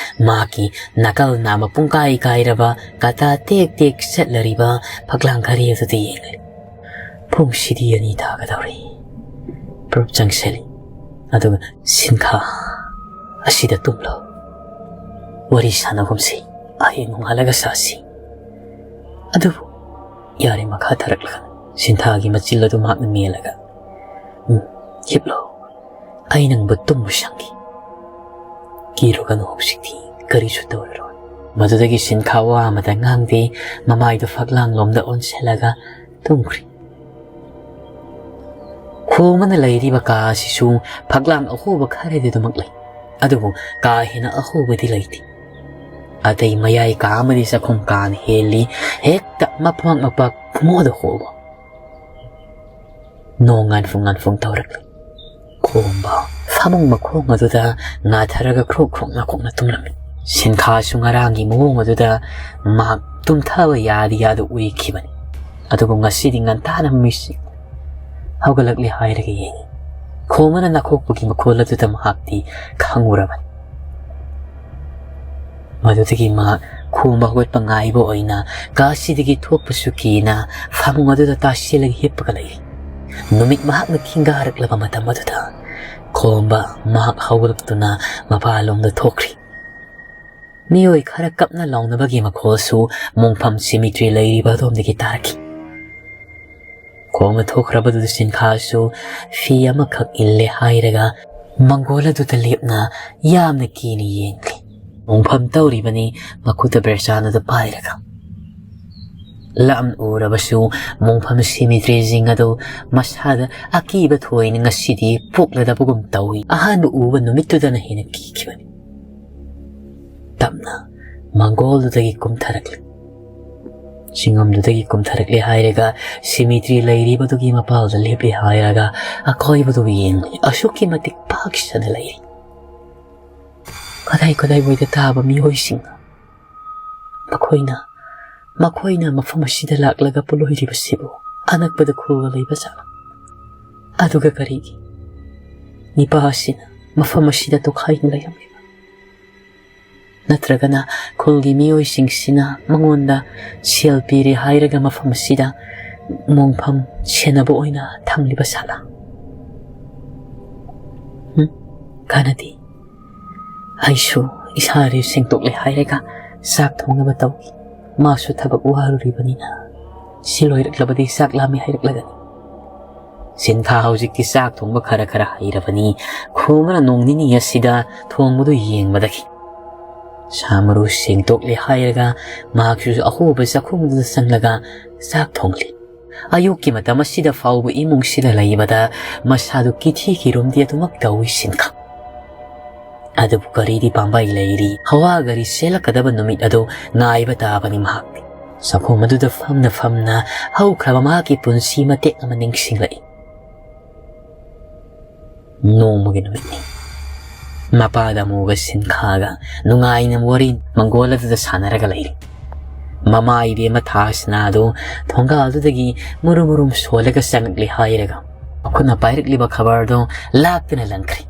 ꯃꯍꯥꯛꯀꯤ ꯅꯥꯀꯜ ꯅꯥꯝꯃ ꯄꯨꯡꯀꯥꯏ ꯀꯥꯏꯔꯕ, ꯀꯥꯇꯥ ꯇꯦꯛ ꯇꯦꯛ ꯆꯠꯂꯔꯤꯕ ꯐꯛꯂꯥꯡ ꯘꯔꯤ ꯑꯗꯨꯗ ꯌꯦꯡꯂꯤ꯫ ꯄꯨꯡꯁꯤꯗꯤ ꯑꯅꯤ ꯇꯥꯒꯗꯧꯔꯦ꯫ ꯄ꯭ꯔꯞ ꯆꯪꯁꯤꯜꯂꯤ꯫ ꯑꯗꯨꯒ, "ꯁꯤꯟꯈꯥ, ꯑꯁꯤꯗ ꯇꯨꯝꯂꯣ꯫ ꯋꯥꯔꯤ ꯁꯥꯟꯅꯒꯨꯝꯁꯤ꯫ ꯍꯌꯦꯡ ꯅꯣꯡꯉꯥꯜꯂꯒ ꯁꯥꯁꯤ꯫ ꯑꯗꯨꯕꯨ ꯌꯥꯔꯦ, ꯃꯈꯥ ꯊꯥꯔꯛꯂꯒꯅꯨ"꯫ ꯁꯤꯟꯈꯥꯒꯤ ꯃꯆꯤꯜ ꯑꯗꯨ ꯃꯍꯥꯛꯅ ꯃꯦꯜꯂꯒ, "ꯎꯝ, ꯍꯤꯞꯂꯣ꯫ ꯑꯩ ꯅꯪꯕꯨ ꯇꯨꯝꯕ ꯁꯪꯈꯤ꯫ ꯀꯤꯔꯨꯒꯅꯨ, ꯍꯧꯖꯤꯛꯇꯤ ꯀꯔꯤꯁꯨ ꯇꯧꯔꯔꯣꯏ"꯫ ꯃꯗꯨꯗꯒꯤ ꯁꯤꯟꯈꯥ ꯋꯥ ꯑꯃꯇ ꯉꯥꯡꯗꯦ꯫ ꯃꯃꯥꯏꯗꯨ ꯐꯛꯂꯥꯡꯂꯣꯝꯗ ꯑꯣꯟꯁꯤꯜꯂꯒ ꯇꯨꯝꯈ꯭ꯔꯦ꯫ ꯈꯣꯝꯕꯅ ꯂꯩꯔꯤꯕ ꯀꯥ ꯑꯁꯤꯁꯨ ꯐꯛꯂꯥꯡ ꯑꯍꯣꯕ ꯈꯔꯗꯤ ꯑꯗꯨꯃꯛ ꯂꯩ, ꯑꯗꯨꯕꯨ ꯀꯥ ꯍꯦꯟꯅ ꯑꯍꯣꯕꯗꯤ ꯂꯩꯇꯦ꯫ ꯑꯇꯩ ꯃꯌꯥꯏ ꯀꯥ ꯑꯃꯗꯤ ꯆꯥꯛꯈꯨꯝ ꯀꯥꯅ ꯍꯦꯜꯂꯤ, ꯍꯦꯛꯇ ꯃꯄꯥꯛ ꯃꯄꯥꯛ ꯄꯨꯡꯍꯣꯗ ꯍꯣꯕ꯫ ꯅꯣꯡ ꯉꯥꯟꯐꯨꯡ ꯉꯥꯟꯐꯨꯡ ꯇꯧꯔꯛꯂꯤ꯫ ꯈꯣꯝꯕ ꯐꯃꯨꯡ ꯃꯈꯣꯡ ꯑꯗꯨꯗ ꯉꯥꯊꯔꯒ ꯈ꯭ꯔꯣꯛ ꯈ꯭ꯔꯣꯛ ꯅꯥꯀꯣꯛꯅ ꯇꯨꯝꯂꯝꯃꯤ꯫ ꯁꯤꯟꯈꯥꯁꯨ ꯉꯔꯥꯡꯒꯤ ꯃꯑꯣꯡ ꯑꯗꯨꯗ ꯃꯍꯥꯛ ꯇꯨꯝꯊꯕ ꯌꯥꯗ ꯌꯥꯗ ꯎꯏꯈꯤꯕꯅꯤ꯫ ꯑꯗꯨꯕꯨ ꯉꯁꯤꯗꯤ ꯉꯟꯇꯥꯅ ꯃꯤꯠꯁꯤ ꯍꯧꯒꯠꯂꯛꯂꯦ ꯍꯥꯏꯔꯒ ꯌꯦꯡꯉꯤ꯫ ꯈꯣꯝꯕꯅ ꯅꯥꯈꯣꯛꯄꯒꯤ ꯃꯈꯣꯜ ꯑꯗꯨꯗ ꯃꯍꯥꯛꯇꯤ ꯈꯪꯉꯨꯔꯕꯅꯤ꯫ ꯃꯗꯨꯗꯒꯤ ꯃꯍꯥꯛ ꯈꯣꯝꯕ ꯍꯧꯒꯠꯄ ꯉꯥꯏꯕ ꯑꯣꯏꯅ ꯀꯥꯁꯤꯗꯒꯤ ꯊꯣꯛꯄꯁꯨ ꯀꯤꯅ ꯐꯃꯨꯡ ꯑꯗꯨꯗ ꯇꯥꯁꯤꯜꯂꯒ ꯍꯤꯞꯄꯒ ꯂꯩꯔꯤ꯫ ꯅꯨꯃꯤꯠ ꯃꯍꯥꯛꯅ ꯈꯤꯡꯒꯥꯔꯛꯂꯕ ꯃꯇꯝ ꯑꯗꯨꯗ ꯈꯣꯝꯕ ꯃꯍꯥꯛ ꯍꯧꯒꯠꯂꯛꯇꯨꯅ ꯃꯄꯥꯟꯂꯣꯝꯗ ꯊꯣꯛꯈ꯭ꯔꯤ꯫ ꯃꯤꯑꯣꯏ ꯈꯔ ꯀꯞꯅ ꯂꯥꯎꯅꯕꯒꯤ ꯃꯈꯣꯜꯁꯨ ꯃꯣꯡꯐꯝ cemetery ꯂꯩꯔꯤꯕ ꯑꯗꯣꯝꯗꯒꯤ ꯇꯥꯔꯛꯈꯤ꯫ ꯈꯣꯝꯕ ꯊꯣꯛꯈ꯭ꯔꯕꯗꯨꯗ ꯁꯤꯟꯈꯥꯁꯨ ꯐꯤ ꯑꯃꯈꯛ ꯏꯜꯂꯦ ꯍꯥꯏꯔꯒ ꯃꯪꯒꯣꯜ ꯑꯗꯨꯗ ꯂꯦꯞꯅ ꯌꯥꯝꯅ ꯀꯤꯅ ꯌꯦꯡꯂꯤ꯫ ꯃꯣꯡꯐꯝ ꯇꯧꯔꯤꯕꯅꯤ, ꯃꯈꯨꯠꯇ ꯕꯦꯔꯆꯥꯟ ꯑꯗꯨ ꯄꯥꯏꯔꯒ꯫ ꯂꯥꯞꯅ ꯎꯔꯕꯁꯨ ꯃꯣꯡꯐꯝ cemeteryꯁꯤꯡ ꯑꯗꯨ ꯃꯁꯥꯗ ꯑꯀꯤꯕ ꯊꯣꯏꯅ ꯉꯁꯤꯗꯤ ꯄꯣꯛꯂꯗꯕꯒꯨꯝ ꯇꯧꯏ꯫ ꯑꯍꯥꯟꯕ ꯎꯕ ꯅꯨꯃꯤꯠꯇꯨꯗꯅ ꯍꯦꯟꯅ ꯀꯤꯈꯤꯕꯅꯤ꯫ ꯇꯞꯅ ꯃꯪꯒꯣꯜꯗꯨꯗꯒꯤ ꯀꯨꯝꯊꯔꯛꯂꯤ꯫ ꯆꯤꯡꯉꯝꯗꯨꯗꯒꯤ ꯀꯨꯝꯊꯔꯛꯂꯦ ꯍꯥꯏꯔꯒ cemetery ꯂꯩꯔꯤꯕꯗꯨꯒꯤ ꯃꯄꯥꯜꯗ ꯂꯦꯞꯂꯦ ꯍꯥꯏꯔꯒ ꯑꯀꯣꯏꯕꯗꯨ ꯌꯦꯡꯂꯤ꯫ ꯑꯁꯨꯛꯀꯤ ꯃꯇꯤꯛ ꯄꯥꯛ ꯁꯟꯅ ꯂꯩꯔꯤ꯫ ꯀꯗꯥꯏ ꯀꯗꯥꯏꯋꯥꯏꯗ ꯇꯥꯕ ꯃꯤꯑꯣꯏꯁꯤꯡꯅꯣ? ꯃꯈꯣꯏꯅ, ꯃꯈꯣꯏꯅ ꯃꯐꯝ ꯑꯁꯤꯗ ꯂꯥꯛꯂꯒ ꯄꯣꯠꯂꯣꯏꯔꯤꯕꯁꯤꯕꯨ ꯑꯅꯛꯄꯗ ꯈꯨꯜꯒ ꯂꯩꯕ ꯖꯥꯠꯂꯥ? ꯑꯗꯨꯒ ꯀꯔꯤꯒꯤ ꯅꯤꯄꯥ ꯑꯁꯤꯅ ꯃꯐꯝ ꯑꯁꯤꯗ ꯇꯣꯈꯥꯏꯅ ꯂꯩꯔꯝꯂꯤꯕ? ꯅꯠꯇ꯭ꯔꯒꯅ ꯈꯨꯜꯒꯤ ꯃꯤꯑꯣꯏꯁꯤꯡꯁꯤꯅ ꯃꯉꯣꯟꯗ ꯁꯦꯜ ꯄꯤꯔꯦ ꯍꯥꯏꯔꯒ ꯃꯐꯝ ꯑꯁꯤꯗ ꯃꯣꯡꯐꯝ ꯁꯦꯟꯅꯕ ꯑꯣꯏꯅ ꯊꯝꯂꯤꯕ ꯖꯥꯠꯂꯥ? ꯍꯨꯝ? ꯀꯥꯟꯅꯗꯦ꯫ ꯑꯩꯁꯨ ꯏꯁꯥ ꯏꯔꯨ ꯁꯦꯡꯗꯣꯛꯂꯦ ꯍꯥꯏꯔꯒ ꯆꯥꯛ ꯊꯣꯡꯅꯕ ꯇꯧꯏ꯫ ꯃꯥꯁꯨ ꯊꯕꯛ ꯋꯥꯔꯨꯔꯤꯕꯅꯤꯅ꯫ ꯁꯤ ꯂꯣꯏꯔꯛꯂꯕꯗꯤ ꯆꯥꯛ ꯂꯥꯝꯃꯤ ꯍꯥꯏꯔꯛꯂꯒꯅꯤ꯫ ꯁꯤꯟꯊꯥ ꯍꯧꯖꯤꯛꯇꯤ ꯆꯥꯛ ꯊꯣꯡꯕ ꯈꯔ ꯈꯔ ꯍꯩꯔꯕꯅꯤ꯫ ꯈꯣꯡꯅ ꯅꯣꯡ ꯅꯤꯅꯤ ꯑꯁꯤꯗ ꯊꯣꯡꯕꯗꯨ ꯌꯦꯡꯕꯗꯒꯤ꯫ ꯁꯥ ꯃꯔꯨ ꯁꯦꯡꯗꯣꯛꯂꯦ ꯍꯥꯏꯔꯒ ꯃꯍꯥꯛꯁꯨ ꯑꯍꯣꯕ ꯆꯥꯛꯈꯨꯝꯗꯨꯗ ꯆꯪꯂꯒ ꯆꯥꯛ ꯊꯣꯡꯂꯤ꯫ ꯑꯌꯨꯛꯀꯤ ꯃꯇꯝ ꯑꯁꯤꯗ ꯐꯥꯎꯕ ꯏꯃꯨꯡꯁꯤꯗ ꯂꯩꯕꯗ ꯃꯁꯥꯗꯨ ꯀꯤꯊꯤ ꯀꯤꯔꯨꯝꯗꯤ ꯑꯗꯨꯃꯛ ꯇꯧꯏ ꯁꯤꯟꯊꯥ꯫ ꯑꯗꯨꯕꯨ ꯀꯔꯤꯗꯤ ꯄꯥꯝꯕꯩ ꯂꯩꯔꯤ? ꯍꯋꯥ ꯒꯥꯔꯤ ꯆꯦꯜꯂꯛꯀꯗꯕ ꯅꯨꯃꯤꯠ ꯑꯗꯨ ꯉꯥꯏꯕ ꯇꯥꯕꯅꯤ ꯃꯍꯥꯛꯇꯤ꯫ ꯆꯥꯛꯈꯨꯝ ꯑꯗꯨꯗ ꯐꯝꯅ ꯐꯝꯅ ꯍꯧꯈ꯭ꯔꯕ ꯃꯍꯥꯛꯀꯤ ꯄꯨꯟꯁꯤ ꯃꯇꯦꯛ ꯑꯃ ꯅꯤꯡꯁꯤꯡꯂꯛꯏ꯫ ꯅꯣꯡꯃꯒꯤ ꯅꯨꯃꯤꯠꯅꯤ꯫ ꯃꯄꯥ ꯗꯥꯃꯨꯒ ꯁꯤꯟꯊꯥꯒ ꯅꯨꯡꯉꯥꯏꯅ ꯋꯥꯔꯤ ꯃꯪꯒꯣꯜ ꯑꯗꯨꯗ ꯁꯥꯟꯅꯔꯒ ꯂꯩꯔꯤ꯫ ꯃꯃꯥ ꯏꯕꯦꯝꯃ ꯊꯥꯁꯅꯥꯗꯨ ꯊꯣꯡꯒꯥꯜꯗꯨꯗꯒꯤ ꯃꯨꯔꯨꯝ ꯃꯨꯔꯨꯝ ꯁꯣꯜꯂꯒ ꯆꯪꯂꯛꯂꯦ ꯍꯥꯏꯔꯒ ꯃꯈꯨꯠꯅ ꯄꯥꯏꯔꯛꯂꯤꯕ ꯈꯕꯔꯗꯨ ꯂꯥꯛꯇꯨꯅ ꯂꯪꯈ꯭ꯔꯦ꯫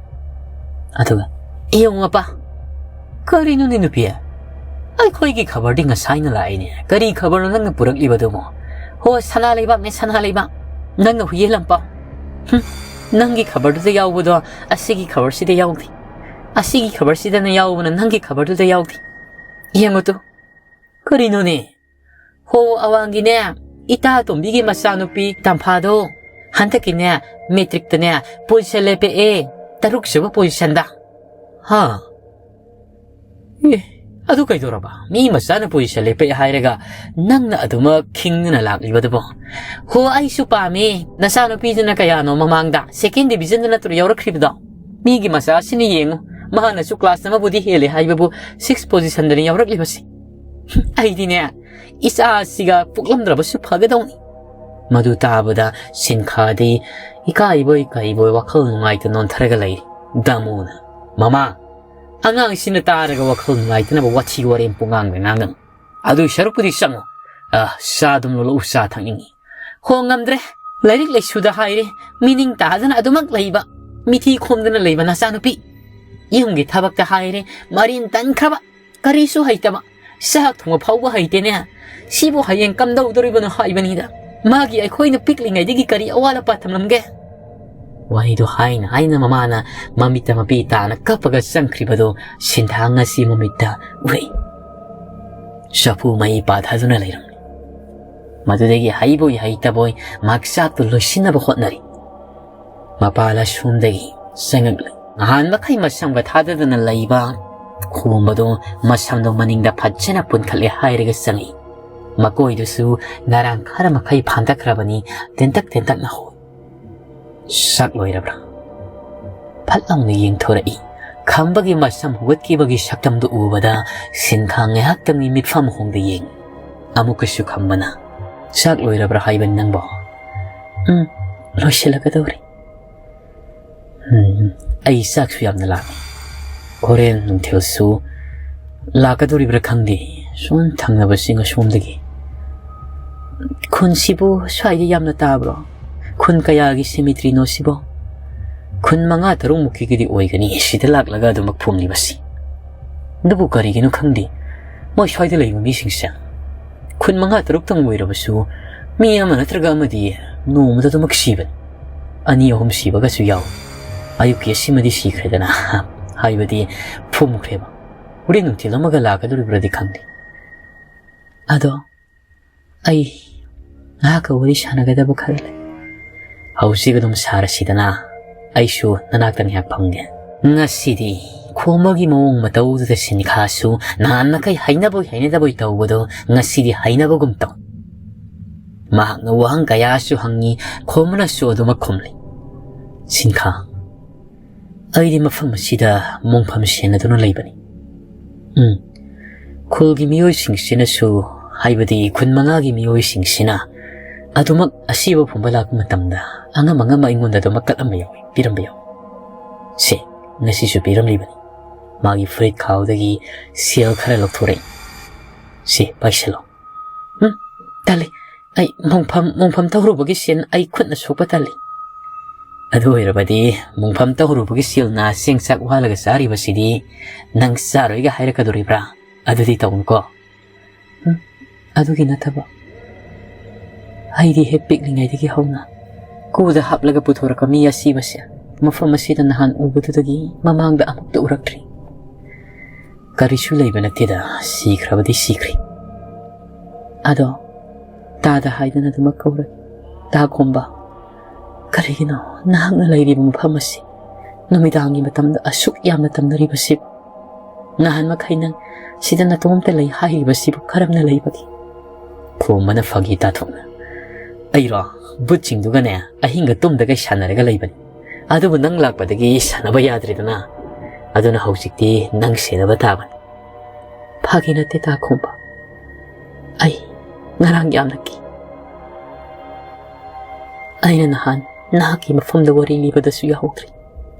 ꯑꯗꯨꯒ, "ꯏꯌꯣꯡ ꯃꯄꯥ, ꯀꯔꯤꯅꯣꯅꯦ ꯅꯨꯄꯤ? ꯑꯩꯈꯣꯏꯒꯤ ꯈꯕꯔꯗꯤ ꯉꯁꯥꯏꯅ ꯂꯥꯛꯏꯅꯦ꯫ ꯀꯔꯤ ꯈꯕꯔꯅꯣ ꯅꯪꯅ ꯄꯨꯔꯛꯂꯤꯕꯗꯨꯕꯣ? ꯍꯣ, ꯁꯅꯥ ꯂꯩꯕꯥꯛꯅꯦ, ꯁꯅꯥ ꯂꯩꯕꯥꯛ꯫ ꯅꯪꯅ ꯍꯨꯏꯌꯦꯟ ꯂꯝꯄꯥꯛ꯫ ꯍꯨꯝ, ꯅꯪꯒꯤ ꯈꯕꯔꯗꯨꯗ ꯌꯥꯎꯕꯗꯣ ꯑꯁꯤꯒꯤ ꯈꯕꯔꯁꯤꯗ ꯌꯥꯎꯗꯦ꯫ ꯑꯁꯤꯒꯤ ꯈꯕꯔꯁꯤꯗꯅ ꯌꯥꯎꯕꯅ ꯅꯪꯒꯤ ꯈꯕꯔꯗꯨꯗ ꯌꯥꯎꯗꯦ꯫ ꯌꯦꯡꯉꯨ ꯇꯨ꯫ ꯀꯔꯤꯅꯣꯅꯦ? ꯍꯣ, ꯑꯋꯥꯡꯒꯤꯅꯦ, ꯏꯇꯥ ꯇꯣꯝꯕꯤꯒꯤ ꯃꯆꯥꯅꯨꯄꯤ ꯇꯝꯐꯥꯗꯣ ꯍꯟꯗꯛꯀꯤꯅꯦ, ꯃꯦꯇ꯭ꯔꯤꯛꯇꯅꯦ ꯄꯣꯖꯤꯁꯟ ꯂꯦꯞꯄꯛꯑꯦ꯫ ꯇꯔꯨꯛ ꯁꯨꯕ ꯄꯣꯖꯤꯁꯟꯗ꯫ ꯍꯥ? ꯑꯦ, ꯑꯗꯨ ꯀꯩꯗꯧꯔꯕ? ꯃꯤ ꯃꯆꯥꯅ ꯄꯣꯖꯤꯁꯟ ꯂꯦꯞꯄꯛꯑꯦ ꯍꯥꯏꯔꯒ ꯅꯪꯅ ꯑꯗꯨꯃꯛ ꯈꯤꯡꯗꯨꯅ ꯂꯥꯛꯂꯤꯕꯗꯨꯕꯣ? ꯍꯣ, ꯑꯩꯁꯨ ꯄꯥꯝꯃꯦ꯫ ꯅꯆꯥꯅꯨꯄꯤꯗꯨꯅ ꯀꯌꯥꯅꯣ ꯃꯃꯥꯡꯗ ꯁꯦꯀꯦꯟ ꯗꯤꯕꯤꯖꯟꯗ ꯅꯠꯇ꯭ꯔꯣ ꯌꯥꯎꯔꯛꯈ꯭ꯔꯤꯕꯗꯣ? ꯃꯤꯒꯤ ꯃꯆꯥꯁꯤꯅ ꯌꯦꯡꯉꯨ, ꯃꯍꯥꯛꯅꯁꯨ ꯀ꯭ꯂꯥꯁ ꯑꯃꯕꯨꯗꯤ ꯍꯦꯜꯂꯦ ꯍꯥꯏꯕꯕꯨ ꯁꯤꯛꯁ ꯄꯣꯖꯤꯁꯟꯗꯅꯤ ꯌꯥꯎꯔꯛꯂꯤꯕꯁꯦ꯫ ꯑꯩꯗꯤꯅꯦ, ꯏꯆꯥꯁꯤꯒ ꯄꯣꯛꯂꯝꯗ꯭ꯔꯕꯁꯨ ꯐꯒꯗꯧꯅꯤ꯫ ꯃꯗꯨ ꯇꯥꯕꯗ ꯁꯤꯟꯈꯥꯗꯤ ꯏꯀꯥꯏꯕꯣꯏ ꯀꯩꯕꯣꯏ ꯋꯥꯈꯜ ꯅꯨꯡꯉꯥꯏꯇ ꯅꯣꯟꯊꯔꯒ ꯂꯩꯔꯤ꯫ ꯗꯥꯃꯨꯅ, "ꯃꯃꯥ, ꯑꯉꯥꯡꯁꯤꯅ ꯇꯥꯔꯒ ꯋꯥꯈꯜ ꯅꯨꯡꯉꯥꯏꯇꯅꯕ ꯋꯥꯊꯤ ꯋꯥꯔꯦꯝ ꯄꯨꯡꯉꯥꯡꯗ ꯉꯥꯡꯒꯅꯨ꯫ ꯑꯗꯨꯏ ꯁꯔꯨꯛꯄꯨꯗꯤ ꯆꯪꯉꯣ꯫ ꯑ, ꯆꯥ ꯑꯗꯨꯝ ꯂꯣꯜꯂꯛꯎ, ꯆꯥ ꯊꯛꯅꯤꯡꯉꯤ꯫ ꯍꯣ, ꯉꯝꯗ꯭ꯔꯦ꯫ ꯂꯥꯏꯔꯤꯛ ꯂꯥꯏꯁꯨꯗ ꯍꯥꯏꯔꯦ, ꯃꯤꯅꯤꯡ ꯇꯥꯗꯅ ꯑꯗꯨꯃꯛ ꯂꯩꯕ, ꯃꯤꯊꯤ ꯈꯣꯝꯗꯅ ꯂꯩꯕ ꯅꯆꯥꯅꯨꯄꯤ꯫ ꯌꯨꯝꯒꯤ ꯊꯕꯛꯇ ꯍꯥꯏꯔꯦ, ꯃꯔꯦꯟ ꯇꯟꯈ꯭ꯔꯕ, ꯀꯔꯤꯁꯨ ꯍꯩꯇꯕ, ꯆꯥꯛ ꯊꯣꯡꯕ ꯐꯥꯎꯕ ꯍꯩꯇꯦꯅꯦ꯫ ꯁꯤꯕꯨ ꯍꯌꯦꯡ ꯀꯝꯗꯧꯗꯣꯔꯤꯕꯅꯣ ꯍꯥꯏꯕꯅꯤꯗ꯫ ꯃꯥꯒꯤ ꯑꯩꯈꯣꯏꯅ ꯄꯤꯛꯂꯤꯉꯩꯗꯒꯤ ꯀꯔꯤ ꯑꯋꯥꯠ ꯑꯄꯥ ꯊꯝꯂꯝꯒꯦ?" ꯋꯥꯍꯩꯗꯣ ꯍꯥꯏꯅ ꯍꯥꯏꯅ ꯃꯃꯥꯅ ꯃꯃꯤꯠꯇ ꯃꯄꯤ ꯇꯥꯅ ꯀꯞꯄꯒ ꯆꯪꯈ꯭ꯔꯤꯕꯗꯣ ꯁꯤꯟꯊꯥ ꯉꯁꯤ ꯃꯃꯤꯠꯇ ꯎꯔꯛꯏ꯫ ꯆꯐꯨ ꯃꯩ ꯄꯥꯊꯗꯨꯅ ꯂꯩꯔꯝꯃꯤ꯫ ꯃꯗꯨꯗꯒꯤ ꯍꯩꯕꯣꯏ ꯍꯩꯇꯕꯣꯏ ꯃꯍꯥꯛ ꯆꯥꯛꯇꯨ ꯂꯣꯏꯁꯤꯟꯅꯕ ꯍꯣꯠꯅꯔꯤ꯫ ꯃꯄꯥ ꯂꯥꯏꯁꯣꯝꯗꯒꯤ ꯆꯪꯉꯛꯂꯦ꯫ ꯅꯍꯥꯟ ꯃꯈꯩ ꯃꯁꯝꯒ ꯊꯥꯗꯗꯅ ꯂꯩꯕ ꯈꯣꯝꯕꯗꯣ ꯃꯁꯝꯗꯣ ꯃꯅꯤꯡꯗ ꯐꯖꯅ ꯄꯨꯟꯈꯠꯂꯦ ꯍꯥꯏꯔꯒ ꯆꯪꯉꯛꯏ꯫ ꯃꯀꯣꯏꯗꯨꯁꯨ ꯉꯔꯥꯡ ꯈꯔ ꯃꯈꯩ ꯐꯥꯟꯗꯈ꯭ꯔꯕꯅꯤ, ꯇꯦꯟꯇꯛ ꯇꯦꯟꯇꯛꯅ ꯍꯧꯏ꯫ "ꯆꯥꯛ ꯂꯣꯏꯔꯕ꯭ꯔꯥ?" ꯐꯠ ꯂꯥꯎꯅ ꯌꯦꯡꯊꯣꯔꯛꯏ꯫ ꯈꯝꯕꯒꯤ ꯃꯁꯝ ꯍꯧꯒꯠꯈꯤꯕꯒꯤ ꯁꯛꯇꯝꯗꯨ ꯎꯕꯗ ꯁꯤꯟꯈꯥ ꯉꯥꯏꯍꯥꯛꯇꯪꯒꯤ ꯃꯤꯠꯐꯝ ꯍꯣꯡꯗ ꯌꯦꯡꯏ꯫ ꯑꯃꯨꯛꯀꯁꯨ ꯈꯝꯕꯅ, "ꯆꯥꯛ ꯂꯣꯏꯔꯕ꯭ꯔꯥ ꯍꯥꯏꯕꯅꯤ ꯅꯪꯕꯣ?" "ꯎꯝ, ꯂꯣꯏꯁꯤꯜꯂꯒꯗꯧꯔꯦ꯫ ꯎꯝ, ꯑꯩ ꯆꯥꯛꯁꯨ ꯌꯥꯝꯅ ꯂꯥꯝꯃꯤ꯫ ꯍꯣꯔꯦꯟ ꯅꯨꯡꯊꯤꯜꯁꯨ ꯂꯥꯛꯀꯗꯧꯔꯤꯕ꯭ꯔꯥ ꯈꯪꯗꯦ, ꯁꯣꯝ ꯊꯪꯅꯕꯁꯤꯡ ꯑꯁꯣꯝꯗꯒꯤ꯫ ꯈꯨꯟꯁꯤꯕꯨ ꯁ꯭ꯋꯥꯏꯗ ꯌꯥꯝꯅ ꯇꯥꯕ꯭ꯔꯣ? ꯈꯨꯟ ꯀꯌꯥꯒꯤ ꯁꯦꯃꯤꯇ꯭ꯔꯤꯅꯣ ꯁꯤꯕꯣ?" "ꯈꯨꯟ ꯃꯉꯥ ꯇꯔꯨꯛꯃꯨꯛꯀꯤꯗꯤ ꯑꯣꯏꯒꯅꯤ ꯁꯤꯗ ꯂꯥꯛꯂꯒ ꯑꯗꯨꯃꯛ ꯐꯨꯝꯂꯤꯕꯁꯤ꯫ ꯑꯗꯨꯕꯨ ꯀꯔꯤꯒꯤꯅꯣ ꯈꯪꯗꯦ, ꯃꯣꯏ ꯁ꯭ꯋꯥꯏꯗ ꯂꯩꯕ ꯃꯤꯁꯤꯡꯁꯦ ꯈꯨꯟ ꯃꯉꯥ ꯇꯔꯨꯛꯇꯪ ꯑꯣꯏꯔꯕꯁꯨ ꯃꯤ ꯑꯃ ꯅꯠꯇ꯭ꯔꯒ ꯑꯃꯗꯤ ꯅꯣꯡꯃꯗ ꯑꯗꯨꯃꯛ ꯁꯤꯕꯅꯤ꯫ ꯑꯅꯤ ꯑꯍꯨꯝ ꯁꯤꯕꯒꯁꯨ ꯌꯥꯎꯏ꯫ ꯑꯌꯨꯛꯀꯤ ꯑꯁꯤꯃꯗꯤ ꯁꯤꯈ꯭ꯔꯦꯗꯅ, ꯍꯥꯏꯕꯗꯤ ꯐꯨꯝꯈ꯭ꯔꯦꯕ꯫ ꯍꯣꯔꯦꯟ ꯅꯨꯡꯊꯤꯜ ꯑꯃꯒ ꯂꯥꯛꯀꯗꯧꯔꯤꯕ꯭ꯔꯗꯤ ꯈꯪꯗꯦ꯫ ꯑꯗꯣ ꯑꯩ ꯉꯥꯏꯍꯥꯛꯀ ꯋꯥꯔꯤ ꯁꯥꯟꯅꯒꯗꯕ ꯈꯔ ꯂꯩ꯫" "ꯍꯧꯖꯤꯛ ꯑꯗꯨꯝ ꯁꯥꯔꯁꯤꯗꯅ꯫ ꯑꯩꯁꯨ ꯅꯅꯥꯛꯇ ꯉꯥꯏꯍꯥꯛ ꯐꯝꯒꯦ꯫ ꯉꯁꯤꯗꯤ ꯈꯣꯝꯕꯒꯤ ꯃꯑꯣꯡ ꯃꯇꯧꯗꯨꯗ ꯁꯤꯟꯈꯥꯁꯨ ꯅꯍꯥꯟ ꯃꯈꯩ ꯍꯩꯅꯕꯣꯏ ꯍꯩꯅꯗꯕꯣꯏ ꯇꯧꯕꯗꯣ ꯉꯁꯤꯗꯤ ꯍꯩꯅꯕꯒꯨꯝ ꯇꯧ꯫ ꯃꯍꯥꯛꯅ ꯋꯥꯍꯪ ꯀꯌꯥꯁꯨ ꯍꯪꯉꯤ, ꯈꯣꯝꯕꯅꯁꯨ ꯑꯗꯨꯃꯛ ꯈꯨꯝꯂꯤ꯫ "ꯁꯤꯟꯈꯥ, ꯑꯩꯗꯤ ꯃꯐꯝ ꯑꯁꯤꯗ ꯃꯣꯡꯐꯝ ꯁꯦꯟꯅꯗꯨꯅ ꯂꯩꯕꯅꯤ꯫ ꯎꯝ, ꯈꯨꯜꯒꯤ ꯃꯤꯑꯣꯏꯁꯤꯡꯁꯤꯅꯁꯨ, ꯍꯥꯏꯕꯗꯤ ꯈꯨꯟ ꯃꯉꯥꯒꯤ ꯃꯤꯑꯣꯏꯁꯤꯡꯁꯤꯅ ꯑꯗꯨꯃꯛ ꯑꯁꯤꯕ ꯐꯨꯝꯕ ꯂꯥꯛꯄ ꯃꯇꯝꯗ ꯑꯉꯝ ꯑꯉꯝꯕ ꯑꯩꯉꯣꯟꯗ ꯑꯗꯨꯃꯛ ꯀꯠꯂꯝꯕ ꯌꯥꯎꯏ, ꯄꯤꯔꯝꯕ ꯌꯥꯎꯏ꯫ ꯁꯦ, ꯉꯁꯤꯁꯨ ꯄꯤꯔꯝꯂꯤꯕꯅꯤ꯫" ꯃꯥꯒꯤ ꯐꯨꯔꯤꯠ ꯈꯥꯎꯗꯒꯤ ꯁꯦꯜ ꯈꯔ ꯂꯧꯊꯣꯔꯛꯏ꯫ "ꯁꯦ, ꯄꯥꯏꯁꯤꯜꯂꯣ꯫" "ꯎꯝ, ꯇꯜꯂꯤ꯫ ꯑꯩ ꯃꯣꯡꯐꯝ, ꯃꯣꯡꯐꯝ ꯇꯧꯔꯨꯕꯒꯤ ꯁꯦꯟ ꯑꯩ ꯈꯨꯠꯅ ꯁꯣꯛꯄ ꯇꯜꯂꯤ꯫" "ꯑꯗꯨ ꯑꯣꯏꯔꯕꯗꯤ ꯃꯣꯡꯐꯝ ꯇꯧꯔꯨꯕꯒꯤ ꯁꯦꯜꯅ ꯆꯦꯡ ꯆꯥꯛ ꯋꯥꯜꯂꯒ ꯆꯥꯔꯤꯕꯁꯤꯗꯤ ꯅꯪ ꯆꯥꯔꯣꯏꯒ ꯍꯥꯏꯔꯛꯀꯗꯣꯔꯤꯕ꯭ꯔꯥ? ꯑꯗꯨꯗꯤ ꯇꯧꯅꯨꯀꯣ꯫" "ꯎꯝ, ꯑꯗꯨꯒꯤ ꯅꯠꯇꯕ, ꯑꯩꯗꯤ ꯍꯦꯛ ꯄꯤꯛꯂꯤꯉꯩꯗꯒꯤ ꯍꯧꯅ ꯀꯨꯗ ꯍꯥꯞꯂꯒ ꯄꯨꯊꯣꯔꯛꯄ ꯃꯤ ꯑꯁꯤꯕꯁꯦ ꯃꯐꯝ ꯑꯁꯤꯗ ꯅꯍꯥꯟ ꯎꯕꯗꯨꯗꯒꯤ ꯃꯃꯥꯡꯗ ꯑꯃꯨꯛꯇ ꯎꯔꯛꯇ꯭ꯔꯤ꯫" "ꯀꯔꯤꯁꯨ ꯂꯩꯕ ꯅꯠꯇꯦꯗ, ꯁꯤꯈ꯭ꯔꯕꯗꯤ ꯁꯤꯈ꯭ꯔꯦ꯫ ꯑꯗꯣ ꯇꯥꯗ ꯍꯥꯏꯗꯅ ꯑꯗꯨꯃꯛ ꯀꯧꯔꯒꯦ꯫ ꯇꯥ ꯈꯣꯝꯕ, ꯀꯔꯤꯒꯤꯅꯣ ꯅꯍꯥꯛꯅ ꯂꯩꯔꯤꯕ ꯃꯐꯝ ꯑꯁꯤ ꯅꯨꯃꯤꯗꯥꯡꯒꯤ ꯃꯇꯝꯗ ꯑꯁꯨꯛ ꯌꯥꯝꯅ ꯇꯝꯅꯔꯤꯕꯁꯤꯕꯨ? ꯅꯍꯥꯟ ꯃꯈꯩ ꯅꯪ ꯁꯤꯗ ꯅꯇꯣꯝꯇ ꯂꯩ ꯍꯥꯏꯔꯤꯕꯁꯤꯕꯨ ꯀꯔꯝꯅ ꯂꯩꯕꯒꯦ?" ꯈꯣꯝꯕꯅ ꯐꯥꯒꯤ ꯇꯥꯊꯣꯛꯅ, "ꯑꯩꯔꯣ? ꯕꯨꯠꯁꯤꯡꯗꯨꯒꯅꯦ ꯑꯍꯤꯡꯒ ꯇꯨꯝꯗꯒꯩ ꯁꯥꯟꯅꯔꯒ ꯂꯩꯕꯅꯤ꯫ ꯑꯗꯨꯕꯨ ꯅꯪ ꯂꯥꯛꯄꯗꯒꯤ ꯁꯥꯟꯅꯕ ꯌꯥꯗ꯭ꯔꯦꯗꯅ꯫ ꯑꯗꯨꯅ ꯍꯧꯖꯤꯛꯇꯤ ꯅꯪ ꯁꯦꯟꯅꯕ ꯇꯥꯕꯅꯤ꯫" "ꯐꯥꯒꯤ ꯅꯠꯇꯦ ꯇꯥ ꯈꯣꯝꯕ꯫ ꯑꯩ ꯉꯔꯥꯡ ꯌꯥꯝꯅ ꯀꯤ꯫ ꯑꯩꯅ ꯅꯍꯥꯟ ꯅꯍꯥꯛꯀꯤ ꯃꯐꯝꯗ ꯋꯥꯔꯤ ꯂꯤꯕꯗꯁꯨ ꯌꯥꯍꯧꯗ꯭ꯔꯤ꯫"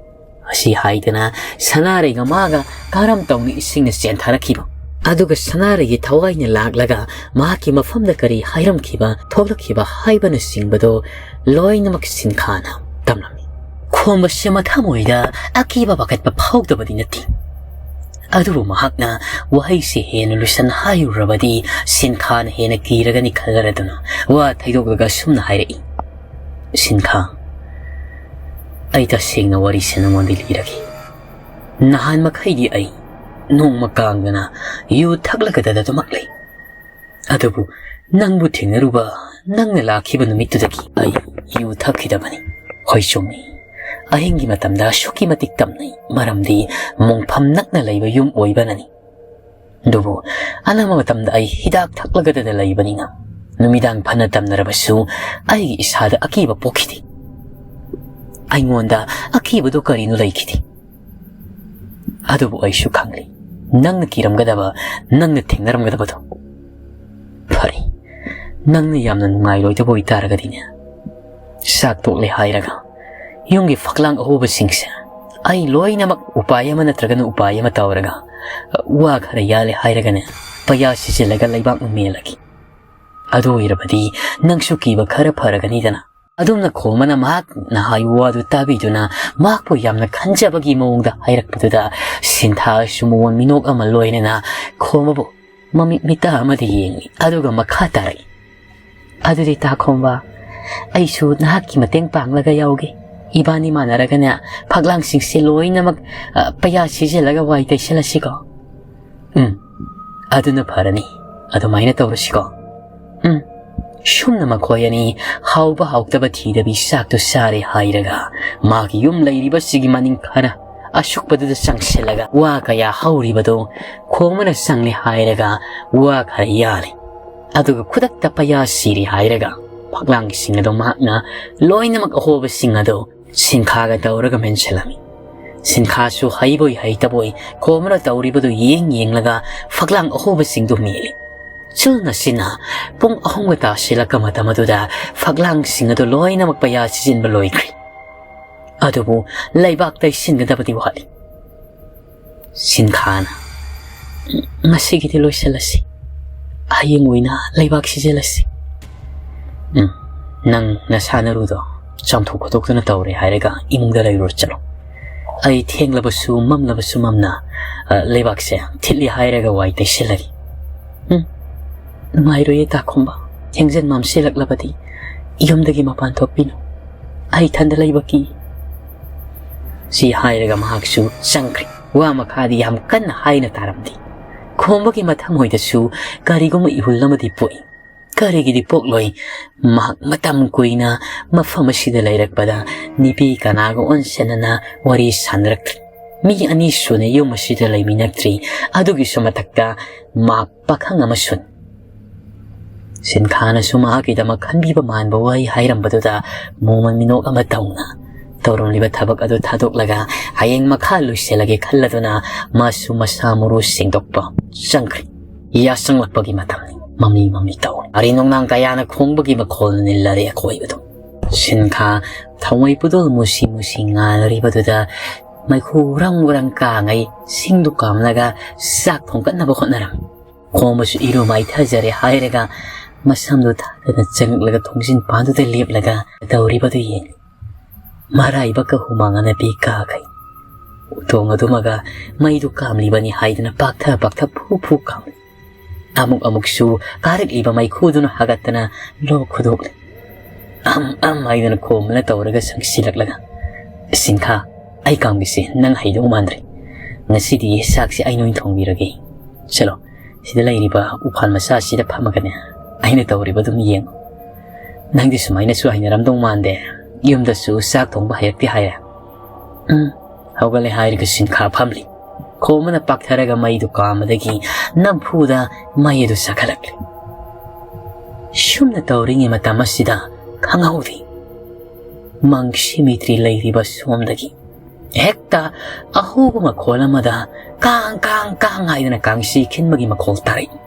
ꯑꯁꯤ ꯍꯥꯏꯗꯅ ꯁꯅꯥꯔꯩꯒ ꯃꯥꯒ ꯀꯔꯝ ꯇꯧꯅ ꯏꯁꯤꯡꯅ ꯆꯦꯟꯊꯔꯛꯈꯤꯕ, ꯑꯗꯨꯒ ꯁꯅꯥꯔꯩꯒꯤ ꯊꯋꯥꯏꯅ ꯂꯥꯛꯂꯒ ꯃꯍꯥꯛꯀꯤ ꯃꯐꯝꯗ ꯀꯔꯤ ꯍꯥꯏꯔꯝꯈꯤꯕ, ꯊꯣꯛꯂꯛꯈꯤꯕ ꯍꯥꯏꯕꯅꯆꯤꯡꯕꯗꯣ ꯂꯣꯏꯅꯃꯛ ꯁꯤꯟꯈꯥꯅ ꯇꯝꯂꯝꯃꯤ꯫ ꯈꯣꯝꯕꯁꯦ ꯃꯊꯃꯣꯏꯗ ꯑꯀꯤꯕ ꯄꯥꯈꯠꯄ ꯐꯥꯎꯗꯕꯗꯤ ꯅꯠꯇꯦ꯫ ꯑꯗꯨꯕꯨ ꯃꯍꯥꯛꯅ ꯋꯥꯍꯩꯁꯦ ꯍꯦꯟꯅ ꯂꯨꯁꯟ ꯍꯥꯏꯔꯨꯔꯕꯗꯤ ꯁꯤꯟꯈꯥꯅ ꯍꯦꯟꯅ ꯀꯤꯔꯒꯅꯤ ꯈꯟꯖꯔꯗꯨꯅ ꯋꯥ ꯊꯩꯗꯣꯛꯂꯒ ꯑꯁꯨꯝꯅ ꯍꯥꯏꯔꯛꯏ, "ꯁꯤꯟꯈꯥ, ꯑꯩ ꯇꯁꯦꯡꯅ ꯋꯥꯔꯤꯁꯦ ꯅꯉꯣꯟꯗ ꯂꯤꯔꯒꯦ꯫ ꯅꯍꯥꯟ ꯃꯈꯩꯗꯤ ꯑꯩ ꯅꯣꯡꯃ ꯀꯥꯡꯗꯅ ꯌꯨ ꯊꯛꯂꯒꯗ ꯑꯗꯨꯃꯛ ꯂꯩ꯫ ꯑꯗꯨꯕꯨ ꯅꯪꯕꯨ ꯊꯦꯡꯅꯔꯨꯕ, ꯅꯪꯅ ꯂꯥꯛꯈꯤꯕ ꯅꯨꯃꯤꯠꯇꯨꯗꯒꯤ ꯑꯩ ꯌꯨ ꯊꯛꯈꯤꯗꯕꯅꯤ꯫" "ꯍꯣꯏ, ꯆꯨꯝꯃꯤ꯫ ꯑꯍꯤꯡꯒꯤ ꯃꯇꯝꯗ ꯑꯁꯨꯛꯀꯤ ꯃꯇꯤꯛ ꯇꯝꯅꯩ, ꯃꯔꯝꯗꯤ ꯃꯣꯡꯐꯝ ꯅꯛꯅ ꯂꯩꯕ ꯌꯨꯝ ꯑꯣꯏꯕꯅꯅꯤ꯫ ꯑꯗꯨꯕꯨ ꯑꯅꯝꯕ ꯃꯇꯝꯗ ꯑꯩ ꯍꯤꯗꯥꯛ ꯊꯛꯂꯒꯗ ꯂꯩꯕꯅꯤꯅ ꯅꯨꯃꯤꯗꯥꯡ ꯐꯅ ꯇꯝꯅꯔꯕꯁꯨ ꯑꯩꯒꯤ ꯏꯁꯥꯗ ꯑꯀꯤꯕ ꯄꯣꯛꯈꯤꯗꯦ꯫ ꯑꯩꯉꯣꯟꯗ ꯑꯀꯤꯕꯗꯨ ꯀꯔꯤꯅꯣ ꯂꯩꯈꯤꯗꯦ꯫ ꯑꯗꯨꯕꯨ ꯑꯩꯁꯨ ꯈꯪꯂꯤ, ꯅꯪꯅ ꯀꯤꯔꯝꯒꯗꯕ, ꯅꯪꯅ ꯊꯦꯡꯅꯔꯝꯒꯗꯕꯗꯣ꯫ ꯐꯔꯦ, ꯅꯪꯅ ꯌꯥꯝꯅ ꯅꯨꯡꯉꯥꯏꯔꯣꯏꯗꯕ ꯑꯣꯏꯇꯥꯔꯒꯗꯤꯅꯦ, ꯆꯥꯛ ꯇꯣꯛꯂꯦ ꯍꯥꯏꯔꯒ ꯌꯨꯝꯒꯤ ꯐꯛꯂꯥꯡ ꯑꯍꯣꯕꯁꯤꯡꯁꯦ ꯑꯩ ꯂꯣꯏꯅꯃꯛ ꯎꯄꯥꯏ ꯑꯃ ꯅꯠꯇ꯭ꯔꯒꯅ ꯎꯄꯥꯏ ꯑꯃ ꯇꯧꯔꯒ, ꯋꯥ ꯈꯔ ꯌꯥꯜꯂꯦ ꯍꯥꯏꯔꯒꯅꯦ, ꯄꯩꯌꯥ ꯁꯤꯖꯤꯜꯂꯒ ꯂꯩꯕꯥꯛꯅ ꯃꯦꯜꯂꯒꯦ꯫ ꯑꯗꯨ ꯑꯣꯏꯔꯕꯗꯤ ꯅꯪꯁꯨ ꯀꯤꯕ ꯈꯔ ꯐꯔꯒꯅꯤꯗꯅ꯫ ꯑꯗꯨꯝꯅ ꯈꯣꯝꯕꯅ ꯃꯍꯥꯛꯅ ꯍꯥꯏꯕ ꯋꯥꯗꯨ ꯇꯥꯕꯤꯗꯨꯅ ꯃꯍꯥꯛꯄꯨ ꯌꯥꯝꯅ ꯈꯟꯖꯕꯒꯤ ꯃꯑꯣꯡꯗ ꯍꯥꯏꯔꯛꯄꯗꯨꯗ ꯁꯤꯟꯊꯥꯁꯨ ꯃꯑꯣꯡ ꯃꯤꯅꯣꯛ ꯑꯃ ꯂꯣꯏꯅꯅ ꯈꯣꯝꯕꯕꯨ ꯃꯃꯤꯠ ꯃꯤꯠꯇ ꯑꯃꯗ ꯌꯦꯡꯂꯤ꯫ ꯑꯗꯨꯒ ꯃꯈꯥ ꯇꯥꯔꯛꯏ, "ꯑꯗꯨꯗꯤ ꯇꯥꯈꯣꯝꯕ, ꯑꯩꯁꯨ ꯅꯍꯥꯛꯀꯤ ꯃꯇꯦꯡ ꯄꯥꯡꯂꯒ ꯌꯥꯎꯒꯦ꯫ ꯏꯕꯥꯅꯤ ꯃꯥꯟꯅꯔꯒꯅꯦ, ꯐꯛꯂꯥꯡꯁꯤꯡꯁꯦ ꯂꯣꯏꯅꯃꯛ, ꯑ, ꯄꯩꯌꯥ ꯁꯤꯖꯤꯜꯂꯒ ꯋꯥꯏ ꯇꯩꯁꯜꯂꯁꯤꯀꯣ?" "ꯎꯝ, ꯑꯗꯨꯅ ꯐꯔꯅꯤ꯫ ꯑꯗꯨꯃꯥꯏꯅ ꯇꯧꯔꯁꯤꯀꯣ?" "ꯎꯝ, ꯁꯨꯝꯅ ꯃꯈꯣꯏ ꯑꯅꯤ ꯍꯥꯎꯕ ꯍꯥꯎꯇꯕ ꯊꯤꯗꯕꯤ ꯆꯥꯛꯇꯨ ꯆꯥꯔꯦ ꯍꯥꯏꯔꯒ ꯃꯥꯒꯤ ꯌꯨꯝ ꯂꯩꯔꯤꯕꯁꯤꯒꯤ ꯃꯅꯤꯡ ꯈꯔ ꯑꯁꯨꯛꯄꯗꯨꯗ ꯆꯪꯁꯤꯜꯂꯒ ꯋꯥ ꯀꯌꯥ ꯍꯧꯔꯤꯕꯗꯨ ꯈꯣꯝꯕꯅ ꯆꯪꯂꯦ ꯍꯥꯏꯔꯒ ꯋꯥ ꯈꯔ ꯌꯥꯜꯂꯤ꯫ ꯑꯗꯨꯒ ꯈꯨꯗꯛꯇ ꯄꯩꯌꯥ ꯁꯤꯔꯦ ꯍꯥꯏꯔꯒ ꯐꯛꯂꯥꯡꯒꯤꯁꯤꯡ ꯑꯗꯨ ꯃꯍꯥꯛꯅ ꯂꯣꯏꯅꯃꯛ ꯑꯍꯣꯕꯁꯤꯡ ꯑꯗꯨ ꯁꯤꯟꯈꯥꯒ ꯇꯧꯔꯒ ꯃꯦꯟꯁꯤꯜꯂꯝꯃꯤ꯫ ꯁꯤꯟꯈꯥꯁꯨ ꯍꯩꯕꯣꯏ ꯍꯩꯇꯕꯣꯏ ꯈꯣꯝꯕꯅ ꯇꯧꯔꯤꯕꯗꯨ ꯌꯦꯡ ꯌꯦꯡꯂꯒ ꯐꯛꯂꯥꯡ ꯑꯍꯣꯕꯁꯤꯡꯗꯨ ꯃꯦꯜꯂꯤ꯫ ꯁꯤꯜꯅ ꯁꯤꯟꯅ ꯄꯨꯡ ꯑꯍꯨꯝꯒ ꯇꯥꯁꯤꯜꯂꯛꯄ ꯃꯇꯝ ꯑꯗꯨꯗ ꯐꯛꯂꯥꯡꯁꯤꯡ ꯑꯗꯨ ꯂꯣꯏꯅꯃꯛ ꯄꯩꯌꯥ ꯁꯤꯖꯤꯟꯕ ꯂꯣꯏꯈ꯭ꯔꯦ꯫ ꯑꯗꯨꯕꯨ ꯂꯩꯕꯥꯛ ꯇꯩꯁꯤꯟꯒꯗꯕꯗꯤ ꯋꯥꯠꯂꯤ꯫ ꯁꯤꯟꯈꯥꯅ, "ꯉꯁꯤꯒꯤꯗꯤ ꯂꯣꯏꯁꯤꯜꯂꯁꯤ꯫ ꯍꯌꯦꯡ ꯑꯣꯏꯅ ꯂꯩꯕꯥꯛ ꯁꯤꯖꯤꯜꯂꯁꯤ꯫ ꯎꯝ, ꯅꯪ ꯅꯁꯥ ꯅꯔꯨꯗꯣ ꯆꯥꯝꯊꯣꯛ ꯈꯣꯠꯇꯣꯛꯇꯨꯅ ꯇꯧꯔꯦ ꯍꯥꯏꯔꯒ ꯏꯃꯨꯡꯗ ꯂꯩꯔꯨꯔ ꯆꯠꯂꯣ꯫ ꯑꯩ ꯊꯦꯡꯂꯕꯁꯨ ꯃꯝꯂꯕꯁꯨ ꯃꯝꯅ, ꯑ, ꯂꯩꯕꯥꯛꯁꯦ ꯊꯤꯠꯂꯤ ꯍꯥꯏꯔꯒ ꯋꯥꯏ ꯇꯩꯁꯤꯜꯂꯒꯦ꯫" "ꯎꯝ, ꯅꯨꯡꯉꯥꯏꯔꯣꯏꯌꯦ ꯇꯥꯈꯣꯝꯕ, ꯊꯦꯡꯖꯤꯟ ꯃꯝꯁꯤꯜꯂꯛꯂꯕꯗꯤ ꯌꯨꯝꯗꯒꯤ ꯃꯄꯥꯟ ꯊꯣꯛꯄꯤꯅꯨ꯫ ꯑꯩ ꯏꯊꯟꯗ ꯂꯩꯕ ꯀꯤ꯫" ꯁꯤ ꯍꯥꯏꯔꯒ ꯃꯍꯥꯛꯁꯨ ꯆꯪꯈ꯭ꯔꯦ꯫ ꯋꯥ ꯃꯈꯥꯗꯤ ꯌꯥꯝ ꯀꯟꯅ ꯍꯥꯏꯅ ꯇꯥꯔꯝꯗꯦ꯫ ꯈꯣꯝꯕꯒꯤ ꯃꯊꯃꯣꯏꯗꯁꯨ ꯀꯔꯤꯒꯨꯝꯕ ꯏꯍꯨꯜ ꯑꯃꯗꯤ ꯄꯣꯛꯏ꯫ ꯀꯔꯤꯒꯤꯗꯤ ꯄꯣꯛꯂꯣꯏ? ꯃꯍꯥꯛ ꯃꯇꯝ ꯀꯨꯏꯅ ꯃꯐꯝ ꯑꯁꯤꯗ ꯂꯩꯔꯛꯄꯗ ꯅꯨꯄꯤ ꯀꯅꯥꯒ ꯑꯣꯟꯁꯤꯟꯅꯅ ꯋꯥꯔꯤ ꯁꯥꯟꯅꯔꯛꯇ꯭ꯔꯤ꯫ ꯃꯤ ꯑꯅꯤ ꯁꯨꯅ ꯌꯨꯝ ꯑꯁꯤꯗ ꯂꯩꯃꯤꯟꯅꯛꯇ꯭ꯔꯤ꯫ ꯑꯗꯨꯒꯤꯁꯨ ꯃꯊꯛꯇ ꯃꯍꯥꯛ ꯄꯥꯈꯪ ꯑꯃꯁꯨꯅꯤ꯫ ꯁꯤꯟꯈꯥꯅꯁꯨ ꯃꯍꯥꯛꯀꯤꯗꯃꯛ ꯈꯟꯕꯤꯕ ꯃꯥꯟꯕ ꯋꯥꯍꯩ ꯍꯥꯏꯔꯝꯕꯗꯨꯗ ꯃꯣꯃꯣꯟ ꯃꯤꯅꯣꯛ ꯑꯃ ꯇꯧꯅ ꯇꯧꯔꯝꯂꯤꯕ ꯊꯕꯛ ꯑꯗꯨ ꯊꯥꯗꯣꯛꯂꯒ ꯍꯌꯦꯡ ꯃꯈꯥ ꯂꯣꯏꯁꯤꯜꯂꯒꯦ ꯈꯜꯂꯗꯨꯅ ꯃꯥꯁꯨ ꯃꯁꯥ ꯃꯔꯨ ꯁꯦꯡꯗꯣꯛꯄ ꯆꯪꯈ꯭ꯔꯤ꯫ ꯌꯥꯆꯪꯂꯛꯄꯒꯤ ꯃꯇꯝꯅꯤ꯫ ꯃꯝꯂꯤ ꯃꯝꯂꯤ ꯇꯧꯔꯤ꯫ ꯑꯔꯤ ꯅꯣꯡꯅꯥꯡ ꯀꯌꯥꯅ ꯈꯣꯡꯕꯒꯤ ꯃꯈꯣꯜꯅ ꯅꯤꯜꯂꯔꯦ ꯑꯀꯣꯏꯕꯗꯨ꯫ ꯁꯤꯟꯈꯥ ꯊꯥꯎꯃꯩ ꯄꯨꯗꯣꯜ ꯃꯨꯁꯤ ꯃꯨꯁꯤ ꯉꯥꯟꯅꯔꯤꯕꯗꯨꯗ ꯃꯩꯈꯨ ꯎꯔꯪ ꯎꯔꯪ ꯀꯥꯡꯉꯩ ꯁꯤꯡꯗꯨ ꯀꯥꯝꯂꯒ ꯆꯥꯛ ꯊꯣꯡꯒꯠꯅꯕ ꯍꯣꯠꯅꯔꯝꯃꯤ꯫ ꯈꯣꯝꯕꯁꯨ ꯏꯔꯨ ꯃꯥꯏꯊꯖꯔꯦ ꯍꯥꯏꯔꯒ ꯃꯁꯝꯗꯨ ꯊꯥꯗꯅ ꯆꯪꯂꯛꯂꯒ ꯊꯣꯡꯖꯤꯟ ꯄꯥꯟꯗꯨꯗ ꯂꯦꯞꯂꯒ ꯇꯧꯔꯤꯕꯗꯨ ꯌꯦꯡꯂꯤ꯫ ꯃꯔꯥꯏꯕꯛꯀ ꯍꯨꯃꯥꯡ ꯑꯅꯞꯄꯤ ꯀꯥꯈꯩ꯫ ꯎꯇꯣꯡ ꯑꯗꯨꯃꯒ ꯃꯩꯗꯨ ꯀꯥꯝꯂꯤꯕꯅꯤ ꯍꯥꯏꯗꯨꯅ ꯄꯥꯛꯊ ꯄꯥꯛꯊ ꯐꯨ ꯐꯨ ꯀꯥꯝꯂꯤ꯫ ꯑꯃꯨꯛ ꯑꯃꯨꯛꯁꯨ ꯀꯥꯔꯛꯂꯤꯕ ꯃꯩꯈꯨꯗꯨꯅ ꯍꯥꯒꯠꯇꯅ ꯂꯣꯛ ꯈꯨꯗꯣꯛꯂꯤ꯫ ꯑꯝ ꯑꯝ ꯍꯥꯏꯗꯨꯅ ꯈꯣꯝꯕꯅ ꯇꯧꯔꯒ ꯁꯪꯁꯤꯜꯂꯛꯂꯒ, "ꯁꯤꯡꯈꯥ, ꯑꯩ ꯀꯥꯝꯒꯦꯁꯦ, ꯅꯪ ꯍꯩꯗꯧ ꯃꯥꯟꯗ꯭ꯔꯦ꯫ ꯉꯁꯤꯗꯤ ꯆꯥꯛꯁꯦ ꯑꯩꯅ ꯑꯣꯏꯅ ꯊꯣꯡꯕꯤꯔꯒꯦ꯫ ꯆꯠꯂꯣ, ꯁꯤꯗ ꯂꯩꯔꯤꯕ ꯎꯐꯥꯟ ꯃꯆꯥ ꯑꯁꯤꯗ ꯐꯝꯃꯒꯅꯦ ꯑꯩꯅ ꯇꯧꯔꯤꯕ ꯑꯗꯨꯝ ꯌꯦꯡꯉꯨ꯫ ꯅꯪꯗꯤ ꯁꯨꯃꯥꯏꯅꯁꯨ ꯍꯩꯅꯔꯝꯗꯧ ꯃꯥꯟꯗꯦ꯫ ꯌꯨꯝꯗꯁꯨ ꯆꯥꯛ ꯊꯣꯡꯕ ꯍꯩꯔꯛꯇꯦ ꯍꯥꯏꯔꯦ?" "ꯎꯝ, ꯍꯧꯒꯠꯂꯦ" ꯍꯥꯏꯔꯒ ꯁꯤꯟꯈꯥ ꯐꯝꯂꯤ꯫ ꯈꯣꯝꯕꯅ ꯄꯥꯛꯊꯔꯒ ꯃꯩꯗꯨ ꯀꯥꯝꯕꯗꯒꯤ ꯅꯝꯐꯨꯗ ꯃꯩ ꯑꯗꯨ ꯆꯥꯈꯠꯂꯛꯂꯤ꯫ ꯁꯨꯝꯅ ꯇꯧꯔꯤꯉꯩ ꯃꯇꯝ ꯑꯁꯤꯗ ꯈꯪꯍꯧꯗꯦ, ꯃꯪ ꯁꯤꯃꯤꯇ꯭ꯔꯤ ꯂꯩꯔꯤꯕ ꯁꯣꯝꯗꯒꯤ ꯍꯦꯛꯇ ꯑꯍꯧꯕ ꯃꯈꯣꯜ ꯑꯃꯗ "ꯀꯥꯡ, ꯀꯥꯡ, ꯀꯥꯡ" ꯍꯥꯏꯗꯅ ꯀꯥꯡꯁꯤ ꯈꯤꯟꯕꯒꯤ ꯃꯈꯣꯜ ꯇꯥꯔꯛꯏ꯫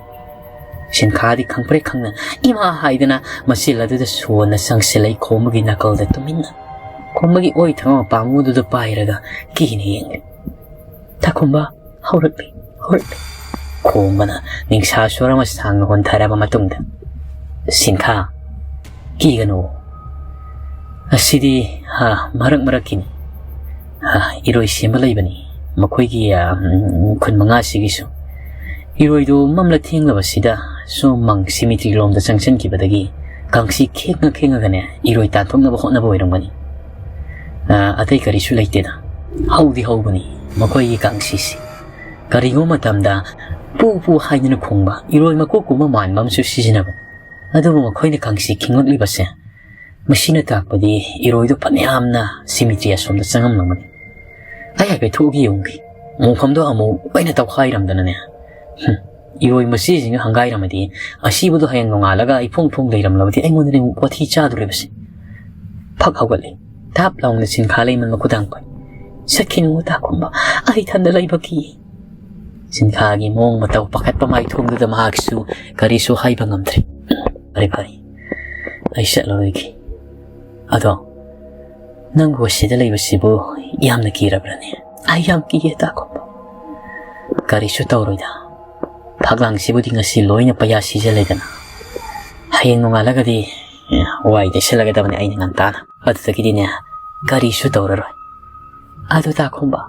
ꯁꯤꯟꯈꯥꯗꯤ ꯈꯪꯄ꯭ꯔꯦꯛ ꯈꯪꯅ "ꯏꯃꯥ" ꯍꯥꯏꯗꯨꯅ ꯃꯆꯤꯜ ꯑꯗꯨꯗ ꯁꯣꯟꯅ ꯆꯪꯁꯤꯜꯂꯛꯏ꯫ ꯈꯣꯝꯕꯒꯤ ꯅꯥꯀꯜꯗ ꯇꯨꯃꯤꯟꯅ ꯈꯣꯝꯕꯒꯤ ꯑꯣꯏ ꯊꯪꯕ ꯄꯥꯝꯃꯨꯗꯨꯗ ꯄꯥꯏꯔꯒ ꯀꯤꯅ ꯌꯦꯡꯂꯤ꯫ "ꯊꯥꯈꯨꯝꯕ, ꯍꯧꯔꯛꯂꯤ, ꯍꯧꯔꯛꯂꯤ꯫" ꯈꯣꯝꯕꯅ ꯅꯤꯡꯁꯥ ꯁꯣꯔ ꯑꯃ ꯁꯥꯡꯅ ꯍꯣꯟꯊꯔꯕ ꯃꯇꯨꯡꯗ, "ꯁꯤꯟꯈꯥ, ꯀꯤꯒꯅꯨ꯫ ꯑꯁꯤꯗꯤ, ꯍꯥ, ꯃꯔꯛ ꯃꯔꯛꯀꯤꯅꯤ꯫ ꯍꯥ, ꯏꯔꯣꯏ ꯁꯦꯝꯕ ꯂꯩꯕꯅꯤ꯫ ꯃꯈꯣꯏꯒꯤ, ꯑ, ꯎꯝ, ꯈꯨꯟ ꯃꯉꯥꯁꯤꯒꯤꯁꯨ꯫ ꯏꯔꯣꯏꯗꯨ ꯃꯝꯂ ꯊꯦꯡꯂꯕꯁꯤꯗ ꯁꯣꯝ ꯃꯪ ꯁꯤꯃꯤꯇ꯭ꯔꯤ ꯂꯣꯝꯗ ꯆꯪꯁꯤꯟꯈꯤꯕꯗꯒꯤ ꯀꯥꯡꯁꯤ ꯈꯦꯡꯉ ꯈꯦꯡꯉꯒꯅꯦ ꯏꯔꯣꯏ ꯇꯥꯟꯊꯣꯛꯅꯕ ꯍꯣꯠꯅꯕ ꯑꯣꯏꯔꯝꯒꯅꯤ꯫ ꯑ, ꯑꯇꯩ ꯀꯔꯤꯁꯨ ꯂꯩꯇꯦꯗ꯫ ꯍꯧꯗꯤ ꯍꯧꯕꯅꯤ ꯃꯈꯣꯏꯒꯤ ꯀꯥꯡꯁꯤꯁꯤ꯫ ꯀꯔꯤꯒꯨꯝꯕ ꯃꯇꯝꯗ ꯄꯨ ꯄꯨ ꯍꯥꯏꯗꯨꯅ ꯈꯣꯡꯕ ꯏꯔꯣꯏ ꯃꯀꯣꯛꯀꯨꯝꯕ ꯃꯥꯟꯕ ꯑꯃꯁꯨ ꯁꯤꯖꯤꯟꯅꯕꯅꯤ꯫ ꯑꯗꯨꯕꯨ ꯃꯈꯣꯏꯅ ꯀꯥꯡꯁꯤ ꯈꯤꯡꯂꯛꯂꯤꯕꯁꯦ, ꯃꯁꯤꯅ ꯇꯥꯛꯄꯗꯤ ꯏꯔꯣꯏꯗꯨ ꯐꯅꯌꯥꯝꯅ cemetery ꯑꯁꯣꯝꯗ ꯆꯪꯉꯝꯂꯝꯒꯅꯤ꯫ ꯑꯩ ꯍꯥꯏꯐꯦꯠ ꯊꯣꯛꯑꯒ ꯌꯦꯡꯉꯨꯒꯦ꯫ ꯃꯣꯡꯐꯝꯗꯣ ꯑꯃꯨꯛ ꯂꯣꯏꯅ ꯇꯧꯈꯥꯏꯔꯝꯗꯅꯅꯦ꯫ ꯍꯨꯝ, ꯏꯔꯣꯏ ꯃꯆꯦꯁꯤꯡꯅ ꯍꯪꯒꯥꯏꯔꯝꯃꯗꯤ, ꯑꯁꯤꯕꯗꯣ ꯍꯌꯦꯡ ꯅꯣꯡꯉꯥꯜꯂꯒ ꯏꯐꯣꯡ ꯐꯣꯡ ꯂꯩꯔꯝꯂꯕꯗꯤ ꯑꯩꯉꯣꯟꯗꯅꯦ ꯑꯃꯨꯛ ꯋꯥꯊꯤ ꯆꯥꯗꯣꯔꯤꯕꯁꯦ꯫ ꯐꯛ ꯍꯧꯒꯠꯂꯦ꯫ ꯊꯥꯞ ꯂꯥꯎꯅ ꯁꯤꯟꯈꯥ ꯂꯩꯃꯟ ꯃꯈꯨꯗꯥꯡ ꯄꯥꯏ꯫ "ꯆꯠꯈꯤꯅꯨ ꯇꯥꯈꯨꯝꯕ, ꯑꯩ ꯏꯊꯟꯗ ꯂꯩꯕ ꯀꯤ꯫" ꯁꯤꯟꯈꯥꯒꯤ ꯃꯑꯣꯡ ꯃꯇꯧ ꯄꯥꯈꯠꯄ ꯃꯥꯏꯊꯣꯡꯗꯨꯗ ꯃꯍꯥꯛꯁꯨ ꯀꯔꯤꯁꯨ ꯍꯥꯏꯕ ꯉꯝꯗ꯭ꯔꯦ꯫ "ꯐꯔꯦ, ꯐꯔꯦ, ꯑꯩ ꯆꯠꯂꯔꯣꯏꯒꯦ꯫ ꯑꯗꯣ ꯅꯪꯕꯨ ꯑꯁꯤꯗ ꯂꯩꯕꯁꯤꯕꯨ ꯌꯥꯝꯅ ꯀꯤꯔꯕ꯭ꯔꯅꯦ?" "ꯑꯩ ꯌꯥꯝ ꯀꯤꯌꯦ ꯇꯥꯈꯨꯝꯕ꯫ ꯀꯔꯤꯁꯨ ꯇꯧꯔꯣꯏꯗ꯫ ꯐꯛꯂꯥꯡꯁꯤꯕꯨꯗꯤ ꯉꯁꯤ ꯂꯣꯏꯅ ꯄꯩꯌꯥ ꯁꯤꯖꯜꯂꯦꯗꯅ꯫ ꯍꯌꯦꯡ ꯅꯣꯡꯉꯥꯜꯂꯒꯗꯤ, ꯑꯦ, ꯋꯥꯏ ꯇꯩꯁꯜꯂꯒꯗꯕꯅꯤ ꯑꯩꯅ ꯉꯟꯇꯥꯅ꯫ ꯑꯗꯨꯗꯒꯤꯗꯤꯅꯦ, ꯀꯔꯤꯁꯨ ꯇꯧꯔꯔꯣꯏ꯫ ꯑꯗꯨ ꯇꯥꯈꯨꯝꯕ,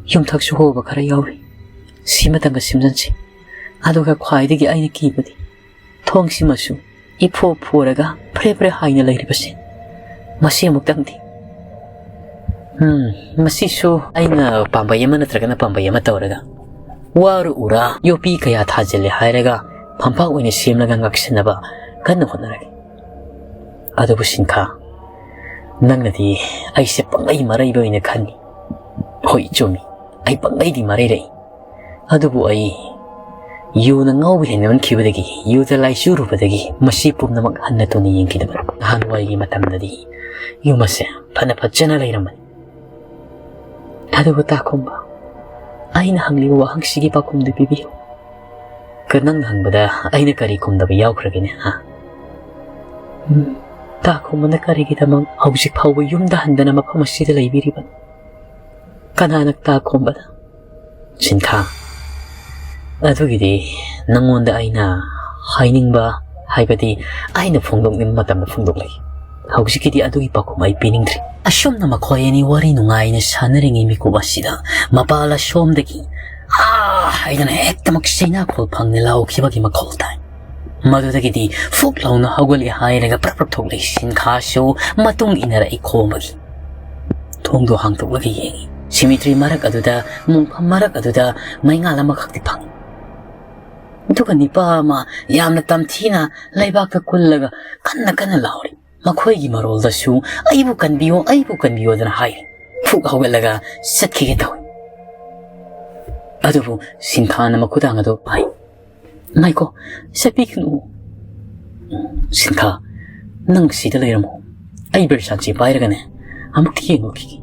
ꯌꯨꯝꯊꯛꯁꯨ ꯍꯣꯕ ꯈꯔ ꯌꯥꯎꯔꯤ꯫ ꯁꯤꯃꯇꯪꯒ ꯁꯦꯝꯖꯤꯟꯁꯤ꯫ ꯑꯗꯨꯒ ꯈ꯭ꯋꯥꯏꯗꯒꯤ ꯑꯩꯅ ꯀꯤꯕꯗꯤ ꯊꯣꯡꯁꯤꯃꯁꯨ ꯏꯐꯣ ꯐꯣꯔꯒ ꯐ꯭ꯔꯦ ꯐ꯭ꯔꯦ ꯍꯥꯏꯅ ꯂꯩꯔꯤꯕꯁꯦ꯫ ꯃꯁꯤ ꯑꯃꯨꯛꯇꯪꯗꯤ꯫ ꯎꯝ, ꯃꯁꯤꯁꯨ ꯑꯩꯅ ꯄꯥꯝꯕꯩ ꯑꯃ ꯅꯠꯇ꯭ꯔꯒꯅ ꯄꯥꯝꯕꯩ ꯑꯃ ꯇꯧꯔꯒ ꯋꯥꯔ ꯎꯔꯥ ꯌꯣꯄꯤ ꯀꯌꯥ ꯊꯥꯖꯤꯜꯂꯦ ꯍꯥꯏꯔꯒ ꯐꯝꯄꯥꯛ ꯑꯣꯏꯅ ꯁꯦꯝꯂꯒ ꯉꯥꯛꯁꯤꯟꯅꯕ ꯀꯟꯅ ꯍꯣꯠꯅꯔꯒꯦ꯫ ꯑꯗꯨꯕꯨ ꯁꯤꯟꯈꯥ, ꯅꯪꯅꯗꯤ ꯑꯩꯁꯦ ꯄꯪꯂꯩ ꯃꯔꯩꯕ ꯑꯣꯏꯅ ꯈꯟꯅꯤ꯫ ꯍꯣꯏ, ꯆꯨꯝꯃꯤ, ꯑꯩ ꯄꯪꯂꯩꯗꯤ ꯃꯔꯩꯔꯛꯏ꯫ ꯑꯗꯨꯕꯨ ꯑꯩ ꯌꯨꯅ ꯉꯥꯎꯕ ꯍꯦꯟꯃꯟꯈꯤꯕꯗꯒꯤ, ꯌꯨꯗ ꯂꯥꯏꯆꯨꯔꯨꯕꯗꯒꯤ ꯃꯁꯤ ꯄꯨꯝꯅꯃꯛ ꯍꯟꯅ ꯇꯨꯅ ꯌꯦꯡꯈꯤꯗꯕꯅꯤ꯫ ꯅꯍꯥꯟꯋꯥꯏꯒꯤ ꯃꯇꯝꯗꯗꯤ ꯌꯨꯝ ꯑꯁꯦ ꯐꯅ ꯐꯖꯅ ꯂꯩꯔꯝꯕꯅꯤ꯫ ꯑꯗꯨꯕꯨ ꯇꯥꯈꯨꯝꯕ, ꯑꯩꯅ ꯍꯪꯂꯤꯕ ꯋꯥꯍꯪꯁꯤꯒꯤ ꯄꯥꯎꯈꯨꯝꯗꯨ ꯄꯤꯕꯤꯌꯨ꯫ ꯀ-, ꯅꯪꯅ ꯍꯪꯕꯗ ꯑꯩꯅ ꯀꯔꯤ ꯈꯨꯝꯗꯕ ꯌꯥꯎꯈ꯭ꯔꯒꯦꯅꯦ, ꯍꯥ? ꯎꯝ, ꯇꯥꯈꯨꯝꯕꯅ ꯀꯔꯤꯒꯤꯗꯃꯛ ꯍꯧꯖꯤꯛ ꯐꯥꯎꯕ ꯌꯨꯝꯗ ꯍꯟꯗꯅ ꯃꯐꯝ ꯑꯁꯤꯗ ꯂꯩꯕꯤꯔꯤꯕꯅꯣ? ꯀꯅꯥꯅ ꯇꯥꯈꯨꯝꯕꯗ? ꯁꯤꯟꯈꯥ, ꯑꯗꯨꯒꯤꯗꯤ ꯅꯪꯉꯣꯟꯗ ꯑꯩꯅ ꯍꯥꯏꯅꯤꯡꯕ, ꯍꯥꯏꯕꯗꯤ ꯑꯩꯅ ꯐꯣꯡꯗꯣꯛꯅꯤꯡꯕ ꯃꯇꯝꯗ ꯐꯣꯡꯗꯣꯛꯂꯒꯦ꯫ ꯍꯧꯖꯤꯛꯀꯤꯗꯤ ꯑꯗꯨꯒꯤ ꯄꯥꯎꯈꯨꯝ ꯑꯩ ꯄꯤꯅꯤꯡꯗ꯭ꯔꯤ꯫ ꯑꯁꯨꯝꯅ ꯃꯈꯣꯏ ꯑꯅꯤ ꯋꯥꯔꯤ ꯅꯨꯡꯉꯥꯏꯅ ꯁꯥꯟꯅꯔꯤꯉꯩ ꯃꯤꯀꯨꯞ ꯑꯁꯤꯗ ꯃꯄꯥꯜ ꯑꯁꯣꯝꯗꯒꯤ "ꯑꯥ!" ꯍꯥꯏꯗꯅ ꯍꯦꯛꯇꯃꯛ ꯆꯩꯅꯥꯈꯣꯜ ꯐꯪꯅ ꯂꯥꯎꯈꯤꯕꯒꯤ ꯃꯈꯣꯜ ꯇꯥꯏ꯫ ꯃꯗꯨꯗꯒꯤꯗꯤ ꯐꯨꯛ ꯂꯥꯎꯅ ꯍꯧꯒꯠꯂꯦ ꯍꯥꯏꯔꯒ ꯄ꯭ꯔꯞ ꯄ꯭ꯔꯞ ꯊꯣꯛꯂꯛꯏ꯫ ꯁꯤꯟꯈꯥꯁꯨ ꯃꯇꯨꯡ ꯏꯟꯅꯔꯛꯏ ꯈꯣꯝꯕꯒꯤ꯫ ꯊꯣꯡꯗꯣ ꯍꯥꯡꯗꯣꯛꯂꯒ ꯌꯦꯡꯉꯤ꯫ Cemetery ꯃꯔꯛ ꯑꯗꯨꯗ, ꯃꯣꯡꯐꯝ ꯃꯔꯛ ꯑꯗꯨꯗ ꯃꯩꯉꯥꯜ ꯑꯃꯈꯛꯇꯤ ꯐꯪꯉꯤ꯫ ꯑꯗꯨꯒ ꯅꯤꯄꯥ ꯑꯃ ꯌꯥꯝꯅ ꯇꯝꯊꯤꯅ ꯂꯩꯕꯥꯛꯇ ꯀꯨꯜꯂꯒ ꯀꯟꯅ ꯀꯟꯅ ꯂꯥꯎꯔꯤ꯫ ꯃꯈꯣꯏꯒꯤ ꯃꯔꯣꯜꯗꯁꯨ "ꯑꯩꯕꯨ ꯀꯟꯕꯤꯌꯨ, ꯑꯩꯕꯨ ꯀꯟꯕꯤꯌꯨ" ꯍꯥꯏꯅ ꯍꯥꯏꯔꯤ꯫ ꯐꯨꯛ ꯍꯧꯒꯠꯂꯒ ꯆꯠꯈꯤꯒꯦ ꯇꯧꯏ꯫ ꯑꯗꯨꯕꯨ ꯁꯤꯟꯈꯥꯅ ꯃꯈꯨꯗꯥꯡ ꯑꯗꯨ ꯄꯥꯏ꯫ "ꯉꯥꯏꯈꯣ, ꯆꯠꯄꯤꯒꯅꯨ꯫ ꯁꯤꯟꯈꯥ, ꯅꯪ ꯁꯤꯗ ꯂꯩꯔꯝꯃꯣ꯫ ꯑꯩ ꯕꯤꯔꯁꯥꯟꯁꯤ ꯄꯥꯏꯔꯒꯅꯦ, ꯑꯃꯨꯛꯇ ꯌꯦꯡꯉꯨꯈꯤꯒꯦ꯫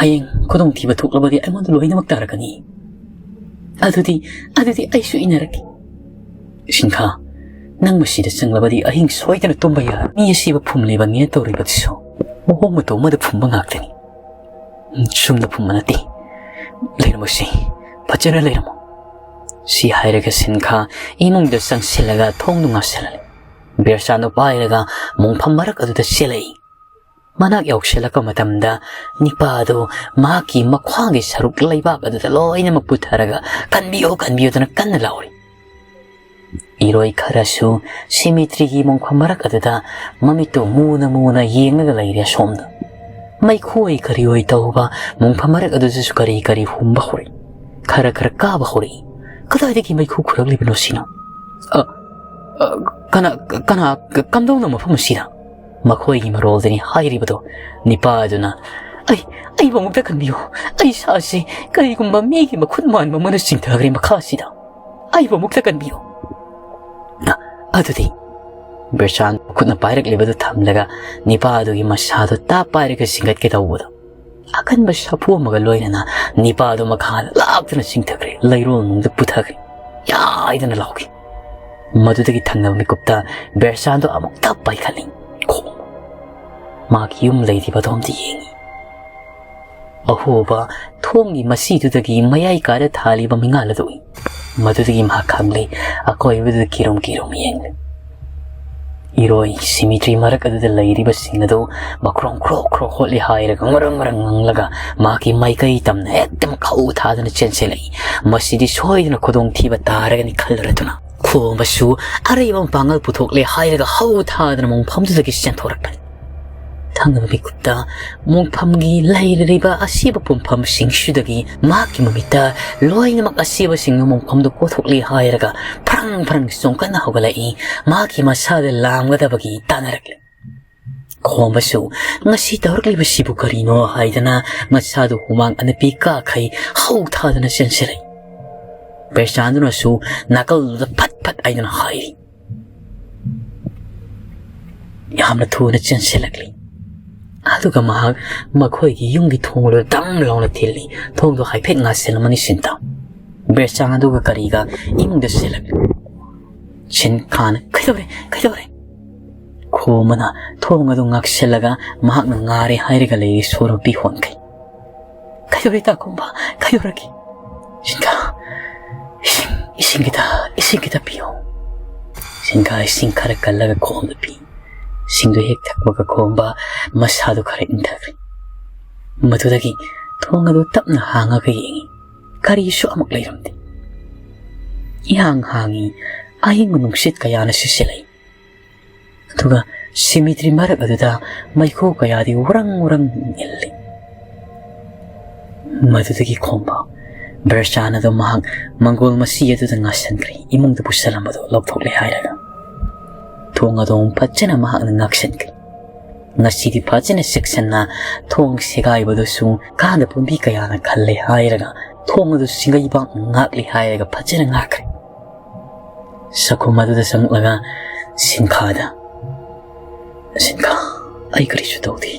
ꯍꯌꯦꯡ ꯈꯨꯗꯣꯡꯊꯤꯕ ꯊꯣꯛꯂꯕꯗꯤ ꯑꯩꯉꯣꯟꯗ ꯂꯣꯏꯅꯃꯛ ꯇꯥꯔꯛꯀꯅꯤ꯫ ꯑꯗꯨꯗꯤ, ꯑꯗꯨꯗꯤ ꯑꯩꯁꯨ ꯏꯟꯅꯔꯛꯀꯦ꯫" "ꯁꯤꯟꯈꯥ, ꯅꯪ ꯃꯁꯤꯗ ꯆꯪꯂꯕꯗꯤ ꯑꯍꯤꯡ ꯁꯣꯏꯗꯅ ꯇꯨꯝꯕ ꯌꯥꯔꯣꯏ꯫ ꯃꯤ ꯑꯁꯤꯕꯨ ꯐꯨꯝꯂꯤꯕꯅꯦꯅ ꯇꯧꯔꯤꯕꯗꯨꯁꯨ ꯃꯑꯣꯡ ꯃꯇꯧ ꯑꯃꯗ ꯐꯨꯝꯕ ꯉꯥꯛꯇꯅꯤ꯫ ꯆꯨꯝꯅ ꯐꯨꯝꯕ ꯅꯠꯇꯦ꯫ ꯂꯩꯔꯝꯃꯣꯁꯤ, ꯐꯖꯅ ꯂꯩꯔꯝꯃꯣ꯫" ꯁꯤ ꯍꯥꯏꯔꯒ ꯁꯤꯟꯈꯥ ꯏꯃꯨꯡꯗ ꯆꯪꯁꯤꯜꯂꯒ ꯊꯣꯡꯗꯨ ꯉꯥꯁꯤꯜꯍꯜꯂꯤ꯫ ꯕꯤꯔꯁꯥꯟꯗꯨ ꯄꯥꯏꯔꯒ ꯃꯣꯡꯐꯝ ꯃꯔꯛ ꯑꯗꯨꯗ ꯆꯦꯜꯂꯛꯏ꯫ ꯃꯅꯥꯛ ꯌꯧꯁꯤꯜꯂꯛꯄ ꯃꯇꯝꯗ ꯅꯤꯄꯥ ꯑꯗꯨ ꯃꯍꯥꯛꯀꯤ ꯃꯈ꯭ꯋꯥꯡꯒꯤ ꯁꯔꯨꯛ ꯂꯩꯕꯥꯛ ꯑꯗꯨꯗ ꯂꯣꯏꯅꯃꯛ ꯄꯨꯊꯔꯒ "ꯀꯟꯕꯤꯌꯨ, ꯀꯟꯕꯤꯌꯨ" ꯍꯥꯏꯗꯨꯅ ꯀꯟꯅ ꯂꯥꯎꯔꯤ꯫ ꯏꯔꯣꯏ ꯈꯔꯁꯨ ꯁꯤꯃꯤꯇ꯭ꯔꯤꯒꯤ ꯃꯣꯡꯐꯝ ꯃꯔꯛ ꯑꯗꯨꯗ ꯃꯃꯤꯠꯇꯨ ꯃꯨꯅ ꯃꯨꯅ ꯌꯦꯡꯂꯒ ꯂꯩꯔꯦ꯫ ꯑꯁꯣꯝꯗ ꯃꯩꯈꯨ ꯑꯣꯏ ꯀꯔꯤ ꯑꯣꯏ ꯇꯧꯕ ꯃꯣꯡꯐꯝ ꯃꯔꯛ ꯑꯗꯨꯗꯁꯨ ꯀꯔꯤ ꯀꯔꯤ ꯍꯨꯝꯕ ꯍꯧꯔꯛꯏ꯫ ꯈꯔ ꯈꯔ ꯀꯥꯕ ꯍꯧꯔꯛꯏ꯫ ꯀꯗꯥꯏꯗꯒꯤ ꯃꯩꯈꯨ ꯈꯨꯔꯛꯂꯤꯕꯅꯣ ꯁꯤꯅ? "ꯑ, ꯑ, ꯀꯅꯥ, ꯀꯅꯥ, ꯀꯝꯗꯧꯅ ꯃꯐꯝ ꯑꯁꯤꯗ?" ꯃꯈꯣꯏꯒꯤ ꯃꯔꯣꯜꯗꯅꯤ ꯍꯥꯏꯔꯤꯕꯗꯣ꯫ ꯅꯤꯄꯥ ꯑꯗꯨꯅ, "ꯑꯩ, ꯑꯩꯕꯨ ꯑꯃꯨꯛꯇ ꯀꯟꯕꯤꯌꯨ꯫ ꯑꯩ ꯏꯁꯥꯁꯤ ꯀꯔꯤꯒꯨꯝꯕ ꯃꯤꯒꯤ ꯃꯈꯨꯠ ꯃꯥꯟꯕ ꯑꯃꯅ ꯆꯤꯡꯊꯈ꯭ꯔꯦ ꯃꯈꯥꯁꯤꯗ꯫ ꯑꯩꯕꯨ ꯑꯃꯨꯛꯇ ꯀꯟꯕꯤꯌꯨ꯫" ꯑ-, ꯑꯗꯨꯗꯤ ꯕꯤꯔꯁꯥꯟ ꯈꯨꯠꯅ ꯄꯥꯏꯔꯛꯂꯤꯕꯗꯨ ꯊꯝꯂꯒ ꯅꯤꯄꯥ ꯑꯗꯨꯒꯤ ꯃꯁꯥꯗꯨ ꯇꯥꯞ ꯄꯥꯏꯔꯒ ꯆꯤꯡꯈꯠꯀꯦ ꯇꯧꯕꯗꯣ, ꯑꯀꯟꯕ ꯁꯥꯐꯨ ꯑꯃꯒ ꯂꯣꯏꯅꯅ ꯅꯤꯄꯥ ꯑꯗꯨ ꯃꯈꯥꯗ ꯂꯥꯛꯇꯨꯅ ꯆꯤꯡꯊꯈ꯭ꯔꯦ, ꯂꯩꯔꯣꯜ ꯅꯨꯡꯗ ꯄꯨꯊꯈ꯭ꯔꯦ꯫ ꯌꯥꯏꯗꯅ ꯂꯥꯎꯈꯤ꯫ ꯃꯗꯨꯗꯒꯤ ꯊꯪꯅꯕ ꯃꯤꯀꯨꯞꯇ ꯕꯤꯔꯁꯥꯟꯗꯣ ꯑꯃꯨꯛꯇ ꯄꯥꯏꯈꯠꯂꯤ꯫ ꯈꯣꯡ꯫ ꯃꯍꯥꯛꯀꯤ ꯌꯨꯝ ꯂꯩꯔꯤꯕ ꯑꯗꯣꯝꯗ ꯌꯦꯡꯉꯤ꯫ ꯑꯍꯣꯕ ꯊꯣꯡꯒꯤ ꯃꯁꯤꯗꯨꯗꯒꯤ ꯃꯌꯥꯏ ꯀꯥꯗ ꯊꯥꯜꯂꯤꯕ ꯃꯩꯉꯥꯜ ꯑꯗꯨ ꯎꯏ꯫ ꯃꯗꯨꯗꯒꯤ ꯃꯍꯥꯛ ꯈꯪꯂꯦ, ꯑꯀꯣꯏꯕꯗꯨꯗ ꯀꯤꯔꯨꯝ ꯀꯤꯔꯨꯝ ꯌꯦꯡꯂꯦ꯫ ꯏꯔꯣꯏ ꯁꯤꯃꯤꯇ꯭ꯔꯤ ꯃꯔꯛ ꯑꯗꯨꯗ ꯂꯩꯔꯤꯕꯁꯤꯡ ꯑꯗꯨ ꯃꯈ꯭ꯔꯣꯡ ꯈ꯭ꯔꯣꯛ ꯈ꯭ꯔꯣꯛ ꯍꯣꯠꯂꯤ ꯍꯥꯏꯔꯒ ꯉꯔꯪ ꯉꯔꯪ ꯉꯪꯂꯒ ꯃꯍꯥꯛꯀꯤ ꯃꯥꯏꯀꯩ ꯇꯝꯅ ꯍꯦꯛꯇ ꯍꯧ ꯊꯥꯗꯨꯅ ꯆꯦꯟꯁꯤꯜꯂꯛꯏ꯫ ꯃꯁꯤꯗꯤ ꯁꯣꯏꯗꯅ ꯈꯨꯗꯣꯡꯊꯤꯕ ꯇꯥꯔꯒꯅꯤ ꯈꯜꯂꯨꯔꯗꯨꯅ ꯈꯣꯝꯕꯁꯨ ꯑꯔꯩꯕ ꯃꯄꯥꯡꯒꯜ ꯄꯨꯊꯣꯛꯂꯦ ꯍꯥꯏꯔꯒ ꯍꯧ ꯊꯥꯗꯨꯅ ꯃꯣꯡꯐꯝꯗꯨꯗꯒꯤ ꯆꯦꯟꯊꯣꯔꯛꯄꯅꯤ꯫ ꯊꯪꯅꯕ ꯃꯤꯀꯨꯞꯇ ꯃꯣꯡꯐꯝꯒꯤ ꯂꯩꯔꯤꯕ ꯑꯁꯤꯕ ꯄꯨꯝꯐꯝꯁꯤꯡꯁꯤꯗꯒꯤ ꯃꯍꯥꯛꯀꯤ ꯃꯃꯤꯠꯇ ꯂꯣꯏꯅꯃꯛ ꯑꯁꯤꯕꯁꯤꯡꯅ ꯃꯣꯡꯐꯝꯗ ꯀꯣꯊꯣꯛꯂꯤ ꯍꯥꯏꯔꯒ ꯐ꯭ꯔꯪ ꯐ꯭ꯔꯪ ꯆꯣꯡꯈꯠꯅ ꯍꯧꯒꯠꯂꯛꯏ꯫ ꯃꯍꯥꯛꯀꯤ ꯃꯁꯥꯗ ꯂꯥꯝꯒꯗꯕꯒꯤ ꯇꯥꯟꯅꯔꯛꯂꯤ꯫ ꯈꯣꯝꯕꯁꯨ ꯉꯁꯤ ꯇꯧꯔꯛꯂꯤꯕꯁꯤꯕꯨ ꯀꯔꯤꯅꯣ ꯍꯥꯏꯗꯅ ꯃꯁꯥꯗꯨ ꯍꯨꯃꯥꯡ ꯑꯅꯞꯄꯤ ꯀꯥꯈꯩ ꯍꯧ ꯊꯥꯗꯅ ꯆꯦꯟꯁꯤꯜꯂꯛꯏ꯫ ꯕꯤꯔꯆꯥꯟꯗꯨꯅꯁꯨ ꯅꯥꯀꯜꯗꯨꯗ ꯐꯠ ꯐꯠ ꯍꯥꯏꯗꯨꯅ ꯍꯥꯏꯔꯤ꯫ ꯌꯥꯝꯅ ꯊꯨꯅ ꯆꯦꯟꯁꯤꯜꯂꯛꯂꯤ꯫ ꯑꯗꯨꯒ ꯃꯍꯥꯛ ꯃꯈꯣꯏꯒꯤ ꯌꯨꯝꯒꯤ ꯊꯣꯡ ꯑꯗꯨ ꯗꯪ ꯂꯥꯎꯅ ꯊꯤꯜꯂꯤ꯫ ꯊꯣꯡꯗꯣ ꯍꯥꯏꯐꯦꯠ ꯉꯥꯁꯤꯜꯂꯝꯃꯅꯤ ꯁꯤꯟꯇ꯫ ꯕꯤꯔꯆꯥꯟꯗꯨꯒ ꯀꯔꯤꯒ ꯏꯃꯨꯡꯗ ꯆꯦꯜꯂꯛꯂꯤ꯫ ꯁꯤꯟꯈꯥꯅ "ꯀꯩꯗꯧꯔꯦ? ꯀꯩꯗꯧꯔꯦ?" ꯈꯣꯝꯕꯅ ꯊꯣꯡ ꯑꯗꯨ ꯉꯥꯛꯁꯤꯜꯂꯒ ꯃꯍꯥꯛꯅ ꯉꯥꯔꯦ ꯍꯥꯏꯔꯒ ꯂꯩꯔꯤ ꯁꯣꯔ ꯃꯄꯤ ꯍꯣꯟꯈꯩ꯫ "ꯀꯩꯗꯧꯔꯦ ꯇꯥꯈꯨꯝꯕ? ꯀꯩꯗꯧꯔꯒꯦ?" "ꯁꯤꯟꯈꯥ, ꯏꯁꯤꯡ, ꯏꯁꯤꯡ ꯈꯤꯇ, ꯏꯁꯤꯡ ꯈꯤꯇ ꯄꯤꯌꯣ꯫" ꯁꯤꯟꯈꯥ ꯏꯁꯤꯡ ꯈꯔ ꯀꯜꯂꯒ ꯈꯣꯝꯗ ꯄꯤ꯫ ꯏꯁꯤꯡꯗꯨ ꯍꯦꯛ ꯊꯛꯄꯒ ꯈꯣꯝꯕ ꯃꯁꯥꯗꯨ ꯈꯔ ꯏꯪꯊꯈ꯭ꯔꯦ꯫ ꯃꯗꯨꯗꯒꯤ ꯊꯣꯡ ꯑꯗꯨ ꯇꯞꯅ ꯍꯥꯡꯉꯒ ꯌꯦꯡꯉꯤ꯫ ꯀꯔꯤꯁꯨ ꯑꯃꯨꯛ ꯂꯩꯔꯝꯗꯦ꯫ ꯏꯍꯥꯡ ꯍꯥꯡꯉꯤ꯫ ꯑꯏꯪꯕ ꯅꯨꯡꯁꯤꯠ ꯀꯌꯥꯅ ꯁꯤꯠꯆꯤꯜꯂꯛꯏ꯫ ꯑꯗꯨꯒ ꯁꯤꯃꯤꯇ꯭ꯔꯤ ꯃꯔꯛ ꯑꯗꯨꯗ ꯃꯩꯈꯨ ꯀꯌꯥꯗꯤ ꯎꯔꯪ ꯎꯔꯪ ꯏꯜꯂꯤ꯫ ꯃꯗꯨꯗꯒꯤ ꯈꯣꯝꯕ ꯕꯤꯔꯆꯥꯟ ꯑꯗꯨ ꯃꯍꯥꯛ ꯃꯪꯒꯣꯜ ꯃꯁꯤ ꯑꯗꯨꯗ ꯉꯥꯁꯟꯈ꯭ꯔꯦ, ꯏꯃꯨꯡꯗ ꯄꯨꯁꯜꯂꯝꯕꯗꯨ ꯂꯧꯊꯣꯛꯂꯦ ꯍꯥꯏꯔꯒ꯫ ꯊꯣꯡ ꯑꯗꯨ ꯑꯃꯨꯛ ꯐꯖꯅ ꯃꯍꯥꯛꯅ ꯉꯥꯛꯁꯤꯟꯈ꯭ꯔꯦ꯫ ꯉꯁꯤꯗꯤ ꯐꯖꯅ ꯆꯦꯛꯁꯤꯟꯅ ꯊꯣꯡ ꯁꯦꯒꯥꯏꯕꯗꯨꯁꯨ ꯀꯥꯟꯗ ꯄꯨꯝꯕꯤ ꯀꯌꯥꯅ ꯈꯜꯂꯦ ꯍꯥꯏꯔꯒ ꯊꯣꯡ ꯑꯗꯨ ꯁꯤꯡꯒꯩꯕꯥꯛ ꯉꯥꯛꯂꯤ ꯍꯥꯏꯔꯒ ꯐꯖꯅ ꯉꯥꯛꯈ꯭ꯔꯦ꯫ ꯆꯥꯛꯈꯨꯝ ꯑꯗꯨꯗ ꯆꯪꯂꯛꯂꯒ ꯁꯤꯟꯈꯥꯗ, "ꯁꯤꯟꯈꯥ, ꯑꯩ ꯀꯔꯤꯁꯨ ꯇꯧꯗꯦ,"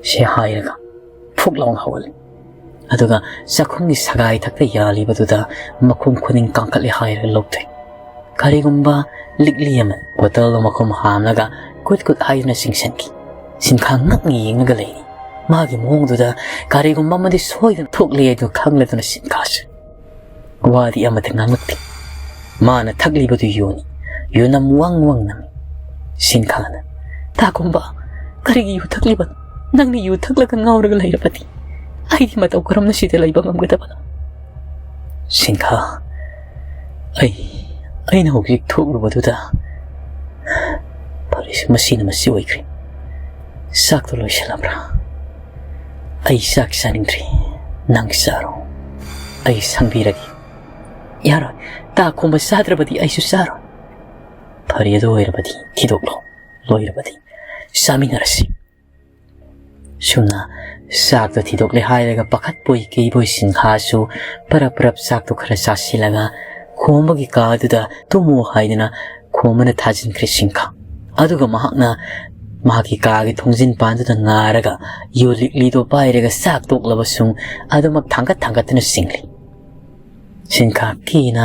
ꯁꯤ ꯍꯥꯏꯔꯒ ꯐꯨꯛ ꯂꯥꯎꯅ ꯍꯧꯒꯠꯂꯤ꯫ ꯑꯗꯨꯒ ꯆꯥꯛꯈꯨꯝꯒꯤ ꯁꯒꯥꯏ ꯊꯛꯇ ꯌꯥꯜꯂꯤꯕꯗꯨꯗ ꯃꯈꯣꯡ ꯈꯨꯅꯤꯡ ꯀꯥꯡꯈꯠꯂꯦ ꯍꯥꯏꯔꯒ ꯂꯧꯊꯣꯛꯏ꯫ ꯀꯔꯤꯒꯨꯝꯕ ꯂꯤꯛꯂꯤ ꯑꯃ ꯕꯣꯇꯜꯗ ꯃꯈꯨꯝ ꯍꯥꯝꯂꯒ ꯀꯨꯠ ꯀꯨꯠ ꯍꯥꯏꯗꯨꯅ ꯆꯤꯡꯁꯤꯟꯈꯤ꯫ ꯁꯤꯟꯈꯥ ꯉꯛꯅ ꯌꯦꯡꯂꯒ ꯂꯩꯔꯤ꯫ ꯃꯥꯒꯤ ꯃꯑꯣꯡꯗꯨꯗ ꯀꯔꯤꯒꯨꯝꯕ ꯑꯃꯗꯤ ꯁꯣꯏꯗꯅ ꯊꯣꯛꯂꯦ ꯍꯥꯏꯗꯨ ꯈꯪꯂꯗꯨꯅ ꯁꯤꯟꯈꯥꯁꯨ ꯋꯥꯗꯤ ꯑꯃꯠꯇ ꯉꯥꯡꯂꯛꯇꯦ꯫ ꯃꯥꯅ ꯊꯛꯂꯤꯕꯗꯨ ꯌꯨꯅꯤ꯫ ꯌꯨꯅꯝ ꯋꯪ ꯋꯪ ꯅꯝꯃꯤ꯫ ꯁꯤꯟꯈꯥꯅ, "ꯇꯥꯒꯨꯝꯕ, ꯀꯔꯤꯒꯤ ꯌꯨ ꯊꯛꯂꯤꯕꯅꯣ? ꯅꯪꯅ ꯌꯨ ꯊꯛꯂꯒ ꯉꯥꯎꯔꯒ ꯂꯩꯔꯕꯗꯤ ꯑꯩꯗꯤ ꯃꯇꯧ ꯀꯔꯝꯅ ꯁꯤꯗ ꯂꯩꯕ ꯉꯝꯒꯗꯕꯅꯣ?" ꯁꯤꯟꯈꯥ, "ꯑꯩ, ꯑꯩꯅ ꯍꯧꯖꯤꯛ ꯊꯣꯛꯂꯨꯕꯗꯨꯗ ꯐꯔꯦꯁꯦ, ꯃꯁꯤꯅ ꯃꯁꯤ ꯑꯣꯏꯈ꯭ꯔꯦ꯫ "ꯆꯥꯛꯇꯣ ꯂꯣꯏꯁꯤꯜꯂꯕ꯭ꯔꯥ? ꯑꯩ ꯆꯥꯛ ꯆꯥꯅꯤꯡꯗ꯭ꯔꯤ, ꯅꯪ ꯆꯥꯔꯣ, ꯑꯩ ꯁꯪꯕꯤꯔꯒꯦ꯫" "ꯌꯥꯔꯣꯏ, ꯇꯥ ꯈꯣꯝꯕ ꯆꯥꯗ꯭ꯔꯕꯗꯤ ꯑꯩꯁꯨ ꯆꯥꯔꯣꯏ꯫" "ꯐꯔꯦ, ꯑꯗꯨ ꯑꯣꯏꯔꯕꯗꯤ ꯊꯤꯗꯣꯛꯂꯣ, ꯂꯣꯏꯔꯕꯗꯤ ꯆꯥꯃꯤꯟꯅꯔꯁꯤ꯫" ꯁꯨꯝꯅ ꯆꯥꯛꯇꯣ ꯊꯤꯗꯣꯛꯂꯦ ꯍꯥꯏꯔꯒ ꯄꯥꯈꯠꯄꯣꯏ ꯀꯤꯕꯣꯏ ꯁꯤꯟꯈꯥꯁꯨ ꯄꯔꯞ ꯄꯔꯞ ꯆꯥꯛꯇꯣ ꯈꯔ ꯆꯥꯁꯤꯜꯂꯒ ꯈꯣꯝꯕꯒꯤ ꯀꯥꯗꯨꯗ ꯇꯨꯝꯃꯣ ꯍꯥꯏꯗꯨꯅ ꯈꯣꯝꯕꯅ ꯊꯥꯖꯤꯟꯈ꯭ꯔꯦ ꯁꯤꯟꯈꯥ꯫ ꯑꯗꯨꯒ ꯃꯍꯥꯛꯅ ꯃꯍꯥꯛꯀꯤ ꯀꯥꯒꯤ ꯊꯣꯡꯖꯤꯟ ꯄꯥꯟꯗꯨꯗ ꯉꯥꯔꯒ ꯌꯨ ꯂꯤꯛꯂꯤꯗꯣ ꯄꯥꯏꯔꯒ ꯆꯥꯛ ꯇꯣꯛꯂꯕꯁꯨ ꯑꯗꯨꯃꯛ ꯊꯥꯡꯒꯠ ꯊꯥꯡꯒꯠꯇꯨꯅ ꯆꯤꯡꯂꯤ꯫ ꯁꯤꯟꯈꯥ ꯀꯤꯅ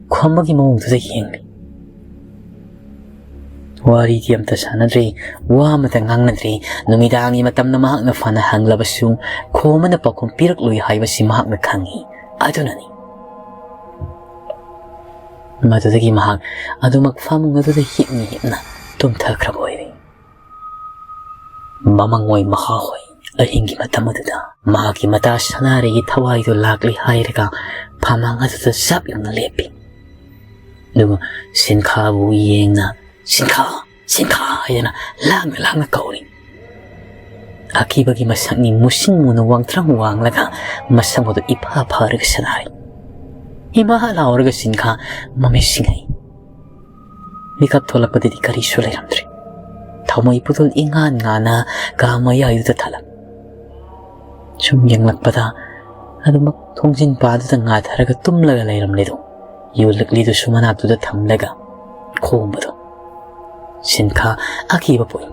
ꯈꯣꯝꯕꯒꯤ ꯃꯑꯣꯡꯗꯨꯗ ꯌꯦꯡꯂꯤ꯫ ꯋꯥꯔꯤꯗꯤ ꯑꯝꯇ ꯁꯥꯟꯅꯗ꯭ꯔꯤ, ꯋꯥ ꯑꯃꯇ ꯉꯥꯡꯅꯗ꯭ꯔꯤ꯫ ꯅꯨꯃꯤꯗꯥꯡꯒꯤ ꯃꯇꯝꯗ ꯃꯍꯥꯛꯅ ꯐꯅ ꯍꯪꯂꯕꯁꯨ ꯈꯣꯝꯕꯅ ꯄꯥꯎꯈꯨꯝ ꯄꯤꯔꯛꯂꯣꯏ ꯍꯥꯏꯕꯁꯤ ꯃꯍꯥꯛꯅ ꯈꯪꯏ꯫ ꯑꯗꯨꯅꯅꯤ꯫ ꯃꯗꯨꯗꯒꯤ ꯃꯍꯥꯛ ꯑꯗꯨꯃꯛ ꯐꯃꯨꯡ ꯑꯗꯨꯗ ꯍꯤꯞꯅ ꯍꯤꯞꯅ ꯇꯨꯝꯊꯈ꯭ꯔꯕ ꯑꯣꯏꯔꯦ꯫ ꯃꯃꯪ ꯑꯣꯏ ꯃꯍꯥ ꯍꯣꯏ ꯑꯍꯤꯡꯒꯤ ꯃꯇꯝ ꯑꯗꯨꯗ ꯃꯍꯥꯛꯀꯤ ꯃꯇꯥ ꯁꯅꯥꯔꯩꯒꯤ ꯊꯋꯥꯏꯗꯨ ꯂꯥꯛꯂꯤ ꯍꯥꯏꯔꯒ ꯐꯃꯥꯡ ꯑꯗꯨꯗ ꯆꯞ ꯌꯨꯡꯅ ꯂꯦꯞꯄꯤ꯫ ꯑꯗꯨꯒ ꯁꯤꯟꯈꯥꯕꯨ ꯌꯦꯡꯅ, "ꯁꯤꯟꯈꯥ, ꯁꯤꯟꯈꯥ" ꯍꯥꯏꯗꯅ ꯂꯥꯡꯅ ꯂꯥꯡꯅ ꯀꯧꯔꯤ꯫ ꯑꯀꯤꯕꯒꯤ ꯃꯁꯛꯅꯤ ꯃꯨꯁꯤꯟ ꯃꯨꯅ ꯋꯥꯡꯇ꯭ꯔꯪ ꯋꯥꯡꯂꯒ ꯃꯁꯛ ꯑꯗꯨ ꯏꯐꯥ ꯐꯥꯔꯒ ꯁꯅꯥꯔꯤ꯫ ꯏꯃꯥ ꯂꯥꯎꯔꯒ ꯁꯤꯟꯈꯥ ꯃꯃꯤꯠ ꯁꯤꯡꯉꯩ꯫ ꯃꯤꯀꯞ ꯊꯣꯛꯂꯛꯄꯗꯗꯤ ꯀꯔꯤꯁꯨ ꯂꯩꯔꯝꯗ꯭ꯔꯦ꯫ ꯊꯥꯎꯃꯩ ꯄꯨꯇꯨꯜ ꯏꯉꯥꯟ ꯉꯥꯟꯅ ꯀꯥ ꯃꯌꯥꯏꯗꯨꯗ ꯊꯥꯜꯂꯝ꯫ ꯁꯨꯝ ꯌꯦꯡꯂꯛꯄꯗ ꯑꯗꯨꯃꯛ ꯊꯣꯡꯖꯤꯟ ꯄꯥꯗꯨꯗ ꯉꯥꯊꯔꯒ ꯇꯨꯝꯂꯒ ꯂꯩꯔꯝꯂꯦꯗꯣ꯫ ꯌꯨ ꯂꯤꯛꯂꯤꯗꯨꯁꯨ ꯃꯅꯥꯛꯇꯨꯗ ꯊꯝꯂꯒ ꯈꯣꯝꯕꯗꯣ꯫ ꯁꯤꯟꯈꯥ ꯑꯀꯤꯕ ꯄꯣꯛꯏ꯫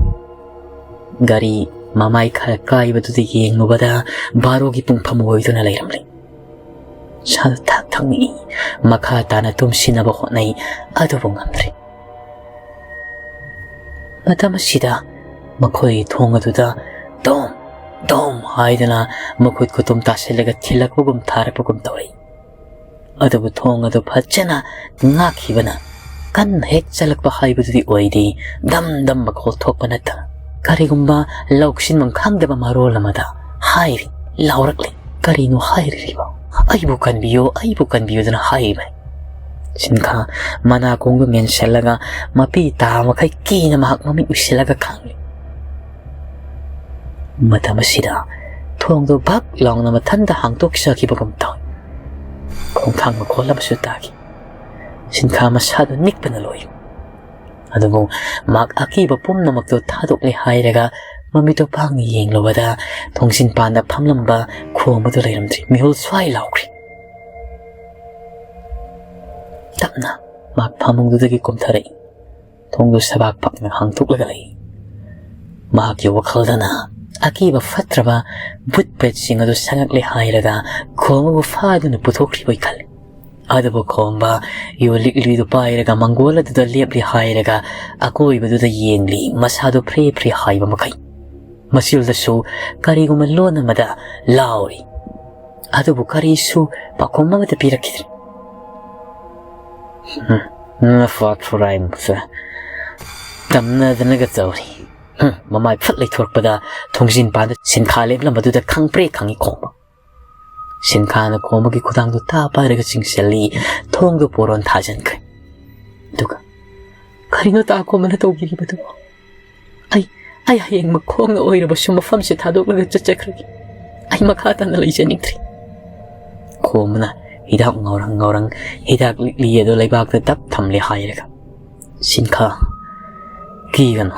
ꯒꯥꯔꯤ ꯃꯃꯥꯏ ꯈꯔ ꯀꯥꯏꯕꯗꯨꯗ ꯌꯦꯡꯂꯨꯕꯗ ꯕꯥꯔꯣꯒꯤ ꯄꯨꯡꯐꯝ ꯑꯣꯏꯗꯨꯅ ꯂꯩꯔꯝꯂꯦ꯫ ꯁꯥꯗꯨ ꯊꯛ ꯊꯛ ꯅꯤꯛꯏ꯫ ꯃꯈꯥ ꯇꯥꯅ ꯇꯨꯝꯁꯤꯟꯅꯕ ꯍꯣꯠꯅꯩ, ꯑꯗꯨꯕꯨ ꯉꯝꯗ꯭ꯔꯦ꯫ ꯃꯇꯝ ꯑꯁꯤꯗ ꯃꯈꯣꯏꯒꯤ ꯊꯣꯡ ꯑꯗꯨꯗ ꯗꯣꯝ ꯗꯣꯝ ꯍꯥꯏꯗꯨꯅ ꯃꯈꯨꯠ ꯈꯨꯇꯨꯝ ꯇꯥꯁꯤꯜꯂꯒ ꯊꯤꯜꯂꯛꯄꯒꯨꯝ ꯊꯥꯔꯛꯄꯒꯨꯝ ꯇꯧꯔꯛꯏ꯫ ꯑꯗꯨꯕꯨ ꯊꯣꯡ ꯑꯗꯨ ꯐꯖꯅ ꯉꯥꯛꯈꯤꯕꯅ ꯀꯟꯅ ꯍꯦꯛ ꯆꯠꯂꯛꯄ ꯍꯥꯏꯕꯗꯨꯗꯤ ꯑꯣꯏꯗꯦ꯫ ꯗꯝ ꯗꯝ ꯃꯈꯣꯜ ꯊꯣꯛꯄ ꯅꯠꯇꯅ ꯀꯔꯤꯒꯨꯝꯕ ꯂꯧꯁꯤꯟꯐꯝ ꯈꯪꯗꯕ ꯃꯔꯣꯜ ꯑꯃꯗ ꯍꯥꯏꯔꯤ, ꯂꯥꯎꯔꯛꯂꯤ꯫ ꯀꯔꯤꯅꯣ ꯍꯥꯏꯔꯤꯕꯣ? "ꯑꯩꯕꯨ ꯀꯟꯕꯤꯌꯨ, ꯑꯩꯕꯨ ꯀꯟꯕꯤꯌꯨꯗꯅ" ꯍꯥꯏꯔꯤꯕꯅꯤ꯫ ꯁꯤꯟꯈꯥ ꯃꯅꯥꯀꯣꯡꯗꯨ ꯃꯦꯟꯁꯤꯜꯂꯒ ꯃꯄꯤ ꯇꯥ ꯃꯈꯩ ꯀꯤꯅ ꯃꯍꯥꯛ ꯃꯃꯤꯠ ꯎꯏꯁꯤꯜꯂꯒ ꯈꯥꯡꯂꯤ꯫ ꯃꯇꯝ ꯑꯁꯤꯗ ꯊꯣꯡꯗꯨ ꯚꯛ ꯂꯥꯎꯅ ꯃꯊꯟꯇ ꯍꯥꯡꯗꯣꯛꯆꯈꯤꯕꯒꯨꯝ ꯇꯧꯏ꯫ ꯈꯣꯡꯊꯥꯡ ꯃꯈꯣꯜ ꯑꯃꯁꯨ ꯇꯥꯈꯤ꯫ ꯁꯤꯟꯈꯥ ꯃꯁꯥꯗꯨ ꯅꯤꯛꯄꯅ ꯂꯣꯏ꯫ ꯑꯗꯨꯕꯨ ꯃꯍꯥꯛ ꯑꯀꯤꯕ ꯄꯨꯝꯅꯃꯛꯇꯨ ꯊꯥꯗꯣꯛꯂꯦ ꯍꯥꯏꯔꯒ ꯃꯃꯤꯠꯇꯨ ꯄꯥꯡꯅ ꯌꯦꯡꯂꯨꯕꯗ ꯊꯣꯡꯖꯤꯟ ꯄꯥꯟꯗ ꯐꯝꯂꯝꯕ ꯈꯣꯝꯕꯗꯨ ꯂꯩꯔꯝꯗ꯭ꯔꯤ꯫ ꯃꯤꯍꯨꯜ ꯁ꯭ꯋꯥꯏ ꯂꯥꯎꯈ꯭ꯔꯤ꯫ ꯇꯞꯅ ꯃꯍꯥꯛ ꯐꯃꯨꯡꯗꯨꯗꯒꯤ ꯀꯨꯝꯊꯔꯛꯏ꯫ ꯊꯣꯡꯗꯨ ꯁꯕꯥꯛ ꯄꯥꯛꯅ ꯍꯥꯡꯗꯣꯛꯂꯒ ꯂꯩ꯫ ꯃꯍꯥꯛꯀꯤ ꯋꯥꯈꯜꯗꯅ ꯑꯀꯤꯕ ꯐꯠꯇ꯭ꯔꯕ ꯚꯨꯠ ꯄ꯭ꯔꯦꯠꯁꯤꯡ ꯑꯗꯨ ꯁꯪꯉꯛꯂꯦ ꯍꯥꯏꯔꯒ ꯈꯣꯝꯕꯕꯨ ꯐꯥꯗꯨꯅ ꯄꯨꯊꯣꯛꯈ꯭ꯔꯤꯕꯣꯏ ꯈꯜꯂꯤ꯫ ꯑꯗꯨꯕꯨ ꯈꯣꯝꯕ ꯌꯣ ꯂꯤꯛꯂꯤꯗꯨ ꯄꯥꯏꯔꯒ ꯃꯪꯒꯣꯜ ꯑꯗꯨꯗ ꯂꯦꯞꯂꯤ ꯍꯥꯏꯔꯒ ꯑꯀꯣꯏꯕꯗꯨꯗ ꯌꯦꯡꯂꯤ, ꯃꯁꯥꯗꯨ ꯐ꯭ꯔꯦ ꯐ꯭ꯔꯦ ꯍꯥꯏꯕ ꯃꯈꯩ꯫ ꯃꯆꯤꯜꯗꯁꯨ ꯀꯔꯤꯒꯨꯝꯕ ꯂꯣꯟ ꯑꯃꯗ ꯂꯥꯎꯔꯤ꯫ ꯑꯗꯨꯕꯨ ꯀꯔꯤꯁꯨ ꯄꯥꯎꯈꯨꯝ ꯑꯃꯠꯇ ꯄꯤꯔꯛꯈꯤꯗ꯭ꯔꯦ꯫ ꯍꯝ, ꯅꯐꯥ ꯊꯨꯔꯥꯏꯃꯛꯁꯦ ꯇꯝꯅꯗꯅꯒ ꯇꯧꯔꯤ꯫ ꯍꯝ, ꯃꯃꯥꯏ ꯐꯠ ꯂꯩꯊꯣꯔꯛꯄꯗ ꯊꯣꯡꯖꯤꯟ ꯄꯥꯟꯗ ꯁꯤꯟꯈꯥ ꯂꯦꯞꯂꯝꯕꯗꯨꯗ ꯈꯪꯄ꯭ꯔꯦ ꯈꯪꯉꯤ ꯈꯣꯝꯕ꯫ ꯁꯤꯟꯈꯥꯅ ꯈꯣꯝꯕꯒꯤ ꯈꯨꯗꯥꯡꯗꯨ ꯇꯥ ꯄꯥꯏꯔꯒ ꯆꯤꯡꯁꯤꯜꯂꯤ, ꯊꯣꯡꯗꯨ ꯄꯣꯔꯣꯟ ꯊꯥꯖꯤꯟꯈ꯭ꯔꯦ꯫ ꯑꯗꯨꯒ, "ꯀꯔꯤꯅꯣ ꯇꯥ ꯈꯣꯝꯕꯅ ꯇꯧꯕꯤꯔꯤꯕꯗꯨꯕꯣ? ꯑꯩ, ꯑꯩ ꯍꯌꯦꯡ ꯃꯈꯣꯡꯅ ꯑꯣꯏꯔꯕꯁꯨ ꯃꯐꯝꯁꯦ ꯊꯥꯗꯣꯛꯂꯒ ꯆꯠꯆꯈ꯭ꯔꯒꯦ꯫ ꯑꯩ ꯃꯈꯥ ꯇꯥꯅ ꯂꯩꯖꯅꯤꯡꯗ꯭ꯔꯦ꯫" ꯈꯣꯝꯕꯅ ꯍꯤꯗꯥꯛ ꯉꯧꯔꯪ ꯉꯧꯔꯪ ꯍꯤꯗꯥꯛ ꯂꯤꯛꯂꯤ ꯑꯗꯨ ꯂꯩꯕꯥꯛꯇ ꯗꯞ ꯊꯝꯂꯦ ꯍꯥꯏꯔꯒ, "ꯁꯤꯟꯈꯥ, ꯀꯤꯒꯅꯨ꯫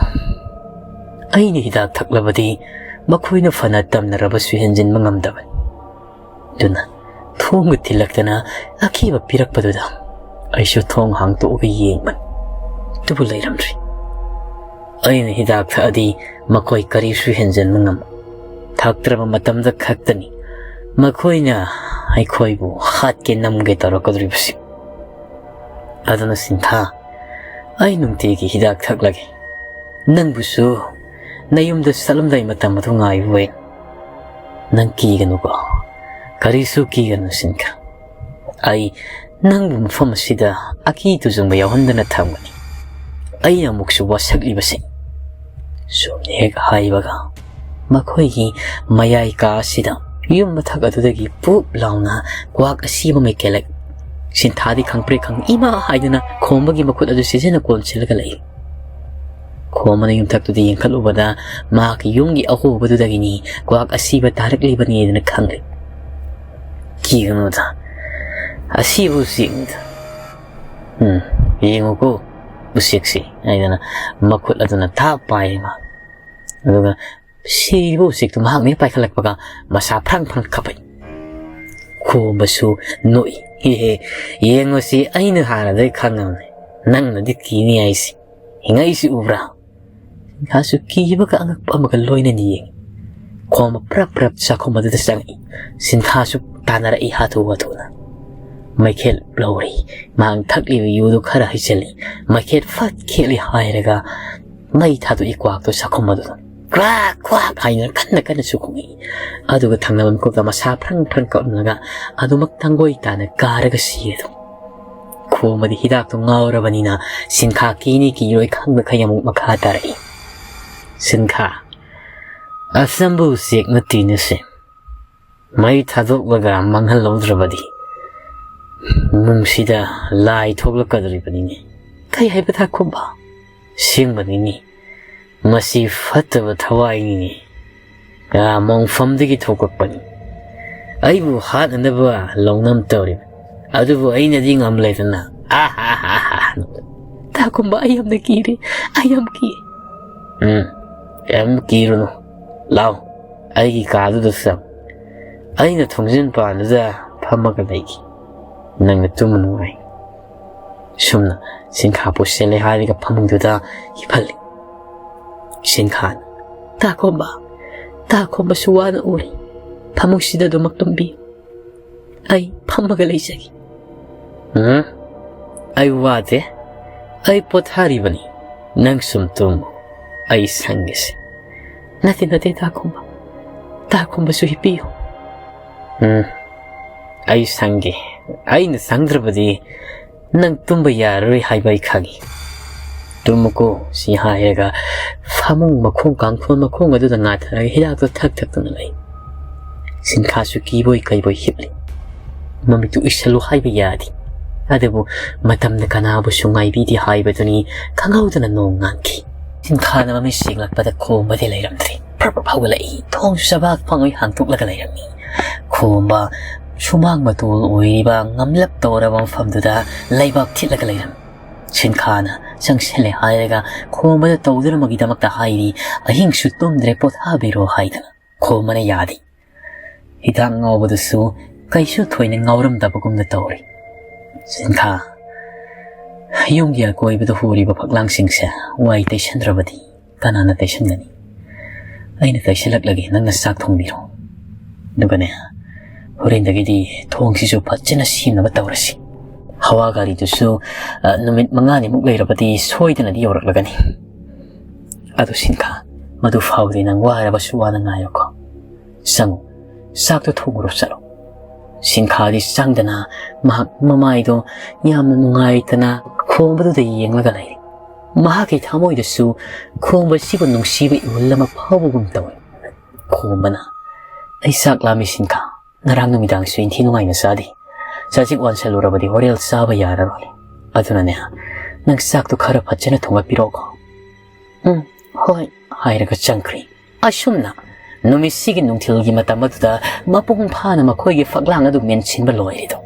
ꯑꯩꯅ ꯍꯤꯗꯥꯛ ꯊꯛꯂꯕꯗꯤ ꯃꯈꯣꯏꯅ ꯐꯅ ꯇꯝꯅꯔꯕꯁꯨ ꯍꯦꯟꯖꯤꯟꯕ ꯉꯝꯗꯕꯅꯤ꯫ ꯑꯗꯨꯅ ꯊꯣꯡꯒ ꯊꯤꯜꯂꯛꯇꯅ ꯑꯀꯤꯕ ꯄꯤꯔꯛꯄꯗꯨꯗ ꯑꯩꯁꯨ ꯊꯣꯡ ꯍꯥꯡꯇꯣꯛꯑꯒ ꯌꯦꯡꯕꯅꯤ꯫ ꯑꯗꯨꯕꯨ ꯂꯩꯔꯝꯗ꯭ꯔꯤ꯫ ꯑꯩꯅ ꯍꯤꯗꯥꯛ ꯊꯛꯑꯗꯤ ꯃꯈꯣꯏ ꯀꯔꯤꯁꯨ ꯍꯦꯟꯖꯤꯟꯕ ꯉꯝꯃꯣꯏ꯫ ꯊꯛꯇ꯭ꯔꯕ ꯃꯇꯝꯗ ꯈꯛꯇꯅꯤ ꯃꯈꯣꯏꯅ ꯑꯩꯈꯣꯏꯕꯨ ꯍꯥꯠꯀꯦ ꯅꯝꯒꯦ ꯇꯧꯔꯛꯀꯗꯧꯔꯤꯕꯁꯤ꯫ ꯑꯗꯨꯅ ꯁꯤꯟꯊꯥ, ꯑꯩ ꯅꯨꯡꯇꯤꯒꯤ ꯍꯤꯗꯥꯛ ꯊꯛꯂꯒꯦ꯫ ꯅꯪꯕꯨꯁꯨ ꯅꯌꯨꯝꯗ ꯆꯠꯂꯝꯗꯥꯏ ꯃꯇꯝ ꯑꯗꯨ ꯉꯥꯏꯕ ꯑꯣꯏ꯫ ꯅꯪ ꯀꯤꯒꯅꯨꯀꯣ, ꯀꯔꯤꯁꯨ ꯀꯤꯒꯅꯨ ꯁꯤꯟꯈꯥ꯫ ꯑꯩ ꯅꯪꯕꯨ ꯃꯐꯝ ꯑꯁꯤꯗ ꯑꯀꯤ ꯇꯨꯖꯨꯡꯕ ꯌꯥꯎꯍꯟꯗꯅ ꯊꯝꯒꯅꯤ꯫" ꯑꯩꯅ ꯑꯃꯨꯛꯁꯨ ꯋꯥꯁꯛꯂꯤꯕꯁꯤ꯫ ꯁꯨꯝꯅ ꯍꯦꯛ ꯍꯥꯏꯕꯒ ꯃꯈꯣꯏꯒꯤ ꯃꯌꯥꯏ ꯀꯥ ꯑꯁꯤꯗ ꯌꯨꯝ ꯃꯊꯛ ꯑꯗꯨꯗꯒꯤ ꯄꯨꯞ ꯂꯥꯎꯅ ꯀ꯭ꯋꯥꯛ ꯑꯁꯤꯕ ꯃꯩ ꯀꯦꯜꯂꯛ꯫ ꯁꯤꯟꯊꯥꯗꯤ ꯈꯪꯄ꯭ꯔꯦꯛ ꯈꯪ "ꯏꯃꯥ" ꯍꯥꯏꯗꯨꯅ ꯈꯣꯝꯕꯒꯤ ꯃꯈꯨꯠ ꯑꯗꯨ ꯁꯤꯖꯤꯟꯅ ꯀꯣꯟꯁꯤꯜꯂꯒ ꯂꯩ꯫ ꯈꯣꯝꯕꯅ ꯌꯨꯝꯊꯛꯇꯨꯗ ꯌꯦꯡꯈꯠꯂꯨꯕꯗ ꯃꯍꯥꯛꯀꯤ ꯌꯨꯝꯒꯤ ꯑꯍꯣꯕꯗꯨꯗꯒꯤꯅꯤ ꯀ꯭ꯋꯥꯛ ꯑꯁꯤꯕ ꯇꯥꯔꯛꯂꯤꯕꯅꯤ ꯍꯥꯏꯗꯨꯅ ꯈꯪꯂꯦ꯫ "ꯀꯤꯒꯅꯨꯗ, ꯑꯁꯤꯕ ꯎꯆꯦꯛꯅꯤꯗ꯫ ꯎꯝ, ꯌꯦꯡꯉꯨꯀꯣ ꯎꯆꯦꯛꯁꯤ" ꯍꯥꯏꯗꯅ ꯃꯈꯨꯠ ꯑꯗꯨꯅ ꯊꯥꯞ ꯄꯥꯏꯔꯦ ꯃꯥ꯫ ꯑꯗꯨꯒ ꯁꯤꯔꯤꯕ ꯎꯆꯦꯛꯇꯨ ꯃꯍꯥꯛꯅ ꯍꯦꯛ ꯄꯥꯏꯈꯠꯂꯛꯄꯒ ꯃꯁꯥ ꯐ꯭ꯔꯪ ꯐ꯭ꯔꯪ ꯀꯥꯞꯄꯛꯏ꯫ ꯈꯣꯝꯕꯁꯨ ꯅꯣꯛꯏ꯫ "ꯍꯦ ꯍꯦ, ꯌꯦꯡꯉꯨꯁꯤ, ꯑꯩꯅ ꯍꯥꯟꯅꯗꯒꯤ ꯈꯪꯉꯕꯅꯤ ꯅꯪꯅꯗꯤ ꯀꯤꯅꯤ ꯍꯥꯏꯁꯤ꯫ ꯍꯤꯡꯉꯛꯏꯁꯤ ꯎꯕ꯭ꯔꯥ?" ꯁꯤꯟꯈꯥꯁꯨ ꯀꯤꯕꯒ ꯑꯉꯛꯄ ꯑꯃꯒ ꯂꯣꯏꯅꯅ ꯌꯦꯡꯉꯤ꯫ ꯈꯣꯝꯕ ꯄ꯭ꯔꯞ ꯄ꯭ꯔꯞ ꯆꯥꯛꯈꯨꯝ ꯑꯗꯨꯗ ꯆꯪꯉꯛꯏ꯫ ꯁꯤꯟꯈꯥꯁꯨ ꯇꯥꯟꯅꯔꯛꯏ ꯍꯥꯊꯨ ꯍꯥꯊꯨꯅ꯫ ꯃꯩꯈꯦꯠ ꯂꯧꯔꯤ꯫ ꯃꯍꯥꯛ ꯊꯛꯂꯤꯕ ꯌꯨꯗꯨ ꯈꯔ ꯍꯩꯖꯤꯜꯂꯤ꯫ ꯃꯩꯈꯦꯠ ꯐꯠ ꯈꯦꯠꯂꯤ ꯍꯥꯏꯔꯒ ꯃꯩ ꯊꯥꯗꯣꯛꯏ ꯀ꯭ꯋꯥꯛꯇꯣ ꯆꯥꯛꯈꯨꯝ ꯑꯗꯨꯗ꯫ "ꯀ꯭ꯋꯥꯛ ꯀ꯭ꯋꯥꯛ" ꯍꯥꯏꯗꯨꯅ ꯀꯟꯅ ꯀꯟꯅꯁꯨ ꯈꯣꯡꯉꯛꯏ꯫ ꯑꯗꯨꯒ ꯊꯪꯅꯕ ꯃꯤꯀꯨꯞꯇ ꯃꯁꯥ ꯐ꯭ꯔꯪ ꯐ꯭ꯔꯪ ꯀꯞꯂꯝꯂꯒ ꯑꯗꯨꯃꯛ ꯇꯥꯡꯒꯣꯏ ꯇꯥꯅ ꯀꯥꯔꯒ ꯁꯤꯔꯦ ꯑꯗꯨꯝ꯫ ꯈꯣꯝꯕꯗꯤ ꯍꯤꯗꯥꯛꯇꯣ ꯉꯥꯎꯔꯕꯅꯤꯅ ꯁꯤꯟꯈꯥ ꯀꯤꯅꯤ ꯀꯤꯔꯣꯏ ꯈꯪꯗꯈꯩ ꯑꯃꯨꯛ ꯃꯈꯥ ꯇꯥꯔꯛꯏ꯫ "ꯁꯤꯟꯈꯥ, ꯑꯆꯝꯕ ꯎꯆꯦꯛ ꯅꯠꯇꯦꯅꯦ ꯁꯤ꯫ ꯃꯩ ꯊꯥꯗꯣꯛꯂꯒ ꯃꯥꯡꯍꯜꯍꯧꯗ꯭ꯔꯕꯗꯤ ꯅꯨꯡꯁꯤꯗ ꯂꯥꯏ ꯊꯣꯛꯂꯛꯀꯗꯧꯔꯤꯕꯅꯤꯅꯦ꯫" "ꯀꯩ ꯍꯥꯏꯕ ꯊꯥꯈꯨꯝꯕ?" "ꯁꯦꯡꯕꯅꯤꯅꯦ, ꯃꯁꯤ ꯐꯠꯇꯕ ꯊꯋꯥꯏꯅꯤꯅꯦ꯫ ꯑꯥ, ꯃꯣꯡꯐꯝꯗꯒꯤ ꯊꯣꯛꯂꯛꯄꯅꯤ꯫ ꯑꯩꯕꯨ ꯍꯥꯠꯅꯅꯕ ꯂꯧꯅꯝ ꯇꯧꯔꯤꯕꯅꯤ꯫ ꯑꯗꯨꯕꯨ ꯑꯩꯅꯗꯤ ꯉꯝꯂꯦꯗꯅ꯫" "ꯑꯥ ꯍꯥ ꯍꯥ ꯍꯥ ꯍꯥ꯫" "ꯊꯥꯈꯨꯝꯕ, ꯑꯩ ꯌꯥꯝꯅ ꯀꯤꯔꯦ, ꯑꯩ ꯌꯥꯝ ꯀꯤ꯫" "ꯎꯝ, ꯀꯩꯝ ꯀꯤꯔꯨꯅꯨ꯫ ꯂꯥꯎ, ꯑꯩꯒꯤ ꯀꯥꯗꯨꯗ ꯆꯪ꯫ ꯑꯩꯅ ꯊꯣꯡꯖꯤꯟ ꯄꯥꯟꯗꯨꯗ ꯐꯝꯃꯒ ꯂꯩꯒꯦ꯫ ꯅꯪꯅ ꯇꯨꯝꯕ ꯅꯨꯡꯉꯥꯏ꯫" ꯁꯨꯝꯅ ꯁꯤꯟꯈꯥ ꯄꯨꯁꯤꯜꯂꯦ ꯍꯥꯏꯔꯒ ꯐꯃꯨꯡꯗꯨꯗ ꯍꯤꯞꯍꯜꯂꯤ꯫ ꯁꯤꯟꯈꯥꯅ, "ꯊꯥꯈꯨꯝꯕ, ꯊꯥꯈꯨꯝꯕꯁꯨ ꯋꯥꯅ ꯎꯔꯤ꯫ ꯐꯃꯨꯡꯁꯤꯗ ꯑꯗꯨꯃꯛ ꯇꯨꯝꯕꯤꯌꯨ꯫ ꯑꯩ ꯐꯝꯃꯒ ꯂꯩꯖꯒꯦ꯫" "ꯎꯝ, ꯑꯩ ꯋꯥꯗꯦ꯫ ꯑꯩ ꯄꯣꯊꯥꯔꯤꯕꯅꯤ꯫ ꯅꯪ ꯁꯨꯝ ꯇꯨꯝꯃꯨ꯫ ꯑꯩ ꯁꯪꯒꯦꯁꯦ꯫" "ꯅꯠꯇꯦ, ꯅꯠꯇꯦ, ꯊꯥꯈꯨꯝꯕ꯫ ꯊꯥꯈꯨꯝꯕꯁꯨ ꯍꯤꯞꯄꯤꯌꯨ꯫" "ꯎꯝ, ꯑꯩ ꯁꯪꯒꯦ꯫ ꯑꯩꯅ ꯁꯪꯗ꯭ꯔꯕꯗꯤ ꯅꯪ ꯇꯨꯝꯕ ꯌꯥꯔꯔꯣꯏ ꯍꯥꯏꯕ ꯑꯩ ꯈꯪꯏ꯫ ꯇꯨꯝꯃꯨꯀꯣ꯫" ꯁꯤ ꯍꯥꯏꯔꯒ ꯐꯃꯨꯡ ꯃꯈꯣꯡ, ꯀꯥꯡꯊꯣꯟ ꯃꯈꯣꯡ ꯑꯗꯨꯗ ꯉꯥꯊꯔꯒ ꯍꯤꯗꯥꯛꯇꯣ ꯊꯛ ꯊꯛꯇꯨꯅ ꯂꯩ꯫ ꯁꯤꯟꯈꯥꯁꯨ ꯀꯤꯕꯣꯏ ꯀꯩꯕꯣꯏ ꯍꯤꯞꯂꯤ꯫ ꯃꯃꯤꯠꯇꯨ ꯎꯏꯁꯜꯂꯨ ꯍꯥꯏꯕ ꯌꯥꯗꯦ꯫ ꯑꯗꯨꯕꯨ ꯃꯇꯝꯅ ꯀꯅꯥꯕꯨꯁꯨ ꯉꯥꯏꯕꯤꯗꯦ ꯍꯥꯏꯕꯗꯨꯅꯤ꯫ ꯈꯪꯍꯧꯗꯅ ꯅꯣꯡ ꯉꯥꯟꯈꯤ꯫ ꯁꯤꯟꯈꯥꯅ ꯃꯃꯤꯠ ꯁꯤꯡꯂꯛꯄꯗ ꯈꯣꯝꯕꯗꯤ ꯂꯩꯔꯝꯗ꯭ꯔꯦ꯫ ꯄ꯭ꯔꯞ ꯄ꯭ꯔꯞ ꯍꯧꯒꯠꯂꯛꯏ꯫ ꯊꯣꯡꯁꯨ ꯁꯕꯥꯛ ꯐꯪꯉꯣꯏ ꯍꯥꯡꯇꯣꯛꯂꯒ ꯂꯩꯔꯝꯃꯤ꯫ ꯈꯣꯝꯕ ꯁꯨꯃꯥꯡ ꯃꯇꯣꯜ ꯑꯣꯏꯔꯤꯕ ꯉꯝꯂꯞ ꯇꯧꯔꯕ ꯃꯐꯝꯗꯨꯗ ꯂꯩꯕꯥꯛ ꯊꯤꯠꯂꯒ ꯂꯩꯔꯝꯃꯤ꯫ ꯁꯤꯟꯈꯥꯅ ꯆꯪꯁꯤꯜꯂꯦ ꯍꯥꯏꯔꯒ ꯈꯣꯝꯕꯗ ꯇꯧꯗꯅꯕꯒꯤꯗꯃꯛꯇ ꯍꯥꯏꯔꯤ, "ꯑꯍꯤꯡꯁꯨ ꯇꯨꯝꯗ꯭ꯔꯦ, ꯄꯣꯊꯥꯕꯤꯔꯣ" ꯍꯥꯏꯗꯅ꯫ ꯈꯣꯝꯕꯅ ꯌꯥꯗꯦ꯫ ꯍꯤꯗꯥꯛ ꯉꯥꯎꯕꯗꯨꯁꯨ ꯀꯩꯁꯨ ꯊꯣꯏꯅ ꯉꯥꯎꯔꯝꯗꯕꯒꯨꯝꯅ ꯇꯧꯔꯤ꯫ "ꯁꯤꯟꯈꯥ, ꯌꯨꯝꯒꯤ ꯑꯀꯣꯏꯕꯗ ꯍꯣꯔꯤꯕ ꯐꯛꯂꯥꯡꯁꯤꯡꯁꯦ ꯋꯥꯏ ꯇꯩꯁꯟꯗ꯭ꯔꯕꯗꯤ ꯀꯅꯥꯅ ꯇꯩꯁꯟꯒꯅꯤ? ꯑꯩꯅ ꯇꯩꯁꯜꯂꯛꯂꯒꯦ, ꯅꯪꯅ ꯆꯥꯛ ꯊꯣꯡꯕꯤꯔꯣ꯫ ꯑꯗꯨꯒꯅꯦ, ꯍꯣꯔꯦꯟꯗꯒꯤꯗꯤ ꯊꯣꯡꯁꯤꯁꯨ ꯐꯖꯅ ꯁꯦꯝꯅꯕ ꯇꯧꯔꯁꯤ꯫ ꯍꯋꯥ ꯒꯥꯔꯤꯗꯨꯁꯨ, ꯑ, ꯅꯨꯃꯤꯠ ꯃꯉꯥꯅꯤꯃꯨꯛ ꯂꯩꯔꯕꯗꯤ ꯁꯣꯏꯗꯅꯗꯤ ꯌꯧꯔꯛꯂꯒꯅꯤ꯫ ꯑꯗꯨ ꯁꯤꯟꯈꯥ, ꯃꯗꯨ ꯐꯥꯎꯗꯤ ꯅꯪ ꯋꯥꯔꯕꯁꯨ ꯋꯥꯅ ꯉꯥꯏꯌꯨꯀꯣ꯫ ꯆꯪꯉꯨ, ꯆꯥꯛꯇꯣ ꯊꯣꯡꯉꯨꯔꯣ ꯆꯠꯂꯣ꯫" ꯁꯤꯟꯈꯥꯗꯤ ꯆꯪꯗꯅ ꯃꯍꯥꯛ ꯃꯃꯥꯏꯗꯣ ꯌꯥꯝꯅ ꯅꯨꯡꯉꯥꯏꯇꯅ ꯈꯣꯝꯕꯗꯨꯗ ꯌꯦꯡꯂꯒ ꯂꯩꯔꯤ꯫ ꯃꯍꯥꯛꯀꯤ ꯊꯃꯣꯏꯗꯁꯨ ꯈꯣꯝꯕꯁꯤꯕꯨ ꯅꯨꯡꯁꯤꯕ ꯏꯍꯨꯜ ꯑꯃ ꯐꯥꯎꯕꯒꯨꯝ ꯇꯧꯏ꯫ ꯈꯣꯝꯕꯅ, "ꯑꯩ ꯆꯥꯛ ꯂꯥꯝꯃꯤ ꯁꯤꯟꯈꯥ꯫ ꯉꯔꯥꯡ ꯅꯨꯃꯤꯗꯥꯡꯁꯨ ꯏꯟꯊꯤ ꯅꯨꯡꯉꯥꯏꯅ ꯆꯥꯗꯦ꯫ ꯆꯖꯤꯛ ꯋꯥꯟꯁꯜꯂꯨꯔꯕꯗꯤ ꯍꯣꯔꯦꯟ ꯆꯥꯕ ꯌꯥꯔꯔꯣꯏ꯫ ꯑꯗꯨꯅꯅꯦ, ꯅꯪ ꯆꯥꯛꯇꯣ ꯈꯔ ꯐꯖꯅ ꯊꯣꯡꯒꯠꯄꯤꯔꯣꯀꯣ꯫" "ꯎꯝ, ꯍꯣꯏ" ꯍꯥꯏꯔꯒ ꯆꯪꯈ꯭ꯔꯦ꯫ ꯑꯁꯨꯝꯅ ꯅꯨꯃꯤꯠꯁꯤꯒꯤ ꯅꯨꯡꯊꯤꯜꯒꯤ ꯃꯇꯝ ꯑꯗꯨꯗ ꯃꯄꯨꯡ ꯐꯥꯅ ꯃꯈꯣꯏꯒꯤ ꯐꯛꯂꯥꯡ ꯑꯗꯨ ꯃꯦꯟꯁꯤꯟꯕ ꯂꯣꯏꯔꯦꯗꯣ꯫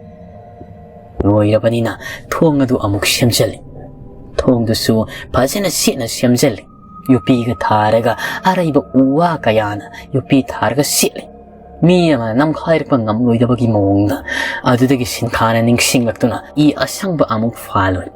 ꯂꯣꯏꯔꯕꯅꯤꯅ ꯊꯣꯡ ꯑꯗꯨ ꯑꯃꯨꯛ ꯁꯦꯝꯖꯤꯜꯂꯤ꯫ ꯊꯣꯡꯗꯨꯁꯨ ꯐꯖꯅ ꯁꯦꯠꯅ ꯁꯦꯝꯖꯤꯜꯂꯤ꯫ ꯌꯣꯠꯄꯤꯒ ꯊꯥꯔꯒ ꯑꯔꯩꯕ ꯎ ꯋꯥ ꯀꯌꯥꯅ ꯌꯣꯠꯄꯤ ꯊꯥꯔꯒ ꯁꯦꯠꯂꯤ꯫ ꯃꯤ ꯑꯃꯅ ꯅꯝꯈꯥꯏꯔꯛꯄ ꯉꯝꯂꯣꯏꯗꯕꯒꯤ ꯃꯑꯣꯡꯗ꯫ ꯑꯗꯨꯗꯒꯤ ꯁꯤꯟꯈꯥꯅ ꯅꯤꯡꯁꯤꯡꯂꯛꯇꯨꯅ ꯏ ꯑꯁꯪꯕ ꯑꯃꯨꯛ ꯐꯥꯜꯂꯨꯔꯦ꯫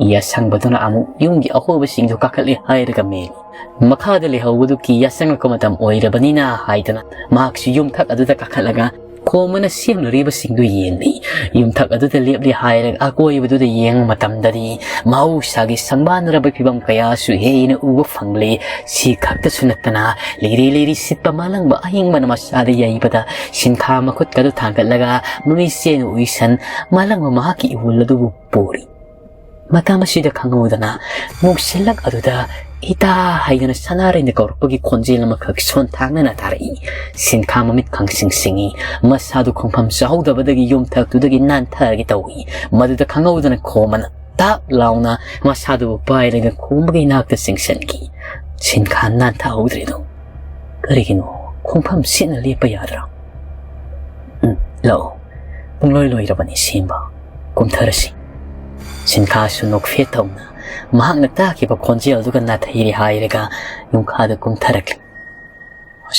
ꯏ ꯑꯁꯪꯕꯗꯨꯅ ꯑꯃꯨꯛ ꯌꯨꯝꯒꯤ ꯑꯍꯣꯕꯁꯤꯡꯗꯨ ꯀꯥꯈꯠꯂꯦ ꯍꯥꯏꯔꯒ ꯃꯦꯜꯂꯤ꯫ ꯃꯈꯥꯗ ꯂꯩꯍꯧꯕꯗꯨ ꯀꯤ ꯌꯥꯆꯪꯉꯛꯄ ꯃꯇꯝ ꯑꯣꯏꯔꯕꯅꯤꯅ ꯍꯥꯏꯗꯅ ꯃꯍꯥꯛꯁꯨ ꯌꯨꯝꯊꯛ ꯑꯗꯨꯗ ꯀꯥꯈꯠꯂꯒ ꯈꯣꯝꯕꯅ ꯁꯦꯝꯅꯔꯤꯕꯁꯤꯡꯗꯨ ꯌꯦꯡꯂꯤ꯫ ꯌꯨꯝꯊꯛ ꯑꯗꯨꯗ ꯂꯦꯞꯂꯤ ꯍꯥꯏꯔꯒ ꯑꯀꯣꯏꯕꯗꯨꯗ ꯌꯦꯡꯕ ꯃꯇꯝꯗꯗꯤ ꯃꯍꯧꯁꯥꯒꯤ ꯁꯪꯕꯥꯟꯅꯔꯕ ꯐꯤꯕꯝ ꯀꯌꯥꯁꯨ ꯍꯦꯟꯅ ꯎꯕ ꯐꯪꯂꯤ꯫ ꯁꯤ ꯈꯛꯇꯁꯨ ꯅꯠꯇꯅ ꯂꯤꯔꯤ ꯂꯤꯔꯤ ꯁꯤꯠꯄ ꯃꯥꯂꯪꯕ ꯑꯍꯤꯡꯕꯅ ꯃꯁꯥꯗ ꯌꯩꯕꯗ ꯁꯤꯟꯈꯥ ꯃꯈꯨꯠꯀꯗꯨ ꯊꯥꯡꯒꯠꯂꯒ ꯃꯃꯤꯠꯁꯦꯟ ꯎꯏꯁꯟ ꯃꯥꯂꯪꯕ ꯃꯍꯥꯛꯀꯤ ꯏꯍꯨꯜ ꯑꯗꯨꯕꯨ ꯄꯨꯔꯤ꯫ ꯃꯇꯝ ꯑꯁꯤꯗ ꯈꯪꯍꯧꯗꯅ ꯃꯨꯛꯁꯤꯜꯂꯛ ꯑꯗꯨꯗ ꯏꯇꯥ ꯍꯥꯏꯗꯅ ꯁꯅꯥꯔꯩꯅ ꯀꯧꯔꯛꯄꯒꯤ ꯈꯣꯟꯖꯦꯜ ꯑꯃꯈꯛ ꯁꯣꯟꯊꯥꯡꯅꯅ ꯇꯥꯔꯛꯏ꯫ ꯁꯤꯟꯈꯥ ꯃꯃꯤꯠ ꯈꯪꯁꯤꯡ ꯁꯤꯡꯏ꯫ ꯃꯁꯥꯗꯨ ꯈꯣꯡꯐꯝ ꯆꯥꯍꯧꯗꯕꯗꯒꯤ ꯌꯨꯝꯊꯛꯇꯨꯗꯒꯤ ꯅꯥꯟꯊꯒꯦ ꯇꯧꯏ꯫ ꯃꯗꯨꯗ ꯈꯪꯍꯧꯗꯅ ꯈꯣꯝꯕꯅ ꯇꯥꯛ ꯂꯥꯎꯅ ꯃꯁꯥꯗꯨꯕꯨ ꯄꯥꯏꯔꯒ ꯈꯣꯝꯕꯒꯤ ꯅꯥꯛꯇ ꯆꯤꯡꯁꯤꯟꯈꯤ꯫ ꯁꯤꯟꯈꯥ ꯅꯥꯟꯊꯍꯧꯗ꯭ꯔꯤꯗꯨ ꯀꯔꯤꯒꯤꯅꯣ? ꯈꯣꯡꯐꯝ ꯁꯤꯠꯅ ꯂꯦꯞꯄ ꯌꯥꯗ꯭ꯔꯥ? "ꯎꯝ, ꯂꯥꯛꯑꯣ꯫ ꯄꯨꯡꯂꯣꯏ ꯂꯣꯏꯔꯕꯅꯤ ꯁꯦꯝꯕ꯫ ꯀꯨꯝꯊꯔꯁꯤ꯫" ꯁꯤꯟꯈꯥꯁꯨ ꯅꯣꯛꯐꯦꯠ ꯇꯧꯅ ꯃꯍꯥꯛꯅ ꯇꯥꯈꯤꯕ ꯈꯣꯟꯖꯦꯜꯗꯨꯒ ꯅꯥꯊꯩꯔꯦ ꯍꯥꯏꯔꯒ ꯌꯨꯝꯈꯥꯗ ꯀꯨꯝꯊꯔꯛꯂꯤ꯫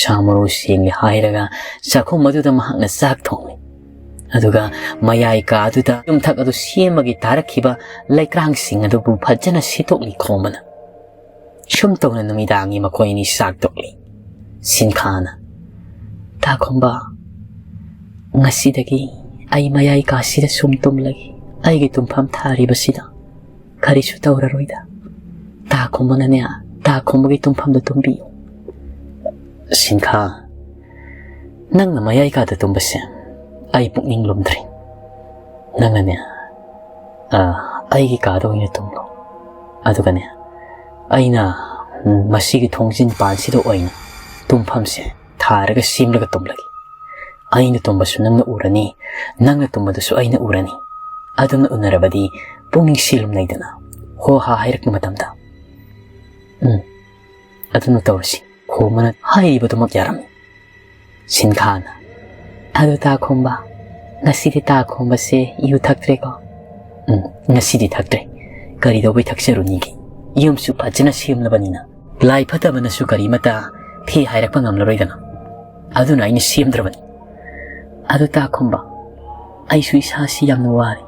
ꯁꯥ ꯃꯔꯣꯏ ꯁꯦꯝꯒꯦ ꯍꯥꯏꯔꯒ ꯆꯥꯛꯈꯨꯝ ꯑꯗꯨꯗ ꯃꯍꯥꯛꯅ ꯆꯥꯛ ꯊꯣꯡꯂꯤ꯫ ꯑꯗꯨꯒ ꯃꯌꯥꯏ ꯀꯥ ꯑꯗꯨꯗ ꯌꯨꯝꯊꯛ ꯑꯗꯨ ꯁꯦꯝꯕꯒꯤ ꯇꯥꯔꯛꯈꯤꯕ ꯂꯩꯀ꯭ꯔꯥꯡꯁꯤꯡ ꯑꯗꯨꯕꯨ ꯐꯖꯅ ꯁꯤꯠꯇꯣꯛꯂꯤ ꯈꯣꯝꯕꯅ꯫ ꯁꯨꯝ ꯇꯧꯅ ꯅꯨꯃꯤꯗꯥꯡꯒꯤ ꯃꯈꯣꯏ ꯑꯅꯤ ꯆꯥꯛ ꯇꯣꯛꯂꯤ꯫ ꯁꯤꯟꯈꯥꯅ, "ꯇꯥ ꯈꯣꯝꯕ, ꯉꯁꯤꯗꯒꯤ ꯑꯩ ꯃꯌꯥꯏ ꯀꯥꯁꯤꯗ ꯁꯨꯝ ꯇꯨꯝꯂꯒꯦ꯫ ꯑꯩꯒꯤ ꯇꯨꯝꯐꯝ ꯊꯥꯔꯤꯕꯁꯤꯗ ꯀꯔꯤꯁꯨ ꯇꯧꯔꯔꯣꯏꯗ꯫ ꯇꯥ ꯈꯣꯝꯕꯅꯅꯦ, ꯇꯥ ꯈꯣꯝꯕꯒꯤ ꯇꯨꯝꯐꯝꯗ ꯇꯨꯝꯕꯤꯌꯨ꯫" ꯁꯤꯟꯈꯥ, ꯅꯪꯅ ꯃꯌꯥꯏ ꯀꯥꯗ ꯇꯨꯝꯕꯁꯦ ꯑꯩ ꯄꯨꯛꯅꯤꯡ ꯂꯨꯝꯗ꯭ꯔꯤ꯫ ꯅꯪꯅꯅꯦ, ꯑ, ꯑꯩꯒꯤ ꯀꯥꯗ ꯑꯣꯏꯅ ꯇꯨꯝꯂꯣ꯫ ꯑꯗꯨꯒꯅꯦ, ꯑꯩꯅ, ꯎꯝ, ꯃꯁꯤꯒꯤ ꯊꯣꯡꯖꯤꯟ ꯄꯥꯟꯁꯤꯗ ꯑꯣꯏꯅ ꯇꯨꯝꯐꯝꯁꯦ ꯊꯥꯔꯒ ꯁꯦꯝꯂꯒ ꯇꯨꯝꯂꯒꯦ꯫ ꯑꯩꯅ ꯇꯨꯝꯕꯁꯨ ꯅꯪꯅ ꯎꯔꯅꯤ, ꯅꯪꯅ ꯇꯨꯝꯕꯗꯨꯁꯨ ꯑꯩꯅ ꯎꯔꯅꯤ꯫ ꯑꯗꯨꯝꯅ ꯎꯅꯔꯕꯗꯤ ꯄꯨꯛꯅꯤꯡ ꯁꯤꯂꯨꯝꯅꯩꯗꯅ, ꯍꯣ ꯍꯥ ꯍꯥꯏꯔꯛꯄ ꯃꯇꯝꯗ꯫ ꯎꯝ, ꯑꯗꯨꯅ ꯇꯧꯔꯁꯤ꯫ ꯈꯣꯝꯕꯅ ꯍꯥꯏꯔꯤꯕꯗꯨꯃꯛ ꯌꯥꯔꯝꯃꯤ꯫ ꯁꯤꯟꯈꯥꯅ, "ꯑꯗꯨ ꯇꯥ ꯈꯣꯝꯕ, ꯉꯁꯤꯗꯤ ꯇꯥ ꯈꯣꯝꯕꯁꯦ ꯌꯨ ꯊꯛꯇ꯭ꯔꯦꯀꯣ?" "ꯎꯝ, ꯉꯁꯤꯗꯤ ꯊꯛꯇ꯭ꯔꯦ꯫ ꯀꯔꯤꯗꯧꯕꯩ ꯊꯛꯆꯔꯨꯅꯤꯒꯦ? ꯌꯨꯝꯁꯨ ꯐꯖꯅ ꯁꯦꯝꯂꯕꯅꯤꯅ꯫ ꯂꯥꯏ ꯐꯠꯇꯕꯅꯁꯨ ꯀꯔꯤꯃꯇ ꯐꯤ ꯍꯥꯏꯔꯛꯄ ꯉꯝꯂꯔꯣꯏꯗꯅ꯫ ꯑꯗꯨꯅ ꯑꯩꯅ ꯁꯦꯝꯗ꯭ꯔꯕꯅꯤ꯫ ꯑꯗꯨ ꯇꯥ ꯈꯣꯝꯕ, ꯑꯩꯁꯨ ꯏꯁꯥꯁꯤ ꯌꯥꯝꯅ ꯋꯥꯔꯦ꯫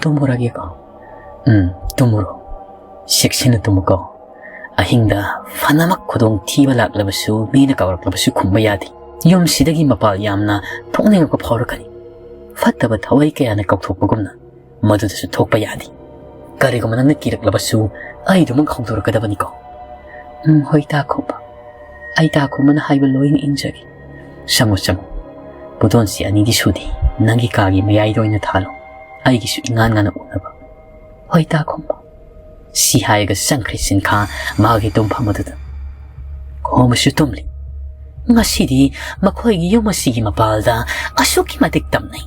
ꯇꯨꯝꯃꯨꯔꯒꯦꯀꯣ?" "ꯎꯝ, ꯇꯨꯝꯃꯨꯔꯣ꯫ ꯆꯦꯛꯁꯤꯟꯅ ꯇꯨꯝꯃꯨꯀꯣ꯫ ꯑꯍꯤꯡꯗ ꯐꯅꯃꯛ ꯈꯨꯗꯣꯡꯊꯤꯕ ꯂꯥꯛꯂꯕꯁꯨ, ꯃꯤꯅ ꯀꯧꯔꯛꯂꯕꯁꯨ ꯈꯨꯝꯕ ꯌꯥꯗꯦ꯫ ꯌꯨꯝꯁꯤꯗꯒꯤ ꯃꯄꯥꯜ ꯌꯥꯝꯅ ꯊꯣꯛꯅꯤꯡꯉꯛꯄ ꯐꯥꯎꯔꯛꯀꯅꯤ꯫ ꯐꯠꯇꯕ ꯊꯋꯥꯏ ꯀꯌꯥꯅ ꯀꯧꯊꯣꯛꯄꯒꯨꯝꯅ ꯃꯗꯨꯗꯁꯨ ꯊꯣꯛꯄ ꯌꯥꯗꯦ꯫ ꯀꯔꯤꯒꯨꯝꯕ ꯅꯪꯅ ꯀꯤꯔꯛꯂꯕꯁꯨ ꯑꯩꯗꯨꯃꯛ ꯍꯧꯗꯣꯔꯛꯀꯗꯕꯅꯤꯀꯣ꯫" "ꯎꯝ, ꯍꯣꯏ ꯇꯥ ꯈꯣꯝꯕ꯫ ꯑꯩ ꯇꯥ ꯈꯣꯝꯕꯅ ꯍꯥꯏꯕ ꯂꯣꯏꯅ ꯏꯟꯖꯒꯦ꯫ ꯆꯪꯉꯨ, ꯆꯪꯉꯨ꯫ ꯄꯣꯠꯇꯣꯟꯁꯤ ꯑꯅꯤꯗꯤ ꯁꯨꯗꯦ꯫ ꯅꯪꯒꯤ ꯀꯥꯒꯤ ꯃꯌꯥꯏꯗ ꯑꯣꯏꯅ ꯊꯥꯜꯂꯣ꯫ ꯑꯩꯒꯤꯁꯨ ꯏꯉꯥꯟ ꯉꯥꯟꯅ ꯎꯅꯕ꯫" "ꯍꯣꯏ ꯇꯥ ꯈꯣꯝꯕ꯫" ꯁꯤ ꯍꯥꯏꯔꯒ ꯆꯪꯈ꯭ꯔꯦ ꯁꯤꯟꯈꯥ ꯃꯥꯒꯤ ꯇꯨꯝꯐꯝ ꯑꯗꯨꯗ꯫ ꯈꯣꯝꯕꯁꯨ ꯇꯨꯝꯂꯤ꯫ ꯉꯁꯤꯗꯤ ꯃꯈꯣꯏꯒꯤ ꯌꯨꯝ ꯑꯁꯤꯒꯤ ꯃꯄꯥꯜꯗ ꯑꯁꯨꯛꯀꯤ ꯃꯇꯤꯛ ꯇꯝꯅꯩ꯫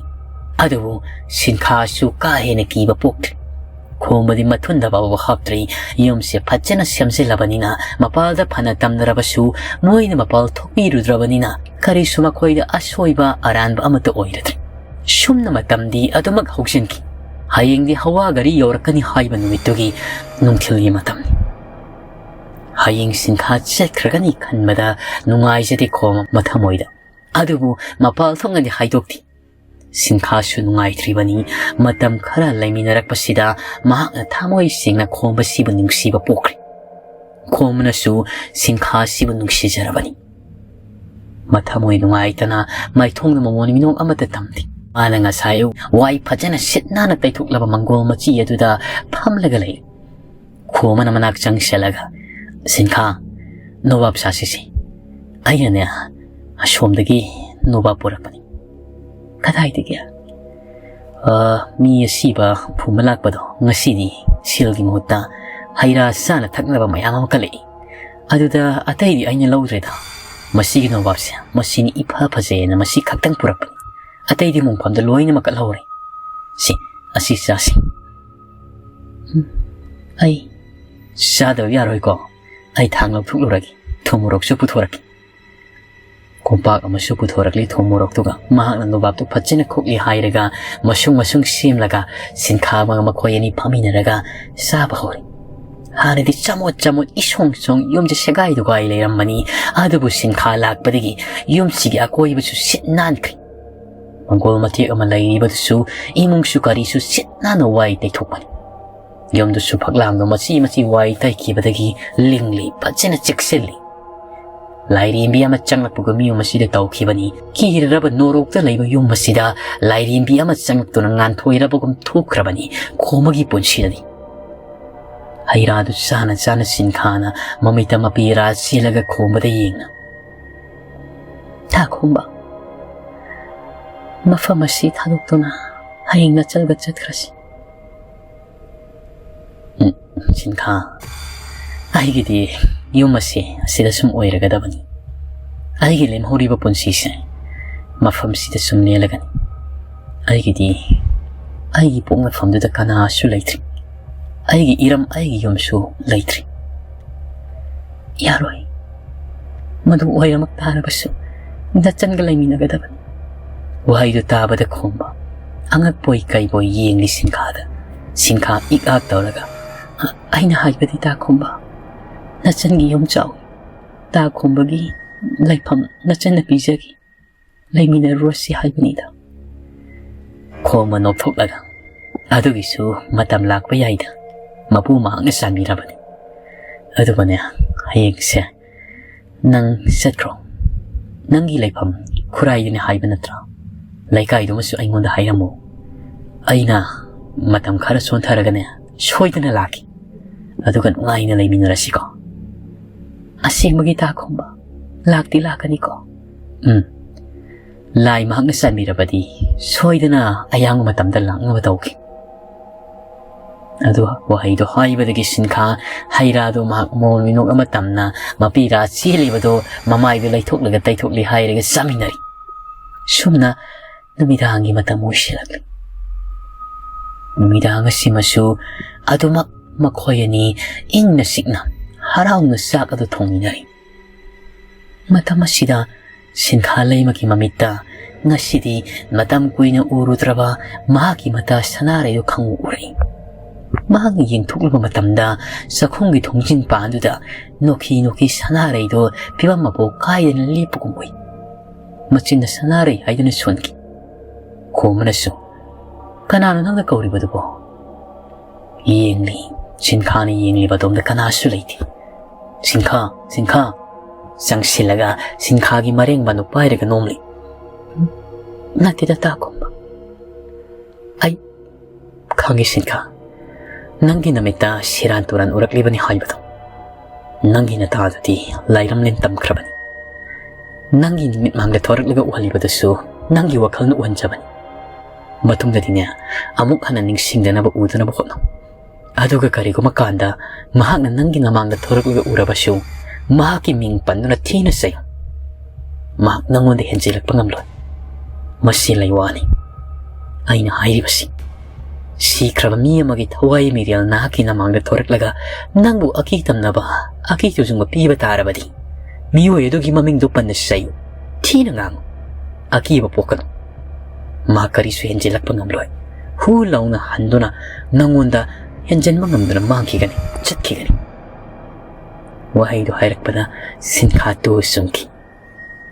ꯑꯗꯨꯕꯨ ꯁꯤꯟꯈꯥꯁꯨ ꯀꯥ ꯍꯦꯟꯅ ꯀꯤꯕ ꯄꯣꯛꯇ꯭ꯔꯤ꯫ ꯈꯣꯝꯕꯗꯤ ꯃꯊꯨꯟꯗ ꯐꯥꯎꯕ ꯍꯥꯞꯇ꯭ꯔꯤ꯫ ꯌꯨꯝꯁꯦ ꯐꯖꯅ ꯁꯦꯝꯖꯤꯜꯂꯕꯅꯤꯅ, ꯃꯄꯥꯜꯗ ꯐꯅ ꯇꯝꯅꯔꯕꯁꯨ ꯃꯣꯏꯅ ꯃꯄꯥꯜ ꯊꯣꯛꯄꯤꯔꯨꯗ꯭ꯔꯕꯅꯤꯅ, ꯀꯔꯤꯁꯨ ꯃꯈꯣꯏꯗ ꯑꯁꯣꯏꯕ ꯑꯔꯥꯟꯕ ꯑꯃꯠꯇ ꯑꯣꯏꯔꯗ꯭ꯔꯦ꯫ ꯁꯨꯝꯅ ꯃꯇꯝꯗꯤ ꯑꯗꯨꯃꯛ ꯍꯧꯖꯤꯟꯈꯤ꯫ ꯍꯌꯦꯡꯗꯤ ꯍꯋꯥ ꯒꯥꯔꯤ ꯌꯧꯔꯛꯀꯅꯤ ꯍꯥꯏꯕ ꯅꯨꯃꯤꯠꯇꯨꯒꯤ ꯅꯨꯡꯊꯤꯜꯒꯤ ꯃꯇꯝꯅꯤ꯫ ꯍꯌꯦꯡ ꯁꯤꯟꯈꯥ ꯆꯠꯈ꯭ꯔꯒꯅꯤ ꯈꯟꯕꯗ ꯅꯨꯡꯉꯥꯏꯖꯗꯦ ꯈꯣꯝ ꯃꯊꯃꯣꯏꯗ꯫ ꯑꯗꯨꯕꯨ ꯃꯄꯥꯜ ꯊꯣꯛꯅꯗꯤ ꯍꯥꯏꯗꯣꯛꯇꯦ꯫ ꯁꯤꯟꯈꯥꯁꯨ ꯅꯨꯡꯉꯥꯏꯇ꯭ꯔꯤꯕꯅꯤ꯫ ꯃꯇꯝ ꯈꯔ ꯂꯩꯃꯤꯟꯅꯔꯛꯄꯁꯤꯗ ꯃꯍꯥꯛꯅ ꯊꯃꯣꯏ ꯁꯦꯡꯅ ꯈꯣꯝꯕꯁꯤꯕꯨ ꯅꯨꯡꯁꯤꯕ ꯄꯣꯛꯈ꯭ꯔꯦ꯫ ꯈꯣꯝꯕꯅꯁꯨ ꯁꯤꯟꯈꯥꯁꯤꯕꯨ ꯅꯨꯡꯁꯤꯖꯔꯕꯅꯤ꯫ ꯃꯊꯃꯣꯏ ꯅꯨꯡꯉꯥꯏꯇꯅ ꯃꯥꯏꯊꯣꯡꯗ ꯃꯃꯣꯟ ꯃꯤꯅꯣꯛ ꯑꯃꯠꯇ ꯇꯝꯗꯦ꯫ ꯃꯥꯅ ꯉꯁꯥꯏ ꯋꯥꯏ ꯐꯖꯅ ꯁꯤꯠ ꯅꯥꯟꯅ ꯇꯩꯊꯣꯛꯂꯕ ꯃꯪꯒꯣꯜ ꯃꯆꯤ ꯑꯗꯨꯗ ꯐꯝꯂꯒ ꯂꯩ꯫ ꯈꯣꯝꯕꯅ ꯃꯅꯥꯛ ꯆꯪꯁꯤꯜꯂꯒ, "ꯁꯤꯟꯈꯥ, ꯅꯣꯕꯥꯞ ꯆꯥꯁꯤꯁꯦ꯫ ꯑꯩꯅꯅꯦ, ꯑꯁꯣꯝꯗꯒꯤ ꯅꯣꯕꯥꯞ ꯄꯨꯔꯛꯄꯅꯤ꯫" "ꯀꯗꯥꯏꯗꯒꯤ?" "ꯑ, ꯃꯤ ꯑꯁꯤꯕ ꯐꯨꯝꯕ ꯂꯥꯛꯄꯗꯣ, ꯉꯁꯤꯗꯤ ꯁꯤꯜꯒꯤ ꯃꯍꯨꯠꯇ ꯍꯩ ꯔꯥ ꯆꯥꯅ ꯊꯛꯅꯕ ꯃꯌꯥꯝ ꯑꯃ ꯀꯜꯂꯛꯏ꯫ ꯑꯗꯨꯗ ꯑꯇꯩꯗꯤ ꯑꯩꯅ ꯂꯧꯗ꯭ꯔꯦꯗ꯫ ꯃꯁꯤꯒꯤ ꯅꯣꯕꯥꯞꯁꯦ, ꯃꯁꯤꯅꯤ ꯏꯐ ꯐꯖꯩꯅ ꯃꯁꯤ ꯈꯛꯇꯪ ꯄꯨꯔꯛꯄꯅꯤ꯫ ꯑꯇꯩꯗꯤ ꯃꯣꯡꯐꯝꯗ ꯂꯣꯏꯅꯃꯛ ꯀꯠꯍꯧꯔꯦ꯫ ꯁꯤ, ꯑꯁꯤ ꯆꯥꯁꯤ꯫" "ꯎꯝ, ꯑꯩ ꯆꯥꯗꯕ ꯌꯥꯔꯣꯏꯀꯣ꯫ ꯑꯩ ꯊꯥꯡ ꯂꯧꯊꯣꯛꯂꯨꯔꯒꯦ, ꯊꯨꯝ ꯃꯣꯔꯣꯛꯁꯨ ꯄꯨꯊꯣꯔꯛꯀꯦ꯫" ꯀꯣꯝꯄꯥꯛ ꯑꯃꯁꯨ ꯄꯨꯊꯣꯔꯛꯂꯤ ꯊꯨꯝ ꯃꯣꯔꯣꯛꯇꯨꯒ꯫ ꯃꯍꯥꯛꯅ ꯅꯣꯕꯥꯞꯇꯨ ꯐꯖꯅ ꯈꯨꯛꯂꯤ ꯍꯥꯏꯔꯒ ꯃꯁꯨꯡ ꯃꯁꯨꯡ ꯁꯦꯝꯂꯒ ꯁꯤꯟꯈꯥ ꯑꯃꯒ ꯃꯈꯣꯏ ꯑꯅꯤ ꯐꯝꯃꯤꯟꯅꯔꯒ ꯆꯥꯕ ꯍꯧꯔꯦ꯫ ꯍꯥꯟꯅꯗꯤ ꯆꯃꯣꯠ ꯆꯃꯣꯠ ꯏꯁꯣꯡ ꯁꯣꯡ ꯌꯨꯝꯁꯦ ꯁꯦꯒꯥꯏ ꯇꯨꯒꯥꯏ ꯂꯩꯔꯝꯕꯅꯤ꯫ ꯑꯗꯨꯕꯨ ꯁꯤꯟꯈꯥ ꯂꯥꯛꯄꯗꯒꯤ ꯌꯨꯝꯁꯤꯒꯤ ꯑꯀꯣꯏꯕꯁꯨ ꯁꯤꯠ ꯅꯥꯟꯈ꯭ꯔꯦ꯫ ꯃꯪꯒꯣꯜ ꯃꯇꯦꯛ ꯑꯃ ꯂꯩꯔꯤꯕꯗꯨꯁꯨ ꯏꯃꯨꯡꯁꯨ ꯀꯔꯤꯁꯨ ꯁꯤꯠ ꯅꯥꯟꯅ ꯋꯥꯏ ꯇꯩꯊꯣꯛꯄꯅꯤ꯫ ꯌꯨꯝꯗꯨꯁꯨ ꯐꯛꯂꯥꯡꯗꯣ ꯃꯆꯤ ꯃꯆꯤ ꯋꯥꯏ ꯇꯩꯈꯤꯕꯗꯒꯤ ꯂꯤꯡꯂꯤ, ꯐꯖꯅ ꯆꯦꯛꯁꯤꯜꯂꯤ꯫ ꯂꯥꯏꯔꯦꯝꯕꯤ ꯑꯃ ꯆꯪꯂꯛꯄꯒꯨꯝ ꯌꯨꯝ ꯑꯁꯤꯗ ꯇꯧꯈꯤꯕꯅꯤ꯫ ꯀꯤꯔꯔꯕ ꯅꯣꯔꯣꯛꯇ ꯂꯩꯕ ꯌꯨꯝ ꯑꯁꯤꯗ ꯂꯥꯏꯔꯦꯝꯕꯤ ꯑꯃ ꯆꯪꯂꯛꯇꯨꯅ ꯉꯥꯟꯊꯣꯏꯔꯕꯒꯨꯝ ꯊꯣꯛꯈ꯭ꯔꯕꯅꯤ ꯈꯣꯝꯕꯒꯤ ꯄꯨꯟꯁꯤꯗꯗꯤ꯫ ꯍꯩ ꯔꯥꯗꯨ ꯆꯥꯅ ꯆꯥꯅ ꯁꯤꯟꯈꯥꯅ ꯃꯃꯤꯠꯇ ꯃꯄꯤ ꯔꯥ ꯆꯦꯜꯂꯒ ꯈꯣꯝꯕꯗ ꯌꯦꯡꯅ, "ꯊꯥ ꯈꯣꯝꯕ, ꯃꯐꯝ ꯑꯁꯤ ꯊꯥꯗꯣꯛꯇꯨꯅ ꯍꯌꯦꯡ ꯅꯆꯜꯒ ꯆꯠꯈ꯭ꯔꯁꯤ꯫" "ꯎꯝ, ꯁꯤꯟꯈꯥ, ꯑꯩꯒꯤꯗꯤ ꯌꯨꯝ ꯑꯁꯤ ꯑꯁꯤꯗ ꯁꯨꯝ ꯑꯣꯏꯔꯒꯗꯕꯅꯤ꯫ ꯑꯩꯒꯤ ꯂꯦꯝꯍꯧꯔꯤꯕ ꯄꯨꯟꯁꯤꯁꯦ ꯃꯐꯝꯁꯤꯗ ꯁꯨꯝ ꯂꯦꯜꯂꯒꯅꯤ꯫ ꯑꯩꯒꯤꯗꯤ ꯑꯩꯒꯤ ꯄꯣꯛꯅꯐꯝꯗꯨꯗ ꯀꯅꯥꯁꯨ ꯂꯩꯇ꯭ꯔꯤ꯫ ꯑꯩꯒꯤ ꯏꯔꯝ, ꯑꯩꯒꯤ ꯌꯨꯝꯁꯨ ꯂꯩꯇ꯭ꯔꯤ꯫ ꯌꯥꯔꯣꯏ꯫ ꯃꯗꯨ ꯑꯣꯏꯔꯃꯛ ꯇꯥꯔꯕꯁꯨ ꯅꯆꯟꯒ ꯂꯩꯃꯤꯟꯅꯒꯗꯕꯅꯤ꯫ ꯋꯥꯍꯩꯗꯨ ꯇꯥꯕꯗ ꯈꯣꯝꯕ ꯑꯉꯛꯄꯣꯏ ꯀꯩꯕꯣꯏ ꯌꯦꯡꯂꯤ ꯁꯤꯟꯈꯥꯗ꯫ ꯁꯤꯟꯈꯥ ꯏꯛ ꯑꯥꯛ ꯇꯧꯔꯒ, "ꯑ-, ꯑꯩꯅ ꯍꯥꯏꯕꯗꯤ ꯇꯥ ꯈꯣꯝꯕ, ꯅꯆꯟꯒꯤ ꯌꯨꯝ ꯆꯥꯎꯏ꯫ ꯇꯥ ꯈꯣꯝꯕꯒꯤ ꯂꯩꯐꯝ ꯅꯆꯟꯅ ꯄꯤꯖꯒꯦ꯫ ꯂꯩꯃꯤꯟꯅꯔꯨꯔꯁꯤ ꯍꯥꯏꯕꯅꯤꯗ꯫" ꯈꯣꯝꯕ ꯅꯣꯛꯊꯣꯛꯂꯒ, "ꯑꯗꯨꯒꯤꯁꯨ ꯃꯇꯝ ꯂꯥꯛꯄ ꯌꯥꯏꯗ꯫ ꯃꯄꯨ ꯃꯍꯥꯛꯅ ꯆꯥꯟꯕꯤꯔꯕꯅꯤ꯫ ꯑꯗꯨꯒꯅꯦ, ꯍꯌꯦꯡꯁꯦ ꯅꯪ ꯆꯠꯈ꯭ꯔꯣ꯫ ꯅꯪꯒꯤ ꯂꯩꯐꯝ ꯈꯨꯔꯥꯏꯗꯅꯤ ꯍꯥꯏꯕ ꯅꯠꯇ꯭ꯔꯥ? ꯂꯩꯀꯥꯏꯗꯨꯃꯁꯨ ꯑꯩꯉꯣꯟꯗ ꯍꯥꯏꯔꯝꯃꯨ꯫ ꯑꯩꯅ ꯃꯇꯝ ꯈꯔ ꯆꯣꯟꯊꯔꯒꯅꯦ, ꯁꯣꯏꯗꯅ ꯂꯥꯛꯈꯤ꯫ ꯑꯗꯨꯒ ꯅꯨꯡꯉꯥꯏꯅ ꯂꯩꯃꯤꯟꯅꯔꯁꯤꯀꯣ꯫" "ꯑꯁꯦꯡꯕꯒꯤ ꯇꯥ ꯈꯣꯝꯕ? ꯂꯥꯛꯇꯤ ꯂꯥꯛꯀꯅꯤꯀꯣ?" "ꯎꯝ꯫ ꯂꯥꯏ ꯃꯍꯥꯛꯅ ꯆꯥꯟꯕꯤꯔꯕꯗꯤ ꯁꯣꯏꯗꯅ ꯑꯌꯥꯡꯕ ꯃꯇꯝꯗ ꯂꯥꯛꯅꯕ ꯇꯧꯒꯦ꯫" ꯑꯗꯨ ꯋꯥꯍꯩꯗꯣ ꯍꯥꯏꯕꯗꯒꯤ ꯁꯤꯟꯈꯥ ꯍꯩ ꯔꯥꯗꯣ ꯃꯍꯥꯛ ꯃꯣꯟ ꯃꯤꯅꯣꯛ ꯑꯃ ꯇꯝꯅ ꯃꯄꯤ ꯔꯥ ꯆꯦꯜꯂꯤꯕꯗꯣ ꯃꯃꯥꯏꯗꯨ ꯂꯩꯊꯣꯛꯂꯒ ꯇꯩꯊꯣꯛꯂꯤ ꯍꯥꯏꯔꯒ ꯆꯥꯃꯤꯟꯅꯔꯤ꯫ ꯁꯨꯝꯅ ꯅꯨꯃꯤꯗꯥꯡꯒꯤ ꯃꯇꯝ ꯑꯣꯏꯁꯤꯜꯂꯛꯂꯤ꯫ ꯅꯨꯃꯤꯗꯥꯡ ꯑꯁꯤꯃꯁꯨ ꯑꯗꯨꯃꯛ ꯃꯈꯣꯏ ꯑꯅꯤ ꯏꯪꯅ ꯆꯤꯛꯅ ꯍꯔꯥꯎꯅ ꯆꯥꯛ ꯑꯗꯨ ꯊꯣꯡꯃꯤꯟꯅꯔꯤ꯫ ꯃꯇꯝ ꯑꯁꯤꯗ ꯁꯤꯟꯈꯥ ꯂꯩꯃꯒꯤ ꯃꯃꯤꯠꯇ ꯉꯁꯤꯗꯤ ꯃꯇꯝ ꯀꯨꯏꯅ ꯎꯔꯨꯗ꯭ꯔꯕ ꯃꯍꯥꯛꯀꯤ ꯃꯇꯥ ꯁꯅꯥꯔꯩꯗꯨ ꯈꯪꯎ ꯎꯔꯛꯏ꯫ ꯃꯍꯥꯛꯅ ꯌꯦꯡꯊꯣꯛꯂꯨꯕ ꯃꯇꯝꯗ ꯆꯥꯛꯈꯨꯝꯒꯤ ꯊꯣꯡꯖꯤꯟ ꯄꯥꯟꯗꯨꯗ ꯅꯣꯛꯈꯤ ꯅꯣꯛꯈꯤ ꯁꯅꯥꯔꯩꯗꯣ ꯐꯤꯕꯝ ꯃꯄꯣꯛ ꯀꯥꯏꯗꯅ ꯂꯦꯞꯄꯒꯨꯝ ꯎꯏ꯫ ꯃꯆꯤꯟꯅ ꯁꯅꯥꯔꯩ ꯍꯥꯏꯗꯨꯅ ꯁꯣꯟꯈꯤ꯫ ꯈꯣꯝꯕꯅꯁꯨ, "ꯀꯅꯥꯅꯣ ꯅꯪꯅ ꯀꯧꯔꯤꯕꯗꯨꯕꯣ?" ꯌꯦꯡꯂꯤ꯫ ꯁꯤꯟꯈꯥꯅ ꯌꯦꯡꯂꯤꯕ ꯑꯗꯣꯝꯗ ꯀꯅꯥꯁꯨ ꯂꯩꯇꯦ꯫ "ꯁꯤꯟꯈꯥ, ꯁꯤꯟꯈꯥ!" ꯆꯪꯁꯤꯜꯂꯒ ꯁꯤꯟꯈꯥꯒꯤ ꯃꯔꯦꯡ ꯃꯅꯨ ꯄꯥꯏꯔꯒ ꯅꯣꯝꯂꯤ꯫ "ꯅꯠꯇꯦꯗ ꯇꯥ ꯈꯣꯝꯕ꯫ ꯑꯩ ꯈꯪꯉꯤ ꯁꯤꯟꯈꯥ꯫ ꯅꯪꯒꯤ ꯅꯃꯤꯠꯇ ꯁꯦꯔꯥꯟ ꯇꯨꯔꯥꯟ ꯎꯔꯛꯂꯤꯕꯅꯤ ꯍꯥꯏꯕꯗꯣ꯫ ꯅꯪꯒꯤ ꯅꯇꯥꯗꯨꯗꯤ ꯂꯥꯏꯔꯝꯂꯦꯟ ꯇꯝꯈ꯭ꯔꯕꯅꯤ꯫ ꯅꯪꯒꯤ ꯃꯤꯠꯃꯥꯡꯗ ꯊꯣꯔꯛꯂꯒ ꯎꯍꯜꯂꯤꯕꯗꯨꯁꯨ ꯅꯪꯒꯤ ꯋꯥꯈꯜꯅ ꯎꯍꯟꯖꯕꯅꯤ꯫ ꯃꯇꯨꯡꯗꯗꯤꯅꯦ, ꯑꯃꯨꯛ ꯍꯟꯅ ꯅꯤꯡꯁꯤꯡꯗꯅꯕ ꯎꯗꯅꯕ ꯍꯣꯠꯅꯧ꯫ ꯑꯗꯨꯒ ꯀꯔꯤꯒꯨꯝꯕ ꯀꯥꯟꯗ ꯃꯍꯥꯛꯅ ꯅꯪꯒꯤ ꯅꯃꯥꯡꯗ ꯊꯣꯔꯛꯂꯒ ꯎꯔꯕꯁꯨ, ꯃꯍꯥꯛꯀꯤ ꯃꯤꯡ ꯄꯟꯗꯨꯅ ꯊꯤꯅ ꯆꯩꯌꯨ꯫ ꯃꯍꯥꯛ ꯅꯪꯉꯣꯟꯗ ꯍꯦꯟꯖꯤꯜꯂꯛꯄ ꯉꯝꯂꯣꯏ꯫ ꯃꯁꯤ ꯂꯩꯋꯥꯅꯤ ꯑꯩꯅ ꯍꯥꯏꯔꯤꯕꯁꯤ꯫" ꯁꯤꯈ꯭ꯔꯕ ꯃꯤ ꯑꯃꯒꯤ ꯊꯋꯥꯏ ꯃꯤꯔꯦꯜ ꯅꯍꯥꯛꯀꯤ ꯅꯃꯥꯡꯗ ꯊꯣꯔꯛꯂꯒ ꯅꯪꯕꯨ ꯑꯀꯤ ꯇꯝꯅꯕ, ꯑꯀꯤ ꯇꯨꯖꯨꯡꯕ ꯄꯤꯕ ꯇꯥꯔꯕꯗꯤ, ꯃꯤꯑꯣꯏ ꯑꯗꯨꯒꯤ ꯃꯃꯤꯡꯗꯨ ꯄꯟꯅ ꯆꯩꯌꯨ, ꯊꯤꯅ ꯉꯥꯡꯉꯨ꯫ ꯑꯀꯤꯕ ꯄꯣꯛꯀꯅꯨ꯫ ꯃꯍꯥꯛ ꯀꯔꯤꯁꯨ ꯍꯦꯟꯖꯤꯜꯂꯛꯄ ꯉꯝꯂꯣꯏ꯫ ꯍꯨ ꯂꯥꯎꯅ ꯍꯟꯗꯨꯅ ꯅꯪꯉꯣꯟꯗ ꯍꯦꯟꯖꯤꯟꯕ ꯉꯝꯗꯅ ꯃꯥꯡꯈꯤꯒꯅꯤ, ꯆꯠꯈꯤꯒꯅꯤ꯫ ꯋꯥꯍꯩꯗꯨ ꯍꯥꯏꯔꯛꯄꯗ ꯁꯤꯟꯈꯥ ꯇꯨ ꯆꯨꯝꯈꯤ꯫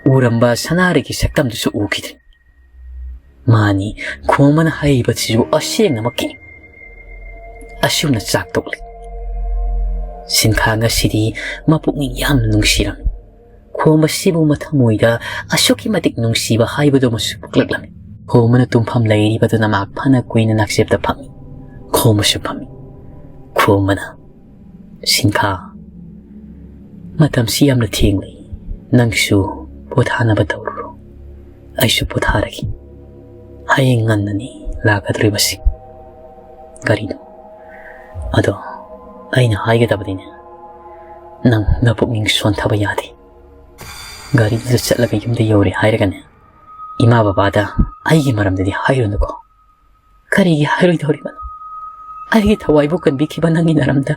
ꯎꯔꯝꯕ ꯁꯅꯥꯔꯩꯒꯤ ꯁꯛꯇꯝꯗꯨꯁꯨ ꯎꯈꯤꯗ꯭ꯔꯦ꯫ ꯃꯥꯅꯤ, ꯈꯣꯝꯕꯅ ꯍꯥꯏꯔꯤꯕꯁꯤꯁꯨ ꯑꯁꯦꯡꯅꯃꯛꯀꯤꯅꯤ꯫ ꯑꯁꯨꯝꯅ ꯆꯥꯛ ꯇꯣꯛꯂꯤ꯫ ꯁꯤꯟꯈꯥ ꯉꯁꯤꯗꯤ ꯃꯄꯨꯛꯅꯤꯡ ꯌꯥꯝꯅ ꯅꯨꯡꯁꯤꯔꯝꯃꯤ꯫ ꯈꯣꯝꯕꯁꯤꯕꯨ ꯃꯊꯃꯣꯏꯗ ꯑꯁꯨꯛꯀꯤ ꯃꯇꯤꯛ ꯅꯨꯡꯁꯤꯕ ꯍꯥꯏꯕꯗꯨꯃꯁꯨ ꯄꯣꯛꯂꯛꯂꯝꯃꯤ꯫ ꯈꯣꯝꯕꯅ ꯇꯨꯝꯐꯝ ꯂꯩꯔꯤꯕꯗꯨꯅ ꯃꯍꯥꯛ ꯐꯅ ꯀꯨꯏꯅ ꯅꯥꯛꯆꯦꯞꯇ ꯐꯝꯃꯤ꯫ ꯈꯣꯝꯕꯁꯨ ꯐꯝꯃꯤ꯫ ꯈꯣꯝꯕꯅ, "ꯁꯤꯟꯈꯥ, ꯃꯇꯝꯁꯤ ꯌꯥꯝꯅ ꯊꯦꯡꯂꯤ꯫ ꯅꯪꯁꯨ ꯄꯣꯊꯥꯅꯕ ꯇꯧꯔꯨꯔꯣ꯫ ꯑꯩꯁꯨ ꯄꯣꯊꯥꯔꯒꯦ꯫ ꯍꯌꯦꯡ ꯉꯟꯅꯅꯤ ꯂꯥꯛꯀꯗꯧꯔꯤꯕꯁꯤ ꯒꯥꯔꯤꯗꯣ꯫ ꯑꯗꯣ ꯑꯩꯅ ꯍꯥꯏꯒꯗꯕꯗꯤꯅꯦ, ꯅꯪ ꯅꯄꯨꯛꯅꯤꯡ ꯁꯣꯟꯊꯕ ꯌꯥꯗꯦ꯫ ꯒꯥꯔꯤꯗꯨꯗ ꯆꯠꯂꯒ ꯌꯨꯝꯗ ꯌꯧꯔꯦ ꯍꯥꯏꯔꯒꯅꯦ, ꯏꯃꯥ ꯕꯕꯥꯗ ꯑꯩꯒꯤ ꯃꯔꯝꯗꯗꯤ ꯍꯥꯏꯔꯨꯅꯨꯀꯣ꯫" "ꯀꯔꯤꯒꯤ ꯍꯥꯏꯔꯣꯏꯗꯧꯔꯤꯕꯅꯣ? ꯑꯩꯒꯤ ꯊꯋꯥꯏꯕꯨ ꯀꯟꯕꯤꯈꯤꯕ ꯅꯪꯒꯤ ꯅꯔꯝꯗ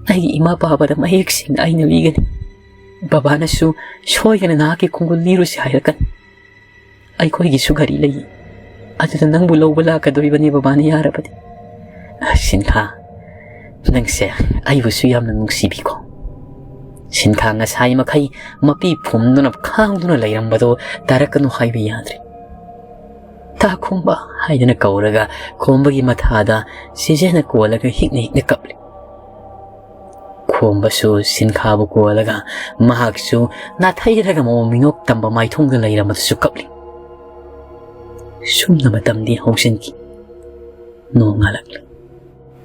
ꯑꯩꯒꯤ ꯏꯃꯥ ꯄꯥꯕꯗ ꯃꯌꯦꯛ ꯁꯦꯡꯅ ꯑꯩꯅ ꯂꯤꯒꯅꯤ꯫ ꯕꯕꯥꯅꯁꯨ ꯁꯣꯏꯗꯅ ꯅꯍꯥꯛꯀꯤ ꯈꯣꯡꯒꯨꯜ ꯂꯤꯔꯨꯁꯤ ꯍꯥꯏꯔꯛꯀꯅꯤ꯫ ꯑꯩꯈꯣꯏꯒꯤꯁꯨ ꯒꯥꯔꯤ ꯂꯩꯌꯦ꯫ ꯑꯗꯨꯗ ꯅꯪꯕꯨ ꯂꯧꯕ ꯂꯥꯛꯀꯗꯧꯔꯤꯕꯅꯦ ꯕꯕꯥꯅ ꯌꯥꯔꯕꯗꯤ꯫" "ꯁꯤꯟꯈꯥ, ꯅꯪꯁꯦ ꯑꯩꯕꯨꯁꯨ ꯌꯥꯝꯅ ꯅꯨꯡꯁꯤꯕꯤꯀꯣ꯫" ꯁꯤꯟꯈꯥ ꯉꯁꯥꯏ ꯃꯈꯩ ꯃꯄꯤ ꯐꯨꯝꯗꯨꯅ ꯈꯥꯡꯗꯨꯅ ꯂꯩꯔꯝꯕꯗꯣ ꯇꯥꯔꯛꯀꯅꯨ ꯍꯥꯏꯕ ꯌꯥꯗ꯭ꯔꯦ꯫ "ꯇꯥ ꯈꯣꯝꯕ" ꯍꯥꯏꯗꯨꯅ ꯀꯧꯔꯒ ꯈꯣꯝꯕꯒꯤ ꯃꯊꯥꯗ ꯁꯤꯖꯦꯅ ꯀꯣꯜꯂꯒ ꯍꯤꯛꯅ ꯍꯤꯛꯅ ꯀꯞꯂꯤ꯫ ꯈꯣꯝꯕꯁꯨ ꯁꯤꯟꯈꯥꯕꯨ ꯀꯣꯜꯂꯒ ꯃꯍꯥꯛꯁꯨ ꯅꯥꯊꯩꯔꯒ ꯃꯑꯣꯡ ꯃꯤꯅꯣꯛ ꯇꯝꯕ ꯃꯥꯏꯊꯣꯡꯗ ꯂꯩꯔꯝꯕꯗꯨꯁꯨ ꯀꯞꯂꯤ꯫ ꯁꯨꯝꯅ ꯃꯇꯝꯗꯤ ꯍꯧꯖꯤꯟꯈꯤ꯫ ꯅꯣꯡꯉꯥꯜꯂꯛꯂꯤ꯫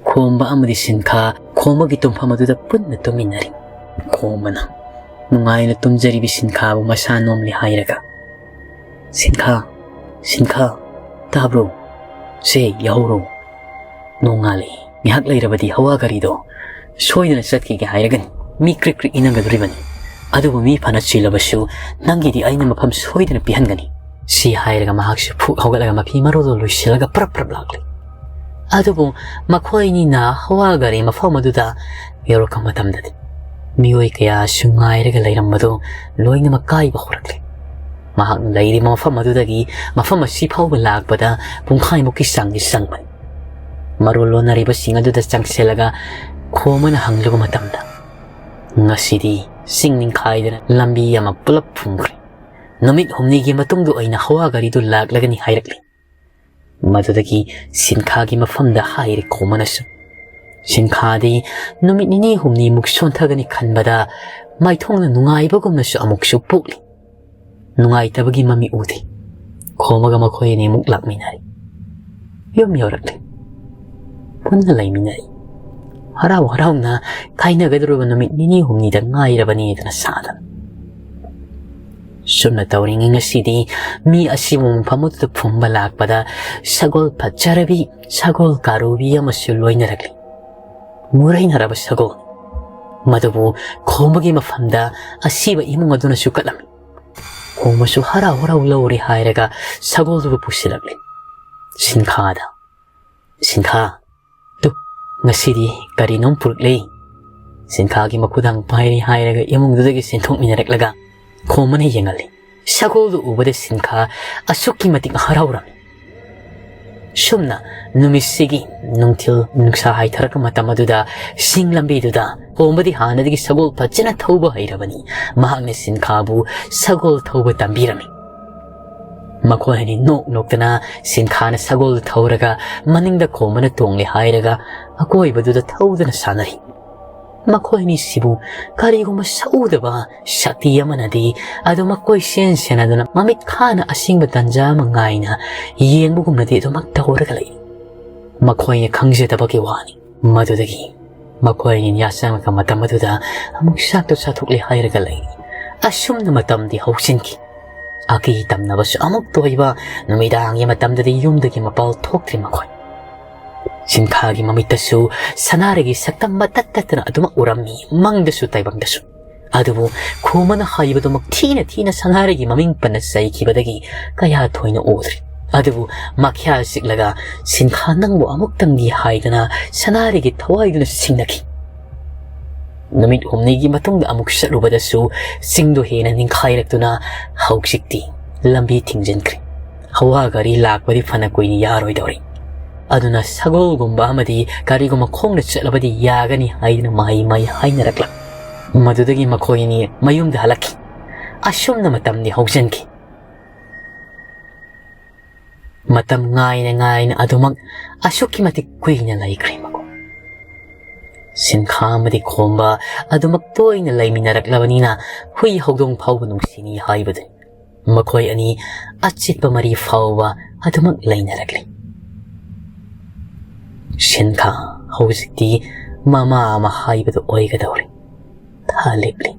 ꯈꯣꯝꯕ ꯑꯃꯗꯤ ꯁꯤꯟꯈꯥ ꯈꯣꯝꯕꯒꯤ ꯇꯨꯝꯐꯝ ꯑꯗꯨꯗ ꯄꯨꯟꯅ ꯇꯨꯝꯃꯤꯟꯅꯔꯤ꯫ ꯈꯣꯝꯕꯅ ꯅꯨꯡꯉꯥꯏꯅ ꯇꯨꯝꯖꯔꯤꯕꯤ ꯁꯤꯟꯈꯥꯕꯨ ꯃꯁꯥ ꯅꯣꯝꯂꯤ ꯍꯥꯏꯔꯒ, "ꯁꯤꯟꯈꯥ, ꯁꯤꯟꯈꯥ, ꯇꯥꯕ꯭ꯔꯣ? ꯁꯦ, ꯌꯥꯍꯧꯔꯣ꯫ ꯅꯣꯡꯉꯥꯜꯂꯦ꯫ ꯉꯥꯏꯍꯥꯛ ꯂꯩꯔꯕꯗꯤ ꯍꯋꯥ ꯒꯥꯔꯤꯗꯣ ꯁꯣꯏꯗꯅ ꯆꯠꯈꯤꯒꯦ ꯍꯥꯏꯔꯒꯅꯤ꯫ ꯃꯤ ꯀ꯭ꯔꯤꯛ ꯀ꯭ꯔꯤꯛ ꯏꯟꯅꯒꯗꯧꯔꯤꯕꯅꯤ꯫ ꯑꯗꯨꯕꯨ ꯃꯤ ꯐꯅ ꯆꯤꯜꯂꯕꯁꯨ ꯅꯪꯒꯤꯗꯤ ꯑꯩꯅ ꯃꯐꯝ ꯁꯣꯏꯗꯅ ꯄꯤꯍꯟꯒꯅꯤ꯫" ꯁꯤ ꯍꯥꯏꯔꯒ ꯃꯍꯥꯛꯁꯨ ꯐꯨꯛ ꯍꯧꯒꯠꯂꯒ ꯃꯐꯤ ꯃꯔꯣꯜꯗꯣ ꯂꯣꯏꯁꯤꯜꯂꯒ ꯄ꯭ꯔꯞ ꯄ꯭ꯔꯞ ꯂꯥꯛꯂꯤ꯫ ꯑꯗꯨꯕꯨ ꯃꯈꯣꯏ ꯑꯅꯤꯅ ꯍꯋꯥꯒꯔꯤ ꯃꯐꯝ ꯑꯗꯨꯗ ꯌꯧꯔꯛꯄ ꯃꯇꯝꯗꯗꯤ ꯃꯤꯑꯣꯏ ꯀꯌꯥꯁꯨ ꯉꯥꯏꯔꯒ ꯂꯩꯔꯝꯕꯗꯨ ꯂꯣꯏꯅꯃꯛ ꯀꯥꯏꯕ ꯍꯧꯔꯛꯂꯦ꯫ ꯃꯍꯥꯛꯅ ꯂꯩꯔꯤꯕ ꯃꯐꯝ ꯑꯗꯨꯗꯒꯤ ꯃꯐꯝ ꯑꯁꯤ ꯐꯥꯎꯕ ꯂꯥꯛꯄꯗ ꯄꯨꯡꯈꯥꯏꯃꯨꯛꯀꯤ ꯆꯥꯡꯗꯤ ꯆꯪꯕꯅꯤ꯫ ꯃꯔꯣꯜ ꯂꯣꯟꯅꯔꯤꯕꯁꯤꯡ ꯑꯗꯨꯗ ꯆꯪꯁꯤꯜꯂꯒ ꯈꯣꯝꯕꯅ ꯍꯪꯂꯨꯕ ꯃꯇꯝꯗ, "ꯉꯁꯤꯗꯤ ꯆꯤꯡ ꯅꯤꯡꯈꯥꯏꯗꯅ ꯂꯝꯕꯤ ꯑꯃ ꯄꯨꯂꯞ ꯐꯨꯝꯈ꯭ꯔꯦ꯫ ꯅꯨꯃꯤꯠ ꯍꯨꯝꯅꯤꯒꯤ ꯃꯇꯨꯡꯗ ꯑꯣꯏꯅ ꯍꯋꯥ ꯒꯥꯔꯤꯗꯨ ꯂꯥꯛꯂꯒꯅꯤ" ꯍꯥꯏꯔꯛꯂꯤ꯫ ꯃꯗꯨꯗꯒꯤ ꯁꯤꯟꯈꯥꯒꯤ ꯃꯐꯝꯗ ꯍꯥꯏꯔꯦ ꯈꯣꯝꯕꯅꯁꯨ꯫ ꯁꯤꯟꯈꯥꯗꯤ ꯅꯨꯃꯤꯠ ꯅꯤꯅꯤ ꯍꯨꯝꯅꯤꯃꯨꯛ ꯁꯣꯟꯊꯒꯅꯤ ꯈꯟꯕꯗ ꯃꯥꯏꯊꯣꯡꯅ ꯅꯨꯡꯉꯥꯏꯕꯒꯨꯝꯅꯁꯨ ꯑꯃꯨꯛꯁꯨ ꯄꯣꯛꯂꯤ꯫ ꯅꯨꯡꯉꯥꯏꯇꯕꯒꯤ ꯃꯃꯤ ꯎꯗꯦ꯫ ꯈꯣꯝꯕꯒ ꯃꯈꯣꯏ ꯑꯅꯤꯃꯨꯛ ꯂꯥꯛꯃꯤꯟꯅꯔꯦ꯫ ꯌꯨꯝ ꯌꯧꯔꯛꯂꯦ꯫ ꯄꯨꯟꯅ ꯂꯩꯃꯤꯟꯅꯔꯦ꯫ ꯍꯔꯥꯎ ꯍꯔꯥꯎꯅ ꯀꯥꯏꯅꯒꯗꯧꯔꯤꯕ ꯅꯨꯃꯤꯠ ꯅꯤꯅꯤ ꯍꯨꯝꯅꯤꯗ ꯉꯥꯏꯔꯕꯅꯤꯗꯅ ꯁꯥꯗꯅ꯫ ꯁꯨꯝꯅ ꯇꯧꯔꯤꯉꯩ ꯉꯁꯤꯗꯤ ꯃꯤ ꯑꯁꯤꯕ ꯃꯐꯝ ꯑꯗꯨꯗ ꯐꯨꯝꯕ ꯂꯥꯛꯄꯗ ꯁꯒꯣꯜ ꯐꯖꯔꯕꯤ, ꯁꯒꯣꯜ ꯀꯥꯔꯨꯕꯤ ꯑꯃꯁꯨ ꯂꯣꯏꯅꯔꯛꯂꯤ꯫ ꯃꯨꯔꯩꯅꯔꯕ ꯁꯒꯣꯜ꯫ ꯃꯗꯨꯕꯨ ꯈꯣꯝꯕꯒꯤ ꯃꯐꯝꯗ ꯑꯁꯤꯕ ꯏꯃꯨꯡ ꯑꯗꯨꯅꯁꯨ ꯀꯠꯂꯝꯃꯤ꯫ ꯈꯣꯝꯕꯁꯨ ꯍꯔꯥꯎ ꯍꯔꯥꯎ ꯂꯧꯔꯦ ꯍꯥꯏꯔꯒ ꯁꯒꯣꯜꯗꯨꯕꯨ ꯄꯨꯁꯤꯜꯂꯛꯂꯦ ꯁꯤꯟꯈꯥꯗ꯫ "ꯁꯤꯟꯈꯥ, ꯇꯨ, ꯉꯁꯤꯗꯤ ꯀꯔꯤꯅꯣꯝ ꯄꯨꯔꯛꯂꯦ?" ꯁꯤꯟꯈꯥꯒꯤ ꯃꯈꯨꯗꯥꯡ ꯄꯥꯏꯔꯤ ꯍꯥꯏꯔꯒ ꯏꯃꯨꯡꯗꯨꯗꯒꯤ ꯆꯦꯟꯊꯣꯛꯃꯤꯟꯅꯔꯛꯂꯒ ꯈꯣꯝꯕꯅ ꯌꯦꯡꯍꯜꯂꯤ꯫ ꯁꯒꯣꯜꯗꯨ ꯎꯕꯗ ꯁꯤꯟꯈꯥ ꯑꯁꯨꯛꯀꯤ ꯃꯇꯤꯛ ꯍꯔꯥꯎꯔꯝꯃꯤ꯫ ꯁꯨꯝꯅ ꯅꯨꯃꯤꯠꯁꯤꯒꯤ ꯅꯨꯡꯊꯤꯜ ꯅꯨꯡꯁꯥ ꯍꯥꯏꯊꯔꯛꯄ ꯃꯇꯝ ꯑꯗꯨꯗ ꯁꯤꯡ ꯂꯝꯕꯤꯗꯨꯗ ꯈꯣꯝꯕꯗꯤ ꯍꯥꯟꯅꯗꯒꯤ ꯁꯒꯣꯜ ꯐꯖꯅ ꯊꯧꯕ ꯍꯩꯔꯕꯅꯤ꯫ ꯃꯍꯥꯛꯅ ꯁꯤꯟꯈꯥꯕꯨ ꯁꯒꯣꯜ ꯊꯧꯕ ꯇꯝꯕꯤꯔꯝꯃꯤ꯫ ꯃꯈꯣꯏ ꯑꯅꯤ ꯅꯣꯛ ꯅꯣꯛꯇꯅ ꯁꯤꯟꯈꯥꯅ ꯁꯒꯣꯜ ꯊꯧꯔꯒ ꯃꯅꯤꯡꯗ ꯈꯣꯝꯕꯅ ꯇꯣꯡꯂꯦ ꯍꯥꯏꯔꯒ ꯑꯀꯣꯏꯕꯗꯨꯗ ꯊꯧꯗꯨꯅ ꯁꯥꯟꯅꯔꯤ꯫ ꯃꯈꯣꯏ ꯑꯅꯤꯁꯤꯕꯨ ꯀꯔꯤꯒꯨꯝꯕ ꯁꯛꯎꯗꯕ ꯁꯛꯇꯤ ꯑꯃꯅꯗꯤ ꯑꯗꯨꯃꯛ ꯀꯣꯏꯁꯦꯟ ꯁꯦꯟꯅꯗꯨꯅ ꯃꯃꯤꯠ ꯈꯥꯅ ꯑꯁꯤꯡꯕ ꯇꯟꯖꯥ ꯑꯃ ꯉꯥꯏꯅ ꯌꯦꯡꯕꯒꯨꯝꯅꯗꯤ ꯑꯗꯨꯃꯛ ꯇꯧꯔꯒ ꯂꯩ꯫ ꯃꯈꯣꯏꯅ ꯈꯪꯖꯗꯕꯒꯤ ꯋꯥꯅꯤ꯫ ꯃꯗꯨꯗꯒꯤ ꯃꯈꯣꯏ ꯑꯅꯤ ꯌꯥꯆꯪꯂꯛꯄ ꯃꯇꯝ ꯑꯗꯨꯗ ꯑꯃꯨꯛ ꯆꯥꯛꯇꯨ ꯆꯥꯊꯣꯛꯂꯦ ꯍꯥꯏꯔꯒ ꯂꯩ꯫ ꯑꯁꯨꯝꯅ ꯃꯇꯝꯗꯤ ꯍꯧꯖꯤꯟꯈꯤ꯫ ꯑꯀꯤ ꯇꯝꯅꯕꯁꯨ ꯑꯃꯨꯛ ꯇꯣꯏꯕ꯫ ꯅꯨꯃꯤꯗꯥꯡꯒꯤ ꯃꯇꯝꯗꯗꯤ ꯌꯨꯝꯗꯒꯤ ꯃꯄꯥꯜ ꯊꯣꯛꯇ꯭ꯔꯤ ꯃꯈꯣꯏ꯫ ꯁꯤꯟꯈꯥꯒꯤ ꯃꯃꯤꯠꯇꯁꯨ ꯁꯅꯥꯔꯩꯒꯤ ꯁꯛꯇꯝ ꯃꯇꯠ ꯇꯠꯇꯅ ꯑꯗꯨꯃꯛ ꯎꯔꯝꯃꯤ, ꯃꯪꯗꯁꯨ ꯇꯥꯏꯕꯪꯗꯁꯨ꯫ ꯑꯗꯨꯕꯨ ꯈꯣꯝꯕꯅ ꯍꯥꯏꯕꯗꯨꯃꯛ ꯊꯤꯅ ꯊꯤꯅ ꯁꯅꯥꯔꯩꯒꯤ ꯃꯃꯤꯡ ꯄꯟꯅ ꯆꯩꯈꯤꯕꯗꯒꯤ ꯀꯌꯥ ꯊꯣꯏꯅ ꯎꯗ꯭ꯔꯤ꯫ ꯑꯗꯨꯕꯨ ꯃꯈ꯭ꯌꯥ ꯆꯤꯛꯂꯒ ꯁꯤꯟꯈꯥ ꯅꯪꯕꯨ ꯑꯃꯨꯛꯇꯪꯗꯤ ꯍꯥꯏꯗꯅ ꯁꯅꯥꯔꯤꯒꯤ ꯊꯋꯥꯏꯗꯨꯅ ꯁꯤꯡꯅꯈꯤ꯫ ꯅꯨꯃꯤꯠ ꯍꯨꯝꯅꯤꯒꯤ ꯃꯇꯨꯡꯗ ꯑꯃꯨꯛ ꯆꯠꯂꯨꯕꯗꯁꯨ ꯆꯤꯡꯗꯨ ꯍꯦꯟꯅ ꯅꯤꯡꯈꯥꯏꯔꯛꯇꯨꯅ ꯍꯧꯖꯤꯛꯇꯤ ꯂꯝꯕꯤ ꯊꯤꯡꯖꯤꯟꯈ꯭ꯔꯦ꯫ ꯍꯋꯥ ꯒꯥꯔꯤ ꯂꯥꯛꯄꯗꯤ ꯐꯅ ꯀꯨꯏꯅ ꯌꯥꯔꯣꯏꯗꯧꯔꯤ꯫ ꯑꯗꯨꯅ ꯁꯒꯣꯜꯒꯨꯝꯕ ꯑꯃꯗꯤ ꯀꯔꯤꯒꯨꯝꯕ ꯈꯣꯡꯅ ꯆꯠꯂꯕꯗꯤ ꯌꯥꯒꯅꯤ ꯍꯥꯏꯗꯨꯅ ꯃꯍꯩ ꯃꯍꯩ ꯍꯥꯏꯅꯔꯛꯂ꯫ ꯃꯗꯨꯗꯒꯤ ꯃꯈꯣꯏ ꯑꯅꯤ ꯃꯌꯨꯝꯗ ꯍꯜꯂꯛꯈꯤ꯫ ꯑꯁꯨꯝꯅ ꯃꯇꯝꯗꯤ ꯍꯧꯖꯤꯟꯈꯤ꯫ ꯃꯇꯝ ꯉꯥꯏꯅ ꯉꯥꯏꯅ ꯑꯗꯨꯃꯛ ꯑꯁꯨꯛꯀꯤ ꯃꯇꯤꯛ ꯀꯨꯏꯅ ꯂꯩꯈ꯭ꯔꯦ ꯃꯈꯣꯏ꯫ ꯁꯤꯟꯈꯥ ꯑꯃꯗꯤ ꯈꯣꯝꯕ ꯑꯗꯨꯃꯛ ꯇꯣꯏꯅ ꯂꯩꯃꯤꯟꯅꯔꯛꯂꯕꯅꯤꯅ ꯍꯨꯏ ꯍꯧꯗꯣꯡ ꯐꯥꯎꯕ ꯅꯨꯡꯁꯤꯅꯤ ꯍꯥꯏꯕꯗꯨꯅꯤ꯫ ꯃꯈꯣꯏ ꯑꯅꯤ ꯑꯆꯦꯠꯄ ꯃꯔꯤ ꯐꯥꯎꯕ ꯑꯗꯨꯃꯛ ꯂꯩꯅꯔꯛꯂꯤ꯫ ꯁꯤꯟꯈꯥ ꯍꯧꯖꯤꯛꯇꯤ ꯃꯃꯥ ꯑꯃ ꯍꯥꯏꯕꯗꯨ ꯑꯣꯏꯒꯗꯧꯔꯦ꯫ ꯊꯥ ꯂꯦꯞꯂꯤ꯫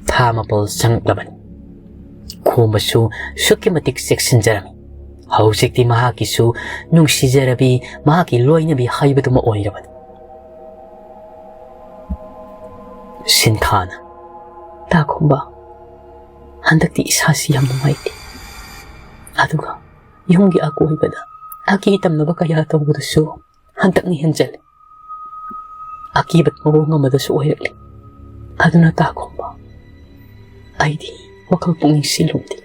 ꯊꯥ ꯃꯥꯄꯜ ꯆꯪꯂꯛꯂꯕꯅꯤ꯫ ꯈꯣꯝꯕꯁꯨ ꯑꯁꯨꯛꯀꯤ ꯃꯇꯤꯛ ꯆꯦꯛꯁꯤꯟꯖꯔꯝꯃꯤ꯫ ꯍꯧꯖꯤꯛꯇꯤ ꯃꯍꯥꯛꯀꯤꯁꯨ ꯅꯨꯡꯁꯤꯖꯔꯕꯤ, ꯃꯍꯥꯛꯀꯤ ꯂꯣꯏꯅꯕꯤ ꯍꯥꯏꯕꯗꯨꯃ ꯑꯣꯏꯔꯕꯅꯤ꯫ ꯁꯤꯟꯈꯥꯅ, "ꯇꯥ ꯈꯣꯝꯕ, ꯍꯟꯗꯛꯇꯤ ꯏꯁꯥꯁꯤ ꯌꯥꯝ ꯅꯨꯡꯉꯥꯏꯇꯦ꯫ ꯑꯗꯨꯒ ꯌꯨꯝꯒꯤ ꯑꯀꯣꯏꯕꯗ ꯑꯀꯤ ꯇꯝꯅꯕ ꯀꯌꯥ ꯇꯧꯕꯗꯨꯁꯨ ꯍꯟꯗꯛꯅ ꯍꯦꯟꯖꯜꯂꯦ꯫ ꯑꯀꯤꯕ ꯃꯑꯣꯡ ꯑꯃꯗꯁꯨ ꯑꯣꯏꯔꯛꯂꯦ꯫ ꯑꯗꯨꯅ ꯇꯥ ꯈꯣꯝꯕ, ꯑꯩꯗꯤ ꯋꯥꯈꯜ ꯄꯨꯛꯅꯤꯡ ꯁꯤꯜꯂꯨꯗꯦ꯫"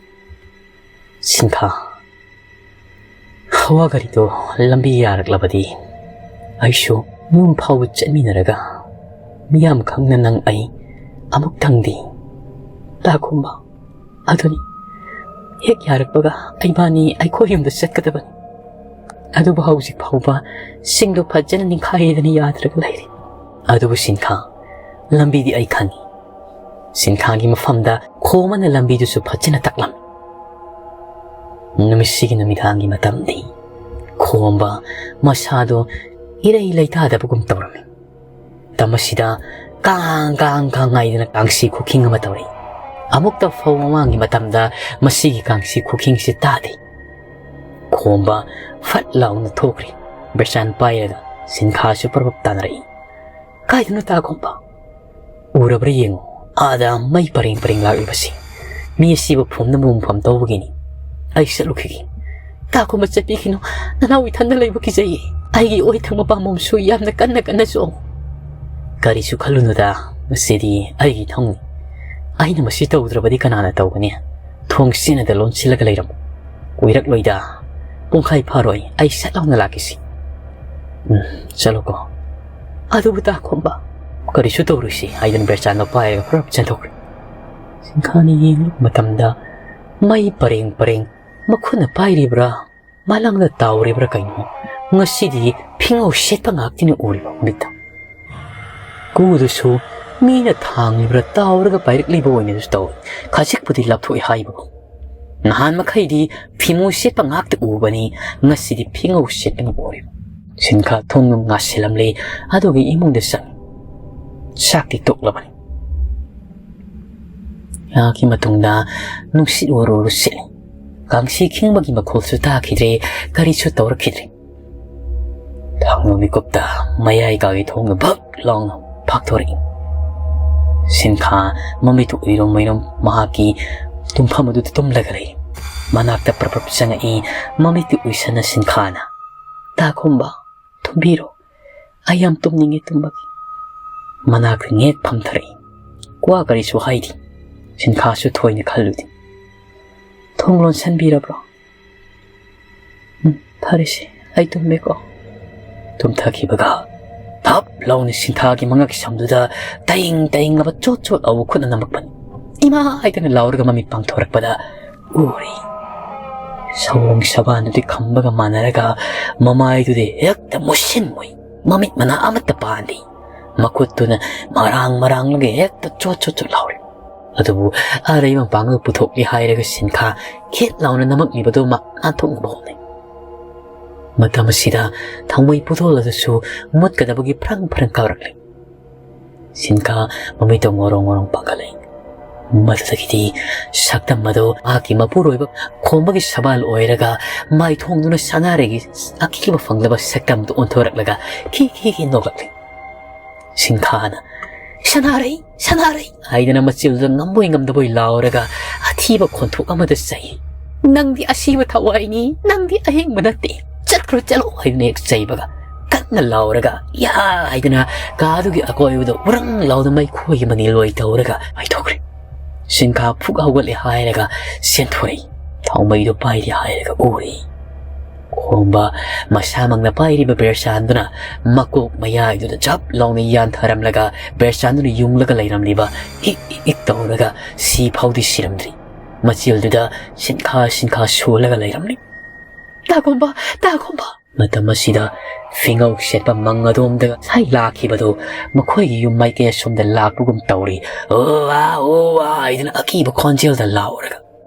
ꯁꯤꯟꯈꯥ, ꯍꯋꯥ ꯒꯥꯔꯤꯗꯣ ꯂꯝꯕꯤ ꯌꯥꯔꯛꯂꯕꯗꯤ ꯑꯩꯁꯨ ꯌꯨꯝ ꯐꯥꯎꯕ ꯆꯠꯃꯤꯟꯅꯔꯒ ꯃꯤꯌꯥꯝ ꯈꯪꯅ ꯅꯪ ꯑꯩ ꯑꯃꯨꯛꯇꯪꯗꯤ꯫ ꯇꯥ ꯈꯣꯝꯕ, ꯑꯗꯨꯅꯤ, ꯍꯦꯛ ꯌꯥꯔꯛꯄꯒ ꯏꯕꯥꯅꯤ ꯑꯩꯈꯣꯏ ꯌꯨꯝꯗ ꯆꯠꯀꯗꯕꯅꯤ꯫ ꯑꯗꯨꯕꯨ ꯍꯧꯖꯤꯛ ꯐꯥꯎꯕ ꯁꯤꯡꯗꯣ ꯐꯖꯅ ꯅꯤꯡꯈꯥꯏꯗꯅ ꯌꯥꯗ꯭ꯔꯒ ꯂꯩꯔꯤ꯫ ꯑꯗꯨꯕꯨ ꯁꯤꯟꯈꯥ, ꯂꯝꯕꯤꯗꯤ ꯑꯩ ꯈꯪꯏ꯫ ꯁꯤꯟꯈꯥꯒꯤ ꯃꯐꯝꯗ ꯈꯣꯝꯕꯅ ꯂꯝꯕꯤꯗꯨꯁꯨ ꯐꯖꯅ ꯇꯥꯛꯂꯝꯃꯤ꯫ ꯅꯨꯃꯤꯠꯁꯤꯒꯤ ꯅꯨꯃꯤꯗꯥꯡꯒꯤ ꯃꯇꯝꯗꯤ ꯈꯣꯝꯕ ꯃꯁꯥꯗꯣ ꯏꯔꯩ ꯂꯩꯇꯥꯗꯕꯒꯨꯝ ꯇꯧꯔꯝꯃꯤ꯫ ꯃꯇꯝ ꯑꯁꯤꯗ ꯀꯥꯡ ꯀꯥꯡ ꯀꯥꯡ ꯍꯥꯏꯗꯅ ꯀꯥꯡꯁꯤ ꯈꯨꯈꯤꯡ ꯑꯃ ꯇꯧꯔꯛꯏ꯫ ꯑꯃꯨꯛꯇ ꯐꯧ ꯃꯃꯥꯡꯒꯤ ꯃꯇꯝꯗ ꯃꯁꯤꯒꯤ ꯀꯥꯡꯁꯤ ꯈꯨꯈꯤꯡꯁꯤ ꯇꯥꯗꯦ꯫ ꯈꯣꯝꯕ ꯐꯠ ꯂꯥꯎꯅ ꯊꯣꯛꯈ꯭ꯔꯦ꯫ ꯕ꯭ꯔꯁꯥꯟ ꯄꯥꯏꯔꯒ ꯁꯤꯟꯈꯥꯁꯨ ꯄꯔꯕꯞ ꯇꯥꯅꯔꯛꯏ꯫ "ꯀꯥꯏꯗꯅꯣ ꯇꯥ ꯈꯣꯝꯕ? ꯎꯔꯕ꯭ꯔꯥ ꯌꯦꯡꯉꯨ, ꯑꯥꯗ ꯃꯩ ꯄꯔꯦꯡ ꯄꯔꯦꯡ ꯂꯥꯛꯂꯤꯕꯁꯤ꯫ ꯃꯤ ꯑꯁꯤꯕꯨ ꯐꯨꯝꯅꯕ ꯃꯐꯝ ꯇꯧꯕꯒꯤꯅꯤ꯫ ꯑꯩ ꯆꯠꯂꯨꯈꯤꯒꯦ꯫" ꯀꯥꯈꯨꯝꯕ ꯆꯠꯄꯤꯈꯤꯅꯨ꯫ ꯅꯅꯥꯎ ꯏꯊꯟꯗ ꯂꯩꯕ ꯀꯤꯖꯩꯌꯦ꯫ ꯑꯩꯒꯤ ꯑꯣꯏꯊꯪ ꯃꯄꯥꯝꯕꯣꯝꯁꯨ ꯌꯥꯝꯅ ꯀꯟꯅ ꯀꯟꯅ ꯆꯣꯡꯉꯨ꯫ ꯀꯔꯤꯁꯨ ꯈꯜꯂꯨꯅꯨꯗ, ꯃꯁꯤꯗꯤ ꯑꯩꯒꯤ ꯊꯧꯅꯤ꯫ ꯑꯩꯅ ꯃꯁꯤ ꯇꯧꯗ꯭ꯔꯕꯗꯤ ꯀꯅꯥꯅ ꯇꯧꯒꯅꯤ? ꯊꯣꯡ ꯆꯦꯠꯅꯗ ꯂꯣꯟꯁꯤꯜꯂꯒ ꯂꯩꯔꯝꯃꯨ꯫ ꯀꯨꯏꯔꯛꯂꯣꯏꯗ, ꯄꯨꯡꯈꯥꯏ ꯐꯥꯔꯣꯏ, ꯑꯩ ꯁꯠ ꯂꯥꯎꯅ ꯂꯥꯛꯀꯦꯁꯤ꯫ ꯎꯝ, ꯆꯠꯂꯣꯀꯣ꯫ ꯑꯗꯨꯕꯨ ꯇꯥꯈꯣꯝꯕ꯫ ꯀꯔꯤꯁꯨ ꯇꯧꯔꯣꯏꯁꯤ ꯍꯥꯏꯗꯨꯅ ꯕꯦꯔꯆꯥꯟꯗꯣ ꯄꯥꯏꯔꯒ ꯄꯨꯔꯞ ꯆꯦꯟꯊꯣꯛꯈ꯭ꯔꯦ꯫ ꯁꯤꯡꯈꯥꯅ ꯌꯦꯡꯂꯨꯕ ꯃꯇꯝꯗ ꯃꯩ ꯄꯔꯦꯡ ꯄꯔꯦꯡ ꯃꯈꯨꯠꯅ ꯄꯥꯏꯔꯤꯕ꯭ꯔꯥ, ꯃꯥꯂꯪꯗ ꯇꯥꯎꯔꯤꯕ꯭ꯔꯥ ꯀꯩꯅꯣ, ꯉꯁꯤꯗꯤ ꯐꯤꯉꯧ ꯁꯦꯠꯄ ꯉꯥꯛꯇꯅꯤ ꯎꯔꯤꯕ ꯃꯤꯠꯇ꯫ ꯀꯨꯗꯨꯁꯨ ꯃꯤꯅ ꯊꯥꯡꯂꯤꯕ꯭ꯔꯥ ꯇꯥꯎꯔꯒ ꯄꯥꯏꯔꯛꯂꯤꯕ ꯑꯣꯏꯅꯁꯨ ꯇꯧꯏ꯫ ꯈꯖꯤꯛꯄꯨꯗꯤ ꯂꯥꯞꯊꯣꯛꯏ ꯍꯥꯏꯕꯒꯨꯝ꯫ ꯅꯍꯥꯟ ꯃꯈꯩꯗꯤ ꯐꯤꯃꯨ ꯁꯦꯠꯄ ꯉꯥꯛꯇ ꯎꯕꯅꯤ, ꯉꯁꯤꯗꯤ ꯐꯤꯉꯧ ꯁꯦꯠꯄꯅ ꯎꯔꯤꯕ꯫ ꯁꯤꯟꯈꯥ ꯊꯣꯡ ꯉꯥꯁꯤꯜꯂꯝꯂꯦ, ꯑꯗꯨꯒꯤ ꯏꯃꯨꯡꯗ ꯆꯪꯉꯤ꯫ ꯆꯥꯛꯇꯤ ꯇꯣꯛꯂꯕꯅꯤ꯫ ꯉꯥꯏꯍꯥꯛꯀꯤ ꯃꯇꯨꯡꯗ ꯅꯨꯡꯁꯤꯠ ꯎꯔꯨ ꯎꯔꯨ ꯁꯤꯠꯂꯤ꯫ ꯀꯥꯡꯁꯤ ꯈꯤꯡꯕꯒꯤ ꯃꯈꯣꯜꯁꯨ ꯇꯥꯈꯤꯗ꯭ꯔꯦ, ꯀꯔꯤꯁꯨ ꯇꯧꯔꯛꯈꯤꯗ꯭ꯔꯦ꯫ ꯊꯥꯡꯅ ꯃꯤꯀꯨꯞꯇ ꯃꯌꯥꯏ ꯀꯥꯒꯤ ꯊꯣꯡꯗ ꯚꯛ ꯂꯥꯎꯅ ꯐꯥꯛꯊꯣꯔꯛꯏ꯫ ꯁꯤꯟꯈꯥ ꯃꯃꯤꯠꯇꯨ ꯎꯏꯔꯨꯝ ꯎꯏꯔꯨꯝ ꯃꯍꯥꯛꯀꯤ ꯇꯨꯝꯐꯝ ꯑꯗꯨꯗ ꯇꯨꯝꯂꯒ ꯂꯩ꯫ ꯃꯅꯥꯛꯇ ꯄ꯭ꯔꯞ ꯄ꯭ꯔꯞ ꯆꯪꯉꯛꯏ꯫ ꯃꯃꯤꯠꯇꯨ ꯎꯏꯁꯟꯅ ꯁꯤꯟꯈꯥꯅ, "ꯇꯥꯈꯣꯝꯕ, ꯊꯨꯝꯕꯤꯔꯣ, ꯑꯩ ꯌꯥꯝ ꯇꯨꯝꯅꯤꯡꯉꯦ ꯇꯨꯝꯕꯒꯤ"꯫ ꯃꯅꯥꯛꯇ ꯉꯦꯛ ꯐꯝꯊꯔꯛꯏ꯫ ꯀ꯭ꯋꯥ ꯀꯔꯤꯁꯨ ꯍꯥꯏꯗꯦ꯫ ꯁꯤꯟꯈꯥꯁꯨ ꯊꯣꯏꯅ ꯈꯜꯂꯨꯗꯦ꯫ "ꯊꯣꯡ ꯂꯣꯟꯁꯟꯕꯤꯔꯕ꯭ꯔꯣ?" "ꯎꯝ, ꯐꯔꯦꯁꯦ, ꯑꯩ ꯇꯨꯝꯃꯦꯀꯣ"꯫ ꯇꯨꯝꯊꯈꯤꯕꯒ ꯊꯞ ꯂꯥꯎꯅ ꯁꯤꯟꯈꯥꯒꯤ ꯃꯉꯛ ꯁꯝꯗꯨꯗ ꯇꯌꯤꯡ ꯇꯌꯤꯡꯂꯕ ꯆꯣꯠ ꯆꯣꯠ ꯂꯥꯎꯕ ꯈꯨꯠꯅ ꯅꯝꯃꯛꯄꯅꯤ꯫ "ꯏꯃꯥ!" ꯍꯥꯏꯗꯅ ꯂꯥꯎꯔꯒ ꯃꯃꯤꯠ ꯄꯥꯡꯊꯣꯔꯛꯄꯗ ꯎꯔꯤ꯫ ꯁꯑꯣꯡ ꯁꯕꯥꯟꯗꯨꯗꯤ ꯈꯝꯕꯒ ꯃꯥꯟꯅꯔꯒ ꯃꯃꯥꯏꯗꯨꯗꯤ ꯍꯦꯛꯇ ꯃꯨꯁꯤꯟ ꯃꯨꯏ꯫ ꯃꯃꯤꯠ ꯃꯅꯥ ꯑꯃꯠꯇ ꯄꯥꯟꯗꯦ꯫ ꯃꯈꯨꯠꯇꯨꯅ ꯃꯔꯥꯡ ꯃꯔꯥꯡꯂꯒ ꯍꯦꯛꯇ ꯆꯣꯠ ꯆꯣꯠ ꯆꯣꯠ ꯂꯥꯎꯔꯤ꯫ ꯑꯗꯨꯕꯨ ꯑꯔꯩ ꯃꯄꯥꯡꯒꯜ ꯄꯨꯊꯣꯛꯂꯤ ꯍꯥꯏꯔꯒ ꯁꯤꯟꯈꯥ ꯈꯦꯠ ꯂꯥꯎꯅ ꯅꯝꯃꯛꯂꯤꯕꯗꯨꯃꯛ ꯅꯥꯟꯊꯣꯛꯅꯕ ꯍꯣꯠꯅꯩ꯫ ꯃꯇꯝ ꯑꯁꯤꯗ ꯊꯥꯡꯃꯩ ꯄꯨꯊꯣꯛꯂꯗꯨꯁꯨ ꯃꯨꯠꯀꯗꯕꯒꯤ ꯐ꯭ꯔꯪ ꯐ꯭ꯔꯪ ꯀꯥꯔꯛꯂꯤ꯫ ꯁꯤꯟꯈꯥ ꯃꯃꯤꯠꯇꯣ ꯉꯣꯔꯣꯡ ꯉꯣꯔꯣꯡ ꯄꯥꯡꯈꯠꯂꯛꯏ꯫ ꯃꯗꯨꯗꯒꯤꯗꯤ ꯁꯛꯇꯝ ꯑꯗꯨ ꯃꯍꯥꯛꯀꯤ ꯃꯄꯨꯔꯣꯏꯕ ꯈꯣꯝꯕꯒꯤ ꯁꯕꯥꯜ ꯑꯣꯏꯔꯒ ꯃꯥꯏꯊꯣꯡꯗꯨꯅ ꯁꯅꯥꯔꯩꯒꯤ ꯑꯀꯤꯕ ꯐꯪꯂꯕ ꯁꯛꯇꯝꯗꯨ ꯑꯣꯟꯊꯣꯔꯛꯂꯒ ꯈꯤ ꯈꯤ ꯈꯤ ꯅꯣꯛꯂꯛꯂꯤ꯫ ꯁꯤꯟꯈꯥꯅ, "ꯁꯅꯥꯔꯩ! ꯁꯅꯥꯔꯩ!" ꯍꯥꯏꯗꯅ ꯃꯆꯤꯜꯗ ꯉꯝꯕꯣꯏ ꯉꯝꯗꯕꯣꯏ ꯂꯥꯎꯔꯒ ꯑꯊꯤꯕ ꯈꯣꯟꯊꯣꯛ ꯑꯃꯗ ꯆꯩ꯫ "ꯅꯪꯗꯤ ꯑꯁꯤꯕ ꯊꯋꯥꯏꯅꯤ, ꯅꯪꯗꯤ ꯑꯍꯤꯡꯕ ꯅꯠꯇꯦ, ꯆꯠꯈ꯭ꯔꯣ, ꯆꯠꯂꯣ" ꯍꯥꯏꯗꯨꯅ ꯍꯦꯛ ꯆꯩꯕꯒ, ꯀꯟꯅ ꯂꯥꯎꯔꯒ "ꯌꯥ" ꯍꯥꯏꯗꯨꯅ ꯀꯥꯗꯨꯒꯤ ꯑꯀꯣꯏꯕꯗ ꯎꯔꯪ ꯂꯥꯎꯗ ꯃꯩꯈꯣꯏꯒꯤ ꯃꯅꯤꯜ ꯑꯣꯏ ꯇꯧꯔꯒ ꯃꯩꯊꯣꯛꯈ꯭ꯔꯦ꯫ ꯁꯤꯟꯈꯥ ꯐꯨꯛ ꯍꯧꯒꯠꯂꯦ ꯍꯥꯏꯔꯒ ꯆꯦꯟꯊꯣꯔꯛꯏ꯫ ꯊꯥꯎꯃꯩꯗꯣ ꯄꯥꯏꯔꯤ ꯍꯥꯏꯔꯒ ꯎꯔꯤ꯫ ꯈꯣꯝꯕ ꯃꯁꯥꯃꯛꯅ ꯄꯥꯏꯔꯤꯕ ꯕꯦꯔꯆꯥꯟꯗꯨꯅ ꯃꯀꯣꯛ ꯃꯌꯥꯏꯗꯨꯗ ꯖꯞ ꯂꯥꯎꯅ ꯌꯥꯟꯊꯔꯝꯂꯒ, ꯕꯦꯔꯆꯥꯟꯗꯨꯅ ꯌꯨꯡꯂꯒ ꯂꯩꯔꯝꯂꯤꯕ ꯏꯛ ꯏꯛ ꯏꯛ ꯇꯧꯔꯒ ꯁꯤ ꯐꯥꯎꯗꯤ ꯁꯤꯔꯝꯗ꯭ꯔꯤ꯫ ꯃꯆꯤꯜꯗꯨꯗ ꯁꯤꯟꯈꯥ ꯁꯤꯟꯈꯥ ꯁꯣꯜꯂꯒ ꯂꯩꯔꯝꯂꯤ꯫ "ꯇꯥꯈꯣꯝꯕ, ꯇꯥꯈꯣꯝꯕ!" ꯃꯇꯝ ꯑꯁꯤꯗ ꯐꯤꯉꯧ ꯁꯦꯠꯄ ꯃꯪ ꯑꯗꯣꯝꯗ ꯉꯁꯥꯏ ꯂꯥꯛꯈꯤꯕꯗꯣ ꯃꯈꯣꯏꯒꯤ ꯌꯨꯝ ꯃꯥꯏꯀꯩ ꯑꯁꯣꯝꯗ ꯂꯥꯛꯄꯒꯨꯝ ꯇꯧꯔꯤ꯫ "ꯑꯣ ꯑꯥ, ꯑꯣ ꯑꯥ" ꯍꯥꯏꯗꯨꯅ ꯑꯀꯤꯕ ꯈꯣꯟꯖꯦꯜꯗ ꯂꯥꯎꯔꯒ,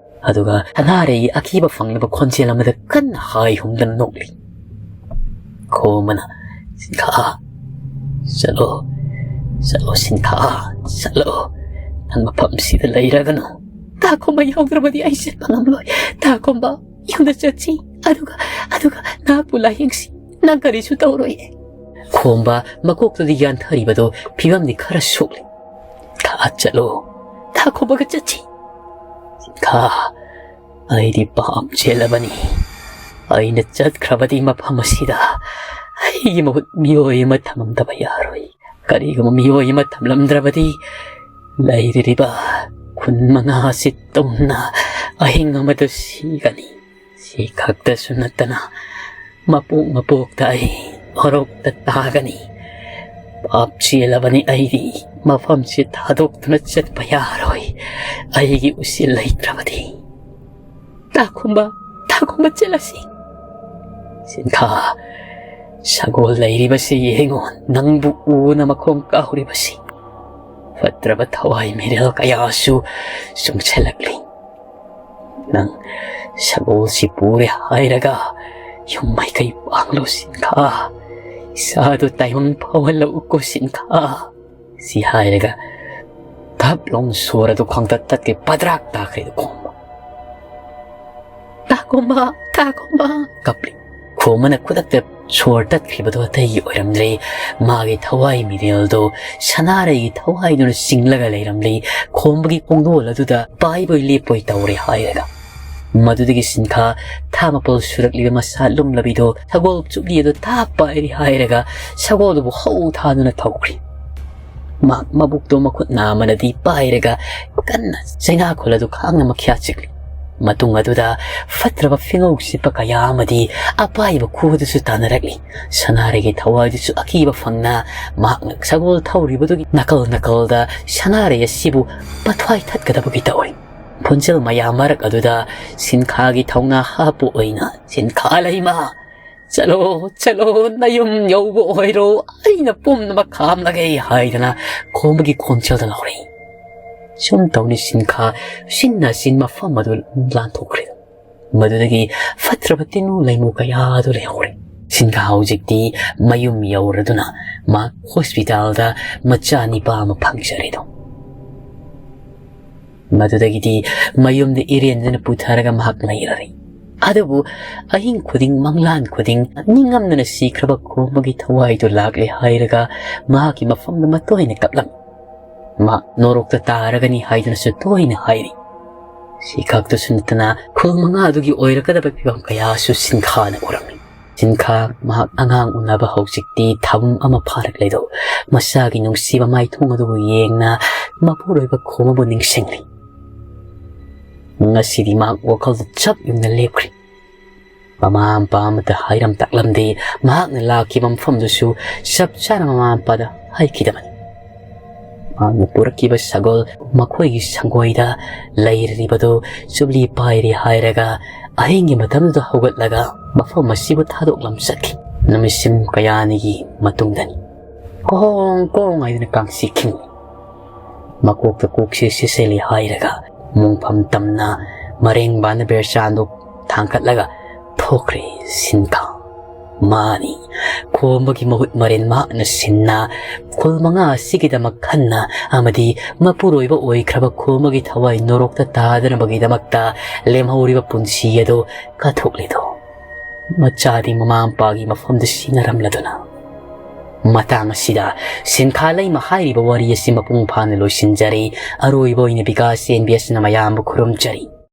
ꯑꯗꯨꯒ ꯁꯅꯥꯔꯩꯒꯤ ꯑꯀꯤꯕ ꯐꯪꯂꯕ ꯈꯣꯟꯖꯦꯜ ꯑꯃꯗ ꯀꯟꯅ ꯍꯥꯏ ꯍꯨꯝꯗꯅ ꯅꯣꯛꯂꯤ꯫ ꯈꯣꯝꯕꯅ, "ꯁꯤꯟꯈꯥ, ꯆꯠꯂꯣ, ꯆꯠꯂꯣ ꯁꯤꯟꯈꯥ, ꯆꯠꯂꯣ꯫ ꯅꯪ ꯃꯐꯝꯁꯤꯗ ꯂꯩꯔꯒꯅꯨ꯫ ꯇꯥꯈꯣꯝꯕ ꯌꯥꯎꯗ꯭ꯔꯕꯗꯤ ꯑꯩ ꯆꯠꯄ ꯉꯝꯂꯣꯏ꯫ ꯇꯥꯈꯣꯝꯕ, ꯌꯨꯝꯗ ꯆꯠꯁꯤ꯫ ꯑꯗꯨꯒ, ꯑꯗꯨꯒ ꯅꯍꯥꯛꯄꯨ ꯂꯥꯌꯦꯡꯁꯤ꯫ ꯅꯪ ꯀꯔꯤꯁꯨ ꯇꯧꯔꯣꯏꯌꯦ꯫" ꯈꯣꯝꯕ ꯃꯀꯣꯛꯇꯨꯗꯤ ꯌꯥꯟꯊꯔꯤꯕꯗꯣ ꯐꯤꯕꯝꯗꯤ ꯈꯔ ꯁꯣꯛꯂꯤ꯫ "ꯈꯥ ꯆꯠꯂꯣ꯫ ꯇꯥꯈꯣꯝꯕꯒ ꯆꯠꯁꯤ꯫" "ꯈꯥ, ꯑꯩꯗꯤ ꯄꯥꯞ ꯆꯦꯜꯂꯕꯅꯤ꯫ ꯑꯩꯅ ꯆꯠꯈ꯭ꯔꯕꯗꯤ ꯃꯐꯝ ꯑꯁꯤꯗ ꯑꯩꯒꯤ ꯃꯍꯨꯠ ꯃꯤꯑꯣꯏ ꯑꯃ ꯊꯝꯃꯝꯗꯕ ꯌꯥꯔꯣꯏ꯫ ꯀꯔꯤꯒꯨꯝꯕ ꯃꯤꯑꯣꯏ ꯑꯃ ꯊꯝꯂꯝꯗ꯭ꯔꯕꯗꯤ ꯂꯩꯔꯤꯕ ꯈꯨꯟ ꯃꯉꯥ ꯑꯁꯤ ꯇꯨꯝꯅ ꯑꯍꯤꯡ ꯑꯃꯗ ꯁꯤꯒꯅꯤ꯫ ꯁꯤ ꯈꯛꯇꯁꯨ ꯅꯠꯇꯅ ꯃꯄꯣꯛ ꯃꯄꯣꯛꯇ ꯑꯩ ꯍꯣꯔꯣꯛꯇ ꯇꯥꯒꯅꯤ꯫ ꯄꯥꯞ ꯆꯦꯜꯂꯕꯅꯤ ꯑꯩꯗꯤ꯫ ꯃꯐꯝꯁꯤ ꯊꯥꯗꯣꯛꯇꯨꯅ ꯆꯠꯄ ꯌꯥꯔꯣꯏ, ꯑꯩꯒꯤ ꯎꯆꯦꯜ ꯂꯩꯇ꯭ꯔꯕꯗꯤ꯫" "ꯇꯥꯈꯣꯝꯕ, ꯇꯥꯈꯣꯝꯕ, ꯆꯠꯂꯁꯤ꯫" "ꯁꯤꯟꯈꯥ, ꯁꯒꯣꯜ ꯂꯩꯔꯤꯕꯁꯤ ꯌꯦꯡꯉꯨ, ꯅꯪꯕꯨ ꯎꯅ ꯃꯈꯣꯡ ꯀꯥꯎꯔꯤꯕꯁꯤ꯫ ꯐꯠꯇ꯭ꯔꯕ ꯊꯋꯥꯏ ꯃꯤꯔꯦꯜ ꯀꯌꯥꯁꯨ ꯆꯨꯡꯁꯤꯜꯂꯛꯂꯤ꯫ ꯅꯪ ꯁꯒꯣꯜꯁꯤ ꯄꯨꯔꯦ ꯍꯥꯏꯔꯒ ꯌꯨꯝ ꯃꯥꯏꯀꯩ ꯄꯥꯡꯂꯣ ꯁꯤꯟꯈꯥ꯫ ꯏꯁꯥꯗꯨ ꯇꯥꯏꯕꯪ ꯐꯥꯎꯍꯜꯂꯛꯎꯀꯣ ꯁꯤꯟꯈꯥ꯫" ꯁꯤ ꯍꯥꯏꯔꯒ ꯙꯞ ꯂꯥꯎꯅ ꯁꯣꯔ ꯑꯗꯨ ꯈꯪꯇꯠ ꯇꯠꯈꯩ ꯄꯗ꯭ꯔꯥꯛ ꯇꯥꯈ꯭ꯔꯦ ꯈꯣꯝꯕ꯫ "ꯇꯥꯈꯣꯝꯕ, ꯇꯥꯈꯣꯝꯕ!" ꯀꯞꯂꯤ꯫ ꯈꯣꯝꯕꯅ ꯈꯨꯗꯛꯇ ꯁꯣꯔ ꯇꯠꯈ꯭ꯔꯤꯕꯗꯨ ꯑꯇꯩꯒꯤ ꯑꯣꯏꯔꯝꯗ꯭ꯔꯦ꯫ ꯃꯥꯒꯤ ꯊꯋꯥꯏ ꯃꯤꯔꯦꯜꯗꯨ ꯁꯅꯥꯔꯩꯒꯤ ꯊꯋꯥꯏꯗꯨꯅ ꯆꯤꯡꯂꯒ ꯂꯩꯔꯝꯂꯤ꯫ ꯈꯣꯝꯕꯒꯤ ꯈꯣꯡꯗꯣꯜ ꯑꯗꯨꯗ ꯄꯥꯏꯕꯣꯏ ꯂꯦꯞꯄꯣꯏ ꯇꯧꯔꯦ ꯍꯥꯏꯔꯒ꯫ ꯃꯗꯨꯗꯒꯤ ꯁꯤꯟꯈꯥ ꯊꯥ ꯃꯥꯄꯜ ꯁꯨꯔꯛꯂꯤꯕ ꯃꯁꯥ ꯂꯨꯝꯂꯕꯤꯗꯣ ꯁꯒꯣꯜ ꯆꯨꯞꯂꯤ ꯑꯗꯨ ꯊꯥꯞ ꯄꯥꯏꯔꯤ ꯍꯥꯏꯔꯒ ꯁꯒꯣꯜꯗꯨꯕꯨ ꯍꯧ ꯊꯥꯗꯨꯅ ꯊꯧꯈ꯭ꯔꯤ꯫ ꯃꯍꯥꯛ ꯃꯕꯨꯛꯇꯣ ꯃꯈꯨꯠ ꯅꯥꯝꯃꯅꯗꯤ ꯄꯥꯏꯔꯒ ꯀꯟꯅ ꯆꯩꯅꯥꯈꯣꯜ ꯑꯗꯨ ꯈꯥꯡꯅ ꯃꯈ꯭ꯌꯥ ꯆꯤꯛꯂꯤ꯫ ꯃꯇꯨꯡ ꯑꯗꯨꯗ ꯐꯠꯇ꯭ꯔꯕ ꯐꯤꯉꯧ ꯁꯤꯠꯄ ꯀꯌꯥ ꯑꯃꯗꯤ ꯑꯄꯥꯏꯕ ꯈꯨ ꯑꯗꯨꯁꯨ ꯇꯥꯟꯅꯔꯛꯂꯤ꯫ ꯁꯅꯥꯔꯩꯒꯤ ꯊꯋꯥꯏꯗꯨꯁꯨ ꯑꯀꯤꯕ ꯐꯪꯅ ꯃꯍꯥꯛꯅ ꯁꯒꯣꯜ ꯊꯧꯔꯤꯕꯗꯨꯒꯤ ꯅꯥꯀꯜ ꯅꯥꯀꯜꯗ ꯁꯅꯥꯔꯩ ꯑꯁꯤꯕꯨ ꯄꯊ꯭ꯋꯥꯏ ꯊꯠꯀꯗꯕꯒꯤ ꯇꯧꯔꯤ꯫ ꯈꯣꯟꯖꯦꯜ ꯃꯌꯥꯝ ꯃꯔꯛ ꯑꯗꯨꯗ ꯁꯤꯟꯈꯥꯒꯤ ꯊꯧꯅꯥ ꯍꯥꯞꯄ ꯑꯣꯏꯅ, "ꯁꯤꯟꯈꯥ ꯂꯩꯃ, ꯆꯠꯂꯣ, ꯆꯠꯂꯣ, ꯅꯌꯨꯝ ꯌꯧꯕ ꯑꯣꯏꯔꯣ, ꯑꯩꯅ ꯄꯨꯝꯅꯃꯛ ꯈꯥꯝꯂꯒꯦ" ꯍꯥꯏꯗꯅ ꯈꯣꯝꯕꯒꯤ ꯈꯣꯟꯖꯦꯜꯗ ꯂꯥꯎꯔꯛꯏ꯫ ꯁꯨꯝ ꯇꯧꯅꯤ ꯁꯤꯟꯈꯥ ꯁꯤꯟꯅ ꯁꯤꯟ ꯃꯐꯝ ꯑꯗꯨ ꯂꯥꯟꯊꯣꯛꯈ꯭ꯔꯦ꯫ ꯃꯗꯨꯗꯒꯤ ꯐꯠꯇ꯭ꯔꯕ ꯇꯤꯟꯃꯨ ꯂꯩꯃꯨ ꯀꯌꯥ ꯑꯗꯨ ꯂꯩꯍꯧꯔꯦ꯫ ꯁꯤꯟꯈꯥ ꯍꯧꯖꯤꯛꯇꯤ ꯃꯌꯨꯝ ꯌꯧꯔꯗꯨꯅ ꯃꯍꯥꯛ ꯍꯣꯁꯄꯤꯇꯥꯜꯗ ꯃꯆꯥ ꯅꯤꯄꯥ ꯑꯃ ꯐꯪꯖꯔꯦꯗꯣ꯫ ꯃꯗꯨꯗꯒꯤꯗꯤ ꯃꯌꯨꯝꯗ ꯏꯔꯦꯟꯗꯅ ꯄꯨꯊꯔꯒ ꯃꯍꯥꯛ ꯂꯩꯔꯔꯦ꯫ ꯑꯗꯨꯕꯨ ꯑꯍꯤꯡ ꯈꯨꯗꯤꯡ, ꯃꯪꯂꯥꯟ ꯈꯨꯗꯤꯡ ꯅꯤꯡꯉꯝꯗꯅ ꯁꯤꯈ꯭ꯔꯕ ꯈꯣꯝꯕꯒꯤ ꯊꯋꯥꯏꯗꯨ ꯂꯥꯛꯂꯦ ꯍꯥꯏꯔꯒ ꯃꯍꯥꯛꯀꯤ ꯃꯐꯝꯗ ꯃꯇꯣꯏꯅ ꯀꯞꯂꯝꯃꯤ꯫ ꯃꯍꯥꯛ ꯅꯣꯔꯣꯛꯇ ꯇꯥꯔꯒꯅꯤ ꯍꯥꯏꯗꯨꯅꯁꯨ ꯇꯣꯏꯅ ꯍꯥꯏꯔꯤ꯫ ꯁꯤ ꯈꯛꯇꯁꯨ ꯅꯠꯇꯅ ꯈꯨꯜ ꯃꯉꯥ ꯑꯗꯨꯒꯤ ꯑꯣꯏꯔꯛꯀꯗꯕ ꯐꯤꯕꯝ ꯀꯌꯥꯁꯨ ꯁꯤꯟꯈꯥꯅ ꯎꯔꯝꯃꯤ꯫ ꯁꯤꯟꯈꯥ ꯃꯍꯥꯛ ꯑꯉꯥꯡ ꯎꯅꯕ ꯍꯧꯖꯤꯛꯇꯤ ꯊꯥꯕꯨꯝ ꯑꯃ ꯐꯥꯔꯛꯂꯦꯗꯣ꯫ ꯃꯁꯥꯒꯤ ꯅꯨꯡꯁꯤꯕ ꯃꯥꯏꯊꯣꯡ ꯑꯗꯨꯕꯨ ꯌꯦꯡꯅ ꯃꯄꯨꯔꯣꯏꯕ ꯈꯣꯝꯕꯕꯨ ꯅꯤꯡꯁꯤꯡꯂꯤ꯫ ꯉꯁꯤꯗꯤ ꯃꯍꯥꯛ ꯋꯥꯈꯜꯗ ꯆꯞ ꯌꯨꯡꯅ ꯂꯦꯞꯈ꯭ꯔꯤ꯫ ꯃꯃꯥ ꯃꯄꯥ ꯑꯃꯗ ꯍꯥꯏꯔꯝ ꯇꯥꯛꯂꯝꯗꯦ꯫ ꯃꯍꯥꯛꯅ ꯂꯥꯛꯈꯤꯕ ꯃꯐꯝꯗꯨꯁꯨ ꯆꯞ ꯆꯥꯅ ꯃꯃꯥ ꯃꯄꯥꯗ ꯍꯥꯏꯈꯤꯗꯕꯅꯤ꯫ ꯃꯍꯥꯛꯅ ꯄꯨꯔꯛꯈꯤꯕ ꯁꯒꯣꯜ ꯃꯈꯣꯏꯒꯤ ꯁꯪꯒꯣꯏꯗ ꯂꯩꯔꯤꯕꯗꯨ ꯆꯨꯞꯂꯤ ꯄꯥꯏꯔꯤ ꯍꯥꯏꯔꯒ ꯑꯍꯤꯡꯒꯤ ꯃꯇꯝꯗꯨꯗ ꯍꯧꯒꯠꯂꯒ ꯃꯐꯝ ꯑꯁꯤꯕꯨ ꯊꯥꯗꯣꯛꯂꯝ ꯆꯠꯈꯤ꯫ ꯅꯨꯃꯤꯠꯁꯤꯡ ꯀꯌꯥꯅꯤꯒꯤ ꯃꯇꯨꯡꯗꯅꯤ꯫ ꯀꯣꯡ ꯀꯣꯡ ꯍꯥꯏꯗꯨꯅ ꯀꯥꯡꯁꯤ ꯈꯤꯡꯏ꯫ ꯃꯀꯣꯛꯇ ꯀꯣꯛꯁꯤ ꯁꯤꯁꯤꯜꯂꯤ ꯍꯥꯏꯔꯒ ꯃꯣꯡꯐꯝ ꯇꯝꯅ ꯃꯔꯦꯡꯕꯥꯅ ꯕꯦꯔꯆꯥꯟꯗꯨ ꯊꯥꯡꯒꯠꯂꯒ ꯊꯣꯛꯈ꯭ꯔꯦ ꯁꯤꯟꯈꯥ꯫ ꯃꯥꯅꯤ, ꯈꯣꯝꯕꯒꯤ ꯃꯍꯨꯠ ꯃꯔꯦꯟ ꯃꯍꯥꯛꯅ ꯁꯤꯟꯅ ꯈꯨꯜ ꯃꯉꯥ ꯑꯁꯤꯒꯤꯗꯃꯛ ꯈꯟꯅ ꯑꯃꯗꯤ ꯃꯄꯨꯔꯣꯏꯕ ꯑꯣꯏꯈ꯭ꯔꯕ ꯈꯣꯝꯕꯒꯤ ꯊꯋꯥꯏ ꯅꯣꯔꯣꯛꯇ ꯇꯥꯗꯅꯕꯒꯤꯗꯃꯛꯇ ꯂꯦꯝꯍꯧꯔꯤꯕ ꯄꯨꯟꯁꯤ ꯑꯗꯨ ꯀꯠꯊꯣꯛꯂꯤꯗꯣ꯫ ꯃꯆꯥꯗꯤ ꯃꯃꯥ ꯃꯄꯥꯒꯤ ꯃꯐꯝꯗ ꯁꯤꯟꯅꯔꯝꯂꯗꯨꯅ꯫ ꯃꯇꯥꯡ ꯑꯁꯤꯗ ꯁꯤꯟꯈꯥ ꯂꯩꯃ ꯍꯥꯏꯔꯤꯕ ꯋꯥꯔꯤ ꯑꯁꯤ ꯃꯄꯨꯡ ꯐꯥꯅ ꯂꯣꯏꯁꯤꯟꯖꯔꯤ꯫ ꯑꯔꯣꯏꯕ ꯑꯣꯏꯅ ꯕꯤꯀꯥꯁ ꯑꯦꯟ ꯕꯤ ꯑꯦꯁꯅ ꯃꯌꯥꯝꯕꯨ ꯈꯨꯔꯨꯝꯖꯔꯤ꯫